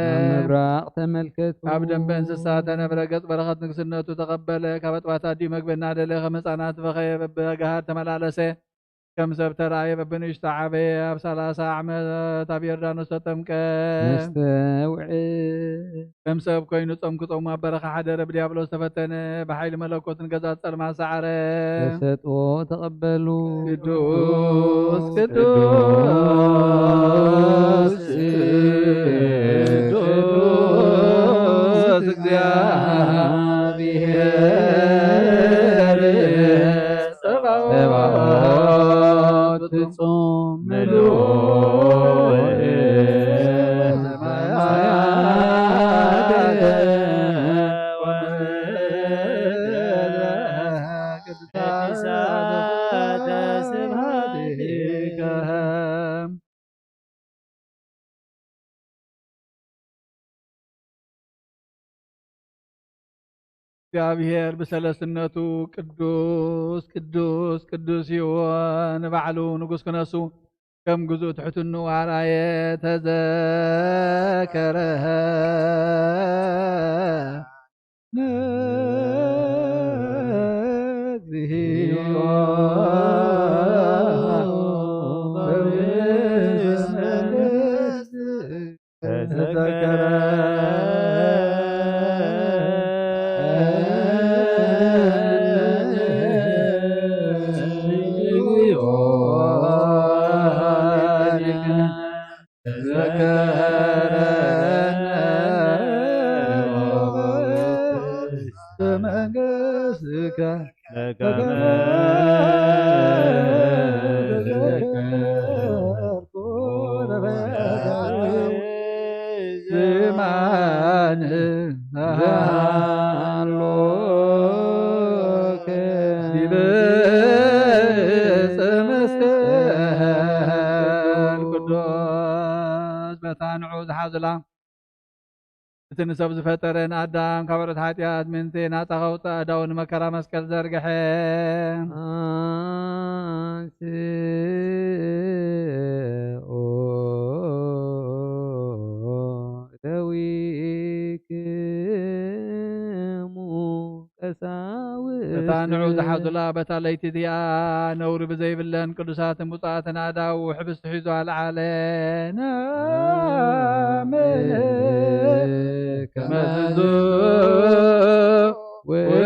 ናብ ምብራቕ ተመልከቱ። ካብ ደንበ እንስሳ ተነብረ፣ ገጽ በረኸት ንግስነቱ ተቐበለ። ካብ ኣጥባት ኣዲኡ መግቢ እናደለ፣ ከም ህፃናት በኸየ፣ በብገሃድ ተመላለሰ። ከም ሰብ ተራእየ፣ በብንእሽቶ ዓበየ። ኣብ ሰላሳ ዓመት ኣብ ዮርዳኖስ ተጠምቀ። መስተ ውዕል። ከም ሰብ ኮይኑ ጾም ክጾሙ ኣብ በረኻ ሓደረ። ብዲያብሎስ ተፈተነ። ብሓይሊ መለኮት ንገዛት ጸልማት ሰዓረ። ተሰጥኦ ተቐበሉ። ቅዱስ ቅዱስ ቅዱስ እግዚኣብሔር ጸባኦት ፍጹም ምሉእ ሰማያት ወምድር ቅድሳተ ስብሐቲከ። እግዚኣብሔር ብሰለስነቱ ቅዱስ ቅዱስ ቅዱስ እዩ። ንባዕሉ ንጉስ ክነሱ ከም ግዙእ ትሕትንኡ ኣርኣየ። ተዘከረ ነግዚኦ ተዘከረ ቅዱስ በታ ንዑ ዝሓዙላ እቲ ንሰብ ዝፈጠረ ንኣዳም ካብ ዕረት ሓጢኣት ምእንቲ ናጻ ከውጽእ ኣእዳዉ ንመከራ መስቀል ዘርግሐ። አንስኡ ደዊክሙ ቀሳውስት። እታ ንዑ ዝሓዙላ በታ ለይቲ እቲኣ ነውሪ ብዘይብለን ቅዱሳትን ብፁዓትን ኣእዳዉ ሕብስቲ ሒዙ ኣልዓለ። ነአምን ከመ ዝንቱ ውእቱ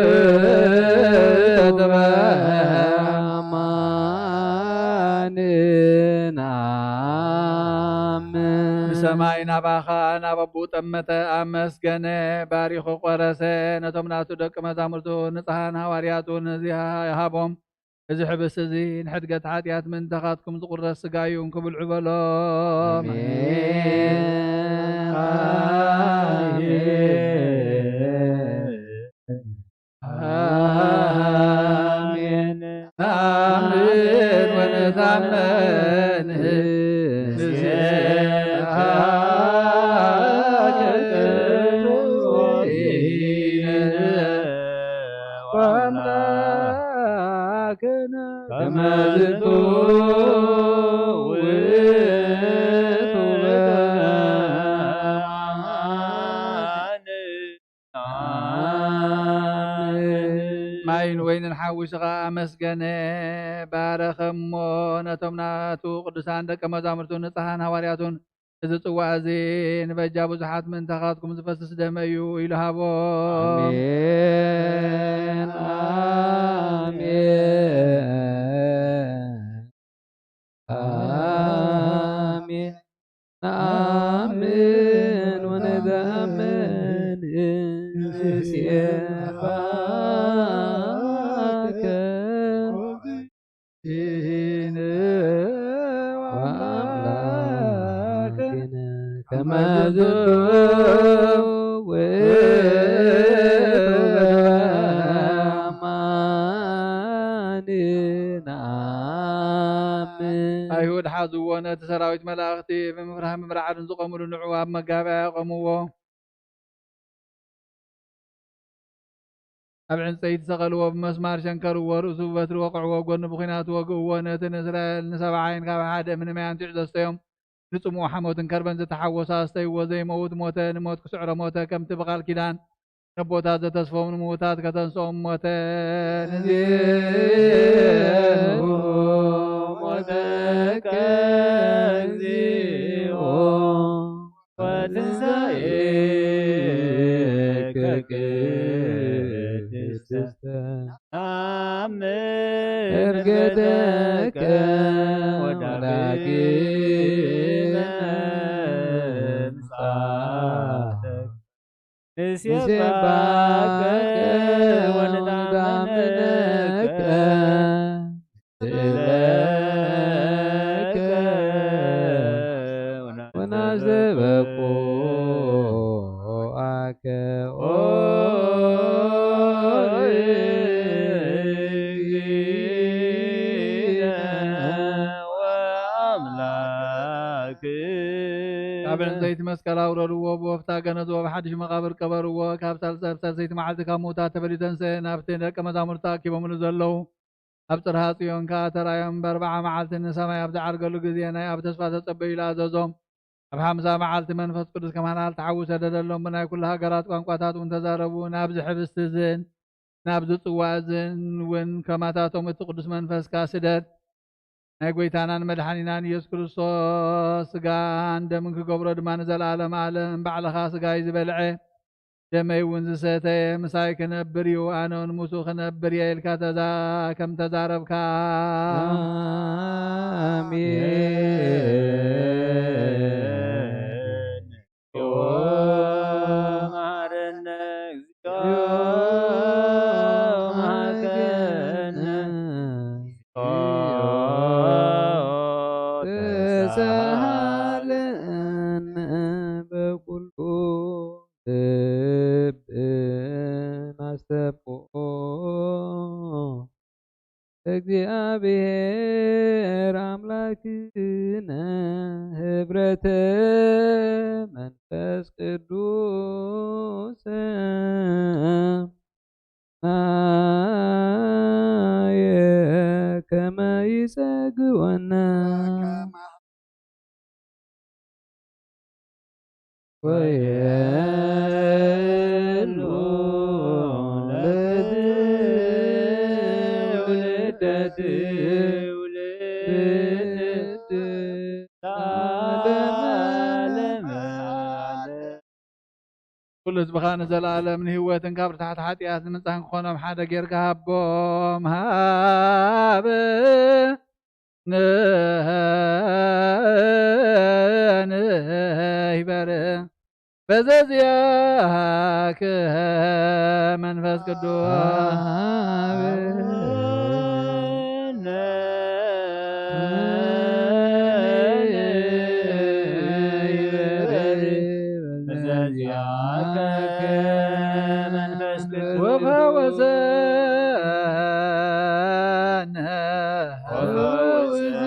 በአማን ንሰማይ ናባኻ ናብ ኣቦኡ ጠመተ፣ ኣመስገነ፣ ባሪኹ ቆረሰ፣ ነቶም ናቱ ደቂ መዛሙርቱ ንጽሓን ሃዋርያቱን እዚ ሃቦም። እዚ ሕብስቲ እዚ ንሕድገት ሓጢኣት ምእንታኻትኩም ዝቑረስ ስጋይ እዩ፣ እንኩ ብልዑ በሎም። ኣሜን። ኣሜን። ኣሜን። ኣሜን። ወንታመን ንሴብሐከ ወአምላክነ ከመ ዝንቱ ውእቱ በአማን። ማይን ወይንን ሓዊስኻ ኣመስገነ፣ ባረኸ እሞ ነቶም ናቱ ቅዱሳን ደቀ መዛሙርቱን ንጽሓን ሃዋርያቱን፣ "እዚ ጽዋእ እዚ ንበጃ ብዙሓት ምእንታኻትኩም ዝፈስስ ደመ እዩ" ኢሉ ሃቦም። ኣሜን፣ ኣሜን። ኣሜን። ነአምን ወነተአምን ንሴብሐከ ወአምላክነ ከመ ዝንቱ ውእቱ በአማን ነአምን። ኣይሁድ ሓዝዎ፣ ነቲ ሰራዊት መላእኽቲ ብምፍራህን ብምርዓድን ዝቖምሉ ንዕኡ ኣብ መጋበያ ኣቖምዎ። ኣብ ዕንጸይቲ ሰቐልዎ፣ ብመስማር ሸንከርዎ፣ ርእሱ ብበትሪ ወቕዕዎ፣ ጎኑ ብኲናት ወግእዎ። ነቲ ንእስራኤል ንሰብዓ ዓይን ካብ ሓደ እምኒ ማይ ኣንቲዑ ዘስተዮም፣ ንጽምኡ ሓሞትን ከርበን ዝተሓወሶ ኣስተይዎ፣ ዘይመውት ሞተ፣ ንሞት ክስዕሮ ሞተ፣ ከምቲ ብቓል ኪዳን ነቦታት ዘተስፎም ንምዉታት ከተንስኦም ሞተ። ንዜኑ ሞተከ እግዚኦ ወትንሳኤከ ቅድስተ። እርገተከ ወዳግመ ምጽኣተከ። ንሴባከ ወንታመነከ። ስእለከ ወናዘበኩ ኣከ ኦ እግዚእነ ወኣምላክ። ካብ ዕንፀይቲ መስቀል ኣውረድዎ፣ ወፍታ ገነዝዎ፣ ብሓድሽ መቓብር ቀበርዎ። ካብ ሳልሳይ፣ ኣብ ሳልሰይቲ መዓልቲ ካብ ምዉታት ተፈልዩ ተንስኤ፣ ናብቲ ደቀ መዛሙርቱ ተኣኪቦምሉ ዘለዉ ኣብ ጽርሃ ጽዮን ከኣ ተራእዮም። በርብዓ መዓልቲ ንሰማይ ኣብ ዝዓርገሉ ግዜ፣ ናይ ኣብ ተስፋ ተጸበዩሉ ኣዘዞም። ኣብ ሓምሳ መዓልቲ መንፈስ ቅዱስ ከማና ተሓዉ ሰደደሎም። ብናይ ኩሉ ሃገራት ቋንቋታት እውን ተዛረቡ። ናብዚ ሕብስቲ እዝን ናብዚ ጽዋ እዝን እውን ከማታቶም እቲ ቅዱስ መንፈስካ ስደድ። ናይ ጐይታናን መድሓኒናን ኢየሱስ ክርስቶስ ስጋን ደምን ክገብሮ ድማ ንዘለዓለም ዓለም። ባዕልኻ ስጋይ ዝበልዐ ደመይ እውን ዝሰተየ ምሳይ ክነብር እዩ፣ ኣነ እውን ምስኡ ክነብር እየ ኢልካ ተዛ-፣ ከም ተዛረብካ። ኣሜን። መሐረነ እግዚኦ መሐረነ። ተሳሃለነ በኩሉ ልብና አስተብቆ ለእግዚአብሔር አምላክነ ህብረተ መንፈስ ቅዱስ ማየ ከመ ይጸግወነ። ወየሉ ለትውልደ ትውልድ ለዓለመ ዓለም። ኩሉ ህዝብኻ ንዘለኣለም ንህይወትን ካብ ርትዓት ሓጢኣት ንምጻን ክኾኖም ሓደ ጌርካ ሃቦም። ሃብ ንህበር በዘዚኣከ መንፈስ ቅዱስ። በዘዚኣከ መንፈስ ቅዱስ። ወፈወሰነ። ወፈወሰነ።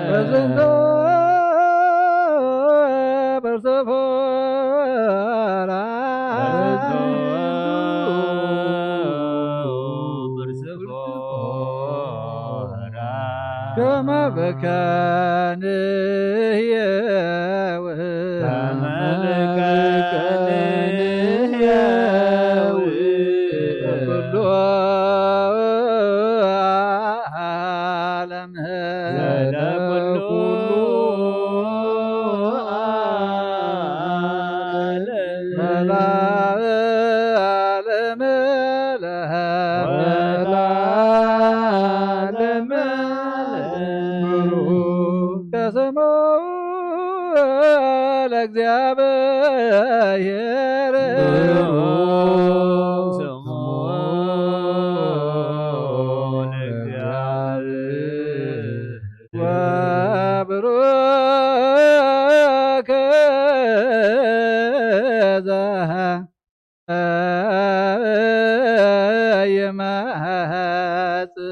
በዝንቶ በርሰፎራ። በዝንቶ በርሰፎራ። ከመ ብከ ንሕየው። ከመ ብከ ንሕየው። ኩሉ ዓለም። ዘለኩሉ ዓለም። ለዓለመ ዓለም። ወለዓለመ ዓለም። ብሩክ ተሰሞ ለእግዚአብሔር። ብሩክ ስሙ ለእግዚአብሔር። ወብሩክ ዘ ይመጽእ።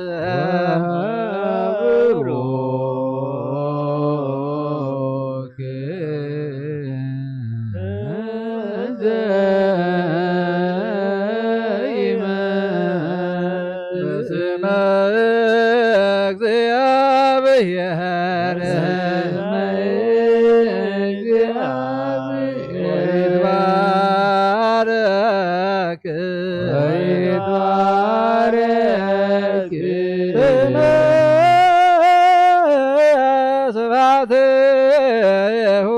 ወብሩክ ዘይመጽእ። በስመ እግዚአብሔር። በስመ እግዚአብሔር። ወይትባረክ። ወይትባረክ። ስመ ስብሐቲሁ።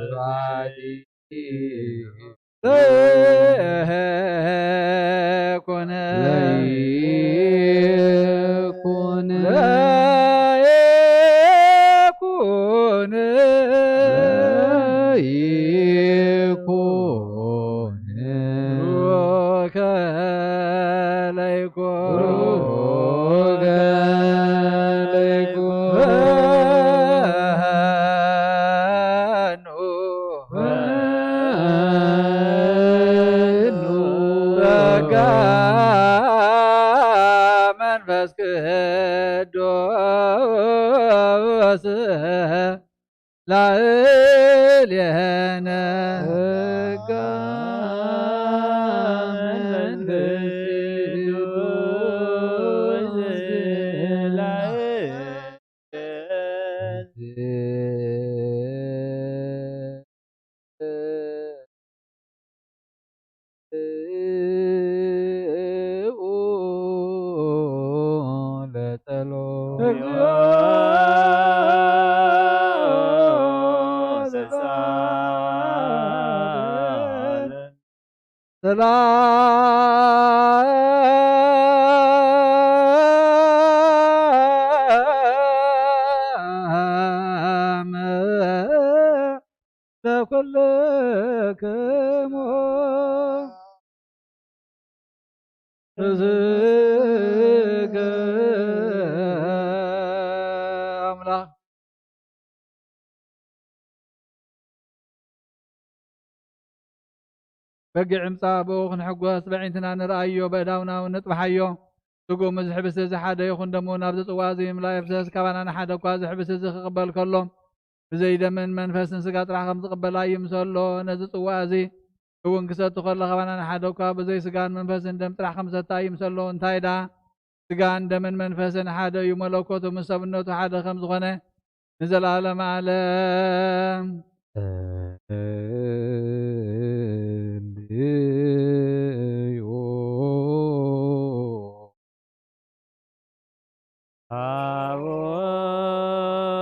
ስብሐቲሁ። ለይኩን። ለይኩን። ለይኩን። ለይኩን። ብሩከ ለይኩን። ፈኑ። ጸጋ መንፈስ ቅዱስ። ላዕሌነ ሕጋ መንፈስ ቅዱስ ላዕሌነ። ለጸሎት። ሰላም ለኩልክሙ። እዝከ ኣምላኽ። በጊዕ ምጻእ ብኡ ክንሕጎስ፣ በዒንትና ንርኣዮ፣ በእዳውና እውን ንጥብሓዮ። ስግኡ ምስ ሕብስቲ እዚ ሓደ ይኹን፣ ደሙ ናብዚ ጽዋእ እዚ ይምላ ይፍሰስ። ካባና ንሓደ እኳ እዚ ሕብስቲ እዚ ክቕበል ከሎ፣ ብዘይ ደምን መንፈስን ስጋ ጥራሕ ከም ዝቕበላ ይምሰሎ። ነዚ ጽዋእ እዚ እውን ክሰቲ ከሎ፣ ካባና ንሓደ እኳ ብዘይ ስጋን መንፈስን ደም ጥራሕ ከም ዝሰታ ይምሰሎ። እንታይ ደኣ? ስጋን ደምን መንፈስን ሓደ እዩ። መለኮቱ ምስ ሰብነቱ ሓደ ከም ዝኾነ ንዘለዓለመ ዓለም እንድዩ።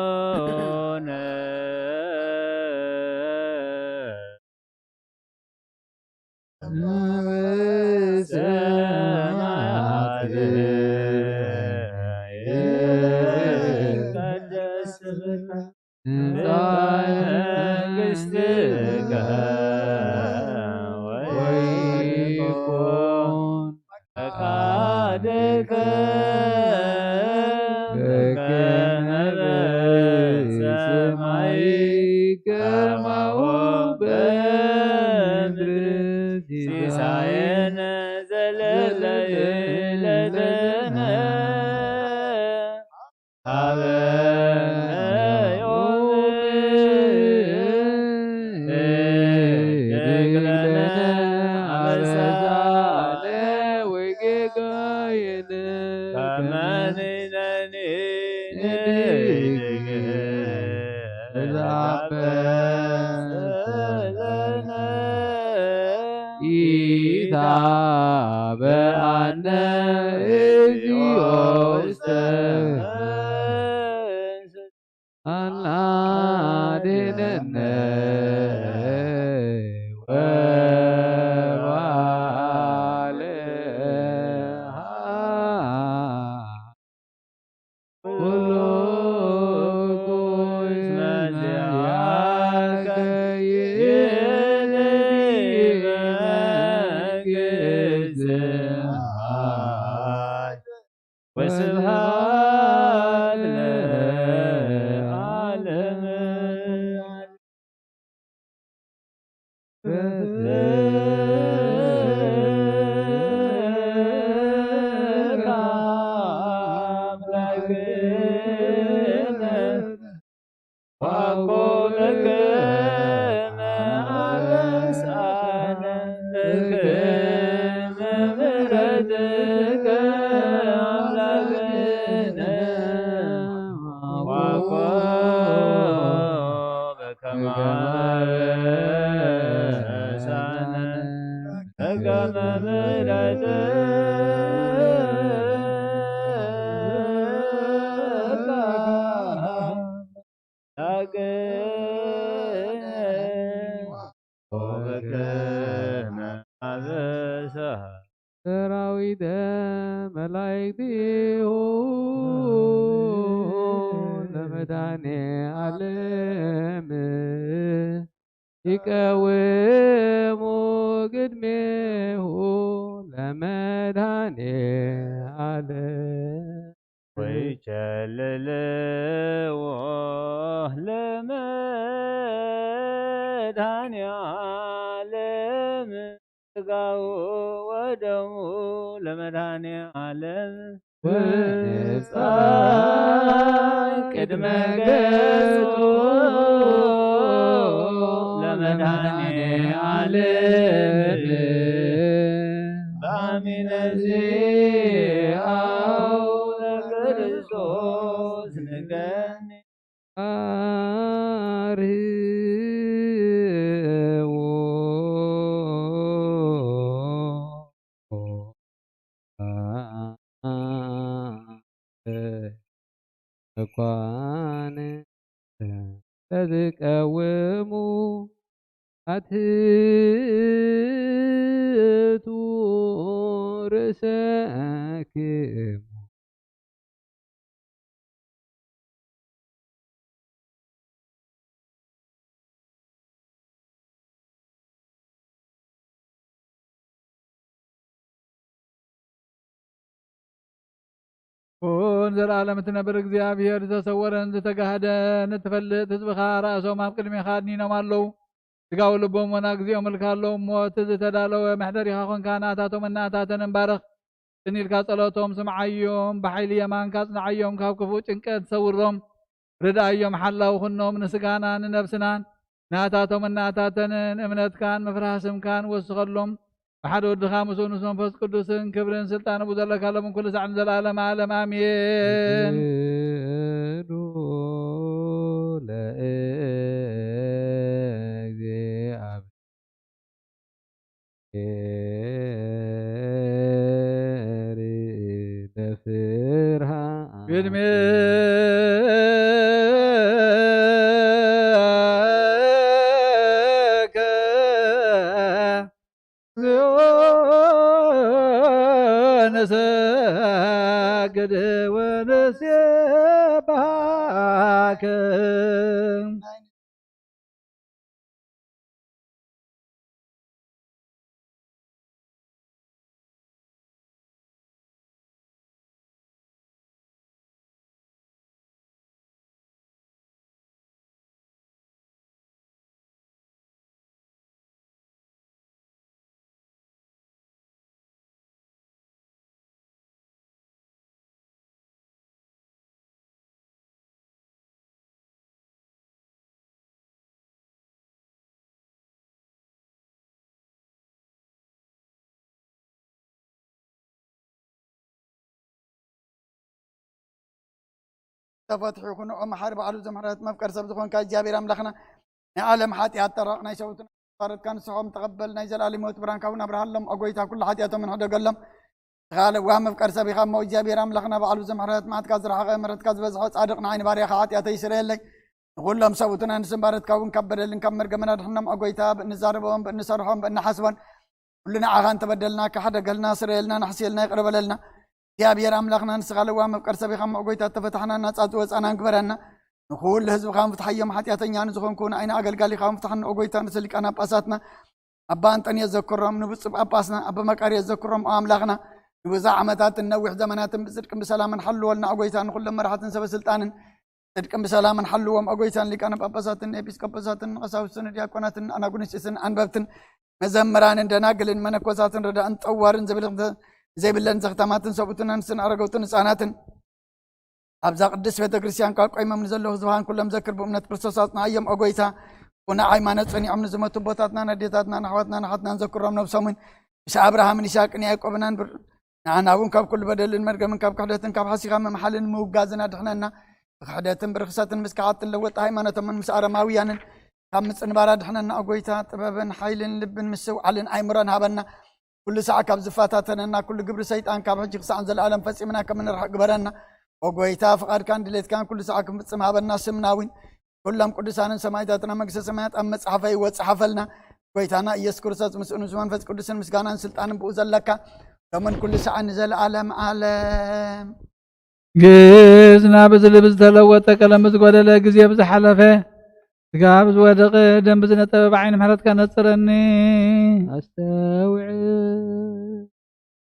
ኣቡነ ኢታብአነ እግዚኦ ውስተ አድነነ ወባልሃ ኩሉ ወስብሐት ለዓለመ ዓለም። ሰራዊተ መላእክቲሁ ለመድኃኔ ዓለም ይቀውሙ ቅድሜሁ ለመድኃኔ ዓለም። ወይቸልልዎ ለመድኃኔ ዓለም ስጋሁ ወደሙ ለመድኃኔ ዓለም። ወንጻይ ቅድመ ገጹ ለመድኃኔ ዓለም በአሚነ ዚአው ለክርስቶስ ንገኒ አርህዎ መኳንንተ ለዝቀውሙ አትሕቱ ርእሰክሙ። ኩን ዘለዓለም እትነብር እግዚኣብሔር፣ ዝተሰወረን ዝተጋህደን እትፈልጥ ህዝብኻ ራእሶም ኣብ ቅድሜኻ ኣድኒኖም ኣለዉ። ስጋዊ ልቦም ወና ግዜኦም እልካ ኣለዉ እሞ፣ እቲ ዝተዳለወ መሕደሪኻ ኾንካ ናታቶም እናታተን እንባርኽ። ጽን ኢልካ ጸሎቶም ስምዓዮም፣ ብሓይሊ የማንካ ጽንዓዮም፣ ካብ ክፉእ ጭንቀት ሰውሮም። ርድኣዮም ሓላው ኩኖም፣ ንስጋና ንነፍስናን ናታቶም እናታተንን እምነትካን ምፍራህ ስምካን ወስኸሎም። ብሓደ ወድኻ ምስኡ ምስ መንፈስ ቅዱስን ክብርን ስልጣን ብኡ ዘለካ ሎምን ኩሉ ሳዕ ንዘለዓለም ዓለም ኣሜን። ይስግዱ ለእግዚኣብሔር በፍርሃት ቅድሜ ወንሰግድ ወንሴባክ። ተፈትሑ ይኹን። ኦ መሓሪ በዓሉ ዘምሕረት መፍቀር ሰብ ዝኾንካ እግዚኣብሔር ኣምላኽና፣ ናይ ዓለም ሓጢኣት ተራቕ ናይ ሰብኡትን ባረትካ ንስሖም ተቐበል። ናይ ዘለኣለም ህይወት ብርሃንካ እውን ኣብርሃሎም። ኦ ጎይታ፣ ኩሉ ሓጢኣቶም እንሕደገሎም። ተኻለ ዋ መፍቀር ሰብ ኢኻ እሞ እግዚኣብሔር ኣምላኽና በዓሉ ዘምሕረት መዓትካ ዝረሓቐ ምሕረትካ ዝበዝሐ ጻድቕ ንዓይ ንባርያኻ ሓጢኣተይ ይስረየለይ። ንኹሎም ሰብኡትን ኣንስትን ባረትካ እውን ካብ በደልን ካብ መርገምን ኣድሕኖም። ኦ ጎይታ፣ ብእንዛረቦም ብእንሰርሖም ብእንሓስቦን ኩሉ ንዓኻ እንተበደልና፣ ክሕደገልና፣ ስረየልና፣ ንሕስየልና፣ ይቕረ በለልና። እግዚኣብሔር ኣምላኽና ንስኻ ለዋ መፍቀር ሰብ ኢኻ እሞ፣ ጎይታ፣ ተፈታሕና፣ ናጻ ዝወጻና ግበረና። ንኹሉ ህዝብኻ ፍትሓዮም፣ ሓጢኣተኛ ንዝኾንኩ ንዓይና ኣገልጋሊኻ ፍትሓኒ፣ ኦ ጎይታ፣ ንስሊቃና ጳጳሳትና፣ ኣባ ኣንጠንዮስ ዘክሮም፣ ንብፁዕ ጳጳስና ኣባ መቃርዮስ ዘክሮም፣ ኦ ኣምላኽና፣ ንብዙሕ ዓመታትን ነዊሕ ዘመናትን ብጽድቅን ብሰላምን ሓልወልና፣ ኦ ጎይታ፣ ንኹሎም መራሕትን ሰበ ስልጣንን ጽድቅን ብሰላምን ሓልዎም። ኣጎይታን ሊቃነ ጳጳሳትን ኤጲስቆጶሳትን ቀሳውስትን ዲያቆናትን ኣናጉንስጢስን ኣንበብትን መዘምራንን ደናግልን መነኮሳትን ረዳእን ጠዋርን ዘይብለን ዘኽታማትን ሰብኡትን ኣንስትን ኣረገውትን ህፃናትን ኣብዛ ቅድስት ቤተ ክርስቲያን ካብ ቆይሞም ንዘለዉ ህዝብኻን ኩሎም ዘክር ብእምነት ክርስቶስ ኣጽንዓዮም። ኣጎይታ ኩነ ሃይማኖት ጸኒዖም ንዝመቱ ኣቦታትና ነዴታትና ንኣሕዋትና ንሓትናን ዘክሮም ነብሶምን ምስ ኣብርሃምን ይስሐቅን ያዕቆብን ኣንብር። ንዓና እውን ካብ ኩሉ በደልን መርገምን ካብ ክሕደትን ካብ ሓሲኻ ምምሓልን ምውጋዝን ኣድሕነና። ብክሕደትን ብርኽሰትን ምስ ከሓድትን ለወጥቲ ሃይማኖቶምን ምስ ኣረማውያንን ካብ ምጽንባር ኣድሕነና። ኦ ጎይታ፣ ጥበብን ሓይልን ልብን ምስትውዓልን ኣይምሮን ሃበና። ኩሉ ሳዕ ካብ ዝፈታተነና ኩሉ ግብሪ ሰይጣን ካብ ሕጂ ክሳዕ ንዘለኣለም ፈጺምና ከም እንርሕቕ ግበረና። ኦ ጎይታ፣ ፍቓድካን ድሌትካን ኩሉ ሳዕ ክንፍጽም ሃበና። ስምና እውን ኩሎም ቅዱሳንን ሰማዕታትና መንግስተ ሰማያት ኣብ መጽሓፈ ህይወት ጸሓፈልና። ጎይታና ኢየሱስ ክርስቶስ ምስኡ ምስ መንፈስ ቅዱስን ምስጋናን ስልጣንን ብኡ ዘለካ ሎምን ኩሉ ሰዓን ንዘለኣለም ዓለም። ግዝና ብዝልብ ዝተለወጠ ቀለም ብዝጎደለ ግዜ ብዝሓለፈ ስጋ ብዝወደቐ ደም ብዝነጠበ ብዓይኒ ምሕረትካ ነጽረኒ። ኣስተውዕል።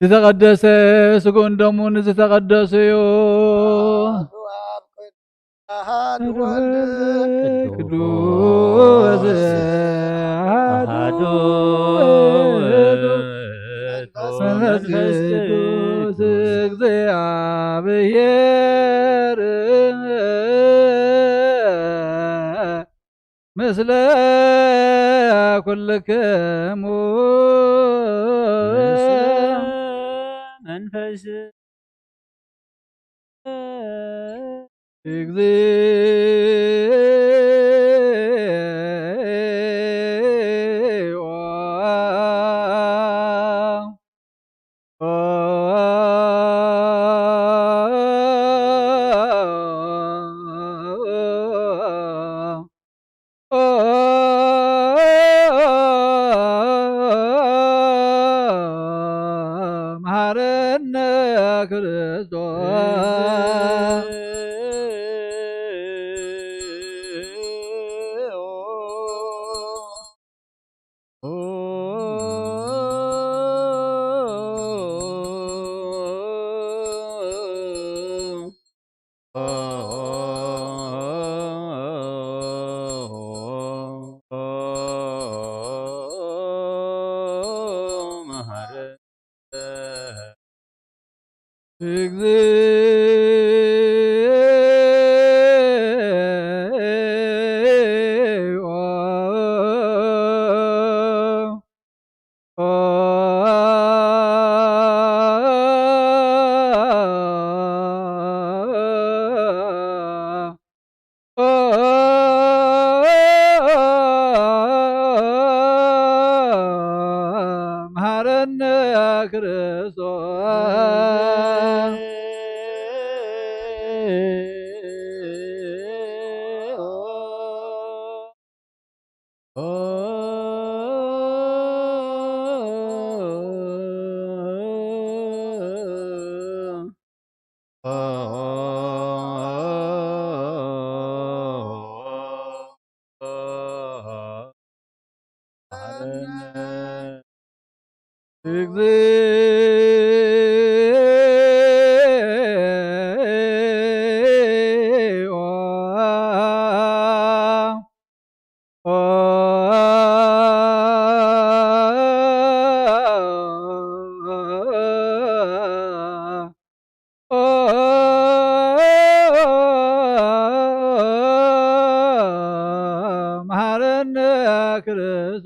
ዝተቐደሰ ስግኡን ደሙን ዝተቐደሱ እዩ። ኣሐዱ ወልድ ቅዱስ ኣሐዱ ውእቱ መንፈስ ቅዱስ እግዚአ ኄር ምስለ ኩልክሙ መንፈስ እግዚኦ። መሐረነ ክርስቶስ። እግዚኦ። መሐረነ ክርስቶስ። እግዚኦ። መሐረነ ክርስቶስ።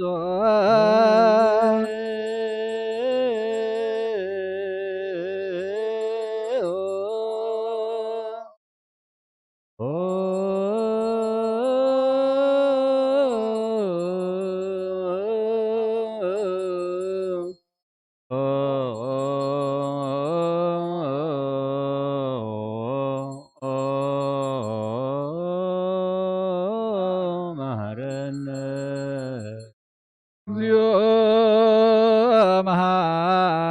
መሐረነ። እግዚኦ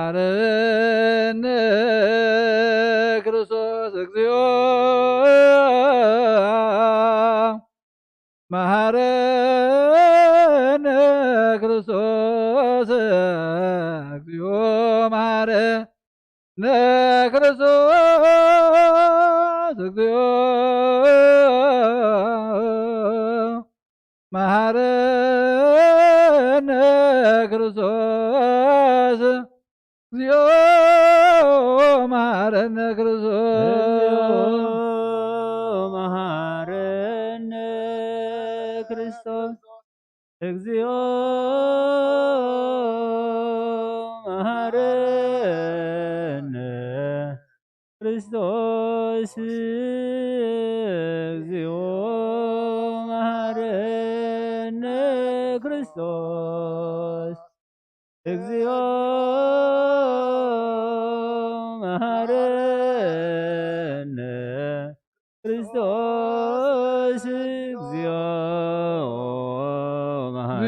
መሐረነ ክርስቶስ። እግዚኦ መሐረነ ክርስቶስ። እግዚኦ መሐረነ ክርስቶስ። እግዚኦ መሐረነ ክርስቶስ። እግዚኦ መሐረነ ክርስቶስ። እግዚኦ መሐረነ ክርስቶስ። እግዚኦ መሐረነ ክርስቶስ። እግዚኦ መሐረነ ክርስቶስ። እግዚኦ መሐረነ ክርስቶስ። እግዚኦ መሐረነ።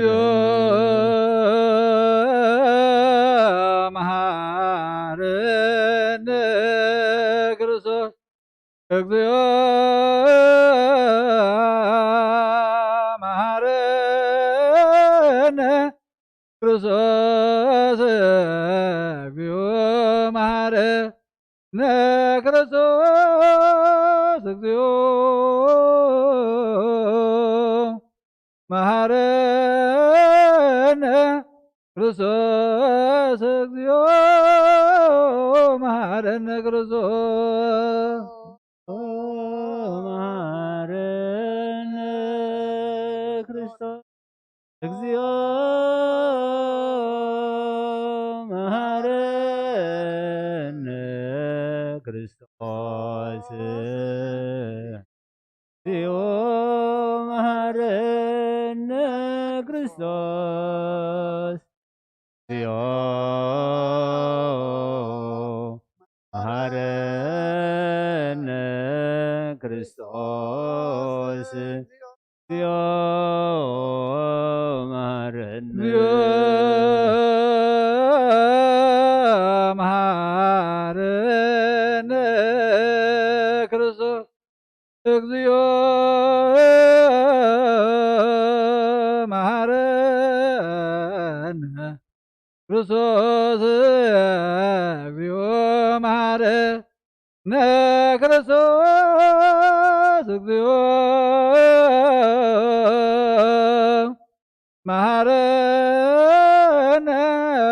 እግዚኦ መሐረነ ክርስቶስ። እግዚኦ መሐረነ ክርስቶስ። እግዚኦ መሐረነ ክርስቶስ። እግዚኦ መሐረነ ክርስቶስ። እግዚኦ መሐረነ ክርስቶስ። እግዚኦ መሐረነ ክርስቶስ። እግዚኦ መሐረነ ክርስቶስ። እግዚኦ መሐረነ። እግዚኦ መሐረነ ክርስቶስ። እግዚኦ መሐረነ ክርስቶስ። እግዚኦ መሐረነ ክርስቶስ። እግዚኦ መሐረነ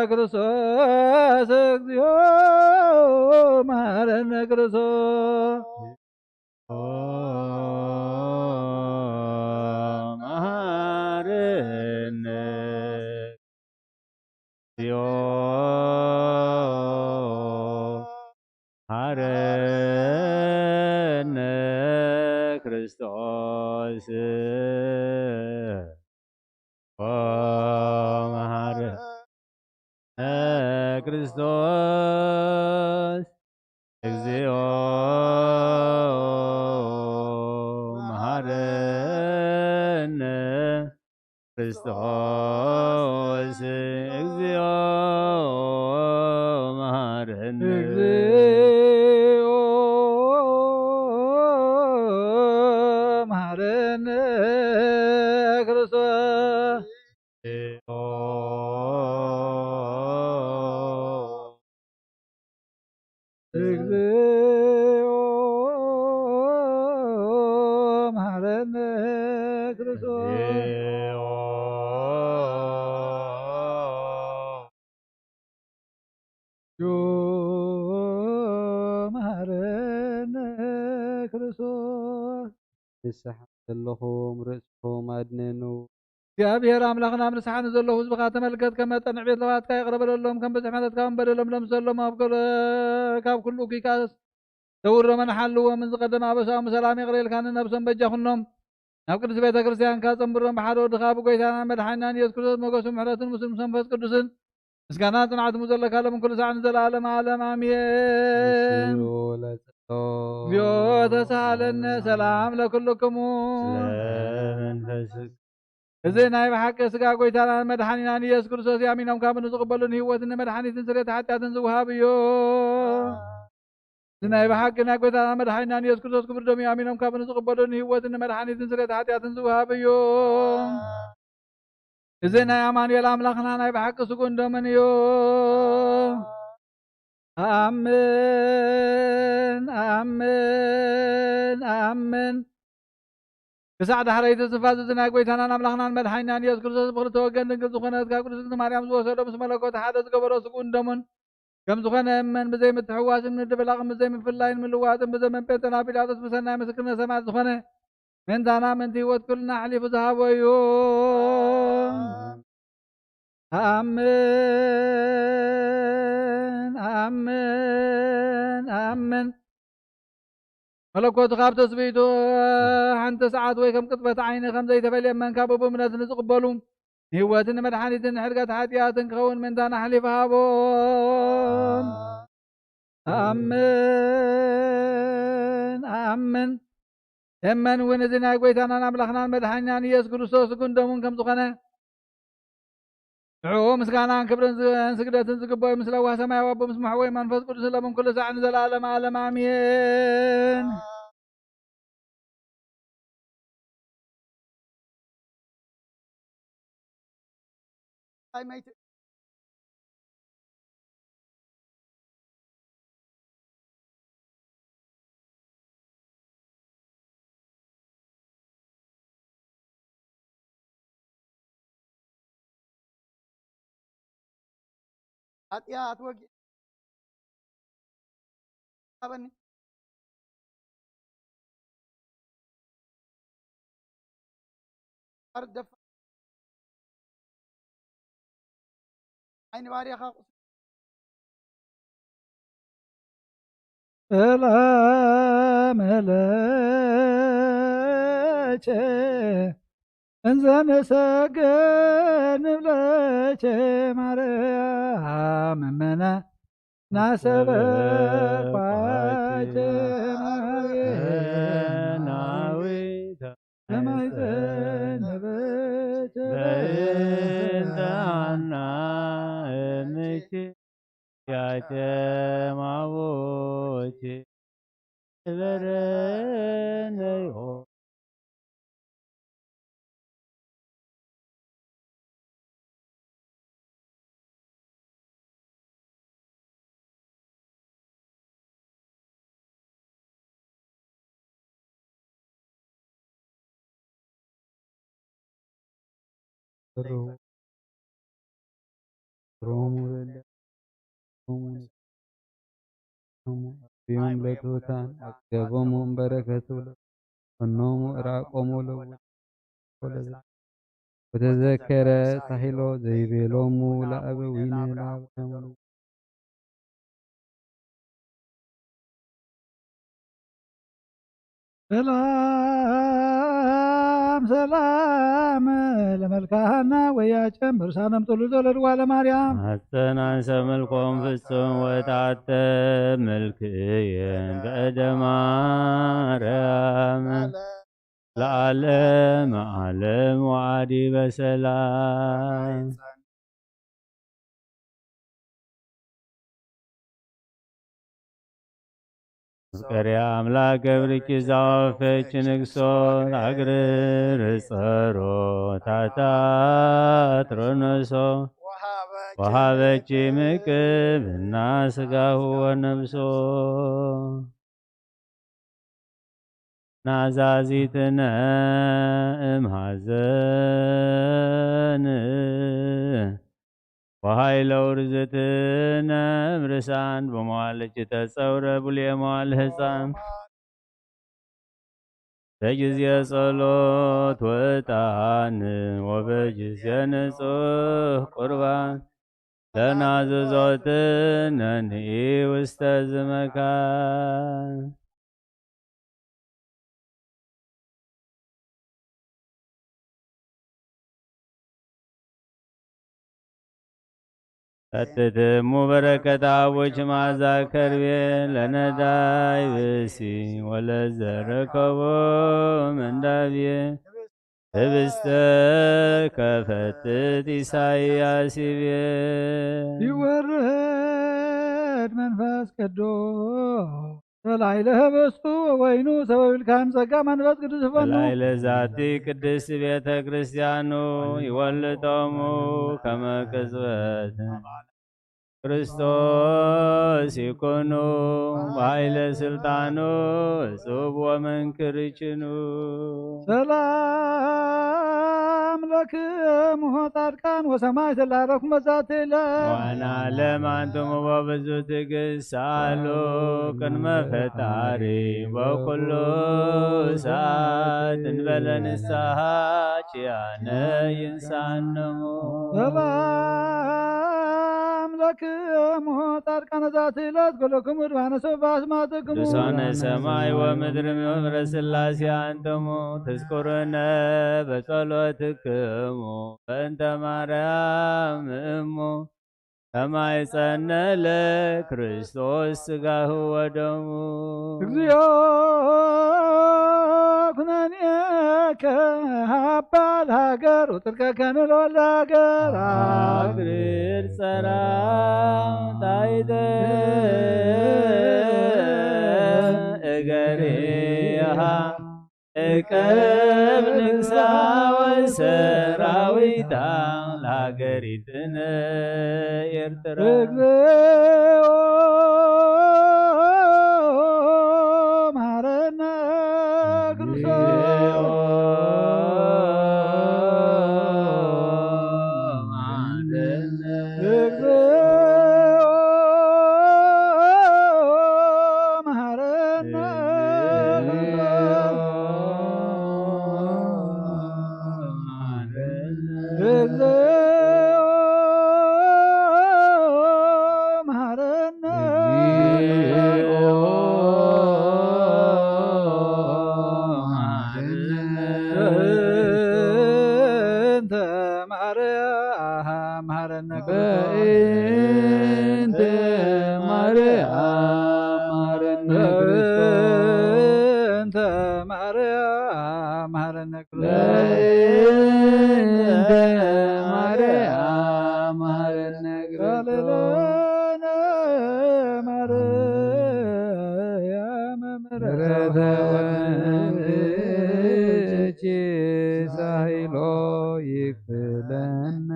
ክርስቶስ። እግዚኦ መሐረነ ክርስቶስ። መሐረነ። እግዚኦ መሐረነ ክርስቶስ። መሐረነ ክርስቶስ። እግዚኦ መሐረነ ክርስቶስ። እግዚኦ መሐረነ። እግዚኦ መሐረነ ክርስቶስ። እግዚኦ መሐረነ ክርስቶስ። መሐረነ ክርስቶስ። ንስሓ ዘለኹም ርእስኹም ኣድንኑ። እግዚኣብሔር ኣምላኽና፣ ኣብ ንስሓ ንዘለዉ ህዝብኻ ተመልከት፣ ከም መጠን ዕቤት ለዋትካ ይቕረ በለሎም፣ ከም ብዝሒ ምሕረትካ እውን በደሎም ደምስሰሎም፣ ኣብ ገለ ካብ ኩሉ እኩይ ከኣ ሰውሮምን ሓልዎምን። ዝቐደመ ኣበሳኦም ብሰላም ይቕረ ኢልካ ንነብሶም በጃ ኩኖም። ናብ ቅድስት ቤተ ክርስቲያንካ ጸንብሮም፣ ብሓደ ወድኻ ብጎይታና መድሓኒናን ኢየሱስ ክርስቶስ ሞገስን ምሕረትን ምስሉ ምስ መንፈስ ቅዱስን ምስጋና ጽንዓት ምስ ዘለካ ሎም ኩሉ ሳዕ ንዘለዓለም ዓለም ኣሜን። ምስሉ ለጸሎ። እግዚኦ ተሳሃለነ ሰላም ለኩልክሙ። ስለ መንፈስክ። እዚ ናይ ብሓቂ ስጋ ጎይታናን መድሓኒናን ኢየሱስ ክርስቶስ እዩ። ኣሚኖም ካብ ንዝቕበሉ ንህይወትን ንመድሓኒትን ስርየት ሓጢኣትን ዝወሃብ እዩ። እዚ ናይ ብሓቂ ናይ ጎይታና መድሓኒናን ኢየሱስ ክርስቶስ ክቡር ደም እዩ። ኣሚኖም ካብ ንዝቕበሉ ንህይወትን ንመድሓኒትን ስርየት ሓጢኣትን ዝወሃብ እዩ። እዚ ናይ ኣማኑኤል ኣምላኽና ናይ ብሓቂ ስጉን ደምን እዩ። ኣምን፣ ኣምን፣ ኣምን። ክሳዕ ዳሕረይቲ ትንፋስ እዚ ናይ ጎይታናን ኣምላኽናን መድሓኒናን ኢየሱስ ክርስቶስ ብኽልተ ወገን ድንግል ዝኾነት ካብ ቅድስቲ ማርያም ዝወሰዶ ምስ መለኮት ሓደ ዝገበሮ ስጉን ደሙን ከም ዝኾነ እመን። ብዘይ ምትሕዋስን ምድብላቕን ብዘይ ምፍላይን ምልዋጥን ብዘመን ጴንጠና ጲላጦስ ብሰናይ ምስክርነት ሰማዕት ዝኾነ ምእንታና ምእንቲ ህይወት ኩልና ኣሕሊፉ ዝሃቦ እዩ። ኣምን፣ ኣምን፣ ኣምን። መለኮቱ ካብ ትስብእቱ ሓንቲ ሰዓት ወይ ከም ቅጽበት ዓይኒ ከም ዘይተፈልየ እመን። ካብ ብእምነት ንዝቕበሉ ንህይወትን ንመድሓኒትን ንሕድገት ሓጢኣትን ክኸውን ምእንታና ኣሕሊፉ ሃቦም። ኣምን፣ ኣምን። እመን እውን እዚ ናይ ጎይታናን ኣምላኽናን መድሓኒናን ኢየሱስ ክርስቶስ ስጉን ደሙን ከም ዝኾነ ንዕኡ ምስጋናን ክብርን ዝ-፣ ስግደትን ዝግበኦ ምስ ለዋህ ሰማያዊ ኣቦ ምስ መሕወይ መንፈስ ቅዱስ ለምን ኩሉ ሳዕ ንዘለዓለም ዓለም ኣሜን። ሓጢኣት ወጊ-፣ ኣበኒ። ኣርደፋ። ዓይኒ ባርያኻ ቁስ-፣ ሰላም ለኪ እንዘ ንሰግድ ንብለኪ ማርያም እመነ ናሰበኳኪ ናዊ ተማይጸን ነበኪ በእንታና እምኪ ያጨማዎኪ በረነዮ ሮሙ ለለ ሮሙ ዮም ለትሑታን አጽገቦሙ እምበረከቱ ፈኖሙ ዕራቆሙ ለቡ ወተዘከረ ሳሂሎ ዘይቤሎሙ ለአበዊነ ለአብርሃም ሰላም ሰላም ለመልካና ወያጨም ብርሳነም ጥሉ ዘወለድዋ ለማርያም ማህፀን አንሰ መልኮም ፍጹም ወጣተ ምልክየን በእደ ማርያም ለዓለም ዓለም ወዓዲ በሰላም ፍቅሪ አምላክ ገብርኪ ዛወፈች ንግሶ አግር ጸሮ ታታት ሮኖሶ ወሃበች ምቅብና ስጋሁ ወነብሶ ናዛዚትነ እምሃዘን ወሃይለ ውርዝትነ እምርሳን በመዋልች ተጸውረ ቡልየ መዋል ህፃን በጊዜ ጸሎት ወጣን ወበጊዜ ንጹህ ቁርባን ለናዝዞትነኒ ውስተ ዝመካን ፈትትሙ በረከት አቦች ማዛ ከርቤ ለነዳይ ብሲ ወለዘረከቦ መንዳቤ ህብስተ ከፈትት ኢሳይያስ ይቤ ይወርድ መንፈስ ቅዱስ ላዕለ ህብስቱ ወወይኑ ሰበብ ኢልካን ጸጋ መንፈስ ቅዱስ ይፈኑ። ላዕለ ዛቲ ቅድስት ቤተ ክርስቲያኑ ይወልጦሙ ከመ ቅጽበት ክርስቶስ ይኩኑ በኃይለ ስልጣኑ እጹብ ወመንክር ይችኑ። ሰላም ለክሙ ጻድቃን ወሰማዕት ላረኩም በዛቲ ዕለት። ዋና ለማንቱም በብዙ ትዕግስት ሳሉ ቅድመ ፈጣሪ በኩሉ ሰዓት እንበለ ንስሐ ኪያነ ይንሳነሙ። ሰላም ለክሙ ጻድቃነ ዛቲ ዕለት ኩልክሙ ድባነ ሰብ በአስማትክሙ። ቅዱሳነ ሰማይ ወምድር መምህረ ሥላሴ አንትሙ ትዝኩርነ በጸሎትክሙ በእንተ ማርያም እሙ ተማይጸነ ለክርስቶስ ሥጋሁ ወደሙ። እግዚኦ ኩነኔከ ሀባ ለሀገር ውጥልቀከ ንለወለ ሀገር አግሪር ጸራ ታይተ እገሪሃ እቀብ ንግሳ ወሰራዊታ ለሀገሪትነ ኤርትራ። እግዚኦ መሐረነ ክርስቶስ። እግዚኦ መሐረነ ማርያም መሐረነ ክርስቶስ። ለእንተ ማርያም መሐረነ ክርስቶስ። ማርያም ምሕረተ ወልድኪ ሳይሎ ይክፍለነ።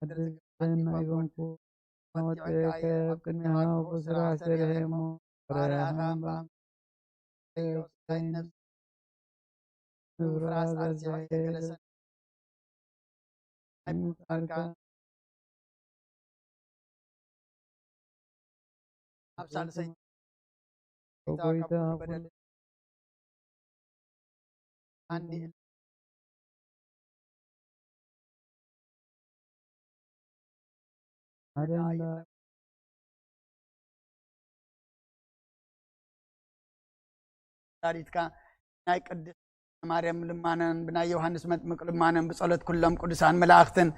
ቅድስት ቅዱሳን ይኮንኩ ወጥከ ቅድሚያው ብስራ ሰርሔሞ ረያሃም ባም ነብስ ፍራስ ኣርዚያ የተገለሰ ምጣርካ ኣብ ሳልሰይ ጎይታ በደል ኣኒ ኣደንዳ ወላዲትካ ናይ ቅድስት ማርያም ልማነን ብናይ ዮሃንስ መጥምቅ ልማነን ብጸሎት ኩሎም ቅዱሳን መላእኽትን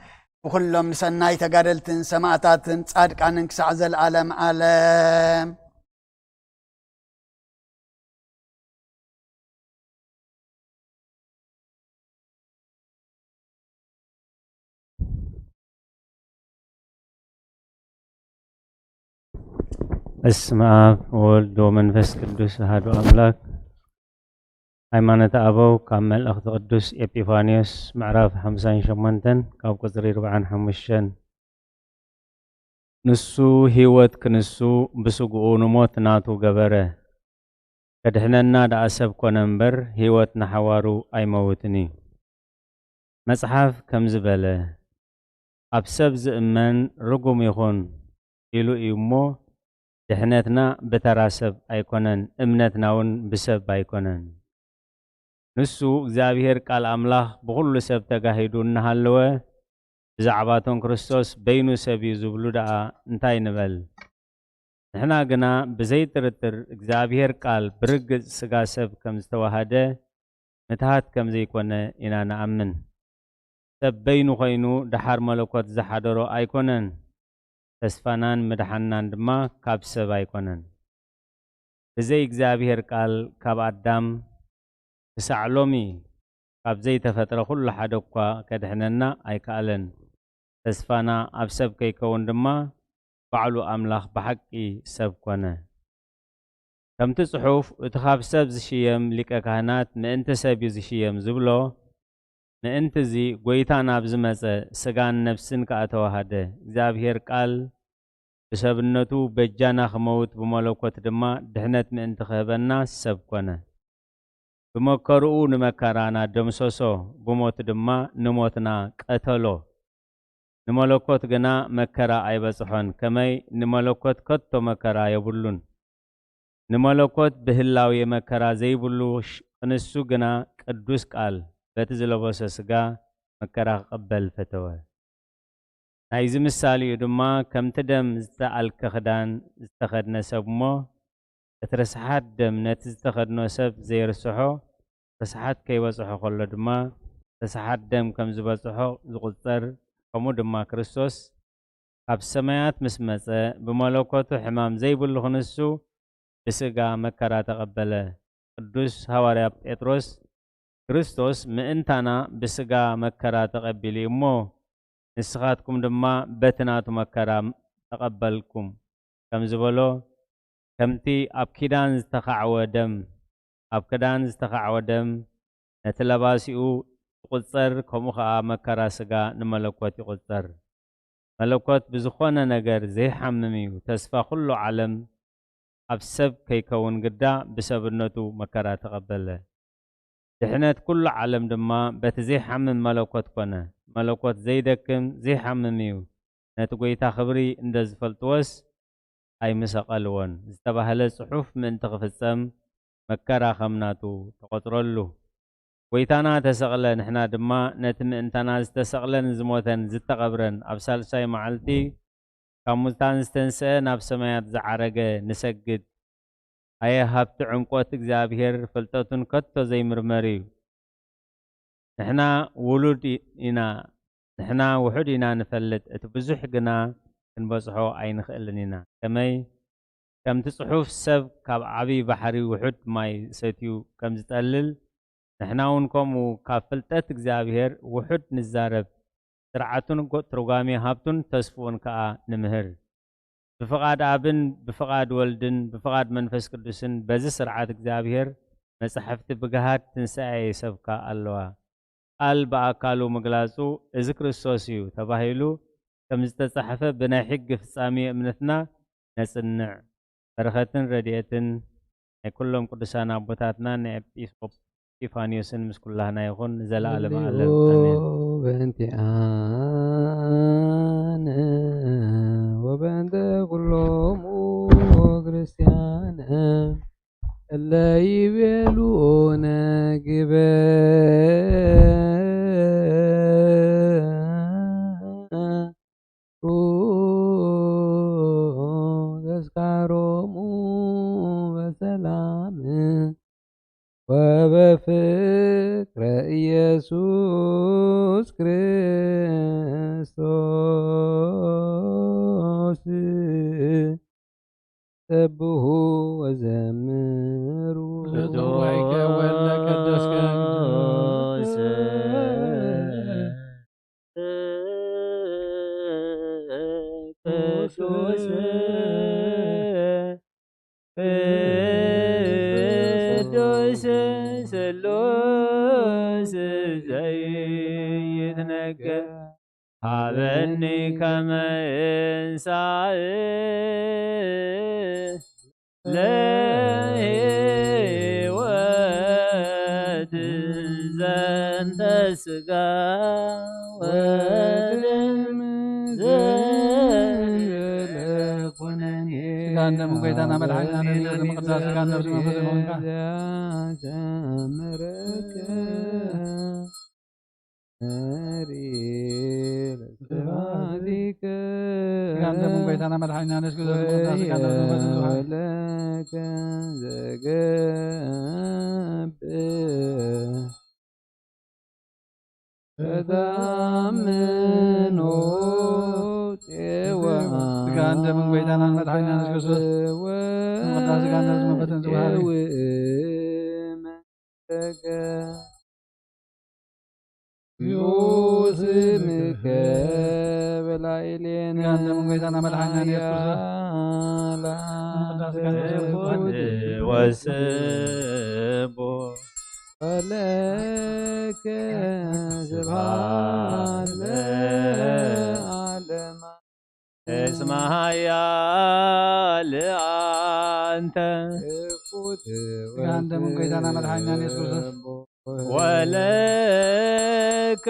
ብኩሎም ንሰናይ ተጋደልትን ሰማዕታትን ጻድቃንን ክሳዕ ዘለዓለም ዓለም። በስመ አብ ወወልድ ወመንፈስ ቅዱስ አሐዱ አምላክ። ሃይማኖተ አበው ካብ መልእኽቲ ቅዱስ ኤጲፋንዮስ ምዕራፍ ሓምሳን ሸሞንተን ካብ ቁጽሪ ኣርብዓን ሓሙሽተን። ንሱ ህይወት ክንሱ ብስግኡ ንሞት ናቱ ገበረ። ከድሕነና ደኣ ሰብ ኮነ እምበር፣ ህይወት ንሓዋሩ ኣይመውትን እዩ። መጽሓፍ ከምዚ በለ፣ ኣብ ሰብ ዝእመን ርጉም ይኹን ኢሉ እዩ እሞ፣ ድሕነትና ብተራ ሰብ ኣይኮነን፣ እምነትና እውን ብሰብ ኣይኮነን። ንሱ እግዚኣብሔር ቃል ኣምላኽ ብኹሉ ሰብ ተጋሂዱ እናሃለወ፣ ብዛዕባቶም ክርስቶስ በይኑ ሰብ እዩ ዝብሉ ደኣ እንታይ ንበል? ንሕና ግና ብዘይጥርጥር እግዚኣብሔር ቃል ብርግጽ ስጋ ሰብ ከም ዝተዋሃደ ምትሃት ከም ዘይኮነ ኢና ንኣምን። ሰብ በይኑ ኮይኑ ደሓር መለኮት ዝሓደሮ ኣይኮነን። ተስፋናን ምድሓንናን ድማ ካብ ሰብ ኣይኮነን። ብዘይ እግዚኣብሔር ቃል ካብ ኣዳም ክሳዕ ሎሚ ካብ ዘይተፈጥረ ኩሉ ሓደ እኳ ከድሕነና ኣይከኣለን። ተስፋና ኣብ ሰብ ከይከውን ድማ ባዕሉ ኣምላኽ ብሓቂ ሰብ ኮነ። ከምቲ ጽሑፍ፣ "እቲ ካብ ሰብ ዝሽየም ሊቀ ካህናት ምእንቲ ሰብ እዩ ዝሽየም" ዝብሎ፣ ምእንቲ እዚ ጐይታ ናብ ዝመጸ፣ ስጋን ነፍስን ከኣ ተዋሃደ። እግዚኣብሔር ቃል ብሰብነቱ በጃና ክመውት፣ ብመለኮት ድማ ድሕነት ምእንቲ ክህበና ሰብ ኮነ። ብመከርኡ ንመከራና ደምሰሶ፣ ብሞት ድማ ንሞትና ቀተሎ። ንመለኮት ግና መከራ ኣይበጽሖን፣ ከመይ ንመለኮት ከቶ መከራ የብሉን። ንመለኮት ብህላዌ መከራ ዘይብሉ ሽ-፣ ክንሱ ግና ቅዱስ ቃል በቲ ዝለበሶ ስጋ መከራ ክቕበል ፈተወ። ናይዚ ምሳሌኡ ድማ ከምቲ ደም ዝተኣልከ ክዳን ዝተኸድነ ሰብ እሞ፣ እቲ ርስሓት ደም ነቲ ዝተኸድኖ ሰብ ዘይርስሖ፣ ርስሓት ከይበጽሖ ከሎ ድማ ርስሓት ደም ከም ዝበጽሖ ዝቑጸር፣ ከምኡ ድማ ክርስቶስ ካብ ሰማያት ምስ መጸ፣ ብመለኮቱ ሕማም ዘይብሉ ክንሱ ብስጋ መከራ ተቐበለ። ቅዱስ ሃዋርያ ጴጥሮስ፣ "ክርስቶስ ምእንታና ብስጋ መከራ ተቐቢሉ እዩ እሞ፣ ንስኻትኩም ድማ በቲ ናቱ መከራ ተቐበልኩም" ከም ዝበሎ፣ ከምቲ ኣብ ኪዳን ዝተኻዕወ ደም፣ ኣብ ክዳን ዝተኻዕወ ደም ነቲ ለባሲኡ ይቑጸር፣ ከምኡ ኸኣ መከራ ስጋ ንመለኮት ይቑጸር። መለኮት ብዝኾነ ነገር ዘይሓምም እዩ። ተስፋ ኩሉ ዓለም ኣብ ሰብ ከይከውን ግዳ ብሰብነቱ መከራ ተቐበለ። ድሕነት ኩሉ ዓለም ድማ በቲ ዘይሓምም መለኮት ኮነ። መለኮት ዘይደክም ዘይሓምም እዩ። ነቲ ጐይታ ክብሪ እንደ ዝፈልጥዎስ ኣይምሰቐልዎን ዝተባህለ ጽሑፍ ምእንቲ ክፍጸም መከራ ከም ናቱ ተቖጽረሉ። ጐይታና ተሰቕለ፣ ንሕና ድማ ነቲ ምእንታና ዝተሰቕለን ዝሞተን ዝተቐብረን ኣብ ሳልሳይ መዓልቲ ካብ ሙታን ዝተንስአ ናብ ሰማያት ዝዓረገ ንሰግድ። ኣየ ሃብቲ ዕምቆት እግዚኣብሔር፣ ፍልጠቱን ከቶ ዘይምርመር እዩ። ንሕና ውሉድ ኢ-፣ ኢና፣ ንሕና ውሑድ ኢና ንፈልጥ፣ እቲ ብዙሕ ግና ክንበጽሖ ኣይንኽእልን ኢና። ከመይ? ከምቲ ጽሑፍ ሰብ ካብ ዓብዪ ባሕሪ ውሑድ ማይ ሰትዩ ከም ዝጠልል፣ ንሕና እውን ከምኡ ካብ ፍልጠት እግዚኣብሔር ውሑድ ንዛረብ፣ ስርዓቱን ጎ-፣ ትርጓሜ ሃብቱን ተስፍኡን ከኣ ንምህር። ብፍቓድ ኣብን ብፍቓድ ወልድን ብፍቓድ መንፈስ ቅዱስን በዚ ስርዓት እግዚኣብሔር መጻሕፍቲ ብግሃድ ትንሳኤ ይሰብካ ኣለዋ። ቃል ብኣካሉ ምግላጹ እዚ ክርስቶስ እዩ ተባሂሉ ከም ዝተጻሕፈ ብናይ ሕጊ ፍጻሜ እምነትና ነጽንዕ። በረኸትን ረድኤትን ናይ ኩሎም ቅዱሳን ኣቦታትና ናይ ኤጲስቆጶስ እስጢፋንዮስን ምስ ኩላህና ይኹን ንዘለዓለመ ዓለም። ኣሜን። በእንቲኣነ ወበእንተ ኩሎሙ ክርስቲያን እለ ይቤሉ ነግበ ተስካሮሙ በሰላም ወበፍቅረ ኢየሱስ ክርስቶስ ሰብሑ ወዘምሩ። ለዘወትር ወለ ቀደስከ ቅዱስ ቅዱስ ስሉስ ዘይትነገር ሃበኒ ከመ እንሳእ ለሕይወት ዘንተ ስጋ ወደም ዘለ ኩነኔ። ስጋን ደምን ጎይታና መድሓኒና ነዚ ቅዱስ ስጋን ነብሲ መንፈስ ይኹንካ። ዘመረከ መሪ ለስብሐቲከ ስጋን ደምን ጎይታና መድሓኒና ነዚ ቅዱስ ስጋን ነብሲ መንፈስ ይኹንካ። ለከ ዘገብእ ተታምኖ ጼዋ ስጋን ደምን ጎይታናን መድሓኒናን የሱስ ክርስቶስ ወ-፣ ቅዱስ ስጋን ነፍስ መንፈስን ዝወሃብ እዩ። ጼው መንፈስከ በላዕሌነ ስጋን ደምን ጎይታና መድሓኒናን የሱስ ክርስቶስ ኃያላ ቅዱስ ስጋን ነፍስ መንፈስን ወስቡ ወለከ ስብሐት ለዓለመ። እስመ ኃያል አንተ። ስጋን ደምን ጎይታና መድሓኒናን የሱስ ክርስቶስ። ወለከ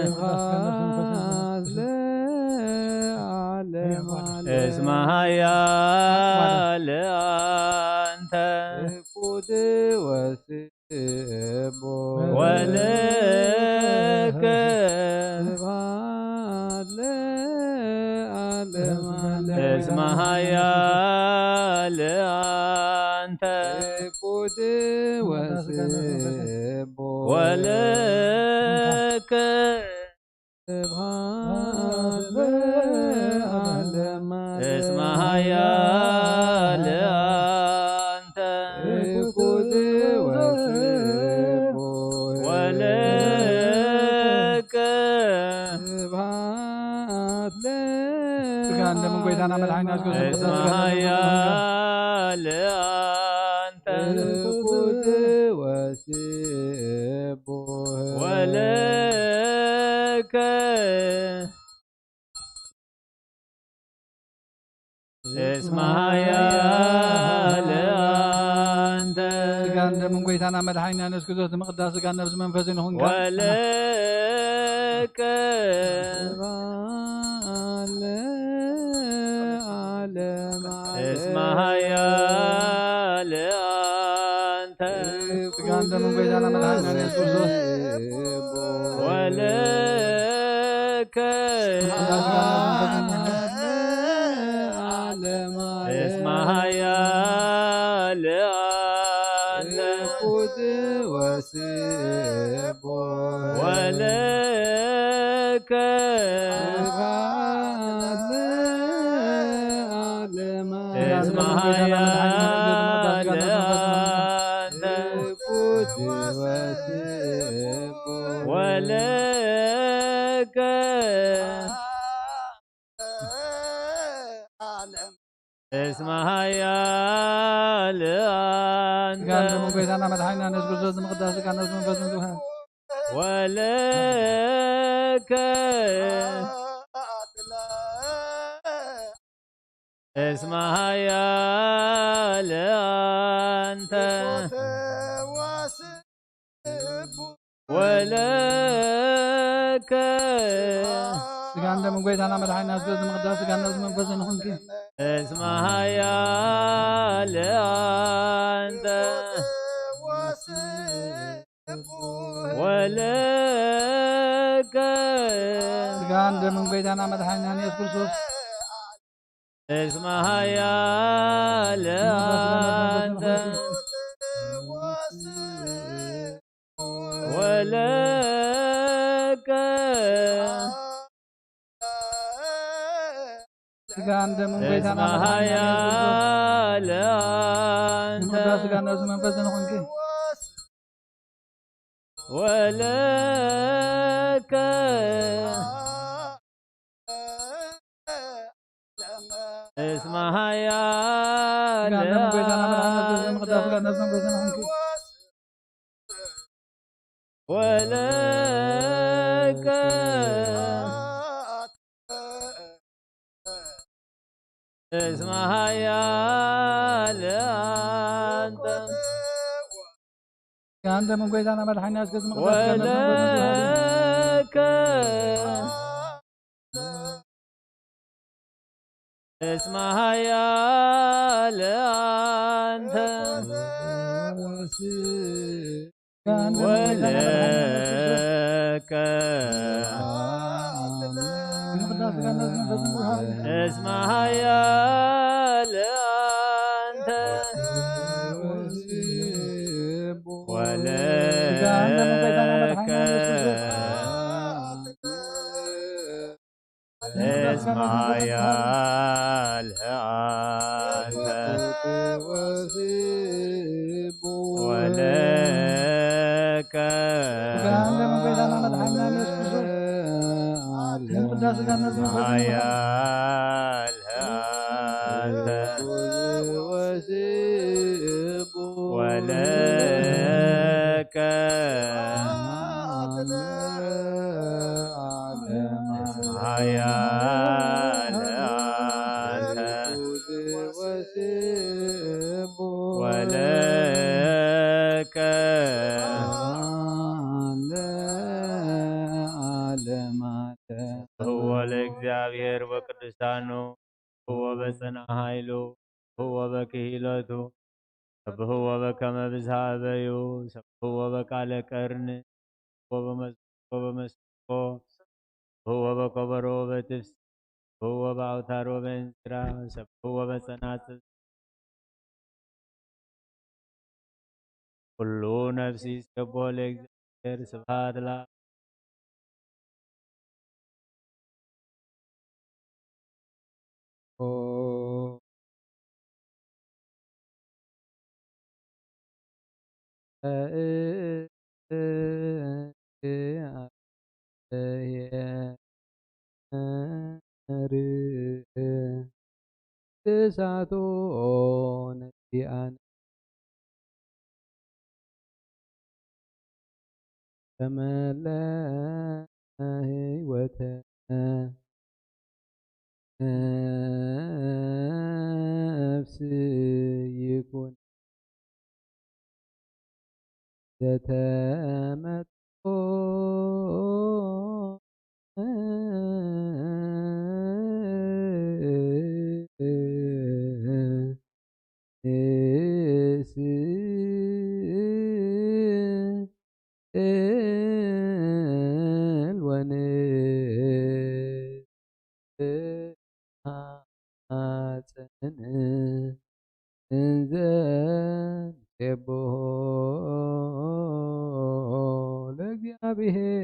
ስብሐት ለዓለመ። እስመ ኃያል አንተ። ወለከ ስብሐት ለዓለመ ዓለም። እስመ ኃያል አንተ። ወለከ ስብሐት ለዓለመ ዓለም። እስመ ኃያል አንተ። ወለከ ስብሐት ስጋን ደምን ጎይታና መድሓኒና የሱስ ክርስቶስ። እስመ ኃያል አንተ። ወለከ እስመ ኃያል አንተ። ስጋን ደምን ጎይታና መድሓኒና የሱስ ክርስቶስ ንምቕዳስ ስጋን ነፍስ መንፈስን ይኹንካ። ወለከ እስመ ኃያል አንተ። ስጋን ደምን ጎይታና መድሓኒና የሱስ ክርስቶስ። ወለከ እስመ ኃያል አንተ። ወለከ ስብሐት ለዓለመ። እስመ ለአንተ ስጋን ደሙን ጎይታና መድሓኒና ኢየሱስ ክርስቶስ ንምቅዳስ ስጋን ነፍስን መንፈስን ዝውሃብ ወለከ እስመ ኃያል አንተ ወለከ ስጋን ደሙን ጎይታና መድሓኒና ኢየሱስ ንምቅዳስ ስጋን ነፍስን መንፈስን ንኹንኪ። እስመ ኃያል አንተ ወለከ ስጋን ደሙን ጎይታና መድሓኒና ኢየሱስ ክርስቶስ እስመ ኃያል አንተ ወለከ ስጋን ደሙን ጎይታና እስመ መድሓኒና ኢየሱስ ክርስቶስ ኃያል አንተ ንምቅዳስ ስጋን ነፍስን መንፈስን ንኹንኪ። ወለከ እስመ ኃያል ስጋን ደሙን ጎይታና መድሓኒና ኢየሱስ ክርስቶስ ንምቅዳስ ስጋን ነፍስን መንፈስን ንኹንኪ። ወለከ እስመ ኃያል አንተ ስጋን ደሙን ጎይታና መድሓኒና ኢየሱስ ክርስቶስ ንምቅዳስ ስጋን ነፍስን መንፈስን ንኹንኪ። ወለከ እስመ ኃያል አንተ ወለከ እስመ ኃያል አንተ ወለከ እስመ ኃያል አንተ ወለከ ስጋን ደሙን ጎይታና መድሓኒና ኢየሱስ ክርስቶስ እስመ ኃያል አንተ ወለከ እስመ ኃያል አንተ ወለከ ስብሖ ለእግዚአብሔር ወቅዱሳኑ ስብሖ በጽንዓ ኃይሉ ስብሖ በክሂሎቱ ሰብሕዎ በከመ ብዝሃ እበዩ ሰብሕዎ በቃለ ቀርን ሰብሕዎ በመዝሙር ወበመስንቆ ሰብሕዎ በከበሮ ወበትፍሲ ሰብሕዎ በአውታር ወበእንዚራ ሰብሕዎ በጸናጽል ኩሉ ነፍሲ ይስብሖ ለእግዚአብሔር ስብሐት ለአብ እሳቶ ነዲኣን ተመለ ህይወተ ነፍስ ይኩን ዘተመጥኦ ስእል ወንጽሐ ጽን እንዘ ንሴብሖ ለእግዚአብሔር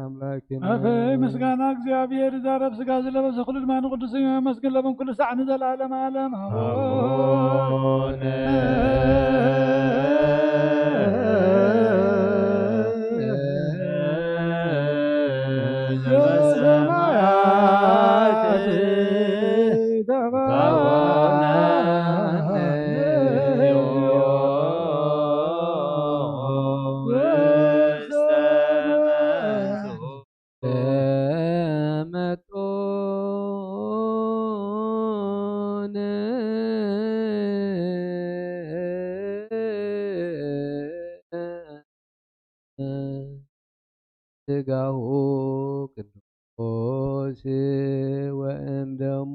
አምላክነ። ኣፈይ ምስጋና እግዚኣብሔር ይዛረብ ስጋ ዝለበሰ ኩሉ ድማ ንቅዱስ ስም የመስግን ለበን ኩሉ ሳዕ ንዘለዓለም ዓለም። ኣቡነ ዘበሰማያት ይትባረክ ስጋሁ ቅዱስ ወእምደሙ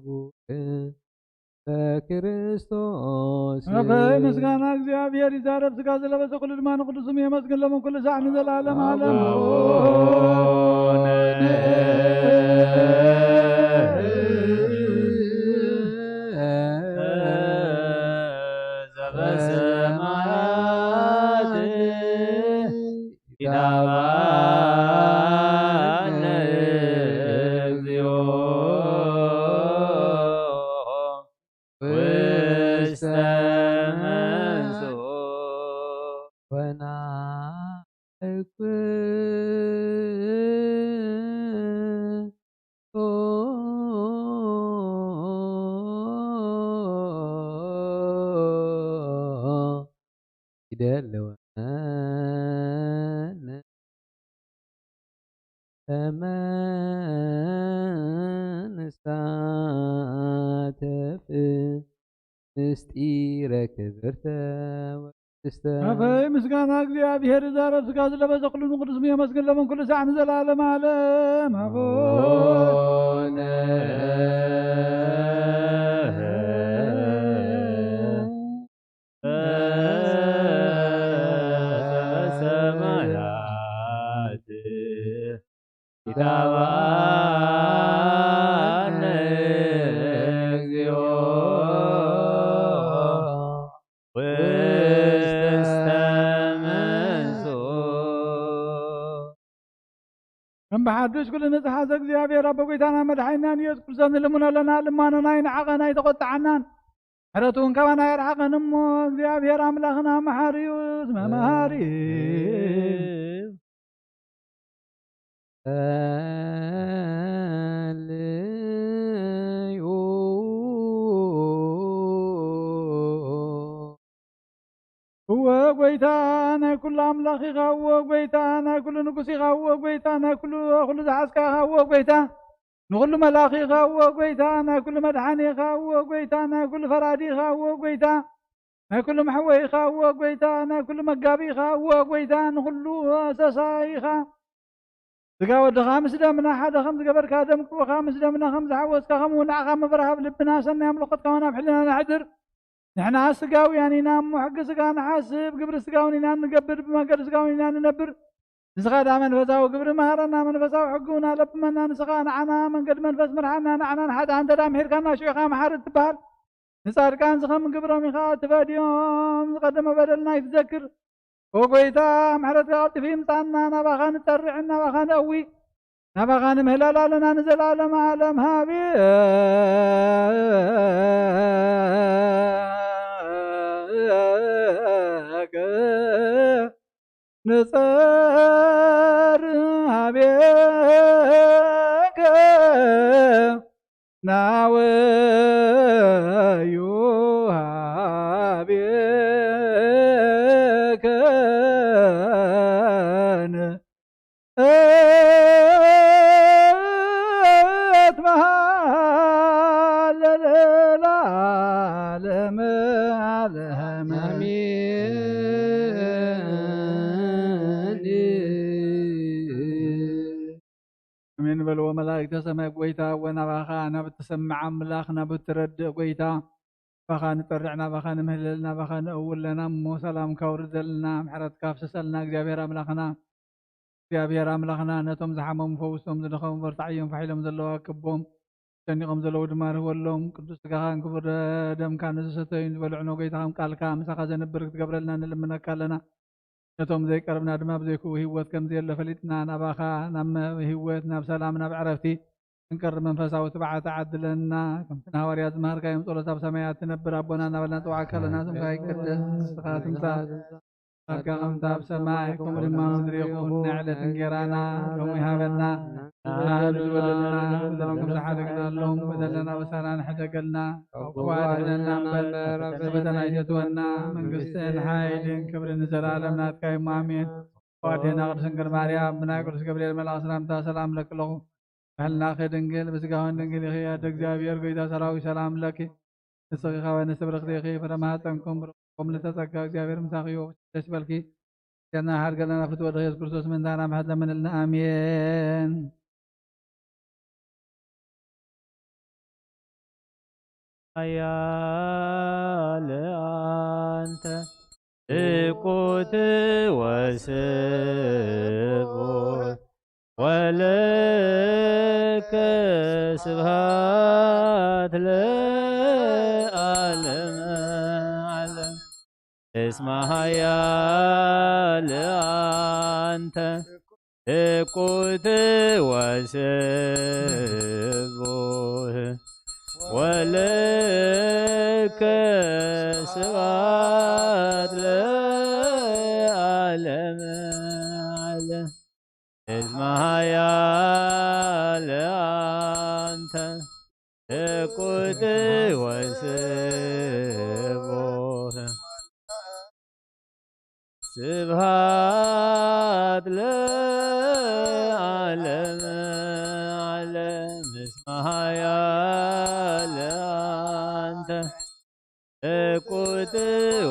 ክቡር በክርስቶስ። ኣበይ ምስጋና እግዚኣብሔር ይዛረብ፣ ስጋ ዝለበሰ ኩሉ ድማ ንቅዱስ ስሙ የመስግን፣ ሎምን ኩሉ ሳዕ ንዘለዓለም ዓለም። ዘበሰማያት ይትባረክ እግዚኦ ውስተ መንሱ ወናእኩ ይደልወነ ተመንሳተፍ ምስጢረ ክብርተ ወቅድስተ። ኣበይ ምስጋና እግዚኣብሔር ዛረብ ስጋ ዝለበሰ ኩሉ ንቅዱስ ስሙ የመስግን፣ ሎምን ኩሉ ሳዕ ንዘለዓለም ዓለም። ኣቦነ ዘበሰማያት ይትባረክ እግዚኦ ውስተ መንሱ። ከም ብሓዱሽ ኩሉ ንጽሓ ዘእግዚኣብሔር ኣቦ ጎይታና መድሓኒናን ኢየሱስ ክርስቶስ ንልምኖ ኣለና። ልማኖና ይንዓቐን ኣይተቖጥዓናን። ምሕረቱ እውን ካባና የርሓቐን እሞ እግዚኣብሔር ኣምላኽና መሓሪ እዩ። እስመ መሃሪ እዩ። ጸልዩ። እወ ጎይታ ናይ ኩሉ ኣምላኽ ኢኻ፣ እወ ጎይታ ናይ ኩሉ ንጉስ ኢኻ፣ እወ ጎይታ ናይ ኩሉ ኩሉ ዝሓዝካ ኢኻ፣ እወ ጎይታ ንኹሉ መላኺ ኢኻ፣ እወ ጎይታ ናይ ኩሉ መድሓኒ ኢኻ፣ እወ ጎይታ ናይ ኩሉ ፈራዲ ኢኻ፣ እወ ጎይታ ናይ ኩሉ መሕወይ ኢኻ፣ እወ ጎይታ ናይ ኩሉ መጋቢ ኢኻ፣ እወ ጎይታ ንኹሉ ሰሳይ ኢኻ። ስጋ ወድኻ ምስ ደምና ሓደ ከም ዝገበርካ፣ ደም ቅቡኻ ምስ ደምና ከም ዝሓወስካ፣ ከምኡ ንዓኻ ምብራህ ኣብ ልብና ሰናይ ኣምልኾት ካባና ኣብ ሕልናና ሕድር። ንሕና ስጋውያን ኢና እሞ፣ ሕጊ ስጋ ንሓስብ፣ ግብሪ ስጋውን ኢና እንገብር፣ ብመንገዲ ስጋውን ኢና ንነብር። ንስኻ ደኣ መንፈሳዊ ግብሪ መሃረና፣ መንፈሳዊ ሕጊ እውን ኣለብመና። ንስኻ ንዓና መንገዲ መንፈስ ምርሓና፣ ንዓና ንሓጥኣን እንተ ደኣ ምሒርካና፣ ሽዑ ኢኻ መሓሪ እትበሃል። ንጻድቃን ዝኸም ግብሮም ኢኻ እትፈድዮም፣ ዝቐደመ በደልና ኣይትዘክር። ኦ ጎይታ፣ ምሕረትካ ቀልጢፉ ይምጻና፣ ናባኻ ንጸርዕን ናባኻ ነእዊ፣ ናባኻ ንምህለል ኣለና ንዘለኣለም ዓለም። ሃቤከ ንጸርህ፣ ሃቤከ ናወዩ፣ ሃቤከ ንእትመሃለል ለዓለም ዓለም። ኣሜን። ኣሜን በልዎ። መላእክተ ሰማይ ጎይታ፣ ወናባኻ ናብ እትሰምዕ ኣምላኽ፣ ናብ እትረድእ ጎይታ፣ ናባኻ ንጸርዕ፣ ናባኻ ንምህለል፣ ናባኻ ንእውል ኣለና እሞ፣ ሰላምካ ኣውርደልና፣ ምሕረትካ ኣፍስሰልና። እግዚኣብሔር ኣምላኽና፣ እግዚኣብሔር ኣምላኽና፣ ነቶም ዝሓመሙ ፈውሶም፣ ዝደኸሙ በርትዓዮም፣ ፋሕ ኢሎም ዘለዉ ኣክቦም፣ ጨኒቖም ዘለዉ ድማ ርህወሎም። ቅዱስ ስጋኻን ክቡር ደምካን ንዝሰተዩን ዝበልዑን፣ ጎይታ፣ ከም ቃልካ ምሳኻ ዘንብር ክትገብረልና ንልምነካ ኣለና። ነቶም ዘይቀርብና ድማ ብዘይክኡ ህይወት ከም ዘየሎ ፈሊጥና፣ ናባኻ ናብ መ-፣ ህይወት፣ ናብ ሰላም፣ ናብ ዕረፍቲ ክንቀርብ መንፈሳዊ ትብዓት ዓድለና። ከምቲ ንሃዋርያት ዝመሃርካዮም ጸሎት ኣብ ሰማያት ትነብር ኣቦና እናበልና ንጽውዓካ ኣለና። ስምካ ይቀደስ፣ መንግስትኻ ትምጻእ፣ ፍቃድካ ከምቲ ኣብ ሰማይ ከምኡ ድማ ኣብ ምድሪ ይኹን። ናይ ዕለት እንጌራና ሎሚ ሃበና። ንሕና ንበደልና ንበደሎም ከም ዝሓደግናሎም በደልና በሳና ንሕደገልና። ካብ ክፉእ ኣድሕነና እምበር፣ ናብ ፈተና ኣይተእትወና። መንግስትን ሓይልን ክብርን ንዘለኣለም ናትካ እዩ። ኣሜን። ኣዴና ቅድስት ድንግል ማርያም፣ ብናይ ቅዱስ ገብርኤል መልኣኽ ሰላምታ ሰላም እለኪ ኣለኹ። ብሕልናኺ ድንግል፣ ብስጋኺ ድንግል ኢኺ። ኣደ እግዚኣብሔር፣ ጎይታ ሰራዊት፣ ሰላም ለኪ። ንስኺ ካብ ኣንስቲ ብርኽቲ ኢኺ፣ ፍረ ማህፀንኩም ብሩኽ። ከምልተ ጸጋ እግዚኣብሔር ምሳኺ ይኹን። ደስ ይበልኪ። ጀና ሓድገለና ፍትወ ኢየሱስ ክርስቶስ ምንታና ምሕረት ለምንልና። ኣሜን። ሓያል ኣንተ እቁት ወስቡሕ ወለከ ስብሐት ለዓለመ ዓለም። እስመ ኃያል አንተ እቁት ወስቡሕ ወለከ ስብሐት ለዓለመ ዓለም። እስመ ኃያል አንተ እቁት ወስቡሕ ስብሐት ለዓለመ ዓለም። እስመ ኃያል አንተ እቁት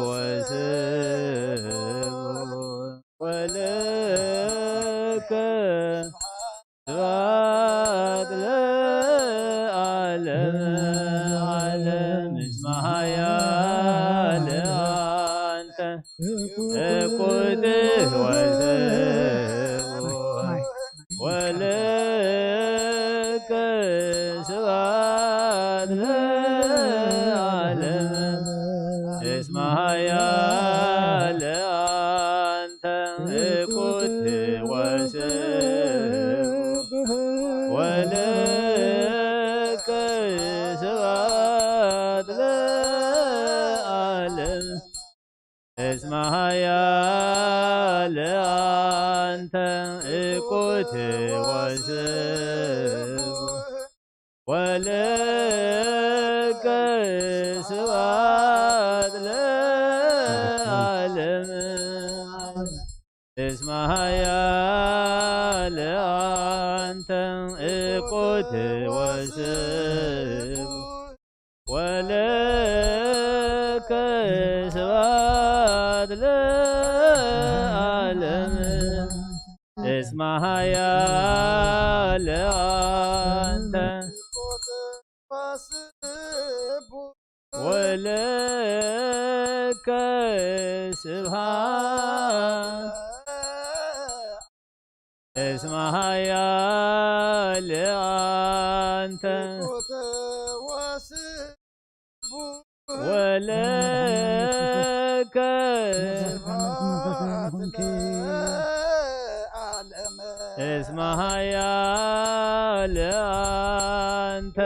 ወስቡሕ ወለከ ስብሐት ለዓለመ ዓለም። እስመ ኃያል አንተ እቁት ወስቡሕ ወለከ ስብሐት ለዓለም። እስመ ኃያል አንተ እቁት ወስቡሕ ወለከ ስብሐት ለዓለም። እስመ ኃያል አንተ እቁት ወስቡሕ ወለከ ስብሐት ለዓለም። እስመ ኃያል አንተ እቁት ወስቡሕ ወለከ ስብሐት ለዓለም። እስመ ኃያል አንተ ወለከ ስብሐት። እስመ ኃያል አንተ ወለከ እስመ ኃያል አንተ ወለከ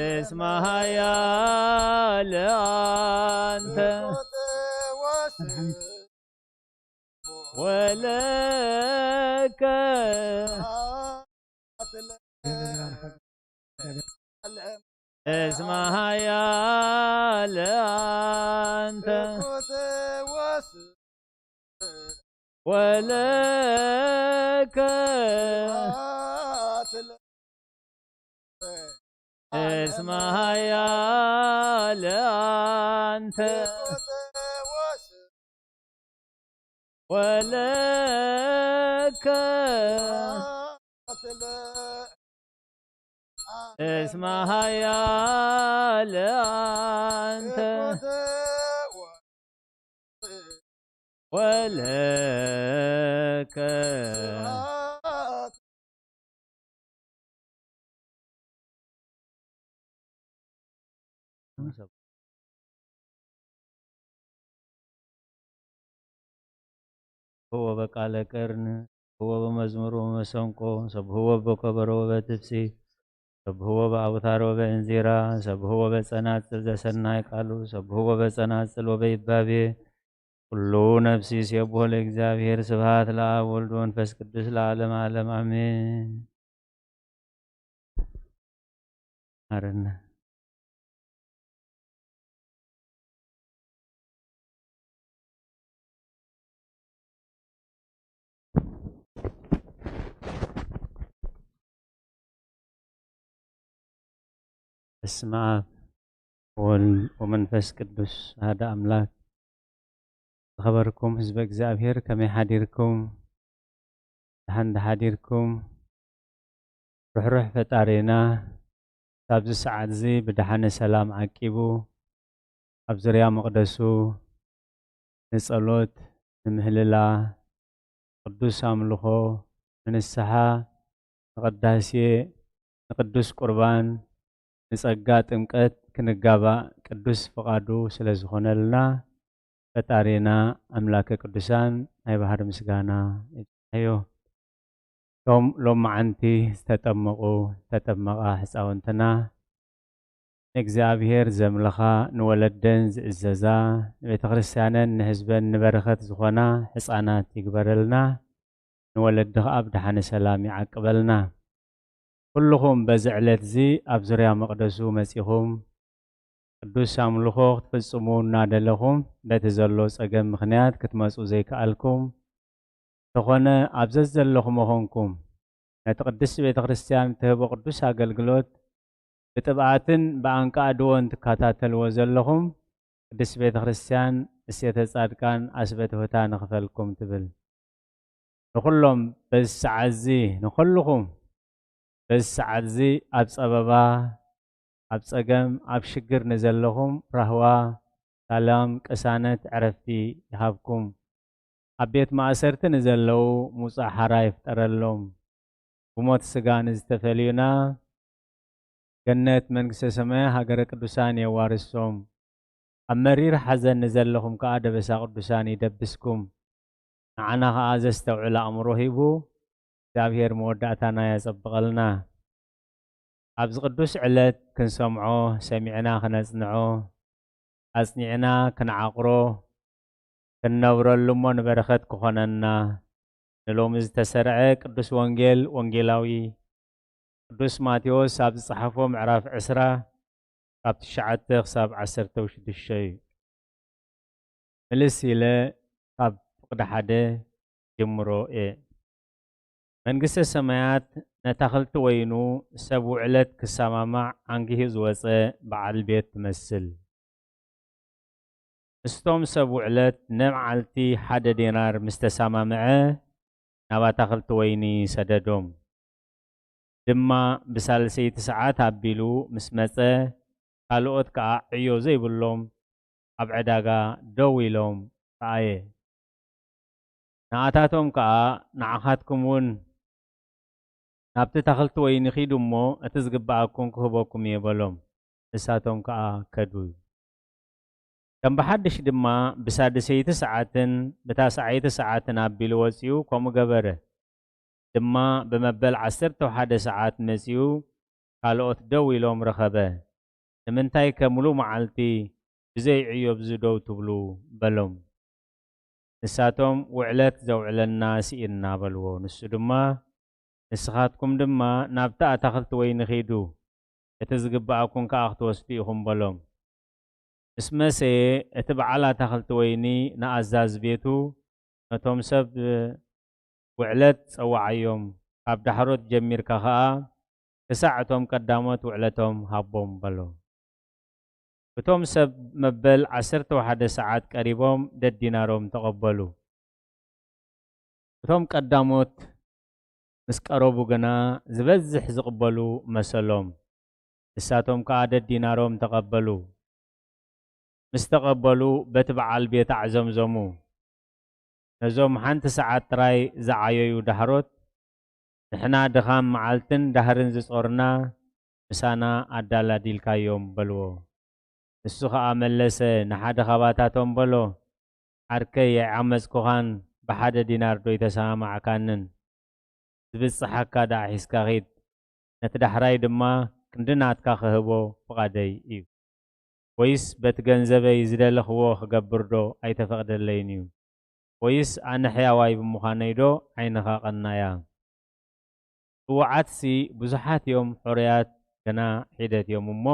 እስመ ኃያል አንተ ወለከ እስመ ኃያል አንተ ወለከ እስመ ኃያል አንተ ወለከ እስመ ኃያል አንተ ወለከ ሰብሕዎ በቃለ ቀርን፣ ሰብሕዎ በመዝሙር ወመሰንቆ፣ ሰብሕዎ በከበሮ ወበትፍሲ፣ ሰብሕዎ በአውታር ወበእንዚራ፣ ሰብሕዎ በጸናጽል ዘሰናይ ቃሉ፣ ሰብሕዎ በጸናጽል ወበይባቤ። ኩሉ ነፍሲ ይሴብሖ ለእግዚኣብሔር። ስብሐት ለአብ ወልድ ወመንፈስ ቅዱስ ለዓለመ ዓለም አሜን። ማረነ። በስመ አብ ወወልድ ወመንፈስ ቅዱስ አሐደ አምላክ። ዝኸበርኩም ህዝበ እግዚኣብሔር ከመይ ሓዲርኩም? ደሓን ዶ ሓዲርኩም? ርሕሩሕ ፈጣሪና ካብዚ ሰዓት እዚ ብደሓነ ሰላም ዓቂቡ ኣብ ዙርያ መቕደሱ ንጸሎት፣ ንምህልላ፣ ቅዱስ ኣምልኾ፣ ንንስሓ፣ ንቕዳሴ፣ ንቅዱስ ቁርባን፣ ንጸጋ ጥምቀት ክንጋባእ ቅዱስ ፍቓዱ ስለ ዝኾነልና ፈጣሪና ኣምላከ ቅዱሳን ናይ ባህር ምስጋና ይብጻሕዮ። እቶም ሎማዓንቲ ዝተጠመቑ ዝተጠመቓ ሕፃውንትና ንእግዚኣብሔር ዘምልኻ ንወለደን ዝእዘዛ ንቤተ ክርስቲያነን ንህዝበን ንበረኸት ዝኾና ሕፃናት ይግበረልና። ንወለዲ ኸዓ ብደሓነ ሰላም ይዓቅበልና። ኩልኹም በዚ ዕለት እዚ ኣብ ዙርያ መቕደሱ መጺኹም ቅዱስ ኣምልኾ ክትፍጽሙ እናደለኹም በቲ ዘሎ ጸገም ምኽንያት ክትመጹ ዘይከኣልኩም ተኾነ ኣብ ዘዘለኹም ኾንኩም ነቲ ቅድስቲ ቤተ ክርስቲያን እትህቦ ቅዱስ ኣገልግሎት ብጥብኣትን ብኣንቃዕድዎን ትከታተልዎ ዘለኹም ቅድስቲ ቤተ ክርስቲያን እሴተ ጻድቃን ኣስበትሁታ ንኽፈልኩም ትብል። ንኹሎም በዚ ሰዓት እዚ ንኹልኹም በዚ ሰዓት እዚ ኣብ ጸበባ ኣብ ጸገም ኣብ ሽግር ንዘለኹም ራህዋ ሰላም ቅሳነት ዕረፍቲ ይሃብኩም። ኣብ ቤት ማእሰርቲ ንዘለዉ ሙጻእ ሓራ ይፍጠረሎም። ብሞት ስጋ ንዝተፈልዩና ገነት መንግስተ ሰማያ ሃገረ ቅዱሳን የዋርሶም። ኣብ መሪር ሓዘን ንዘለኹም ከኣ ደበሳ ቅዱሳን ይደብስኩም። ንዓና ከኣ ዘስተውዕል ኣእምሮ ሂቡ እግዚኣብሔር መወዳእታና የጸብቐልና። ኣብዚ ቅዱስ ዕለት ክንሰምዖ ሰሚዕና ክነጽንዖ ኣጽኒዕና ክንዓቕሮ ክንነብረሉ እሞ ንበረኸት ክኾነና ንሎሚ ዝተሰርዐ ቅዱስ ወንጌል ወንጌላዊ ቅዱስ ማቴዎስ ኣብ ዝጸሓፎ ምዕራፍ ዕስራ ካብ ትሽዓተ ክሳብ ዓሰርተ ሽዱሽተ እዩ። ምልስ ኢለ ካብ ፍቕዲ ሓደ ጅምሮ እየ። መንግስተ ሰማያት ነታኽልቲ ወይኑ ሰብ ውዕለት ክሰማማዕ ኣንጊሁ ዝወጸ በዓል ቤት ትመስል። ምስቶም ሰብ ውዕለት ንመዓልቲ ሓደ ዴናር ምስ ተሰማምዐ ናብ ኣታኽልቲ ወይኒ ሰደዶም። ድማ ብሳልሰይቲ ሰዓት ኣቢሉ ምስ መጸ ካልኦት ከኣ ዕዮ ዘይብሎም ኣብ ዕዳጋ ደው ኢሎም ረኣየ። ንኣታቶም ከኣ ንዓኻትኩም እውን ናብቲ ታኽልቲ ወይኒ ኺዱ እሞ እቲ ዝግብኣኩም ክህበኩም እየ በሎም። ንሳቶም ከኣ ከዱ። ከም ብሓድሽ ድማ ብሳድሰይቲ ሰዓትን ብታስዓይቲ ሰዓትን ኣቢሉ ወጺኡ ከምኡ ገበረ። ድማ ብመበል ዓሰርተ ሓደ ሰዓት መጺኡ ካልኦት ደው ኢሎም ረኸበ። ንምንታይከ ምሉእ መዓልቲ ብዘይ ዕዮ ኣብዚ ደው ትብሉ? በሎም። ንሳቶም ውዕለት ዘውዕለና ስኢንና በልዎ። ንሱ ድማ ንስኻትኩም ድማ ናብቲ ኣታኽልቲ ወይኒ ኺዱ፣ እቲ ዝግብኣኩም ከኣ ክትወስዱ ኢኹም በሎም። ምስ መሰየ እቲ በዓል ኣታኽልቲ ወይኒ ንኣዛዚ ቤቱ ነቶም ሰብ ውዕለት ጸውዓዮም፣ ካብ ዳሕሮት ጀሚርካ ኸኣ ክሳዕ እቶም ቀዳሞት ውዕለቶም ሃቦም በሎ። እቶም ሰብ መበል ዓሰርተ ሓደ ሰዓት ቀሪቦም ደዲናሮም ተቐበሉ። እቶም ቀዳሞት ምስ ቀረቡ ግና ዝበዝሕ ዝቕበሉ መሰሎም። ንሳቶም ከኣ ደዲናሮም ተቐበሉ። ምስ ተቐበሉ በቲ በዓል ቤት ኣዕዘምዘሙ። ነዞም ሓንቲ ሰዓት ጥራይ ዝዓየዩ ዳሕሮት ንሕና ድኻም መዓልትን ዳህርን ዝጾርና ምሳና ኣዳላዲልካዮም በልዎ። ንሱ ኸኣ መለሰ፣ ንሓደ ኻባታቶም በሎ፣ ዓርከይ ኣይዓመጽኩኻን ብሓደ ዲናር ዶ ኣይተሰማማዕካንን? ዝብጽሓካ ደኣ ሒዝካ ኺድ፣ ነቲ ዳሕራይ ድማ ክንዲ ናትካ ኽህቦ ፍቓደይ እዩ። ወይስ በቲ ገንዘበይ ዝደለኽዎ ኽገብር ዶ ኣይተፈቕደለይን እዩ? ወይስ ኣነ ሕያዋይ ብምዃነይ ዶ ዓይንኻ ቐናያ? ጽዉዓትሲ ብዙሓት እዮም፣ ሕሩያት ግና ሒደት እዮም እሞ፣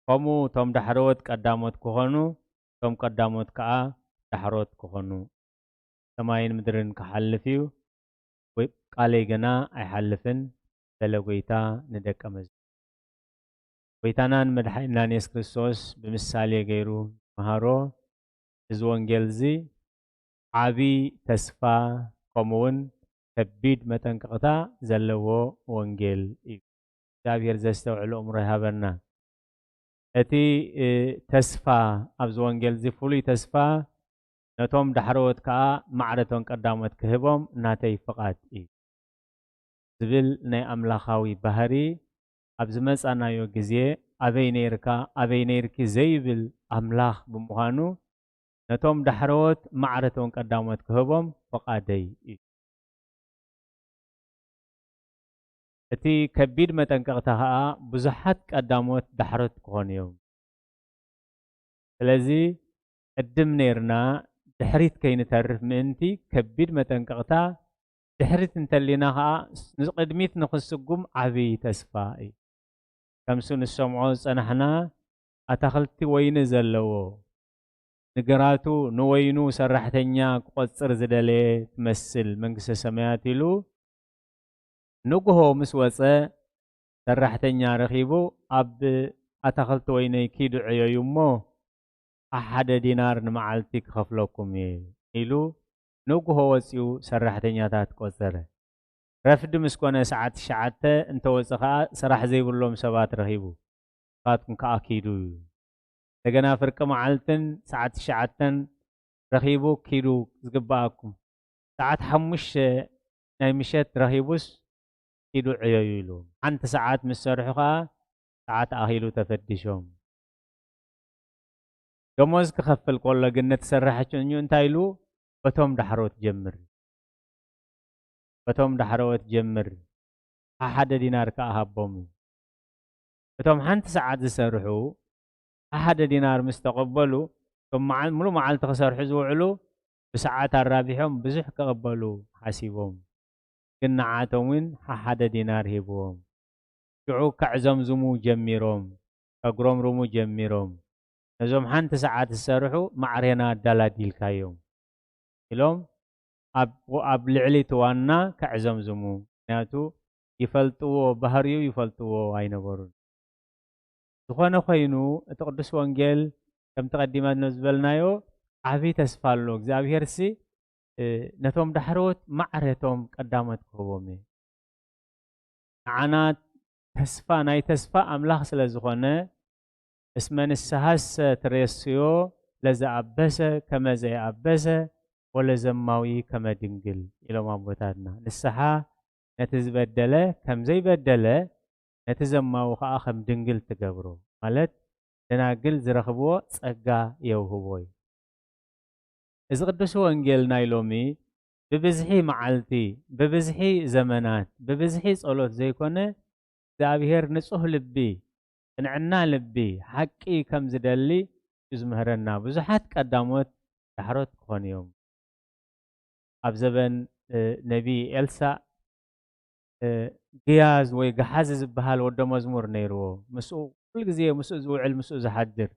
ከምኡ እቶም ዳሕረዎት ቀዳሞት ክኾኑ፣ እቶም ቀዳሞት ከኣ ዳሕሮት ክኾኑ። ሰማይን ምድርን ክሓልፍ እዩ፣ ወይ ቃለይ ግና ኣይሓልፍን፣ በለ ጐይታ ንደቀ መዛሙርቱ። ጎይታናን መድሓኒናን የሱስ ክርስቶስ ብምሳሌ ገይሩ መሃሮ። እዚ ወንጌል እዚ ዓቢ ተስፋ ከምኡውን ከቢድ መጠንቀቕታ ዘለዎ ወንጌል እዩ። እግዚኣብሔር ዘስተውዕል ኣእምሮ ይሃበና። እቲ ተስፋ ኣብዚ ወንጌል እዚ ፍሉይ ተስፋ ነቶም ዳሕረዎት ከኣ ማዕረቶም ቀዳሞት ክህቦም ናተይ ፍቓድ እዩ ዝብል ናይ ኣምላኻዊ ባህሪ ኣብ ዝመጻናዮ ግዜ ኣበይ ነይርካ ኣበይ ነይርኪ ዘይብል ኣምላኽ ብምዃኑ ነቶም ዳሕረዎት ማዕረቶም ቀዳሞት ክህቦም ፍቓደይ እዩ። እቲ ከቢድ መጠንቀቕታ ኸኣ ብዙሓት ቀዳሞት ዳሕሮት ክኾኑ እዮም። ስለዚ ቅድም ነይርና ድሕሪት ከይንተርፍ ምእንቲ ከቢድ መጠንቀቕታ ድሕሪት እንተሊና ኸኣ ንቕድሚት ንኽስጉም ዓብዪ ተስፋ እዩ። ከምሱ ንሰምዖ ዝጸናሕና ኣታኽልቲ ወይኒ ዘለዎ ንግራቱ ንወይኑ ሰራሕተኛ ክቆጽር ዝደለየ ትመስል መንግስተ ሰማያት ኢሉ ንግሆ ምስ ወጸ ሰራሕተኛ ረኺቡ ኣብ ኣታኽልቲ ወይነይ ኪዱ ዕዮዩ እሞ ሓደ ዲናር ንመዓልቲ ክኸፍለኩም እየ ኢሉ ንግሆ ወጺኡ ሰራሕተኛታት ቆጸረ። ረፍዲ ምስ ኮነ ሰዓት ትሽዓተ እንተወጸ ኸኣ ስራሕ ዘይብሎም ሰባት ረኺቡ ንስኻትኩም ከኣ ኪዱ እዩ። እንደገና ፍርቂ መዓልትን ሰዓት ትሽዓተን ረኺቡ ኪዱ ዝግብኣኩም ሰዓት ሓሙሽተ ናይ ምሸት ረኺቡስ ኪዱ ዕዮዩ ኢሉ ሓንቲ ሰዓት ምስ ሰርሑ ኸኣ ሰዓት ኣኺሉ ተፈዲሾም። ደሞዝ ክኸፍል ከሎ ግን ነቲ ሰራሕተኛኡ እንታይ ኢሉ በቶም ዳሕሮት ጀምር በቶም ዳሕረዎት ጀምር፣ ሓደ ዲናር ከኣ ሃቦም። እቶም ሓንቲ ሰዓት ዝሰርሑ ሓደ ዲናር ምስ ተቐበሉ፣ እቶም መዓል- ሙሉእ መዓልቲ ክሰርሑ ዝውዕሉ ብሰዓት ኣራቢሖም ብዙሕ ክቕበሉ ሓሲቦም። ግን ንዓቶም እውን ሓደ ዲናር ሂብዎም። ሽዑ ከዕዘምዝሙ ጀሚሮም፣ ከጉረምርሙ ጀሚሮም። ነዞም ሓንቲ ሰዓት ዝሰርሑ ማዕሬና ኣዳላዲልካዮም ኢሎም ኣብ ልዕሊ እቲ ዋና ከዕዘምዝሙ። ምክንያቱ ይፈልጥዎ፣ ባህሪኡ ይፈልጥዎ ኣይነበሩን። ዝኾነ ኮይኑ እቲ ቅዱስ ወንጌል ከምቲ ቀዲመ ዝበልናዮ ዓብዪ ተስፋ ኣሎ። እግዚኣብሄርሲ ነቶም ዳሕረዎት ማዕረቶም ቀዳሞት ክህቦም እዩ። ንዓና ተስፋ ናይ ተስፋ ኣምላኽ ስለ ዝኾነ እስመ ንስሓሰ ትሬስዮ ለዘኣበሰ ከመ ዘየኣበሰ ወለዘማዊ ከመ ድንግል ኢሎም ኣቦታትና። ንስሓ ነቲ ዝበደለ ከም ዘይበደለ ነቲ ዘማዊ ኸዓ ከም ድንግል ትገብሮ ማለት ደናግል ዝረኽብዎ ጸጋ የውህቦ እዩ። እዚ ቅዱስ ወንጌል ናይ ሎሚ ብብዝሒ መዓልቲ፣ ብብዝሒ ዘመናት፣ ብብዝሒ ጸሎት ዘይኮነ እግዚኣብሔር ንጹህ ልቢ፣ ቅንዕና ልቢ፣ ሓቂ ከም ዝደሊ እዩ ዝምህረና። ብዙሓት ቀዳሞት ዳሕሮት ክኾኑ እዮም። ኣብ ዘበን ነቢ ኤልሳእ ግያዝ ወይ ገሓዚ ዝበሃል ወደ መዝሙር ነይርዎ። ምስኡ ኩሉ ግዜ ምስኡ ዝውዕል ምስኡ ዝሓድር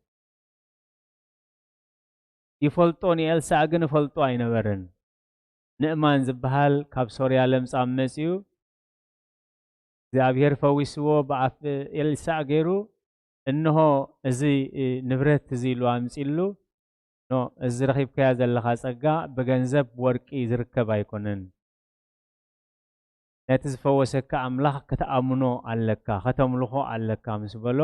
ይፈልጦ ንኤልሳእ ግን ይፈልጦ ኣይነበርን። ንእማን ዝበሃል ካብ ሶርያ ለምጻም መጺኡ እግዚኣብሔር ፈዊስዎ ብኣፍ ኤልሳእ ገይሩ እንሆ እዚ ንብረት እዚ ኢሉ ኣምጺሉ ኖ እዚ ረኺብካያ ዘለኻ ጸጋ ብገንዘብ ወርቂ ዝርከብ ኣይኮነን። ነቲ ዝፈወሰካ ኣምላኽ ክትኣምኖ ኣለካ፣ ከተምልኾ ኣለካ ምስ በሎ፣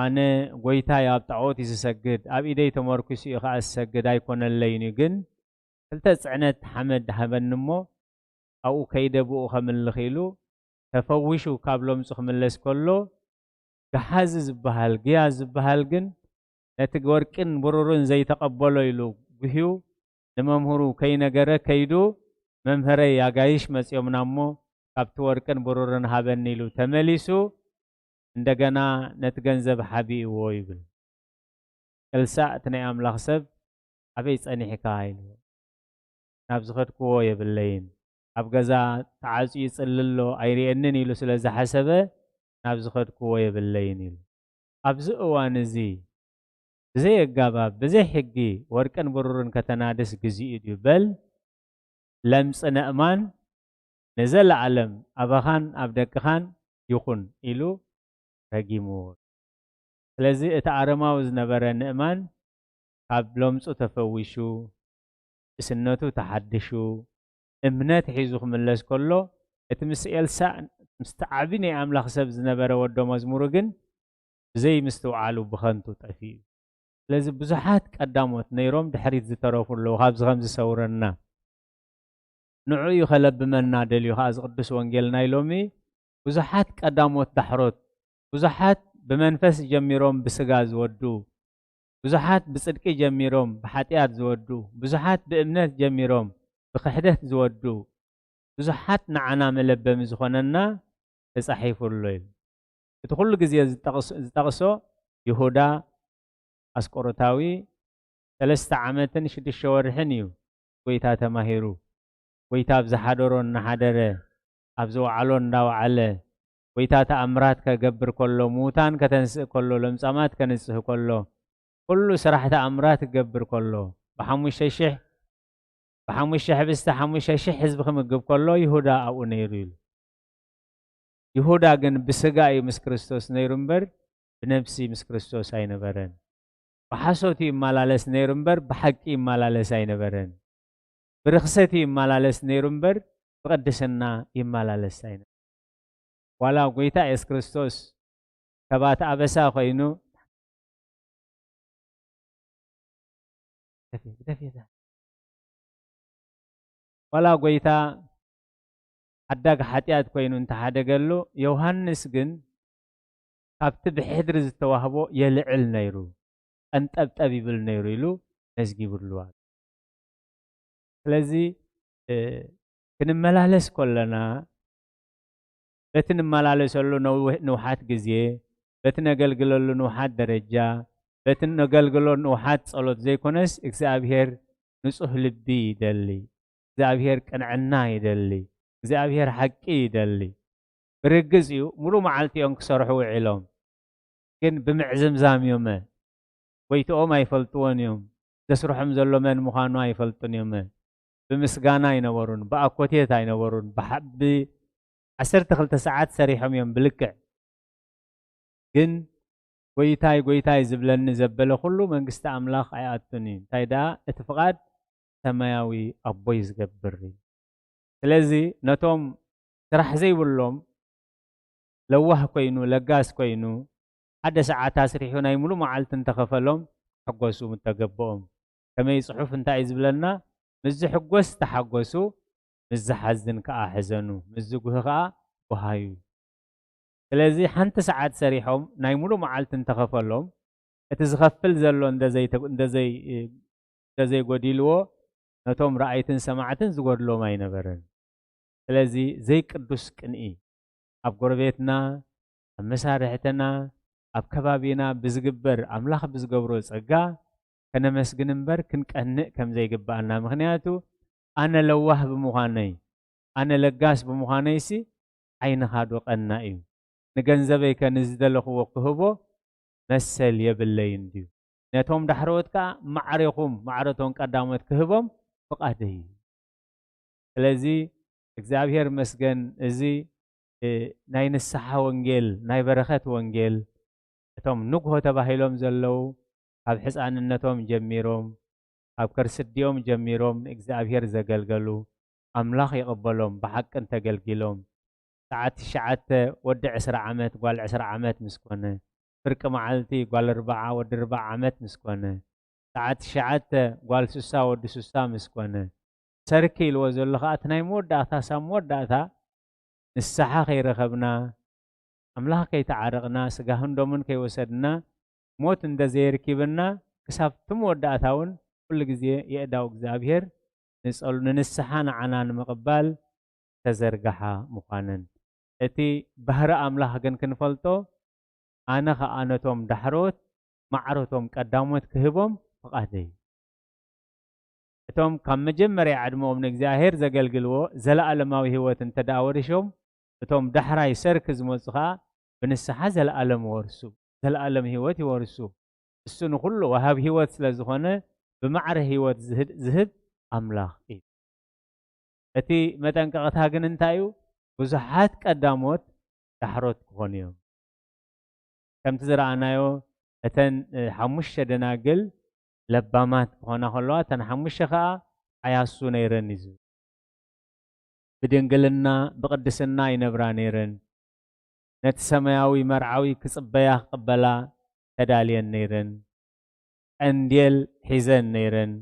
ኣነ ጐይታይ ኣብ ጣዖት እዩ ዝሰግድ፣ ኣብ ኢደይ ተመርኲሱ እዩ ኸኣ ዝሰግድ ኣይኮነለይን እዩ፣ ግን ክልተ ጽዕነት ሓመድ ሃበኒ እሞ ኣብኡ ከይደ ብኡ ከምልኽ ኢሉ ተፈዊሹ ካብ ለምጹ ክምለስ ከሎ፣ ገሓዚ ዝበሃል፣ ግያዝ ዝበሃል ግን ነቲ ወርቅን ብሩርን ዘይተቐበሎ ኢሉ ጉህዩ ንመምህሩ ከይነገረ ከይዱ፣ መምህረይ ኣጋይሽ መጺኦምና እሞ ካብቲ ወርቅን ብሩርን ሃበኒ ኢሉ ተመሊሱ፣ እንደገና ነቲ ገንዘብ ሓቢእዎ ይብል። ኤልሳእ እቲ ናይ ኣምላኽ ሰብ ኣበይ ጸኒሕካ ኢልዎ። ናብ ዝኸድክዎ የብለይን። ኣብ ገዛ ተዓጽዩ ይጽሊ ኣሎ ኣይርእየንን ኢሉ ስለ ዝሓሰበ ናብ ዝኸድክዎ የብለይን ኢሉ። ኣብዚ እዋን እዚ ብዘይ ኣጋባብ ብዘይ ሕጊ ወርቅን ብሩርን ከተናድስ ግዚኡ ድዩ በል ለምጽ ነእማን ንዘለዓለም ኣባኻን ኣብ ደቅኻን ይኹን ኢሉ ረጊምዎ። ስለዚ እቲ ኣረማዊ ዝነበረ ንእማን ካብ ለምጹ ተፈዊሹ፣ ቅስነቱ ተሓድሹ፣ እምነት ሒዙ ክምለስ ከሎ፣ እቲ ምስ ኤልሳዕ፣ ምስቲ ዓቢ ናይ ኣምላኽ ሰብ ዝነበረ ወዶ መዝሙሩ ግን ብዘይ ምስትውዓሉ ብኸንቱ ጠፊኡ። ስለዚ ብዙሓት ቀዳሞት ነይሮም ድሕሪት ዝተረፉ ኣለዉ፣ ካብዚ ከም ዝሰውረና። ንዑ እዩ ከለብመና ደልዩ ከኣ እዚ ቅዱስ ወንጌል ናይ ሎሚ። ብዙሓት ቀዳሞት ዳሕሮት፣ ብዙሓት ብመንፈስ ጀሚሮም ብስጋ ዝወዱ፣ ብዙሓት ብጽድቂ ጀሚሮም ብሓጢኣት ዝወዱ፣ ብዙሓት ብእምነት ጀሚሮም ብክሕደት ዝወዱ፣ ብዙሓት ንዓና መለበሚ ዝኾነና ተጻሒፉ ኣሎ እዩ። እቲ ኩሉ ግዜ ዝጠቕስ-፣ ዝጠቕሶ ይሁዳ ኣስቆሮታዊ ሰለስተ ዓመትን ሽዱሽተ ወርሕን እዩ ጎይታ ተማሂሩ። ጎይታ ኣብ ዝሓደሮ እናሓደረ፣ ኣብ ዝወዓሎ እንዳወዓለ፣ ጎይታ ተኣምራት ከገብር ከሎ፣ ምዉታን ከተንስእ ከሎ፣ ለምጻማት ከንጽህ ከሎ፣ ኩሉ ስራሕ ተኣምራት ክገብር ከሎ፣ ብሓሙሽተ ሽሕ፣ ብሓሙሽተ ሕብስቲ ሓሙሽተ ሽሕ ህዝቢ ክምግብ ከሎ፣ ይሁዳ ኣብኡ ነይሩ ኢሉ። ይሁዳ ግን ብስጋ እዩ ምስ ክርስቶስ ነይሩ እምበር፣ ብነብሲ ምስ ክርስቶስ ኣይነበረን። ብሓሶት እዩ ይመላለስ ነይሩ እምበር፣ ብሓቂ ይመላለስ ኣይነበረን። ብርኽሰት እዩ ይመላለስ ነይሩ እምበር፣ ብቅድስና ይመላለስ ኣይነበረን። ዋላ ጎይታ የሱስ ክርስቶስ ሰባት ኣበሳ ኮይኑ፣ ዋላ ጎይታ ሓዳግ ሓጢኣት ኮይኑ እንተሓደገሉ፣ ዮሃንስ ግን ካብቲ ብሕድሪ ዝተዋህቦ የልዕል ነይሩ፣ ቀንጠብጠብ ይብል ነይሩ ኢሉ መዝጊብሉ ኣሎ። ስለዚ፣ እ፣ ክንመላለስ ከለና፣ በቲ ንመላለሰሉ ነውሕ-፣ ንውሓት ግዜ፣ በቲ ነገልግለሉ ንውሓት ደረጃ፣ በቲ ነገልግሎ ንውሓት ጸሎት ዘይኮነስ፣ እግዚኣብሔር ንጹህ ልቢ ይደሊ። እግዚኣብሔር ቅንዕና ይደሊ። እግዚኣብሔር ሓቂ ይደሊ። ብርግጽ እዩ፣ ሙሉእ መዓልቲ እዮም ክሰርሑ ውዒሎም። ግን ብምዕዝምዛም እዮመ። ጎይትኦም ኣይፈልጥዎን እዮም። ዘስርሖም ዘሎ መን ምዃኑ ኣይፈልጡን እዮመ። ብምስጋና ኣይነበሩን፣ ብኣኮቴት ኣይነበሩን። ብሓ-፣ ብ-፣ ዓሰርተ ክልተ ሰዓት ሰሪሖም እዮም ብልክዕ። ግን ጎይታይ፣ ጎይታይ ዝብለኒ ዘበለ ኩሉ መንግስቲ ኣምላኽ ኣይኣቱን እዩ። እንታይ ደኣ እቲ ፍቓድ ሰማያዊ ኣቦይ ዝገብር እዩ። ስለዚ ነቶም ስራሕ ዘይብሎም ለዋህ ኮይኑ፣ ለጋስ ኮይኑ፣ ሓደ ሰዓት ኣስሪሑ ናይ ሙሉ መዓልቲ እንተኸፈሎም ክሕጎሱ ምተገበኦም። ከመይ ጽሑፍ እንታይ እዩ ዝብለና? "ምስ ዝሕጎስ ተሓጎሱ፣ ምስ ዝሓዝን ከኣ ሕዘኑ፣ ምስ ዝጉህ ከኣ ጉሃዩ።" ስለዚ ሓንቲ ሰዓት ሰሪሖም ናይ ሙሉ መዓልቲ እንተኸፈሎም፣ እቲ ዝኸፍል ዘሎ እንደዘይተ-፣ እንደዘይ-፣ እንደዘይጎዲልዎ፣ ነቶም ረኣይትን ሰማዕትን ዝጎድሎም ኣይነበረን። ስለዚ ዘይቅዱስ ቅንኢ ኣብ ጎረቤትና፣ ኣብ መሳርሕትና፣ ኣብ ከባቢና ብዝግበር፣ ኣምላኽ ብዝገብሮ ጸጋ ከነመስግን እምበር ክንቀንእ ከም ዘይግብኣና። ምኽንያቱ ኣነ ለዋህ ብምዃነይ፣ ኣነ ለጋስ ብምዃነይሲ ዓይንኻ ዶ ቀና እዩ? ንገንዘበይ ከ ንዝደለኽዎ ክህቦ መሰል የብለይን ድዩ? ነቶም ዳሕረዎት ከኣ ማዕሬኹም፣ ማዕረቶም ቀዳሞት ክህቦም ፍቓደይ እዩ። ስለዚ እግዚኣብሔር መስገን፣ እዚ፣ እ፣ ናይ ንስሓ ወንጌል፣ ናይ በረኸት ወንጌል፣ እቶም ንግሆ ተባሂሎም ዘለዉ፣ ካብ ሕፃንነቶም ጀሚሮም፣ ካብ ከርሲ ኣዲኦም ጀሚሮም ንእግዚኣብሔር ዘገልገሉ፣ ኣምላኽ ይቕበሎም፣ ብሓቂ እንተገልጊሎም፣ ሰዓት ትሽዓተ ወዲ ዕስራ ዓመት፣ ጓል ዕስራ ዓመት ምስ ኮነ፣ ፍርቂ መዓልቲ ጓል ኣርብዓ ወዲ ኣርብዓ ዓመት ምስ ኮነ፣ ሰዓት ትሽዓተ ጓል ስሳ ወዲ ስሳ ምስ ኮነ፣ ሰርኪ ኢልዎ ዘሎ ኸኣ እቲ ናይ መወዳእታ፣ ሳብ መወዳእታ ንስሓ ከይረኸብና፣ ኣምላኽ ከይተዓረቕና፣ ስጋህን ደሙን ከይወሰድና፣ ሞት እንተ ዘየርኪብና፣ ክሳብ እቲ መወዳእታ እውን ኩሉ ግዜ የእዳው እግዚኣብሔር ንጸል-፣ ንንስሓ ንዓና ንምቕባል ተዘርግሓ ምዃነን። እቲ ባህሪ ኣምላኽ ግን ክንፈልጦ፣ ኣነ ኸኣ ነቶም ዳሕሮት ማዕረቶም ቀዳሞት ክህቦም ፍቓደይ። እቶም ካብ መጀመርያ ዕድመኦም ንእግዚኣብሔር ዘገልግልዎ ዘለኣለማዊ ህይወት እንተ ደኣ ወሪሾም፣ እቶም ዳሕራይ ሰርክ ዝመጹ ኸኣ ብንስሓ ዘለኣለም ወርሱ፣ ዘለኣለም ህይወት ይወርሱ። እሱ ንኹሉ ወሃብ ህይወት ስለ ዝኾነ፣ ብማዕረ ህይወት ዝህድ-፣ ዝህብ ኣምላኽ እዩ። እቲ መጠንቀቕታ ግን እንታይ እዩ? ብዙሓት ቀዳሞት ዳሕሮት ክኾኑ እዮም። ከምቲ ዝረኣናዮ እተን ሓሙሽተ ደናግል ለባማት ክኾና ከለዋ፣ እተን ሓሙሽተ ኸኣ ዓያሱ ነይረን እዩ ዝብል። ብድንግልና ብቕድስና ይነብራ ነይረን። ነቲ ሰማያዊ መርዓዊ ክጽበያ ክቕበላ ተዳልየን ነይረን። ቀንዴል ሒዘን ነይረን።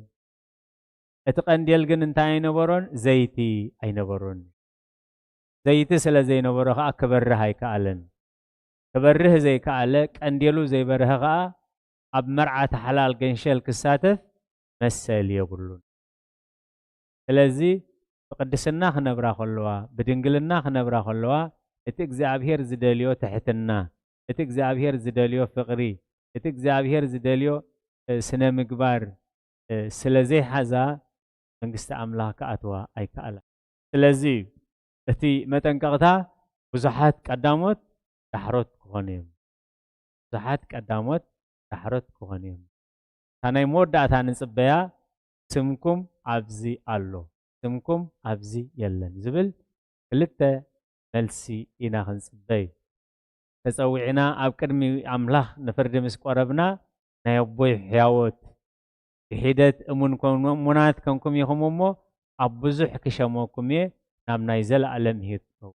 እቲ ቀንዴል ግን እንታይ ኣይነበሮን? ዘይቲ ኣይነበሮን። ዘይቲ ስለ ዘይነበሮ ኸኣ ክበርህ ኣይከኣለን። ክበርህ ዘይከኣለ፣ ቀንዴሉ ዘይበርሀ ኸኣ ኣብ መርዓ ተሓላል ገንሸል ክሳተፍ መሰል የብሉን። ስለዚ ብቅድስና ክነብራ ከለዋ፣ ብድንግልና ክነብራ ከለዋ፣ እቲ እግዚኣብሔር ዝደልዮ ትሕትና፣ እቲ እግዚኣብሔር ዝደልዮ ፍቕሪ፣ እቲ እግዚኣብሔር ዝደልዮ፣ እ፣ ስነ ምግባር፣ እ፣ ስለ ዘይሓዛ መንግስቲ ኣምላኽ ክኣትዋ ኣይከኣላን። ስለዚ እዩ እቲ መጠንቀቕታ ብዙሓት ቀዳሞት ዳሕሮት ክኾኑ እዮም። ብዙሓት ቀዳሞት ዳሕሮት ክኾኑ እዮም። እታ ናይ መወዳእታ ንጽበያ ስምኩም ኣብዚ ኣሎ፣ ስምኩም ኣብዚ የለን ዝብል ክልተ መልሲ ኢና ክንጽበይ። ተጸዊዕና ኣብ ቅድሚ ኣምላኽ ንፍርዲ ምስ ቆረብና ናይ ኣቦይ ሕያዎት ብሒደት እሙን ኮን-፣ እሙናት ከንኩም ኢኹም እሞ ኣብ ብዙሕ ክሸመኩም እየ ናብ ናይ ዘለኣለም ህይወት ትከውን።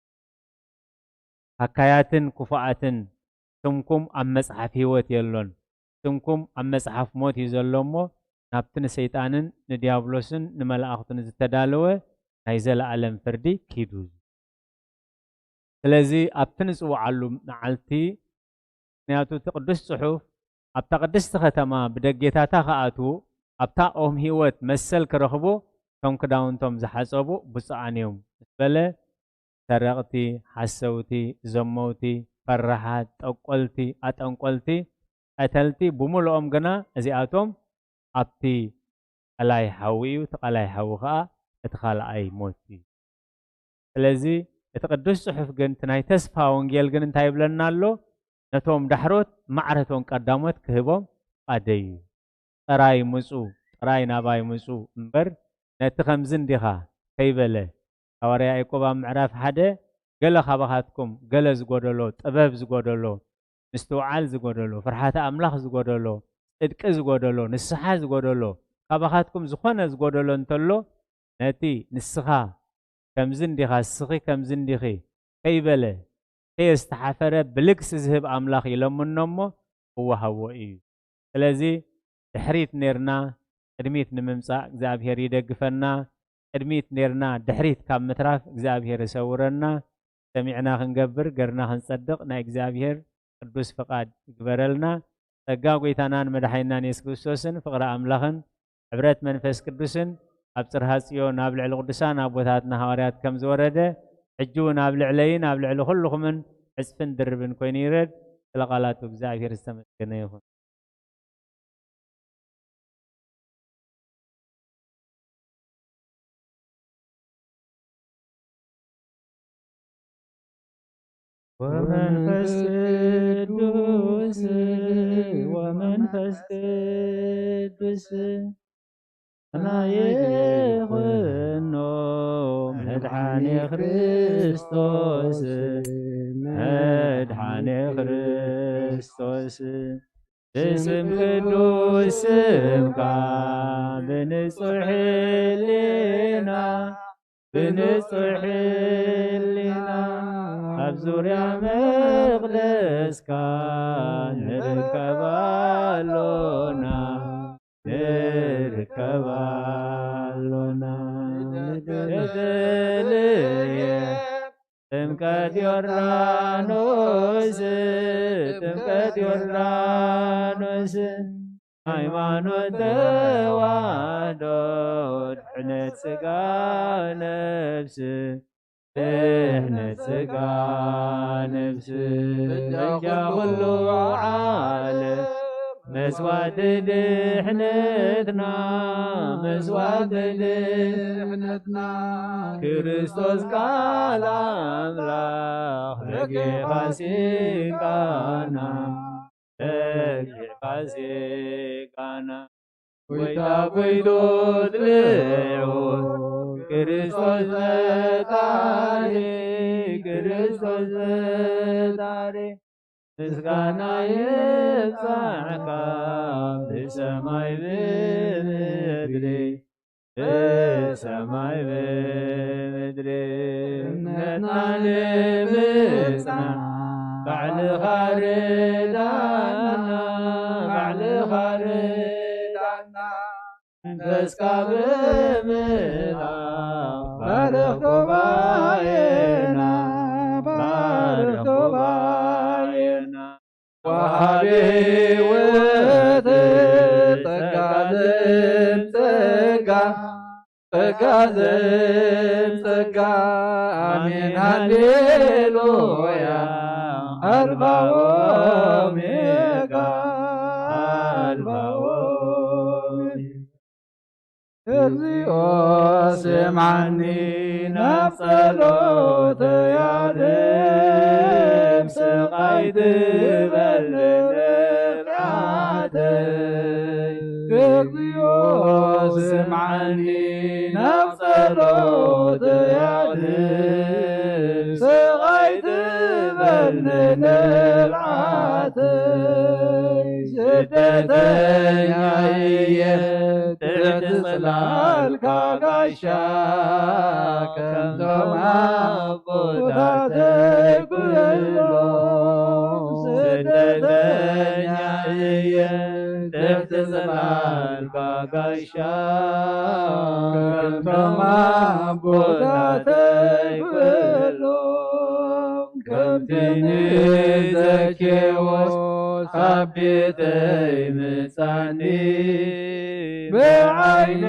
ሃካያትን ክፉኣትን ስምኩም ኣብ መጽሓፍ ህይወት የሎን። ስምኩም ኣብ መጽሓፍ ሞት እዩ ዘሎ እሞ ናብቲ ንሰይጣንን ንዲያብሎስን ንመላእኽቱን ዝተዳለወ ናይ ዘለኣለም ፍርዲ ኪዱ። ስለዚ ኣብቲ ንጽውዓሉ መዓልቲ፣ ምኽንያቱ እቲ ቅዱስ ጽሑፍ ኣብታ ቅድስቲ ከተማ ብደጌታታ ክኣትዉ፣ ኣብታ ኦም ህይወት መሰል ክረኽቡ፣ እቶም ክዳውንቶም ዝሓጸቡ ብፁዓን እዮም ምስ በለ፣ ሰረቕቲ፣ ሓሰውቲ፣ ዘመውቲ፣ ፈራሓት፣ ጠቆልቲ፣ ኣጠንቆልቲ፣ ቀተልቲ ብምሉኦም ግና እዚኣቶም ኣብቲ ቀላይ ሓዊ እዩ። እቲ ቀላይ ሓዊ ኸኣ እቲ ካልኣይ ሞት እዩ። ስለዚ እቲ ቅዱስ ጽሑፍ ግን፣ እቲ ናይ ተስፋ ወንጌል ግን እንታይ ይብለና ኣሎ? ነቶም ዳሕሮት ማዕረቶም ቀዳሞት ክህቦም ፍቓደይ እዩ። ጥራይ ምጹ፣ ጥራይ ናባይ ምጹ እምበር፣ ነቲ ከምዚ እንዲኻ ከይበለ፣ ሃዋርያ ያዕቆብ ኣብ ምዕራፍ ሓደ፣ ገለ ካባኻትኩም ገለ ዝጎደሎ፣ ጥበብ ዝጎደሎ፣ ምስትውዓል ዝጎደሎ፣ ፍርሃተ ኣምላኽ ዝጎደሎ፣ ጽድቂ ዝጎደሎ፣ ንስሓ ዝጎደሎ፣ ካባኻትኩም ዝኾነ ዝጎደሎ እንተሎ፣ ነቲ ንስኻ ከምዚ እንዲኻ፣ እስኺ ከምዚ እንዲኺ ከይበለ፣ ከየስተሓፈረ ብልግሲ ዝህብ ኣምላኽ ይለምኖ እሞ ክወሃቦ እዩ። ስለዚ ድሕሪት ኔርና ቅድሚት ንምምጻእ እግዚኣብሔር ይደግፈና። ቅድሚት ኔርና ድሕሪት ካብ ምትራፍ እግዚኣብሔር ይሰውረና። ሰሚዕና ክንገብር፣ ገርና ክንጸድቕ ናይ እግዚኣብሔር ቅዱስ ፍቓድ ይግበረልና። ጸጋ ጐይታናን መድሓኒናን የሱስ ክርስቶስን ፍቕሪ ኣምላኽን ሕብረት መንፈስ ቅዱስን ኣብ ጽርሃ ጽዮን ኣብ ልዕሊ ቅዱሳን ኣቦታትና ሃዋርያት ከም ዝወረደ፣ ሕጂ እውን ኣብ ልዕለይን ኣብ ልዕሊ ኩልኹምን ዕጽፍን ድርብን ኮይኑ ይረድ። ስለ ቃላቱ እግዚኣብሔር ዝተመስገነ ይኹን። ወመንፈስ ቅዱስ፣ ወመንፈስ ቅዱስ፣ ናይኹኖ መድሓኒ ክርስቶስ፣ መድሓኒ ክርስቶስ፣ ብስም ቅዱስ ስምካ፣ ብንጹሕ ህሊና፣ ብንጹሕ ህሊና፣ ኣብ ዙርያ መቕደስካ ንርከብ ኣሎና፣ ንርከብ ኣሎና። ንተለየ ጥምቀት ዮርዳኖስ፣ ጥምቀት ዮርዳኖስ፣ ሃይማኖት ተዋህዶ፣ ድሕነት ስጋ ነፍስ፣ ድሕነት ስጋ ነፍስ፣ በጃ ኩሉ ዓለም፣ መስዋዕቲ ድሕነትና፣ መስዋዕቲ ድሕነትና፣ ክርስቶስ ቃል ኣምላኽ፣ በጊዕ ፋሲካና፣ በጊዕ ፋሲካና፣ ጎይታ ጎይቶት ብዑ፣ ክርስቶስ ፈጣሪ፣ ክርስቶስ ፈጣሪ፣ ምስጋና ይብጻሕካ ብሰማይ ብምድሪ፣ ብሰማይ ብምድሪ። እምነትና ንምጽናዕ ባዕልኻ ርዳና፣ ባዕልኻ ርዳና። መንፈስካ ብምልኣኽ ባርኽ ጉባኤና፣ ባርኽ ጉባኤና። ወሃቢ ህይወት ጸጋ ዘምጸጋ፣ ጸጋ ዘምጸጋ። ኣሜን ሃሌሉያ። ኣልፋ ኦሜጋ፣ ኣልፋ ኦሜጋ። እግዚኦ ስምዓኒ፣ ናብ ጸሎተይ ኣድምጽ፣ ስቓይ ትበል ንብዓተይ። እግዚኦ ስምዓኒ፣ ናብ ጸሎተይ ኣድምጽ፣ ስቓይ ትበል ንብዓተይ። ስደተኛ እየ ትሕቲ ጽላልካ ጋሻ፣ ከምቶም ኣቦታተይ ኩሎም። ስደተኛ እየ ትሕቲ ጽላልካ ጋሻ፣ ከምቶም ኣቦታተይ ኩሎም። ከምቲ ንዘኬዎስ ካብ ቤተይ ምጻኒ፣ ብዓይኒ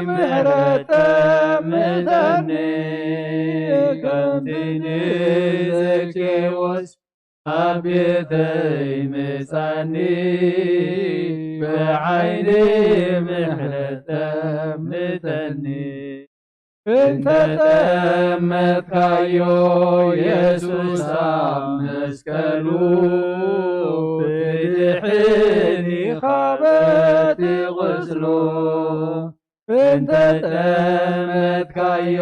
ምሕረት ጠምተኒ። ከምቲ ንዘኬዎስ ካብ ቤተይ ምጻኒ፣ ብዓይኒ ምሕረት ጠምተኒ። እንተ ጠመትካዮ የሱስ ኣብ መስቀሉ፣ ብድሕን ኢኻ በቲ ቁስሉ። እንተ ጠመትካዮ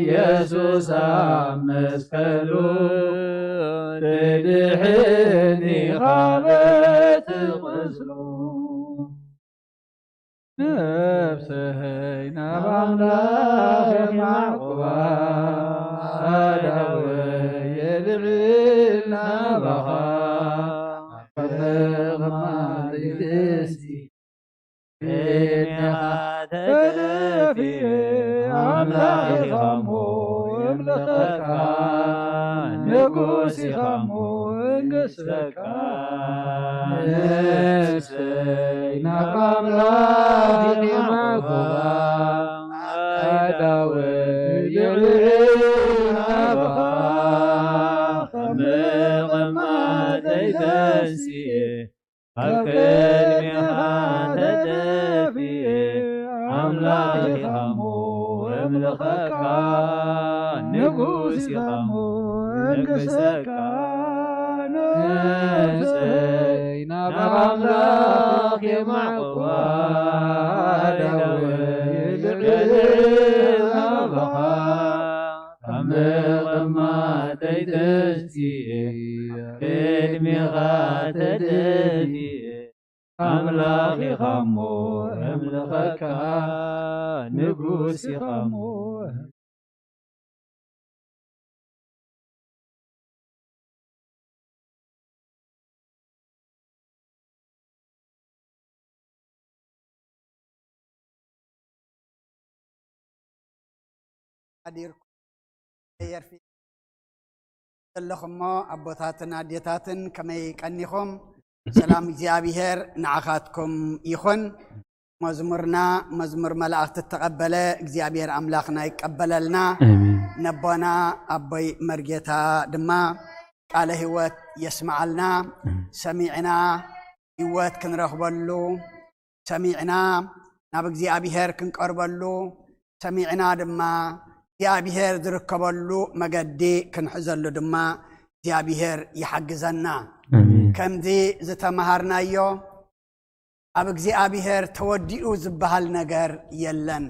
የሱስ ኣብ መስቀሉ፣ ብድሕን ኢኻ በቲ ቁስሉ። ነፍሰይ ናብ ኣምላኽ የማዕቁባ፣ ኣእዳወይ የልዕል ናባኻ፣ ኣብ ምቕማጥ ይደሲ። ቅድሜኻ ተደፊኤ፣ ኣምላኽ ኢኻ እሞ የምልኸካ፣ ንጉስ ኢኻ እሞ እንግሰካ። ነፍሰይ ናብ ኣምላኽ የማዕቁባ፣ ኣእዳወይ የልዕል ናባኻ፣ ካብ ምቕማጠይ ተንሲኤ፣ ኣብ ቅድሜኻ ተደፊኤ፣ ኣምላኽ ኢኻ እሞ እምልኸካ፣ ንጉስ ኢኻ እሞ እንግሰካ። ነፍሰይ ናብ ኣምላኽ የማዕቁባ፣ ኣእዳወይ ልዕል ናባኻ፣ ካብ ምቕማጠይ ተንሲኤ፣ ቅድሜኻ ተደፊኤ፣ ኣምላኽ ኢኻ እሞ እምልኸካ፣ ንጉስ ኢኻ እሞ። ሓዲርኩም የርፊ ዘለኹሞ ኣቦታትን ኣዴታትን ከመይ ቀኒኹም? ሰላም እግዚኣብሔር ንዓኻትኩም ይኹን። መዝሙርና መዝሙር መላእኽቲ እተቐበለ እግዚኣብሔር ኣምላኽና ይቀበለልና። ኣሜን። ነቦና ኣቦይ መርጌታ ድማ ቃለ ህይወት የስምዓልና። ኣሜን። ሰሚዕና ህይወት ክንረኽበሉ፣ ሰሚዕና ናብ እግዚኣብሔር ክንቀርበሉ፣ ሰሚዕና ድማ እግዚኣብሔር ዝርከበሉ መገዲ ክንሕዘሉ ድማ እግዚኣብሔር ይሓግዘና። ኣሜን። ከምዚ ዝተመሃርናዮ ኣብ እግዚኣብሔር ተወዲኡ ዝበሃል ነገር የለን።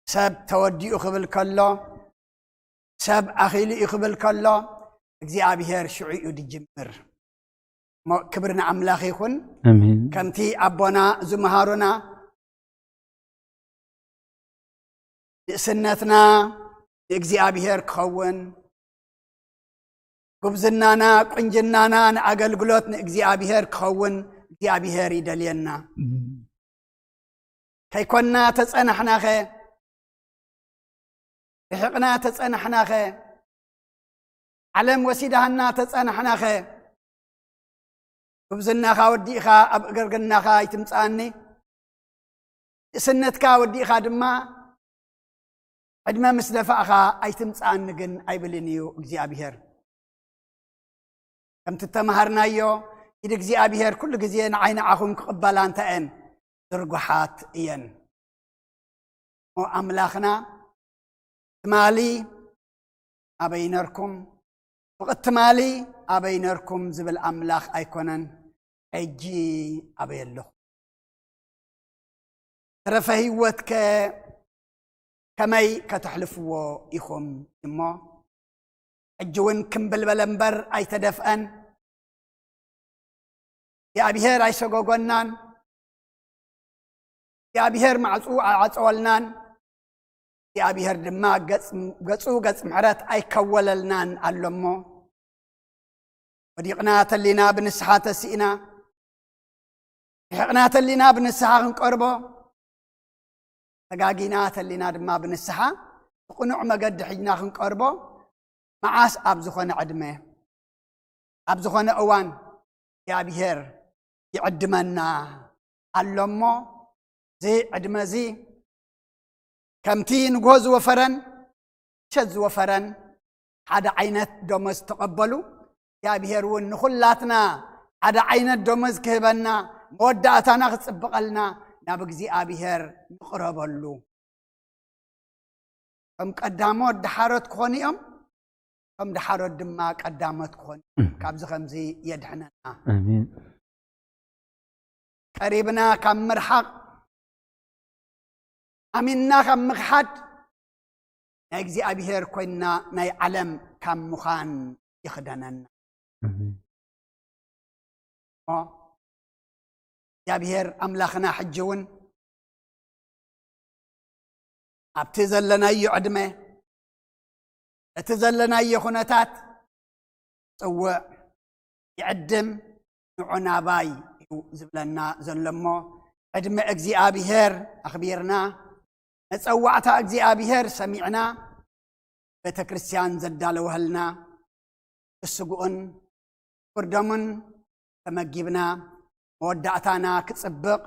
ሰብ ተወዲኡ ክብል ከሎ፣ ሰብ ኣኺሉ እዩ ክብል ከሎ፣ እግዚኣብሔር ሽዑ እዩ ዝጅምር። እሞ ክብሪ ንኣምላኽ ይኹን። ኣሜን። ከምቲ ኣቦና ዝመሃሩና፣ ንእስነትና ንእግዚኣብሔር ክኸውን፣ ጉብዝናና ቁንጅናና ንኣገልግሎት ንእግዚኣብሔር ክኸውን እግዚኣብሔር ይደልየና። ከይኮንና ተጸናሕናኸ፣ ርሒቕና ተጸናሕናኸ፣ ዓለም ወሲዳሃና ተጸናሕናኸ፣ ጉብዝናኻ ወዲእኻ ኣብ እግርግናኻ ኣይትምጽኣኒ፣ ንእስነትካ ወዲእኻ ድማ ዕድመ ምስ ደፋእኻ ኣይትምጽኣኒ ግን ኣይብልን እዩ እግዚኣብሔር። ከምቲ እተምሃርናዮ፣ ኢድ እግዚኣብሔር ኩሉ ግዜ ንዓይ ንዓኹም ክቕበላ እንታይ እየን? ዝርጉሓት እየን። እሞ ኣምላኽና ትማሊ ኣበይ ነርኩም፣ ብቕትማሊ ኣበይ ነርኩም ዝብል ኣምላኽ ኣይኮነን። ሕጂ ኣበይ ኣለኹ? ተረፈ ህይወትከ ከመይ ከተሕልፍዎ ኢኹም? እሞ ሕጂ እውን ክምብልበለ እምበር ኣይተደፍአን። እግዚኣብሔር ኣይሰጎጎናን። እግዚኣብሔር ማዕፁ ኣይዓፀወልናን። እግዚኣብሔር ድማ ገፅ- ገፁ ገፅ ምሕረት ኣይከወለልናን ኣሎ። እሞ ወዲቕና ተሊና ብንስሓ ተሲእና፣ ርሒቕና ተሊና ብንስሓ ክንቀርቦ፣ ተጋጊና ተሊና ድማ ብንስሓ ብቕኑዕ መገዲ ሒዝና ክንቀርቦ፣ መዓስ ኣብ ዝኾነ ዕድመ፣ ኣብ ዝኾነ እዋን እግዚኣብሔር ይዕድመና ኣሎ። እሞ እዚ ዕድመ እዚ ከምቲ ንግሆ ዝወፈረን ምሸት ዝወፈረን ሓደ ዓይነት ደሞዝ ተቐበሉ። እግዚኣብሔር እውን ንኹላትና ሓደ ዓይነት ደሞዝ ክህበና፣ መወዳእታና ክጽብቐልና ናብ እግዚኣብሔር ንቕረበሉ። ከም ቀዳሞት ደሓሮት ክኾኑ እዮም፣ ከም ደሓሮት ድማ ቀዳሞት ክኾኑ እዮም። ካብዚ ከምዚ የድሕነና። ኣሜን። ቀሪብና ካብ ምርሓቕ፣ ኣሚንና ካብ ምኽሓድ፣ ናይ እግዚኣብሔር ኮይንና ናይ ዓለም ካብ ምዃን ይኽደነና። ኣሜን። እሞ እግዚኣብሔር ኣምላኽና ሕጂ እውን ኣብቲ ዘለናዮ ዕድመ፣ እቲ ዘለናዮ ኩነታት ጽውዕ ይዕድም፣ ንዑ ናባይ እዩ ዝብለና ዘሎ። እሞ ዕድመ እግዚኣብሔር ኣኽቢርና፣ መጸዋዕታ እግዚኣብሔር ሰሚዕና፣ ቤተ ክርስቲያን ዘዳለወልና ክስግኡን ፍርዶምን ተመጊብና፣ መወዳእታና ክጽብቕ፣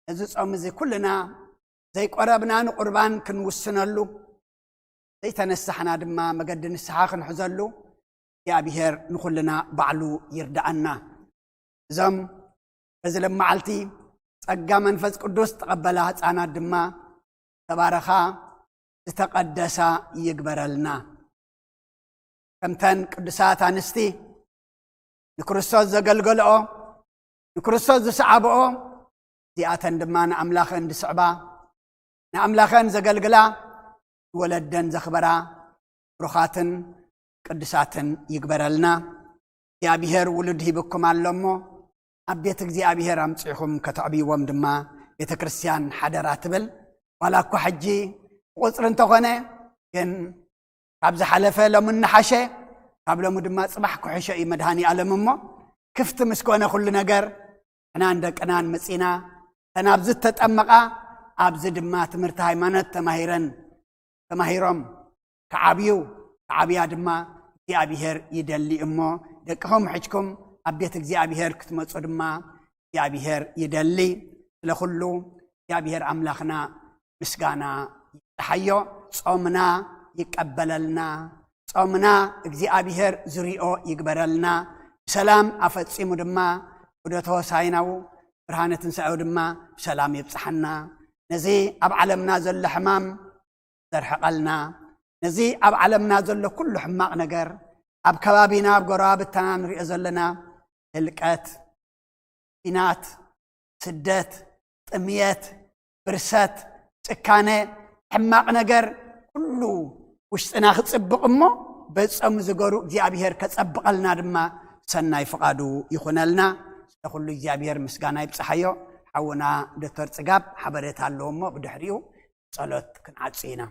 ነዚ ጾም እዚ ኩልና ዘይቆረብና ንቁርባን ክንውስነሉ፣ ዘይተነሳሕና ድማ መገዲ ንስሓ ክንሕዘሉ እግዚኣብሔር ንኹልና ባዕሉ ይርዳኣና። እዞም በዚ ለመዓልቲ ጸጋ መንፈስ ቅዱስ ተቐበላ ህፃናት ድማ ተባረኻ ዝተቐደሳ ይግበረልና። ከምተን ቅዱሳት ኣንስቲ ንክርስቶስ ዘገልገለኦ፣ ንክርስቶስ ዝሰዓብኦ፣ እዚኣተን ድማ ንኣምላኸን ዝስዕባ፣ ንኣምላኸን ዘገልግላ፣ ንወለደን ዘኽበራ ብሩኻትን ቅዱሳትን ይግበረልና። እግዚኣብሔር ውሉድ ሂብኩም ኣሎ እሞ ኣብ ቤት እግዚኣብሔር ኣምጺእኹም ከተዕብይዎም ድማ ቤተ ክርስቲያን ሓደራ ትብል። ዋላ እኳ ሕጂ ብቁጽሪ እንተኾነ ግን ካብ ዝሓለፈ ሎሚ እናሓሸ፣ ካብ ሎሚ ድማ ጽባሕ ክሕሾ እዩ መድሃኒ ኣለም። እሞ ክፍቲ ምስ ኮነ ኩሉ ነገር ንሕናን ደቅናን መጺና፣ እተን ኣብዚ እተጠመቓ ኣብዚ ድማ ትምህርቲ ሃይማኖት ተማሂረን ተማሂሮም ክዓብዩ ክዓብያ ድማ እግዚኣብሔር ይደሊ። እሞ ደቅኹም ሕጅኩም ኣብ ቤት እግዚኣብሔር ክትመጹ ድማ እግዚኣብሔር ይደሊ። ስለ ኩሉ እግዚኣብሔር ኣምላኽና ምስጋና ይብጽሓዮ። ጾምና ይቀበለልና፣ ጾምና እግዚኣብሔር ዝሪኦ ይግበረልና። ብሰላም ኣፈጺሙ ድማ ዑደተ ሆሳዕናኡ ብርሃነ ትንሳኤኡ ድማ ብሰላም ይብጽሓና። ነዚ ኣብ ዓለምና ዘሎ ሕማም ዘርሕቐልና፣ ነዚ ኣብ ዓለምና ዘሎ ኩሉ ሕማቕ ነገር፣ ኣብ ከባቢና ኣብ ጎረባብትና ንሪኦ ዘለና ህልቀት፣ ኲናት፣ ስደት፣ ጥምየት፣ ብርሰት፣ ጭካነ፣ ሕማቕ ነገር ኩሉ ውሽጥና ክጽብቕ እሞ በጾም ዝገሩ እግዚኣብሔር ከጸብቐልና ድማ ሰናይ ፍቓዱ ይኹነልና። ስለኹሉ እግዚኣብሔር ምስጋና ይብጽሓዮ። ሓውና ዶክተር ጽጋብ ሓበሬታ ኣለዎ እሞ ብድሕሪኡ ጸሎት ክንዓጽ ኢና።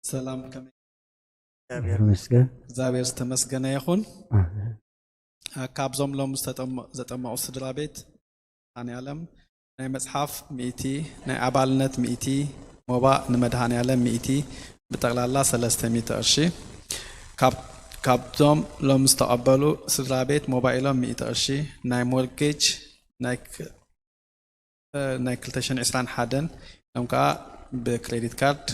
ሰላም ከመይ? እግዚኣብሔር ይመስገን። እግዚኣብሔር ዝተመስገነ ይኹን። ካብዞም ሎም ዝተጠመ- ዘጠመቑ ስድራ ቤት መድኃኔዓለም ናይ መጽሓፍ ሚእቲ፣ ናይ ኣባልነት ሚእቲ፣ ሞባእ ንመድኃኔዓለም ሚእቲ፣ ብጠቕላላ ሰለስተ ሚእቲ ቅርሺ። ካብ- ካብዞም ሎም ዝተቐበሉ ስድራ ቤት ሞባእ ኢሎም ሚእቲ ቅርሺ፣ ናይ ሞርጌጅ ናይ ክ- ናይ ክልተ ሽሕን ዕስራን ሓደን እዮም ከዓ ብክሬዲት ካርድ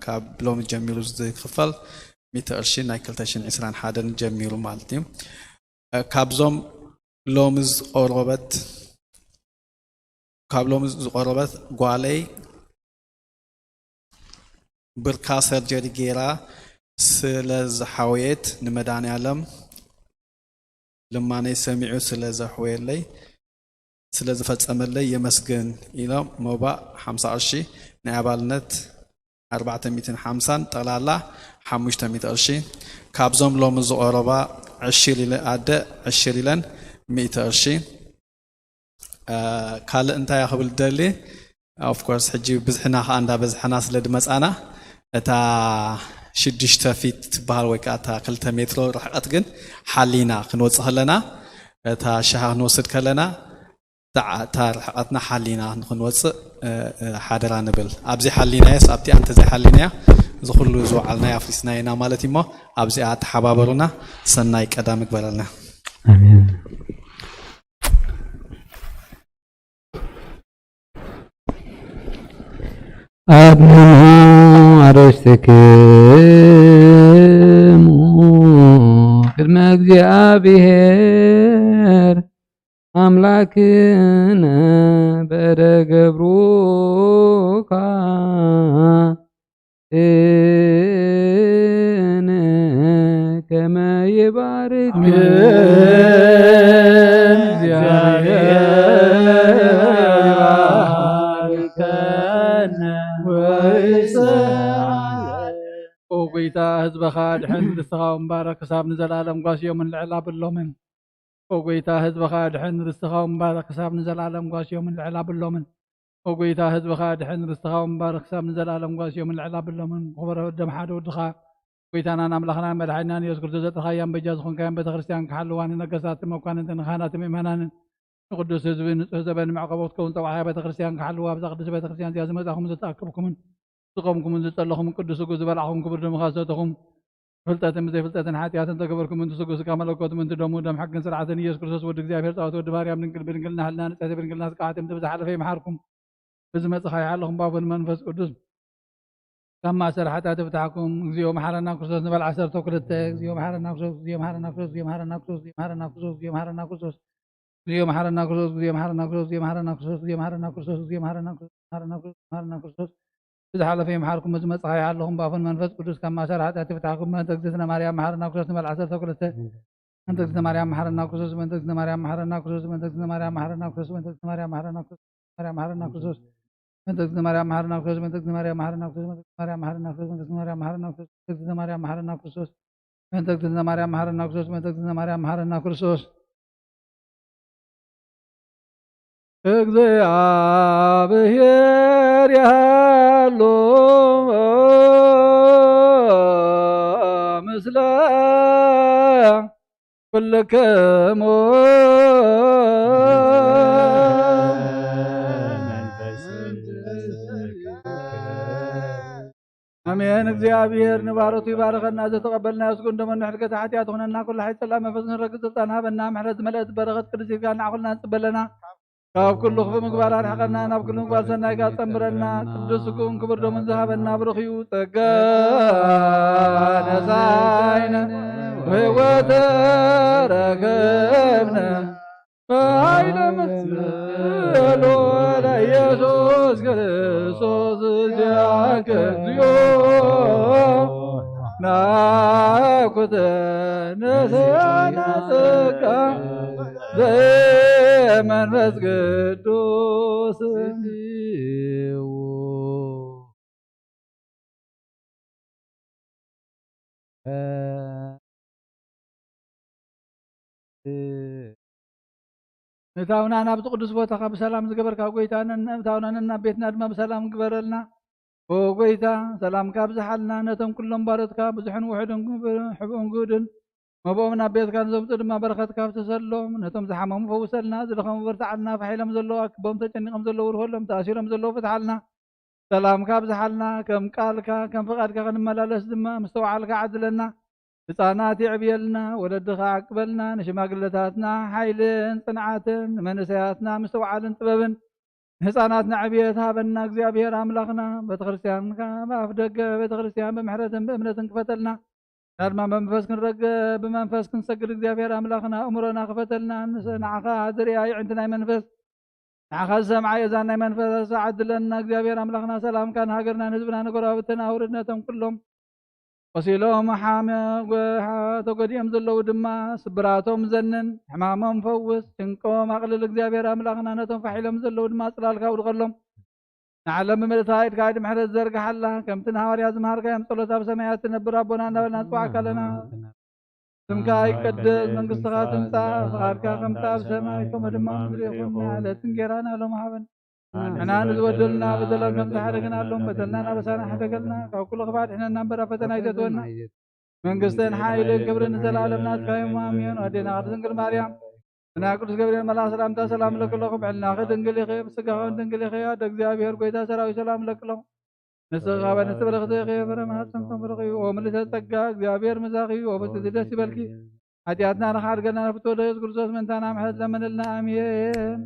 ካብ ሎሚ ጀሚሩ ዝክፈል ሚእቲ ቅርሺ ናይ ክልተ ሽሕን ዕስራን ሓደን ጀሚሩ ማለት እዩ። ካብዞም ሎሚ ዝቆረበት ካብ ሎሚ ዝቆረበት ጓለይ ብርካ ሰርጀሪ ገይራ ስለ ዝሓወየት ንመድኃኔዓለም ልማነይ ሰሚዑ ስለ ዘሕወየለይ ስለ ዝፈጸመለይ የመስግን ኢሎም ሞባእ ሓምሳ ቅርሺ ናይ ኣባልነት ኣርባዕተ ሚእትን ሓምሳን ጠቕላላ ሓሙሽተ ሚእቲ ቅርሺ ካብዞም ሎሚ ዝቐረባ ዕሽር ኢለ ኣደ ዕሽር ኢለን ሚእቲ ቅርሺ ካልእ እንታይ ክብል ደሊ of course ሕጂ ብዝሕና ከዓ እንዳበዝሐና ስለ ድመፃና እታ ሽዱሽተ ፊት ትበሃል ወይ ከዓ እታ ክልተ ሜትሮ ርሕቀት ግን ሓሊና ክንወፅእ ከለና እታ ሻሃ ክንወስድ ከለና እታ ርሕቀትና ሓሊና ንክንወፅእ ሓደራ ንብል። ኣብዚ ሓሊናየስ ኣብቲኣ እንተዘይሓሊናያ እዚ ኩሉ ዝወዓልና ኣፍሪስና ኢና ማለት እሞ ኣብዚኣ ተሓባበሩና። ሰናይ ቀዳም ይግበረልና። ኣሜን። ኣድምኑ ኣርእስትክሙ ቅድመ እግዚኣብሔር ኣምላክነ በደ ገብሩካ እን ከመ ይባርክ ኦ ጎይታ ህዝበኻ ድሕን ርስትኻ እምባረ ክሳብ ንዘላለም ጓስዮምን ልዕል ኣብሎምን። ኦ ጎይታ ህዝበኻ ድሕን ርስትኻ እምባረ ክሳብ ንዘላለም ጓስዮምን ልዕል ኣብሎምን። ኦ ጎይታ ህዝብኻ ድሕን ርስትኻ እምባረ ክሳብ ንዘላለም ጓስዮምን ልዕል ኣብሎምን። ክቡር ደም ሓደ ወድኻ ጎይታናን ኣምላኽናን መድሓኒናን ኢየሱስ ክርስቶስ ዘጥርኻያን በጃ ዝኾንካያን ቤተክርስትያን ክሓልዋ ንነገስታትን መኳንንትን ንካህናትን ምእመናንን ንቅዱስ ህዝቢ ንጹህ ዘበን መዕቆቢ ክትከውን ጸዋዕያ ቤተክርስትያን ክሓልዋ ኣብዛ ቅድስቲ ቤተክርስትያን እዚኣ ዝመጻኹም ዝተኣከብኩምን ዝቆምኩምን ዝጸለኹምን ቅዱስ ስግኡ ዝበላዕኹም ክቡር ደምኻ ዝሰተኹም ብፍልጠትን ብዘይፍልጠትን ሓጢኣትን ተገበርኩም ምእንቲ ስግኡ ስጋ መለኮት ምእንቲ ደሙ ደም ሕግን ስርዓትን ኢየሱስ ክርስቶስ ወዲ እግዚኣብሔር ጻወት ወዲ ማርያም ድንግል ብድንግልና ህልና ንጽሕቲ ብድንግልና ስቃዓት ምእንቲ ብዝሓለፈ ይምሓርኩም ብዝመጽኻ ይሓለኹም ባቦን መንፈስ ቅዱስ ካብ ማእሰር ሓጢኣት ይፍታሕኩም። እግዚኦ መሓረና ክርስቶስ ንበል ዓሰርተ ክልተ። እግዚኦ መሓረና ክርስቶስ፣ እግዚኦ መሓረና ክርስቶስ፣ እግዚኦ መሓረና ክርስቶስ፣ እግዚኦ መሓረና ክርስቶስ፣ እግዚኦ መሓረና ክርስቶስ፣ እግዚኦ መሓረና ክርስቶስ፣ እግዚኦ መሓረና ክርስቶስ፣ እግዚኦ መሓረና ክርስቶስ፣ እግዚኦ መሓረና ክርስቶስ፣ መሓረና ክርስቶስ፣ መሓረና ክርስቶስ። ብዝሓለፈ ይምሓርኩም፣ ብዝመጽእ ይሓለኹም፣ ብኣፉን መንፈስ ቅዱስ ካብ ማእሰር ሓጢኣት ይፍታሕኩም። በእንተ እግዝእትነ ማርያም መሓረና ክርስቶስ ንበል ዓሰርተ ክልተ። በእንተ እግዝእትነ ማርያም መሓረና ክርስቶስ፣ በእንተ እግዝእትነ ማርያም መሓረና ክርስቶስ፣ በእንተ እግዝእትነ ማርያም መሓረና ክርስቶስ፣ በእንተ እግዝእትነ ማርያም መሓረና ክርስቶስ፣ ማርያም መሓረና ክርስቶስ። በእንተ እግዝእትነ ማርያም መሓረና ክርስቶስ፣ በእንተ እግዝእትነ ማርያም መሓረና ክርስቶስ፣ በእንተ እግዝእትነ ማርያም መሓረና ክርስቶስ፣ በእንተ እግዝእትነ ማርያም መሓረና ክርስቶስ፣ በእንተ እግዝእትነ ማርያም መሓረና ክርስቶስ፣ በእንተ እግዝእትነ ማርያም መሓረና ክርስቶስ። እግዚኣብሔር ያሉ ምስለ ኩልክሙ። ኣሜን። እግዚኣብሔር ንባሮቱ ይባርኸና። ዘተቐበልና ስጉን ደሞን ንሕድገት ሓጢኣት ኹነና። ኩሉ ሓይ ጸላ መንፈስ ንረግጽ ስልጣን ሃበና። ምሕረት ዝመልአት በረኸት ቅድስት ጌጋ ንዓኹልና ንጽበለና። ካብ ኩሉ ክፉእ ምግባር ኣርሕቐና፣ ናብ ኩሉ ምግባር ሰናይ ጋር ጸንብረና። ቅዱስ ስጉን ክቡር ደሙን ዝሃበና ብሩኽ እዩ። ጸጋ ነሳይነ ወሕይወተ ረከብነ። በኃይለ መስቀሉ ለኢየሱስ ክርስቶስ ዚአከ እግዚኦ። ናኩተ ንስያና ጸጋ ዘመንፈስ ቅዱስ ምእታውና ናብቲ ቅዱስ ቦታኻ ብሰላም ዝገበርካ ጎይታ፣ ነን ምእታውና ነናብ ቤትና ድማ ብሰላም ግበረልና። ኦ ጎይታ፣ ሰላምካ ኣብዝሓልና። ነቶም ኩሎም ባሮትካ ብዙሕን ውሑድን፣ ሕቡእን ግዱን፣ መብኦም ናብ ቤትካ ንዘምፁ ድማ በረኸትካ ፍስሰሎም። ነቶም ዝሓመሙ ፈውሰልና፣ ዝደኸሙ በርትዓልና፣ ፋሕ ኢሎም ዘለዉ ኣክቦም፣ ተጨኒቖም ዘለዉ ርሆሎም፣ ተኣሲሮም ዘለዉ ፍትሓልና። ሰላምካ ኣብዝሓልና። ከም ቃልካ ከም ፍቓድካ ክንመላለስ ድማ ምስተውዓልካ ዓድለና። ህፃናት የዕብየልና፣ ወለድኻ ዓቅበልና፣ ንሽማግለታትና ሓይልን ጽንዓትን፣ ንመንእሰያትና ምስትውዓልን ጥበብን፣ ንህፃናትና ዕብየት ሃበና እግዚኣብሔር ኣምላኽና። ቤተክርስትያንካ ብኣፍ ደገ ቤተክርስትያን ብምሕረትን ብእምነትን ክፈተልና። ናድማ መንፈስ ክንረገ ብመንፈስ ክንሰግድ እግዚኣብሔር ኣምላኽና ኣእምሮና ክፈተልና። ንስ-፣ ንዓኻ ዝርያ ይዕንቲ ናይ መንፈስ፣ ንዓኻ ዝሰምዓ የዛን ናይ መንፈስ ዓድለና እግዚኣብሔር ኣምላኽና። ሰላምካ ንሃገርና ንህዝብና ንጎረባብትና ኣውርድ። ነቶም ኩሎም ቆሲሎም ሓመ-፣ ጎ-፣ ሓ-፣ ተጎዲኦም ዘለዉ ድማ ስብራቶም ዘንን ሕማሞም ፈውስ። ጭንቆም ኣቕልል እግዚኣብሔር ኣምላኽና። ነቶም ፋሕ ኢሎም ዘለዉ ድማ ጽላልካ ኣውድቐሎም። ንዓለም ብምልእታ ኢድካ ኢድ ምሕረት ዘርግሓላ። ከምቲ ንሃዋርያ ዝመሃርካዮም ጸሎት ኣብ ሰማያት ትነብር ኣቦና እናበልና ንጽዋዕካ ኣለና። ስምካ ይቀደስ፣ መንግስትኻ ትምጻእ፣ ፍቓድካ ከምቲ ኣብ ሰማይ ከምኡ ድማ ኣብ ምድሪ ይኹን። ንዕለት እንጌራና ሎም ሃበን። ንሕና ንዝበደሉና በደሎም ከም ዝሓደግናሎም በደልና ናበሳና ሓደገልና፣ ካብ ኩሉ ክፋት ሕነና እምበር ኣብ ፈተና ኣይተእትወና። መንግስትን ሓይልን ክብርን ንዘለኣለም ናትካ እዮም። ኣሜን። ኣዴና ቅድስት ድንግል ማርያም፣ ብናይ ቅዱስ ገብርኤል መልኣኽ ሰላምታ ሰላም እለኪ ኣለኹ። ብዕልናኺ ድንግል ኢኺ፣ ብስጋኺ እውን ድንግል ኢኺ። ኣደ እግዚኣብሔር ጎይታ ሰራዊት ሰላም እለኪ ኣለኹ። ንስኺ ካብ ኣንስቲ ብርኽቲ ኢኺ፣ ፍረ ማህፀንኩም ብሩኽ እዩ። ኦ ምልዕተ ጸጋ፣ እግዚኣብሔር ምሳኺ እዩ። ኦ ብፅቲ ደስ ይበልኪ። ሓጢኣትና ንኽሓድገና ንፍትወ ወልድኺ ኢየሱስ ክርስቶስ ምእንታና ምሕረት ለምንልና። ኣሜን።